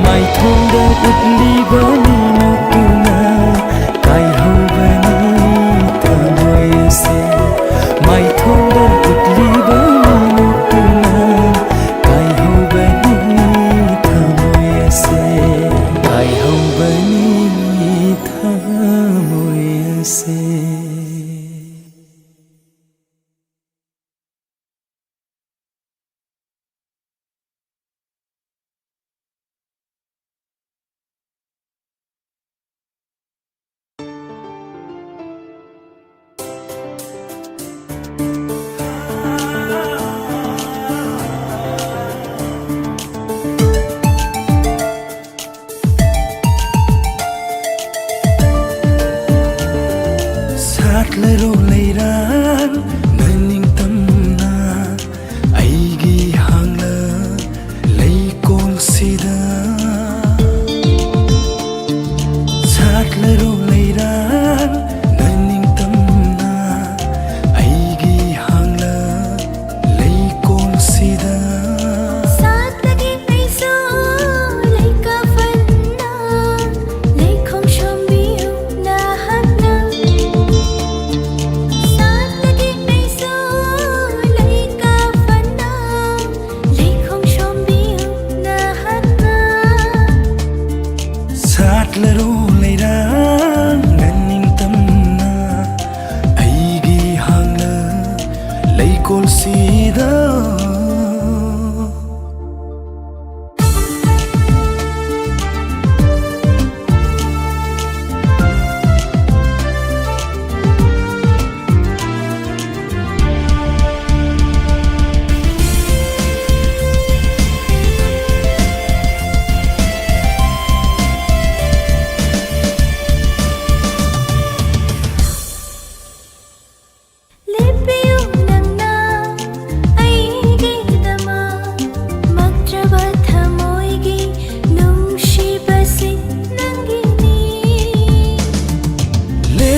ꯃꯥꯏꯊꯣꯡꯗ ꯎꯠꯂꯤꯕ ꯃꯤꯅꯣꯛꯇꯨꯅ ꯀꯥꯏꯍꯧꯕꯅꯤ ꯊꯃꯣꯏ ꯑꯁꯦ꯫ ꯃꯥꯏꯊꯣꯡꯗ ꯎꯠꯂꯤꯕ ꯃꯤꯅꯣꯛꯇꯨꯅ ꯀꯥꯏꯍꯧꯕꯅꯤ ꯊꯃꯣꯏ ꯑꯁꯦ꯫ ꯀꯥꯏꯍꯧꯕꯅꯤ ꯊꯃꯣꯏ ꯑꯁꯦ꯫ ꯁꯥꯠꯂꯔꯣ ꯂꯩꯔꯥꯡ ꯅꯪ ꯅꯤꯡꯇꯝꯅ ꯑꯩꯒꯤ ꯍꯥꯡꯂ ꯂꯩꯀꯣꯜꯁꯤꯗ꯫ ꯁꯥꯠꯂꯔꯣ ꯂꯩꯔꯥꯡ ꯅꯪ ꯅꯤꯡꯇꯝꯅ ꯑꯩꯒꯤ ꯍꯥꯡꯂ ꯂꯩꯀꯣꯜꯁꯤꯗ꯫ ꯁꯥꯠꯂꯒꯦ ꯑꯩꯁꯨ ꯂꯩꯀꯥ ꯐꯅ, ꯂꯩꯈꯣꯡ ꯁꯣꯝꯕꯤꯌꯨ ꯅꯍꯥꯛꯅ꯫ ꯁꯥꯠ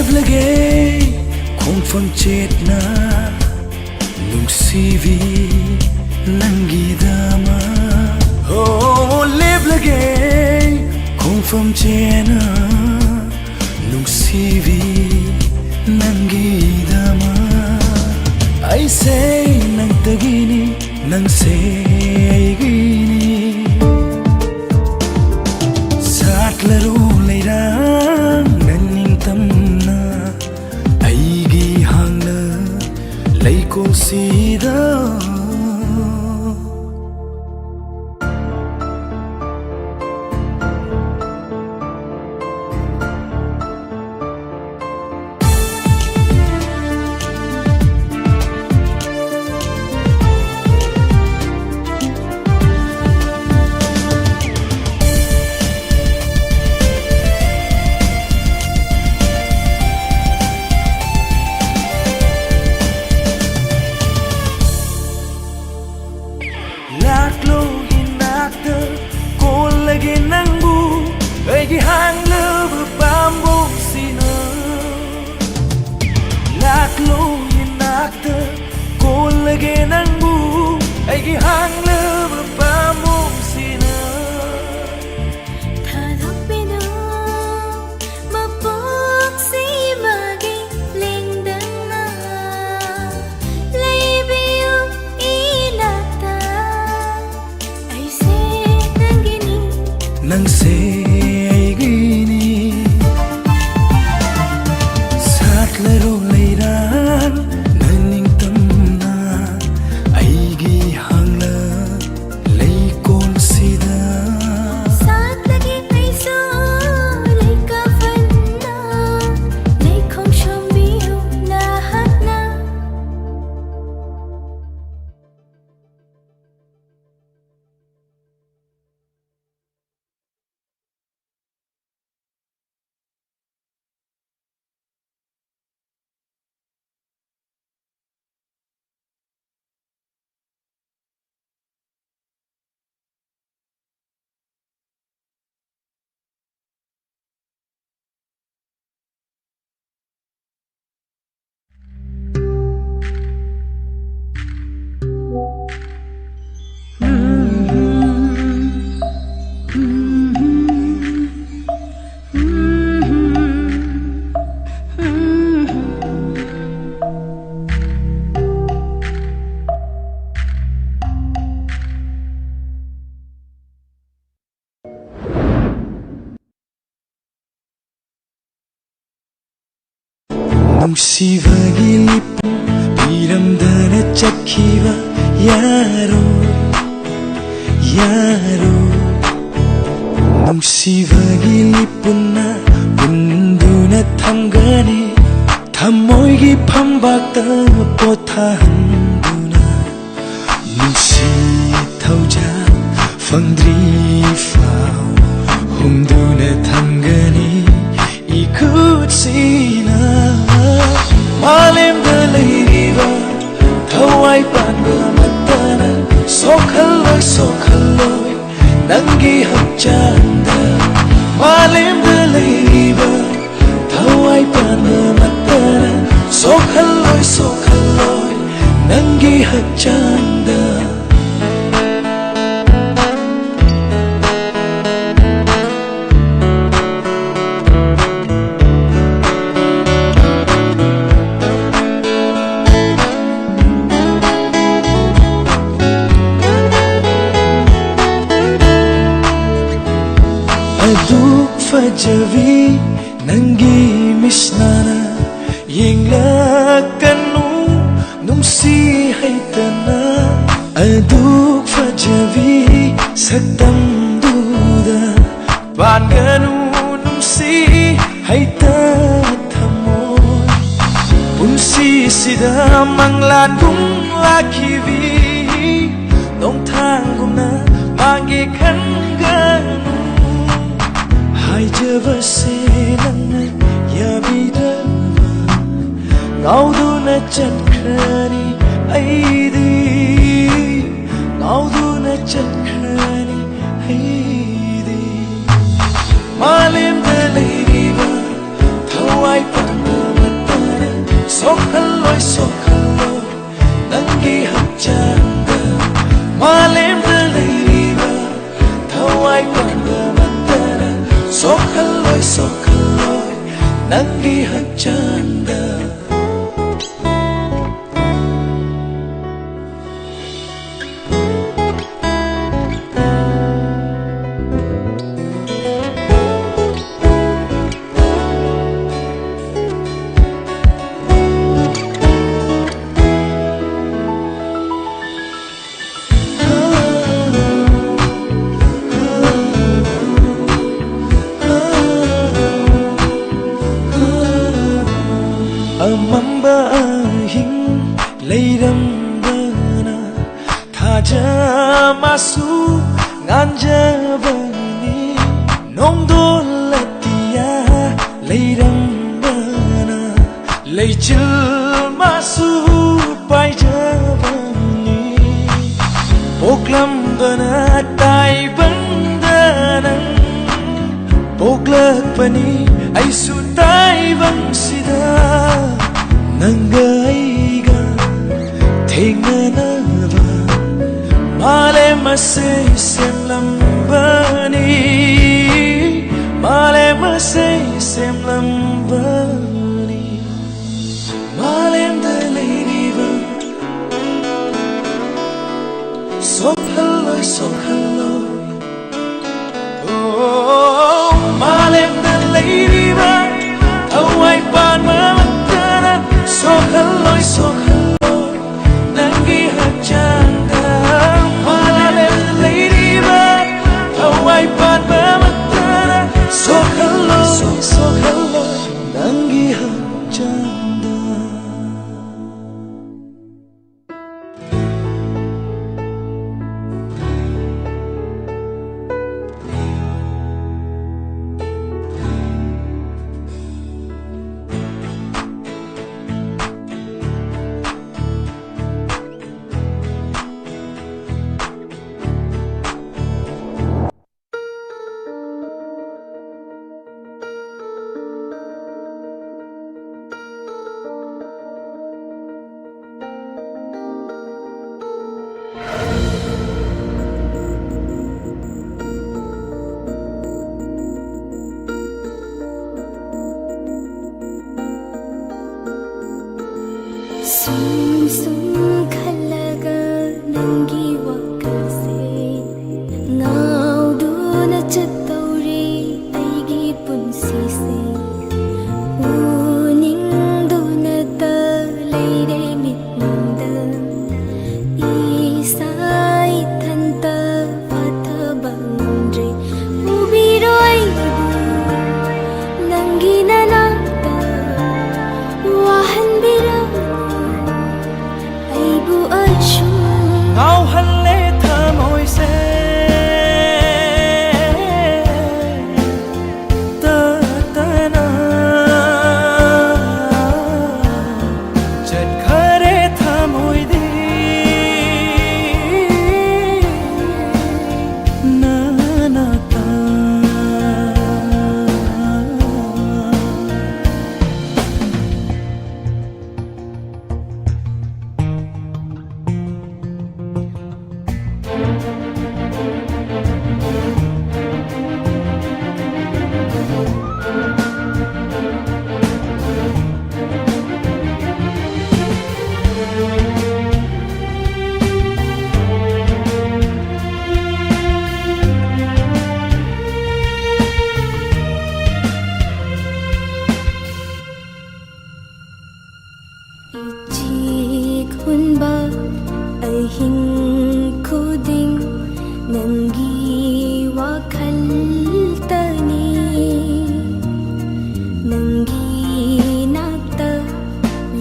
ꯂꯦꯞꯂꯒꯦ ꯈꯣꯡꯐꯝ ꯆꯦꯠꯅ ꯅꯨꯡꯁꯤꯕꯤ ꯅꯪꯒꯤꯗꯃꯛ꯫ ꯍꯣ, ꯂꯦꯞꯂꯒꯦ ꯈꯣꯡꯐꯝ ꯆꯦꯠꯅ ꯅꯨꯡꯁꯤꯕꯤ ꯅꯪꯒꯤꯗꯃꯛ꯫ ꯑꯩꯁꯦ ꯅꯪꯇꯒꯤꯅꯤ, ꯅꯪꯁꯦ ꯑꯩꯒꯤꯅꯤ꯫ ꯁꯥꯠꯂꯔꯣ ꯂꯩꯔꯥꯡ ꯅꯪ ꯅꯤꯡꯇꯝꯅ ꯑꯩꯒꯤ ꯍꯥꯡꯅ ꯂꯩꯀꯣꯜꯁꯤꯗ꯫ ꯅꯨꯡꯁꯤꯕꯒꯤ ꯂꯤꯞꯄꯨ ꯄꯤꯔꯝꯗꯅ ꯆꯠꯈꯤꯕ ꯌꯥꯔꯣꯏ, ꯌꯥꯔꯣꯏ꯫ ꯅꯨꯡꯁꯤꯕꯒꯤ ꯂꯤꯞꯄꯨꯅ ꯄꯨꯟꯗꯨꯅ ꯊꯝꯒꯅꯤ, ꯊꯃꯣꯏꯒꯤ ꯐꯝꯕꯥꯛꯇ ꯄꯣꯊꯥꯍꯟꯗꯨꯅ꯫ ꯅꯨꯡꯁꯤ ꯊꯧꯖꯥꯜ ꯐꯪꯗ꯭ꯔꯤ ꯐꯥꯎ ꯍꯨꯝꯗꯨꯅ ꯊꯝꯒꯅꯤ ꯏꯈꯨꯠꯁꯤꯅ꯫ ꯃꯥꯂꯦꯝꯗ ꯂꯩꯔꯤꯕ ꯊꯋꯥꯏ ꯄꯥꯟꯕ ꯑꯃꯠꯇꯅ ꯁꯣꯛꯍꯜꯂꯣꯏ, ꯁꯣꯛꯍꯜꯂꯣꯏ ꯅꯪꯒꯤ ꯍꯛꯆꯥꯡꯗ꯫ ꯃꯥꯂꯦꯝꯗ ꯂꯩꯔꯤꯕ ꯊꯋꯥꯏ ꯄꯥꯟꯕ ꯑꯃꯠꯇꯅ ꯁꯣꯛꯍꯜꯂꯣꯏ, ꯁꯣꯛꯍꯜꯂꯣꯏ ꯅꯪꯒꯤ ꯍꯛꯆꯥꯡꯗ꯫ ꯑꯗꯨꯛ ꯐꯖꯕꯤ ꯅꯪꯒꯤ ꯃꯤꯠꯁꯅꯥꯅ ꯌꯦꯡꯂꯛꯀꯅꯨ ꯅꯨꯡꯁꯤ ꯍꯩꯇꯅ꯫ ꯑꯗꯨꯛ ꯐꯖꯕꯤ ꯁꯛꯇꯝꯗꯨꯗ ꯄꯥꯟꯒꯅꯨ ꯅꯨꯡꯁꯤ ꯍꯩꯇ ꯊꯝꯃꯣꯏ꯫ ꯄꯨꯟꯁꯤꯁꯤꯗ ꯃꯪꯂꯥꯟꯒꯨꯝ ꯂꯥꯛꯈꯤꯕꯤ ꯅꯣꯡꯊꯥꯡꯒꯨꯝꯅ ꯃꯥꯡꯒꯦ ꯈꯟꯒꯅꯨ꯫ ꯍꯥꯏꯖꯕꯁꯦ ꯅꯪꯅ ꯌꯥꯕꯤꯗ꯭ꯔꯕ, ꯉꯥꯎꯗꯨꯅ ꯆꯠꯈ꯭ꯔꯅꯤ ꯑꯩꯗꯤ, ꯉꯥꯎꯗꯨꯅ ꯆꯠꯈ꯭ꯔꯅꯤ ꯑꯩꯗꯤ꯫ ꯃꯥꯂꯦꯝꯗ ꯂꯩꯔꯤꯕ ꯊꯋꯥꯏ ꯄꯥꯟꯕ ꯑꯃꯠꯇꯅ ꯁꯣꯛꯍꯜꯂꯣꯏ, ꯁꯣꯛꯍꯜꯂꯣꯏ ꯅꯪꯒꯤ ꯍꯛꯆꯥꯡꯗ꯫ ꯃꯥꯂꯦꯝꯗ ꯂꯩꯔꯤꯕ ꯊꯋꯥꯏ ꯄꯥꯟꯕ ꯑꯃꯠꯇꯅ ꯁꯣꯛꯍꯜꯂꯣꯏ, ꯁꯣꯛꯍꯜꯂꯣꯏ ꯅꯪꯒꯤ ꯍꯛꯆꯥꯡꯗ꯫ ꯃꯝꯕ ꯑꯍꯤꯡ ꯂꯩꯔꯝꯕꯅ ꯊꯥꯖ ꯃꯥꯁꯨ ꯉꯥꯟꯖꯕꯅꯤ꯫ ꯅꯣꯡꯗꯣꯜ ꯑꯇꯤꯌꯥ ꯂꯩꯔꯝꯕꯅ ꯂꯩꯆꯤꯜ ꯃꯥꯁꯨ ꯄꯥꯏꯖꯕꯅꯤ꯫ ꯄꯣꯛꯂꯝꯕꯅ ꯇꯥꯏꯕꯪꯗ ꯅꯪ ꯄꯣꯛꯂꯛꯄꯅꯤ꯫ ꯑꯩꯁꯨ ꯇꯥꯏꯕꯪꯁꯤꯗ ꯅꯪꯒ ꯑꯩꯒ ꯊꯦꯡꯅꯅꯕ ꯃꯥꯂꯦꯝ ꯑꯁꯦ ꯁꯦꯝꯂꯝꯕꯅꯤ꯫ ꯃꯥꯂꯦꯝ ꯑꯁꯦ ꯁꯦꯝꯂꯝꯕꯅꯤ꯫ ꯃꯥꯂꯦꯝꯗ ꯂꯩꯔꯤꯕ ꯁꯣꯛꯍꯜꯂꯣꯏ, ꯁꯣꯛꯍꯜꯂꯣꯏ꯫ ꯑꯣ, ꯃꯥꯂꯦꯝꯗ ꯂꯩꯔꯤꯕ ꯊꯋꯥꯏ ꯄꯥꯟꯕ ꯑꯃꯠꯇꯅ ꯁꯣꯛꯍꯜꯂꯣꯏ, ꯁꯣꯛꯍꯜꯂꯣꯏ꯫ ꯅꯪꯒꯤ ꯍꯛꯆꯥꯡꯗ ꯃꯥꯂꯦꯝꯗ ꯂꯩꯔꯤꯕ ꯊꯋꯥꯏ ꯄꯥꯟꯕ ꯑꯃꯠꯇꯅ ꯁꯣꯛꯍꯜꯂꯣꯏ, ꯁꯣꯛꯍꯜꯂꯣꯏ꯫ ꯅꯪꯒꯤ ꯍꯛꯆꯥꯡꯗ꯫ ꯁꯨꯝ ꯁꯨꯝ ꯈꯜꯂꯒ ꯅꯪꯒꯤ ꯋꯥꯈꯜꯁꯦ ꯉꯥꯎꯗꯨꯅ ꯆꯠꯇꯧꯔꯦ ꯑꯩꯒꯤ ꯄꯨꯟꯁꯤꯁꯦ꯫ ꯎꯅꯤꯡꯗꯨꯅꯇ ꯂꯩꯔꯦ ꯃꯤꯠꯃꯥꯡꯗ ꯏꯁꯥ ꯏꯊꯟꯇ ꯐꯥꯊꯕ ꯉꯝꯗ꯭ꯔꯦ꯫ ꯄꯨꯕꯤꯔꯣ ꯑꯩꯕꯨ ꯅꯪꯒꯤ ꯅꯅꯥꯛꯇ꯫ ꯋꯥꯍꯩ ꯆꯤꯛ ꯍꯨꯟꯕ ꯑꯍꯤꯡ ꯈꯨꯗꯤꯡ ꯅꯪꯒꯤ ꯋꯥꯈꯜꯇꯅꯤ꯫ ꯅꯪꯒꯤ ꯅꯥꯛꯇ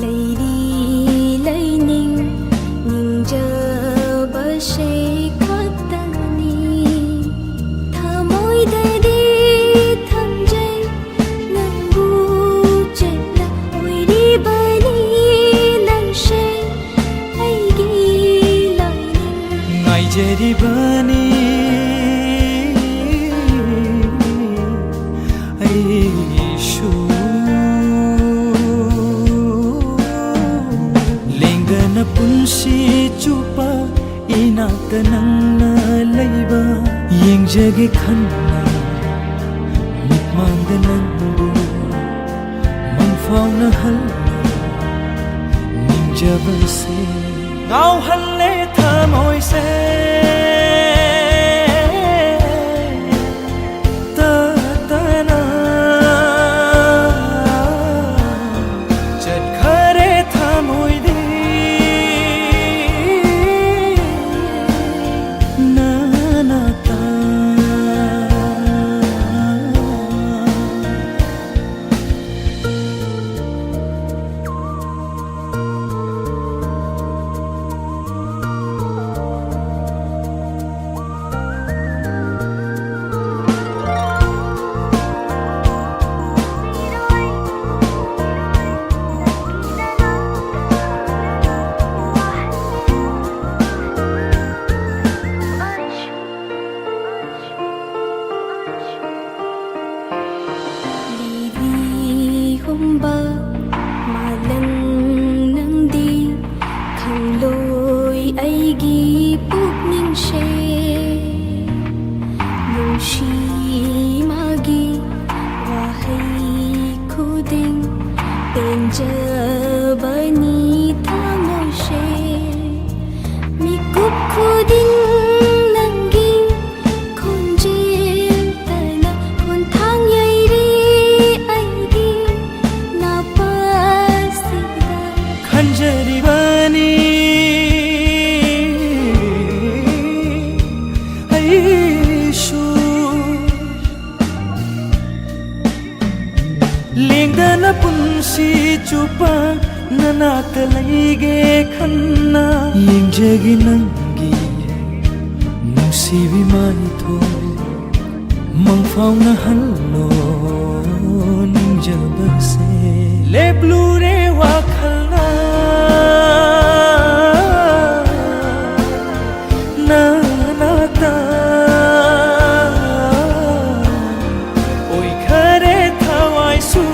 ꯂꯩꯔꯤ ꯂꯩꯅꯤꯡ ꯅꯤꯡꯖꯕꯁꯦ ꯈꯛꯇꯅꯤ꯫ ꯊꯃꯣꯏꯗꯗꯤ ꯊꯝꯖꯩ ꯅꯪꯕꯨ ꯆꯦꯠꯅ ꯑꯣꯏꯔꯤꯕꯅꯤ ꯅꯪꯁꯦ ꯑꯩꯒꯤ ꯂꯥꯏꯅꯤꯡ꯫ ꯉꯥꯏꯖꯔꯤꯕꯅꯤ ꯑꯩꯁꯨ ꯂꯦꯡꯗꯅ ꯄꯨꯟꯁꯤ ꯆꯨꯞꯄ ꯏꯅꯥꯛꯇ ꯅꯪꯅ ꯂꯩꯕ ꯌꯦꯡꯖꯒꯦ ꯈꯟꯅ ꯃꯤꯠꯃꯥꯡꯗ ꯅꯪꯕꯨ ꯃꯪꯐꯥꯎꯅꯍꯜꯂꯣ ꯅꯤꯡꯖꯕꯁꯦ ꯉꯥꯎꯍꯜꯂꯦ ꯊꯃꯣꯏꯁꯦ ꯇꯠꯇꯅ ꯆꯠꯈꯔꯦ ꯊꯃꯣꯏꯗꯤ ꯅꯅꯥꯛꯇ꯫ ꯂꯤꯔꯤ ꯍꯨꯝꯕ ꯃꯥꯂꯪ ꯅꯪꯗꯤ ꯈꯪꯂꯣꯏ ꯑꯩꯒꯤ ꯄꯨꯛꯅꯤꯡꯁꯦ꯫ ꯅꯨꯡꯁꯤ ꯃꯥꯒꯤ ꯋꯥꯍꯩ ꯈꯨꯗꯤꯡ ꯄꯦꯟꯖꯕꯅꯤ ꯊꯃꯣꯏꯁꯦ꯫ ꯃꯤꯀꯨꯞ ꯈꯨꯗꯤꯡ ꯅꯪꯒꯤ ꯈꯣꯟꯖꯦꯜꯇꯅ ꯈꯣꯟꯊꯥꯡ ꯌꯩꯔꯤ ꯑꯩꯒꯤ ꯅꯥꯄꯥꯁꯤꯗ꯫ ꯆꯨꯞꯄ ꯅꯅꯥꯛꯇ ꯂꯩꯒꯦ ꯈꯟꯅ ꯌꯦꯡꯖꯒꯦ ꯅꯪꯒꯤ ꯅꯨꯡꯁꯤꯕꯤ ꯃꯥꯏꯊꯣꯡ꯫ ꯃꯪꯐꯥꯎꯅꯍꯜꯂꯣ ꯅꯤꯡꯖꯕꯁꯦ꯫ ꯂꯦꯞꯂꯨꯔꯦ ꯋꯥꯈꯜꯅ ꯅꯅꯥꯛꯇ꯫ ꯑꯣꯏꯈꯔꯦ ꯊꯋꯥꯏꯁꯨ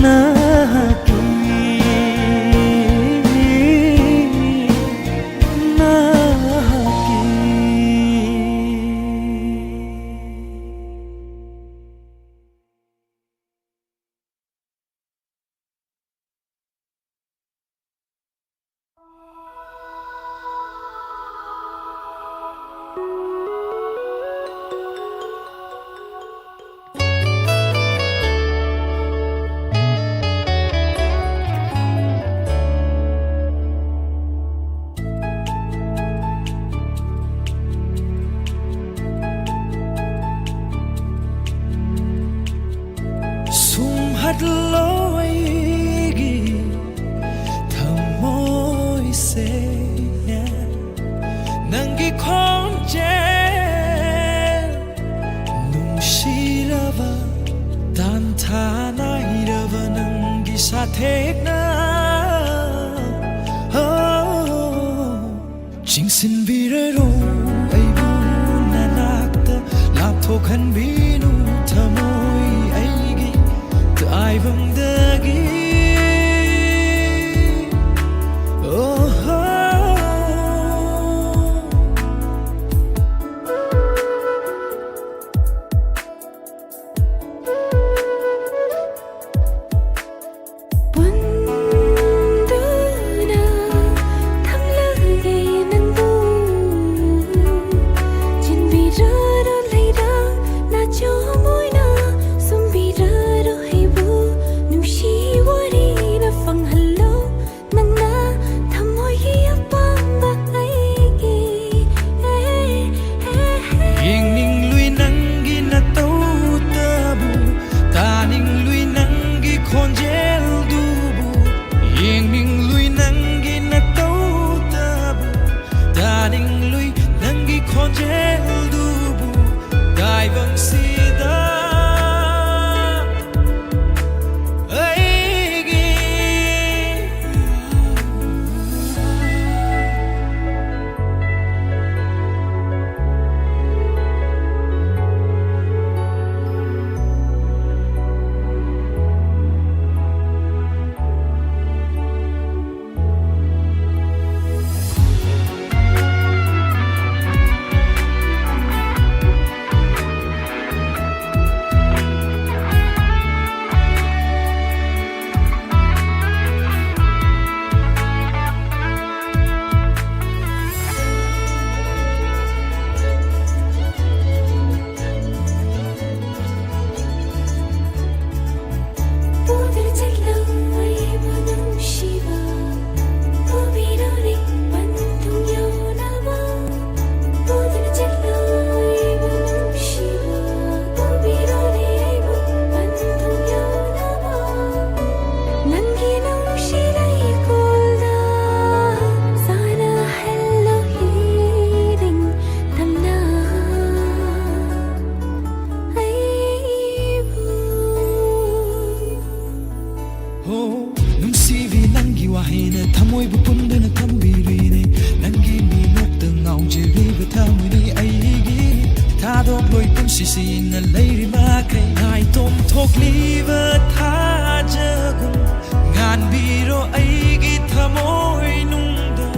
ꯅꯍꯥꯛꯀꯤ, ꯅꯍꯥꯛꯀꯤ꯫ ꯁꯨꯝꯍꯠꯂꯣ ꯑꯩꯒꯤ ꯊꯃꯣꯏꯁꯦ, ꯅꯪꯒꯤ ꯈꯣꯟꯖꯦꯜ ꯅꯨꯡꯁꯤꯔꯕ, ꯇꯥꯟꯊꯥ ꯅꯥꯏꯔꯕ ꯅꯪꯒꯤ ꯁꯥꯊꯦꯛꯅ꯫ Oh, ꯆꯤꯡꯁꯤꯟꯕꯤꯔꯔꯣ ꯑꯩꯕꯨ ꯅꯅꯥꯛꯇ, ꯂꯥꯞꯊꯣꯛꯍꯟꯕꯤꯅꯨ ꯊꯃꯣꯏ ꯑꯩꯒꯤ ꯇꯥꯏꯕꯪꯗꯒꯤ꯫ Oh, ꯄꯨꯟꯗꯨꯅ ꯊꯝꯂꯒꯦ ꯅꯪꯕꯨ, ꯆꯤꯟꯕꯤꯔꯔꯣ ꯂꯩꯔꯥ ꯅꯥꯆꯣꯝ ꯃꯈꯩ ꯅꯥꯏꯇꯣꯝ ꯊꯣꯛꯂꯤꯕ ꯊꯥꯖꯒꯨꯝ ꯉꯥꯟꯕꯤꯔꯣ ꯑꯩꯒꯤ ꯊꯃꯣꯏ ꯅꯨꯡꯗ꯫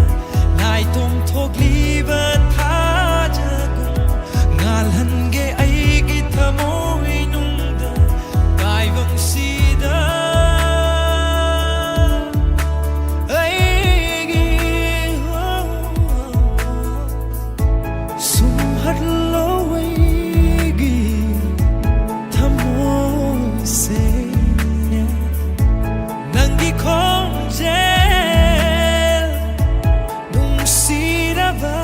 ꯅꯥꯏꯇꯣꯝ ꯊꯣꯛꯂꯤꯕ ꯊꯥꯖꯒꯨꯝ ꯉꯥꯜꯍꯟꯒꯦ ꯑꯩꯒꯤ ꯊꯃꯣꯏ ꯅꯨꯡꯗ꯫ ꯇꯥꯏꯕꯪꯁꯤꯗ ꯑꯩꯒꯤ ꯁꯨꯝꯍꯠꯂꯣ ꯑꯩꯒꯤ ꯊꯃꯣꯏꯁꯦ ꯅꯪꯒꯤ ꯈꯣꯟꯖꯦꯜ ꯅꯨꯡꯁꯤꯔꯕ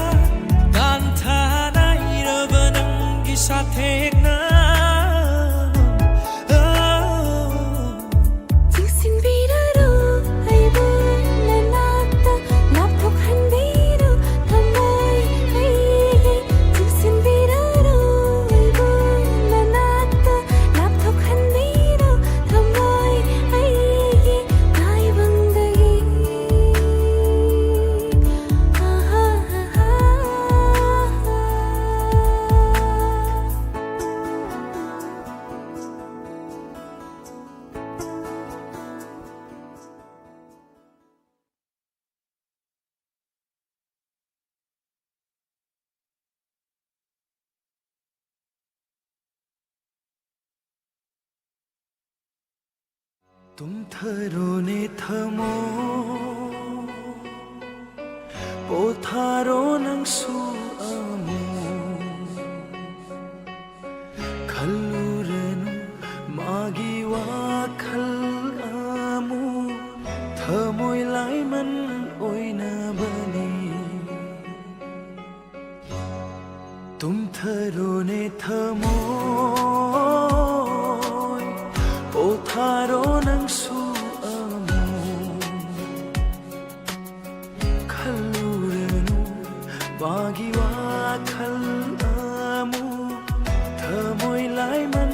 ꯇꯥꯟꯊꯥꯅ ꯏꯔꯕ ꯅꯪꯒꯤ ꯁꯥꯊꯦꯛꯅ꯫ ꯆꯤꯡꯁꯤꯟꯕꯤꯔꯔꯨ ꯑꯩꯕꯨ ꯅꯅꯥꯛꯇ ꯂꯥꯞꯊꯣꯛꯍꯟꯕꯤꯔꯨ ꯊꯃꯣꯏ ꯑꯩꯒꯤ꯫ ꯆꯤꯡꯁꯤꯟꯕꯤꯔꯔꯨ ꯑꯩꯕꯨ ꯅꯅꯥꯛꯇ ꯂꯥꯞꯊꯣꯛꯍꯟꯕꯤꯔꯨ ꯊꯃꯣꯏ ꯑꯩꯒꯤ ꯇꯥꯏꯕꯪꯗꯒꯤ꯫ ꯇꯨꯝꯊꯔꯣꯅꯦ ꯊꯃꯣꯏ, ꯄꯣꯊꯥꯔꯣ ꯅꯪꯁꯨ ꯑꯃꯨꯛ꯫ ꯈꯜꯂꯨꯔꯅꯨ ꯃꯥꯒꯤ ꯋꯥꯈꯜ ꯑꯃꯨꯛ, ꯊꯃꯣꯏ ꯂꯥꯏꯃꯟ ꯑꯣꯏꯅꯕꯅꯤ꯫ ꯇꯨꯝꯊꯔꯣꯅꯦ ꯊꯃꯣꯏ, ꯄꯣꯊꯥꯔꯣ ꯅꯪꯁꯨ ꯑꯃꯨꯛ꯫ ꯈꯜꯂꯨꯔꯅꯨ ꯃꯥꯒꯤ ꯋꯥꯈꯜ ꯑꯃꯨꯛ, ꯊꯃꯣꯏ ꯂꯥꯏꯃꯟ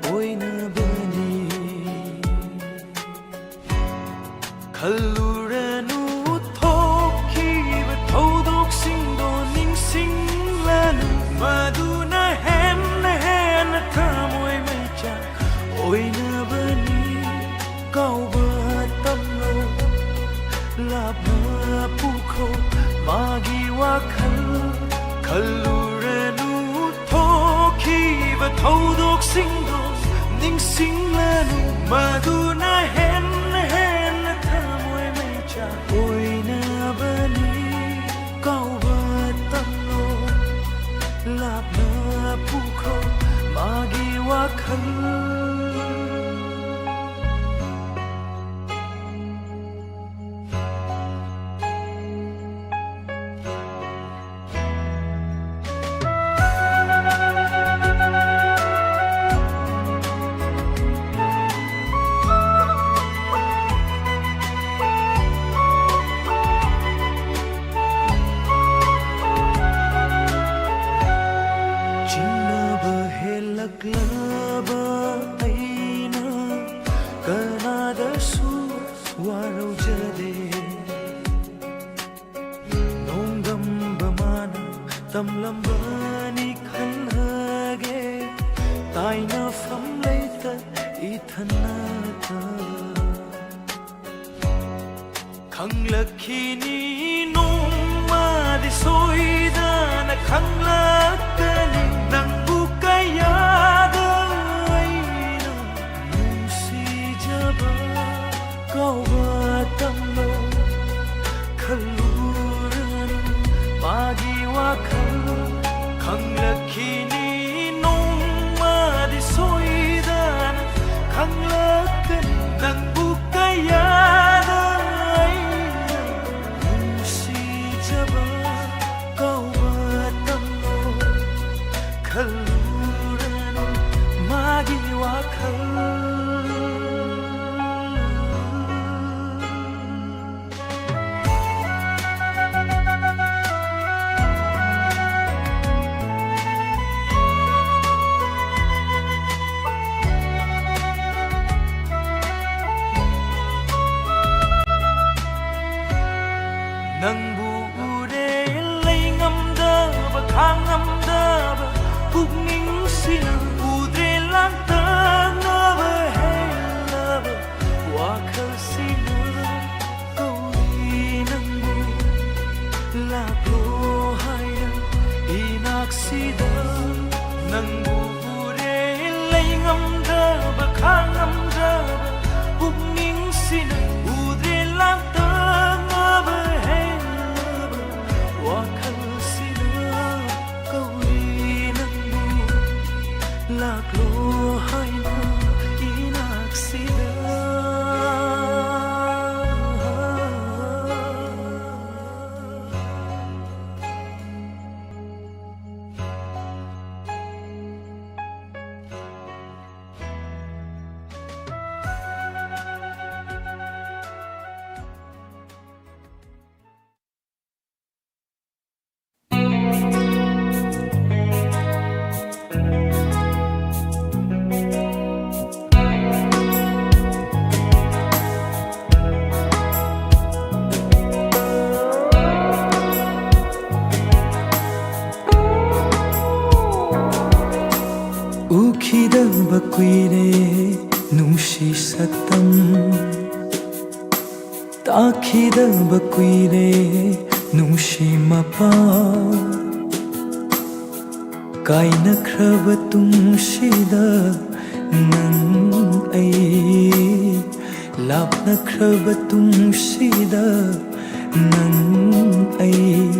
ꯑꯣꯏꯅꯕꯅꯤ꯫ ꯈꯜꯂꯨꯔꯅꯨ ꯊꯣꯛꯈꯤꯕ ꯊꯧꯗꯣꯛꯁꯤꯡꯗꯣ ꯅꯤꯡꯁꯤꯡꯂꯅꯨ, ꯃꯗꯨꯅ ꯍꯦꯟꯅ ꯍꯦꯟꯅ ꯊꯃꯣꯏ ꯑꯣꯏꯅꯕꯅꯤ ꯀꯥꯎꯕ ꯇꯝꯂꯣ꯫ ꯂꯥꯞꯅ ꯄꯨꯈꯣ ꯃꯥꯒꯤ ꯋꯥꯈꯜ꯫ ꯈꯜꯂꯨꯔꯅꯨ ꯊꯣꯛꯈꯤꯕ ꯊꯧꯗꯣꯛꯁꯤꯡꯗꯣ꯫ ꯅꯤꯡꯁꯤꯡꯂꯅꯨ ꯃꯗꯨꯅ ꯍꯦꯟꯅ ꯍꯦꯟꯅ ꯊꯃꯣꯏ ꯃꯩꯆꯥꯛ ꯑꯣꯏꯅꯕꯅꯤ ꯀꯥꯎꯕ ꯇꯝꯂꯣ꯫ ꯂꯥꯞꯅ ꯄꯨꯈꯣ ꯃꯥꯒꯤ ꯋꯥꯈꯜ꯫ ꯆꯤꯡꯅꯕ ꯍꯦꯜꯂꯛꯂꯕ ꯑꯩꯅ ꯀꯅꯥꯗꯁꯨ ꯋꯥꯔꯧꯖꯗꯦ꯫ ꯅꯣꯡꯗꯝꯕ ꯃꯥꯅ ꯇꯝꯂꯝꯕꯅꯤ ꯈꯜꯂꯒꯦ꯫ ꯇꯥꯏꯅꯐꯝ ꯂꯩꯇ ꯏꯊꯟꯅꯇ꯫ ꯈꯪꯂꯛꯈꯤꯅꯤ ꯅꯣꯡꯃꯗꯤ ꯁꯣꯏꯗꯅ ꯈꯪꯂꯛꯀꯅꯤ ꯅꯪꯕꯨ ꯀꯌꯥꯗ ꯑꯩꯅ ꯅꯨꯡꯁꯤꯖꯕ꯫ ꯀꯥꯎꯕ ꯇꯝꯂꯣ ꯈꯜꯂꯨꯔꯅꯨ ꯃꯥꯒꯤ ꯋꯥꯈꯜ꯫ ꯈꯪꯂꯛꯈꯤꯅꯤ ꯅꯣꯡꯃꯗꯤ ꯁꯣꯏꯗꯅ ꯈꯪꯂꯛꯀꯅꯤ ꯅꯪꯕꯨ ꯀꯌꯥꯗ ꯑꯩꯅ ꯅꯨꯡꯁꯤꯖꯕ꯫ ꯀꯥꯎꯕ ꯇꯝꯂꯣ ꯈꯜꯂꯨꯔꯅꯨ ꯃꯥꯒꯤ ꯋꯥꯈꯜ꯫ ꯅꯪꯕꯨ ꯎꯔꯦ ꯂꯩ ꯉꯝꯗꯕ ꯈꯥꯡ ꯉꯝꯗꯕ ꯄꯨꯛꯅꯤꯡꯁꯤꯅ ꯎꯗ꯭ꯔꯦ ꯂꯥꯡꯇꯛꯅꯕ ꯀꯨꯏꯔꯦ ꯅꯨꯡꯁꯤ ꯁꯛꯇꯝ, ꯇꯥꯈꯤꯗꯕ ꯀꯨꯏꯔꯦ ꯅꯨꯡꯁꯤ ꯃꯄꯥꯎ꯫ ꯀꯥꯏꯅꯈ꯭ꯔꯕ ꯇꯨꯡꯁꯤꯗ ꯅꯪ ꯑꯩ, ꯂꯥꯞꯅꯈ꯭ꯔꯕ ꯇꯨꯡꯁꯤꯗ ꯅꯪ ꯑꯩ꯫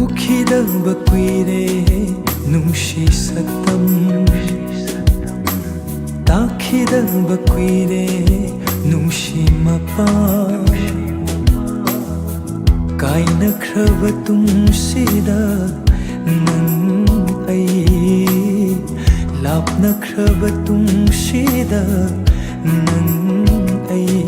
ꯎꯈꯤꯗꯕ ꯀꯨꯏꯔꯦ ꯅꯨꯡꯁꯤ ꯁꯛꯇꯝ, ꯇꯥꯈꯤꯗꯕ ꯀꯨꯏꯔꯦ ꯅꯨꯡꯁꯤ ꯃꯄꯥꯎ꯫ ꯀꯥꯏꯅꯈ꯭ꯔꯕ ꯇꯨꯡꯁꯤꯗ ꯅꯪ ꯑꯩ, ꯂꯥꯞꯅꯈ꯭ꯔꯕ ꯇꯨꯡꯁꯤꯗ ꯅꯪ ꯑꯩ꯫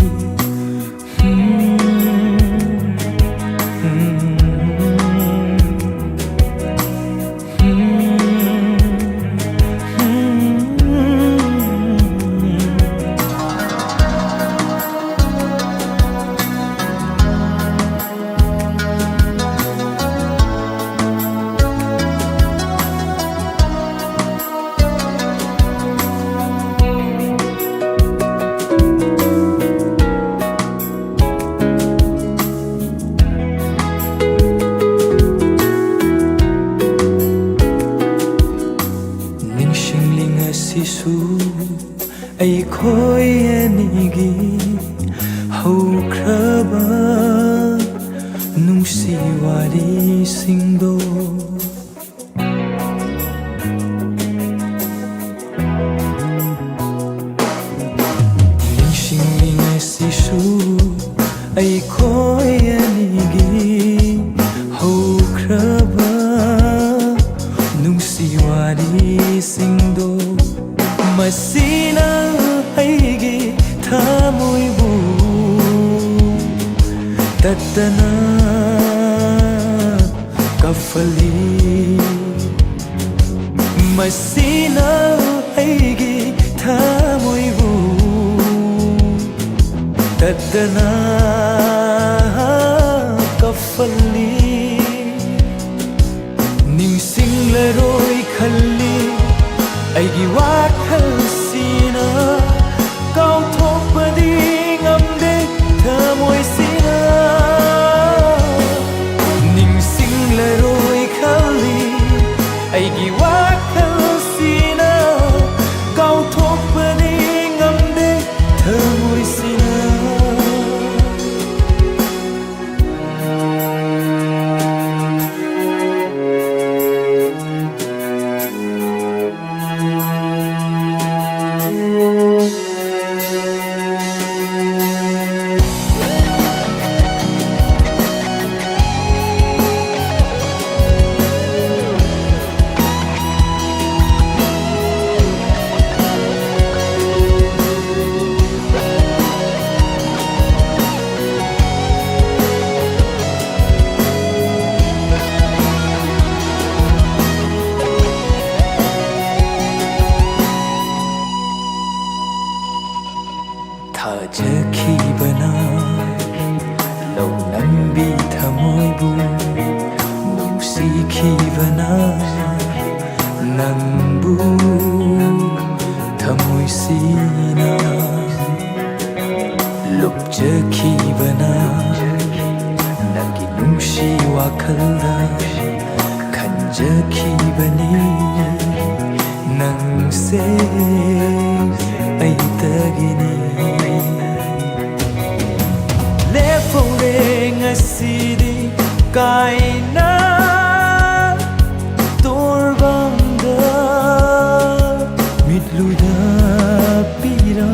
ꯅꯤꯡꯁꯤꯡꯂꯤ ꯉꯁꯤꯁꯨ ꯑꯩꯈꯣꯏ ꯑꯅꯤꯒꯤ ꯍꯧꯈ꯭ꯔꯕ ꯅꯨꯡꯁꯤ ꯋꯥꯔꯤꯁꯤꯡꯗꯣ꯫ ꯅꯤꯡꯁꯤꯡꯂꯤ ꯉꯁꯤꯁꯨ ꯑꯩꯈꯣꯏ ꯑꯅꯤꯒꯤ ꯍꯧꯈ꯭ꯔꯕ ꯅꯨꯡꯁꯤ ꯋꯥꯔꯤꯁꯤꯡꯗꯣ꯫ ꯃꯁꯤꯅ ꯑꯩꯒꯤ ꯊꯃꯣꯏꯕꯨ ꯇꯠꯇꯅ ꯀꯞꯍꯜꯂꯤ꯫ ꯃꯁꯤꯅ ꯑꯩꯒꯤ ꯊꯃꯣꯏꯕꯨ ꯇꯠꯇꯅ ꯀꯞꯍꯜꯂꯤ꯫ ꯈꯟꯖꯈꯤꯕꯅꯤ ꯅꯪꯁꯦ ꯑꯩꯇꯒꯤꯅꯤ꯫ ꯂꯦꯞꯍꯧꯔꯦ ꯉꯁꯤꯗꯤ ꯀꯥꯏꯅ ꯇꯣꯔꯕꯥꯡꯗ, ꯃꯤꯠꯂꯨꯗ ꯄꯤꯔꯥ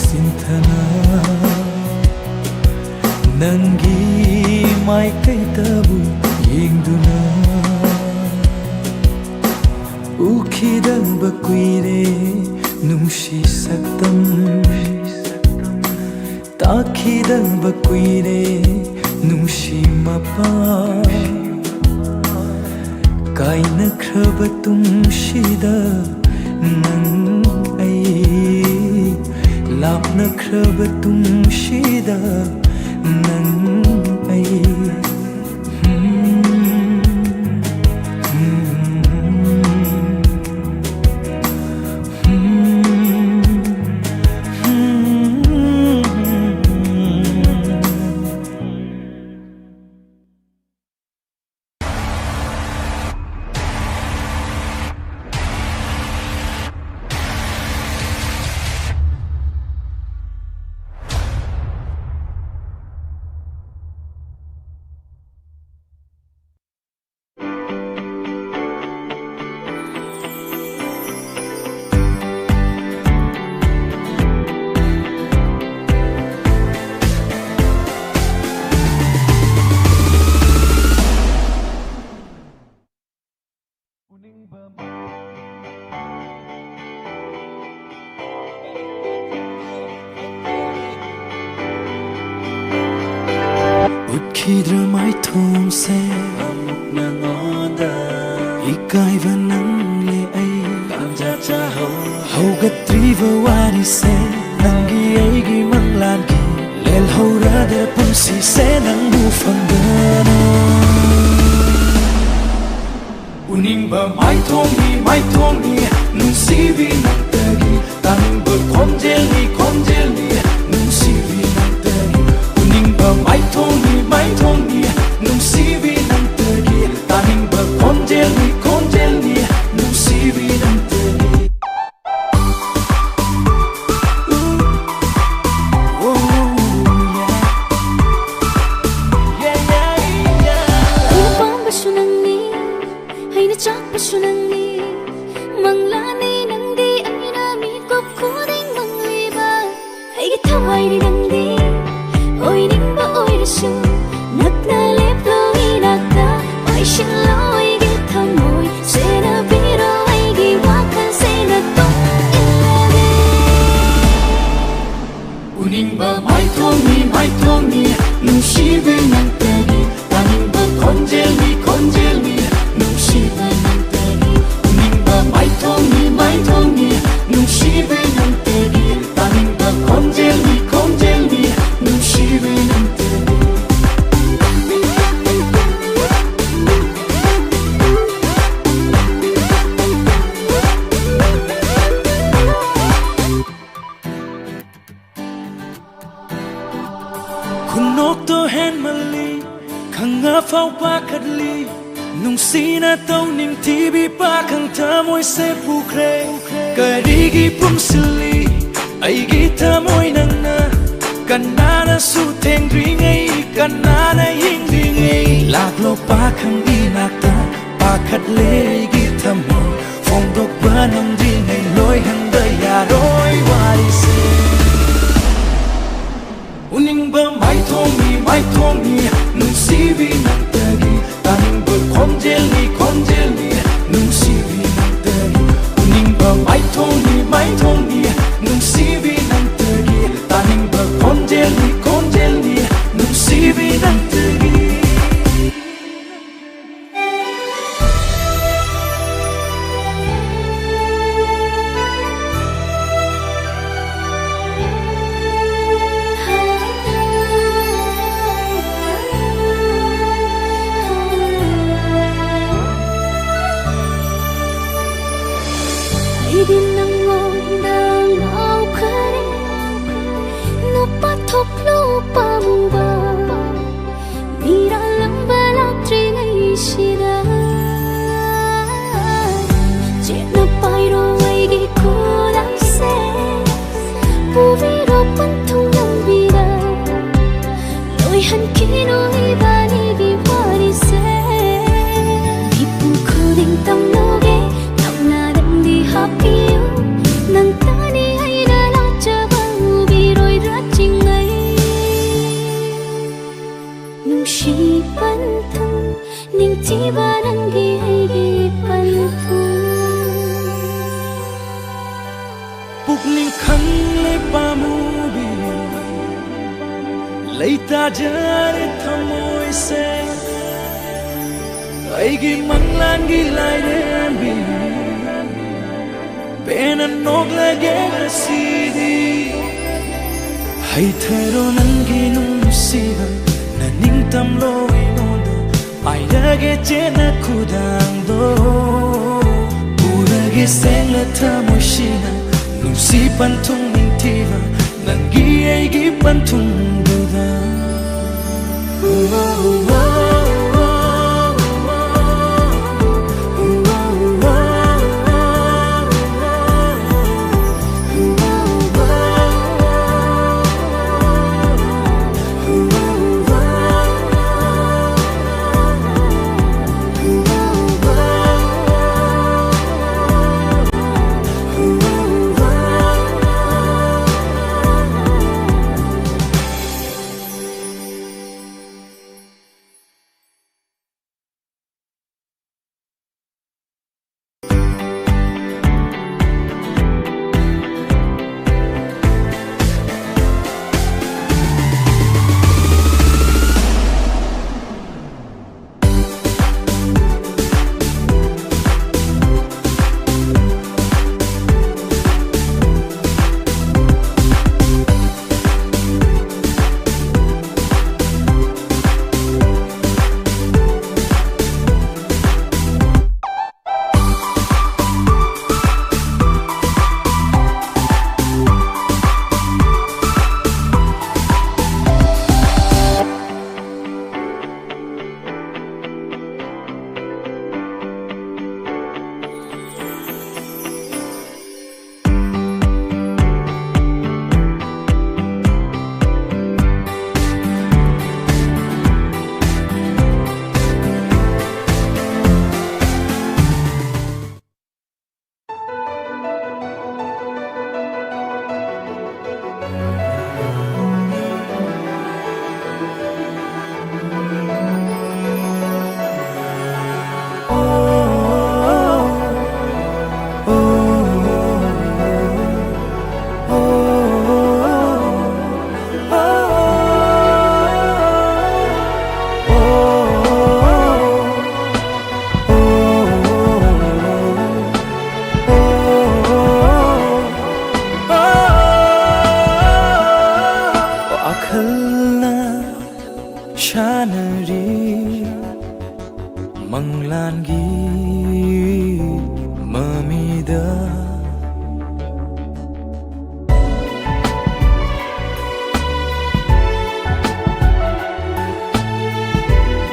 ꯁꯤꯟꯊꯅ꯫ ꯅꯪꯒꯤ ꯃꯥꯏꯀꯩꯗꯕꯨ ꯌꯦꯡꯗꯨꯅ ꯎꯈꯤꯗꯕ ꯀꯨꯏꯔꯦ ꯅꯨꯡꯁꯤ ꯁꯛꯇꯝ, ꯇꯥꯈꯤꯗꯕ ꯀꯨꯏꯔꯦ ꯅꯨꯡꯁꯤ ꯃꯄꯥ꯫ ꯀꯥꯏꯅꯈ꯭ꯔꯕ ꯇꯨꯡꯁꯤꯗ ꯅꯪ ꯑꯩ, ꯂꯥꯞꯅꯈ꯭ꯔꯕ ꯇꯨꯡꯁꯤꯗ ꯅꯪ ꯑꯩ꯫ ꯎꯠꯈꯤꯗ꯭ꯔ ꯃꯥꯏꯊꯣꯡꯁꯦ ꯑꯃꯨꯛ ꯅꯉꯣꯟꯗ? ꯏꯀꯥꯏꯕ ꯅꯪꯂꯦ ꯑꯩ ꯄꯥꯝꯖ ꯆꯥꯍꯧ꯫ ꯍꯧꯒꯠꯇ꯭ꯔꯤꯕ ꯋꯥꯔꯤꯁꯦ ꯅꯪꯒꯤ ꯑꯩꯒꯤ ꯃꯪꯂꯥꯟꯒꯤ꯫ ꯂꯦꯜꯍꯧꯔꯗ꯭ꯔ ꯄꯨꯟꯁꯤꯁꯦ ꯅꯪꯕꯨ ꯐꯪꯗꯅ? ꯎꯅꯤꯡꯕ ꯃꯥꯏꯊꯣꯡꯅꯤ, ꯃꯥꯏꯊꯣꯡꯅꯤ, ꯅꯨꯡꯁꯤꯕꯤ ꯅꯪꯇꯒꯤ꯫ ꯇꯥꯅꯤꯡꯕ ꯈꯣꯟꯖꯦꯜꯅꯤ, ꯈꯣꯟꯖꯦꯜꯅꯤ, ꯅꯨꯡꯁꯤꯕꯤ ꯅꯪꯇꯒꯤ꯫ ꯎꯅꯤꯡꯕ ꯃꯥꯏꯊꯣꯡꯅꯤ, ꯃꯥꯏꯊꯣꯡꯅꯤ, ꯅꯨꯡꯁꯤꯕꯤ ꯅꯪ ꯑꯩꯅ ꯆꯥꯛꯄꯁꯨ ꯅꯪꯅꯤ, ꯃꯪꯂꯥꯅꯤ ꯅꯪꯗꯤ, ꯑꯩꯅ ꯃꯤꯀꯨꯞ ꯈꯨꯗꯤꯡ ꯃꯪꯂꯤꯕ꯫ ꯑꯩꯒꯤ ꯊꯋꯥꯏꯅꯤ ꯅꯪꯗꯤ, ꯑꯣꯏꯅꯤꯡꯕ ꯑꯣꯏꯔꯁꯨ ꯅꯛꯅ ꯂꯦꯞꯂꯣ ꯏꯅꯥꯛꯇ, ꯄꯥꯏꯁꯤꯜꯂꯣ ꯑꯩꯒꯤ ꯊꯃꯣꯏ, ꯁꯦꯟꯅꯕꯤꯔꯣ ꯑꯩꯒꯤ ꯋꯥꯈꯜꯁꯦ ꯅꯇꯨꯡ ꯏꯜꯂꯒꯦ꯫ ꯎꯅꯤꯡꯕ ꯃꯥꯏꯊꯣꯡꯅꯤ, ꯃꯥꯏꯊꯣꯡꯅꯤ, ꯅꯨꯡꯁꯤꯕꯤ ꯅꯪꯇꯒꯤ, ꯇꯥꯅꯤꯡꯕ ꯈꯣꯟꯖꯦꯜꯅꯤ, ꯈꯣꯟꯖꯦꯜꯅꯤ, ꯅꯨꯡꯁꯤꯕ ꯅꯪꯇꯒꯤ꯫ ꯎꯅꯤꯡꯕ ꯃꯥꯏꯊꯣꯡꯅꯤ, ꯃꯥꯏꯊꯣꯡꯅꯤ, ꯅꯨꯡꯁꯤꯕ ꯅꯪꯇꯒꯤ꯫ ꯇꯥꯅꯤꯡꯕ ꯈꯣꯟꯖꯦꯜꯅꯤ, ꯈꯣꯟꯖꯦꯜꯅꯤ, ꯅꯨꯡꯁꯤꯕ ꯅꯪꯇꯒꯤ꯫ ꯈꯨꯅꯣꯛꯇꯣ ꯍꯦꯟꯃꯜꯂꯤ, ꯈꯪꯉꯐꯥꯎ ꯄꯥꯈꯠꯂꯤ꯫ ꯅꯨꯡꯁꯤꯅ ꯇꯧꯅꯤꯡꯊꯤꯕꯤ ꯄꯥꯈꯪ ꯊꯃꯣꯏꯁꯦ ꯄꯨꯈ꯭ꯔꯦ꯫ ꯀꯔꯤꯒꯤ ꯄꯨꯝꯁꯤꯜꯂꯤ ꯑꯩꯒꯤ ꯊꯃꯣꯏ ꯅꯪꯅ? ꯀꯅꯥꯅꯁꯨ ꯊꯦꯡꯗ꯭ꯔꯤꯉꯩ, ꯀꯅꯥꯅ ꯌꯦꯡꯗ꯭ꯔꯤꯉꯩ? ꯂꯥꯛꯂꯣ ꯄꯥꯈꯪ ꯏꯅꯥꯛꯇ, ꯄꯥꯈꯠꯂꯦ ꯑꯩꯒꯤ ꯊꯃꯣꯏ꯫ ꯐꯣꯡꯗꯣꯛꯄ ꯅꯪꯗ꯭ꯔꯤꯉꯩ ꯂꯣꯏꯍꯟꯕ ꯌꯥꯔꯣꯏ ꯋꯥꯔꯤꯁꯦ꯫ ꯎꯅꯤꯡꯕ ꯃꯥꯏꯊꯣꯡꯅꯤ, ꯃꯥꯏꯊꯣꯡꯅꯤ, ꯅꯨꯡꯁꯤꯕꯤ ꯅꯪꯇꯒꯤ꯫ ꯇꯥꯅꯤꯡꯕ ꯈꯣꯟꯖꯦꯜꯅꯤ, ꯈꯣꯟꯖꯦꯜꯅꯤ, ꯅꯨꯡꯁꯤꯕꯤ ꯅꯪꯇꯒꯤ꯫ ꯎꯅꯤꯡꯕ ꯃꯥꯏꯊꯣꯡꯅꯤ, ꯃꯥꯏꯊꯣꯡꯅꯤ, ꯅꯨꯡꯁꯤꯕꯤ ꯅꯪꯇꯒꯤ꯫ ꯇꯥꯅꯤꯡꯕ ꯈꯣꯟꯖꯦꯜꯅꯤ, ꯈꯣꯟꯖꯦꯜꯅꯤ, ꯅꯨꯡꯁꯤꯕꯤ ꯅꯪꯇꯒꯤ꯫ ꯑꯩꯗꯤ ꯅꯪꯉꯣꯟꯗ ꯉꯥꯎꯈ꯭ꯔꯦ, ꯅꯨꯄꯥ ꯊꯣꯛꯂꯨ ꯄꯥꯝꯕ꯫ ꯃꯤꯔꯥꯜꯂꯝꯕ ꯂꯥꯛꯇ꯭ꯔꯤꯉꯩꯁꯤꯗ ꯆꯦꯠꯅ ꯄꯥꯏꯔꯣ ꯑꯩꯒꯤ ꯈꯨꯗꯥꯡꯁꯦ, ꯄꯨꯕꯤꯔꯣ ꯄꯟꯊꯨꯡ ꯂꯝꯕꯤꯗ, ꯂꯣꯏꯍꯟꯈꯤꯅꯨ ꯏꯕꯥꯅꯤꯒꯤ ꯋꯥꯔꯤꯁꯦ꯫ ꯃꯤꯄꯨꯝ ꯈꯨꯗꯤꯡ ꯅꯪꯒꯤ ꯑꯩꯒꯤ ꯄꯟꯊꯨꯡ꯫ ꯄꯨꯛꯅꯤꯡ ꯈꯪꯂꯦ ꯄꯥꯝꯃꯨꯕꯤ, ꯂꯩꯇꯥꯖꯔꯦ ꯊꯃꯣꯏꯁꯦ, ꯑꯩꯒꯤ ꯃꯪꯂꯥꯟꯒꯤ ꯂꯥꯏꯔꯦꯝꯕꯤ꯫ ꯄꯦꯟꯅ ꯅꯣꯛꯂꯒꯦ ꯉꯁꯤꯗꯤ꯫ ꯍꯩꯊꯔꯣ ꯅꯪꯒꯤ ꯅꯨꯡꯁꯤꯕ, ꯅꯅꯤꯡꯇꯝꯂꯣ ꯑꯩꯉꯣꯟꯗ, ꯄꯥꯏꯔꯒꯦ ꯆꯦꯠꯅ ꯈꯨꯗꯥꯡꯗꯣ꯫ ꯎꯔꯒꯦ ꯁꯦꯡꯅ ꯊꯃꯣꯏꯁꯤꯅ, ꯅꯨꯡꯁꯤ ꯄꯟꯊꯨꯡ ꯅꯤꯡꯊꯤꯕ, ꯅꯪꯒꯤ ꯑꯩꯒꯤ ꯄꯟꯊꯨꯡꯗꯨꯗ꯫ ꯃꯪꯂꯥꯟꯒꯤ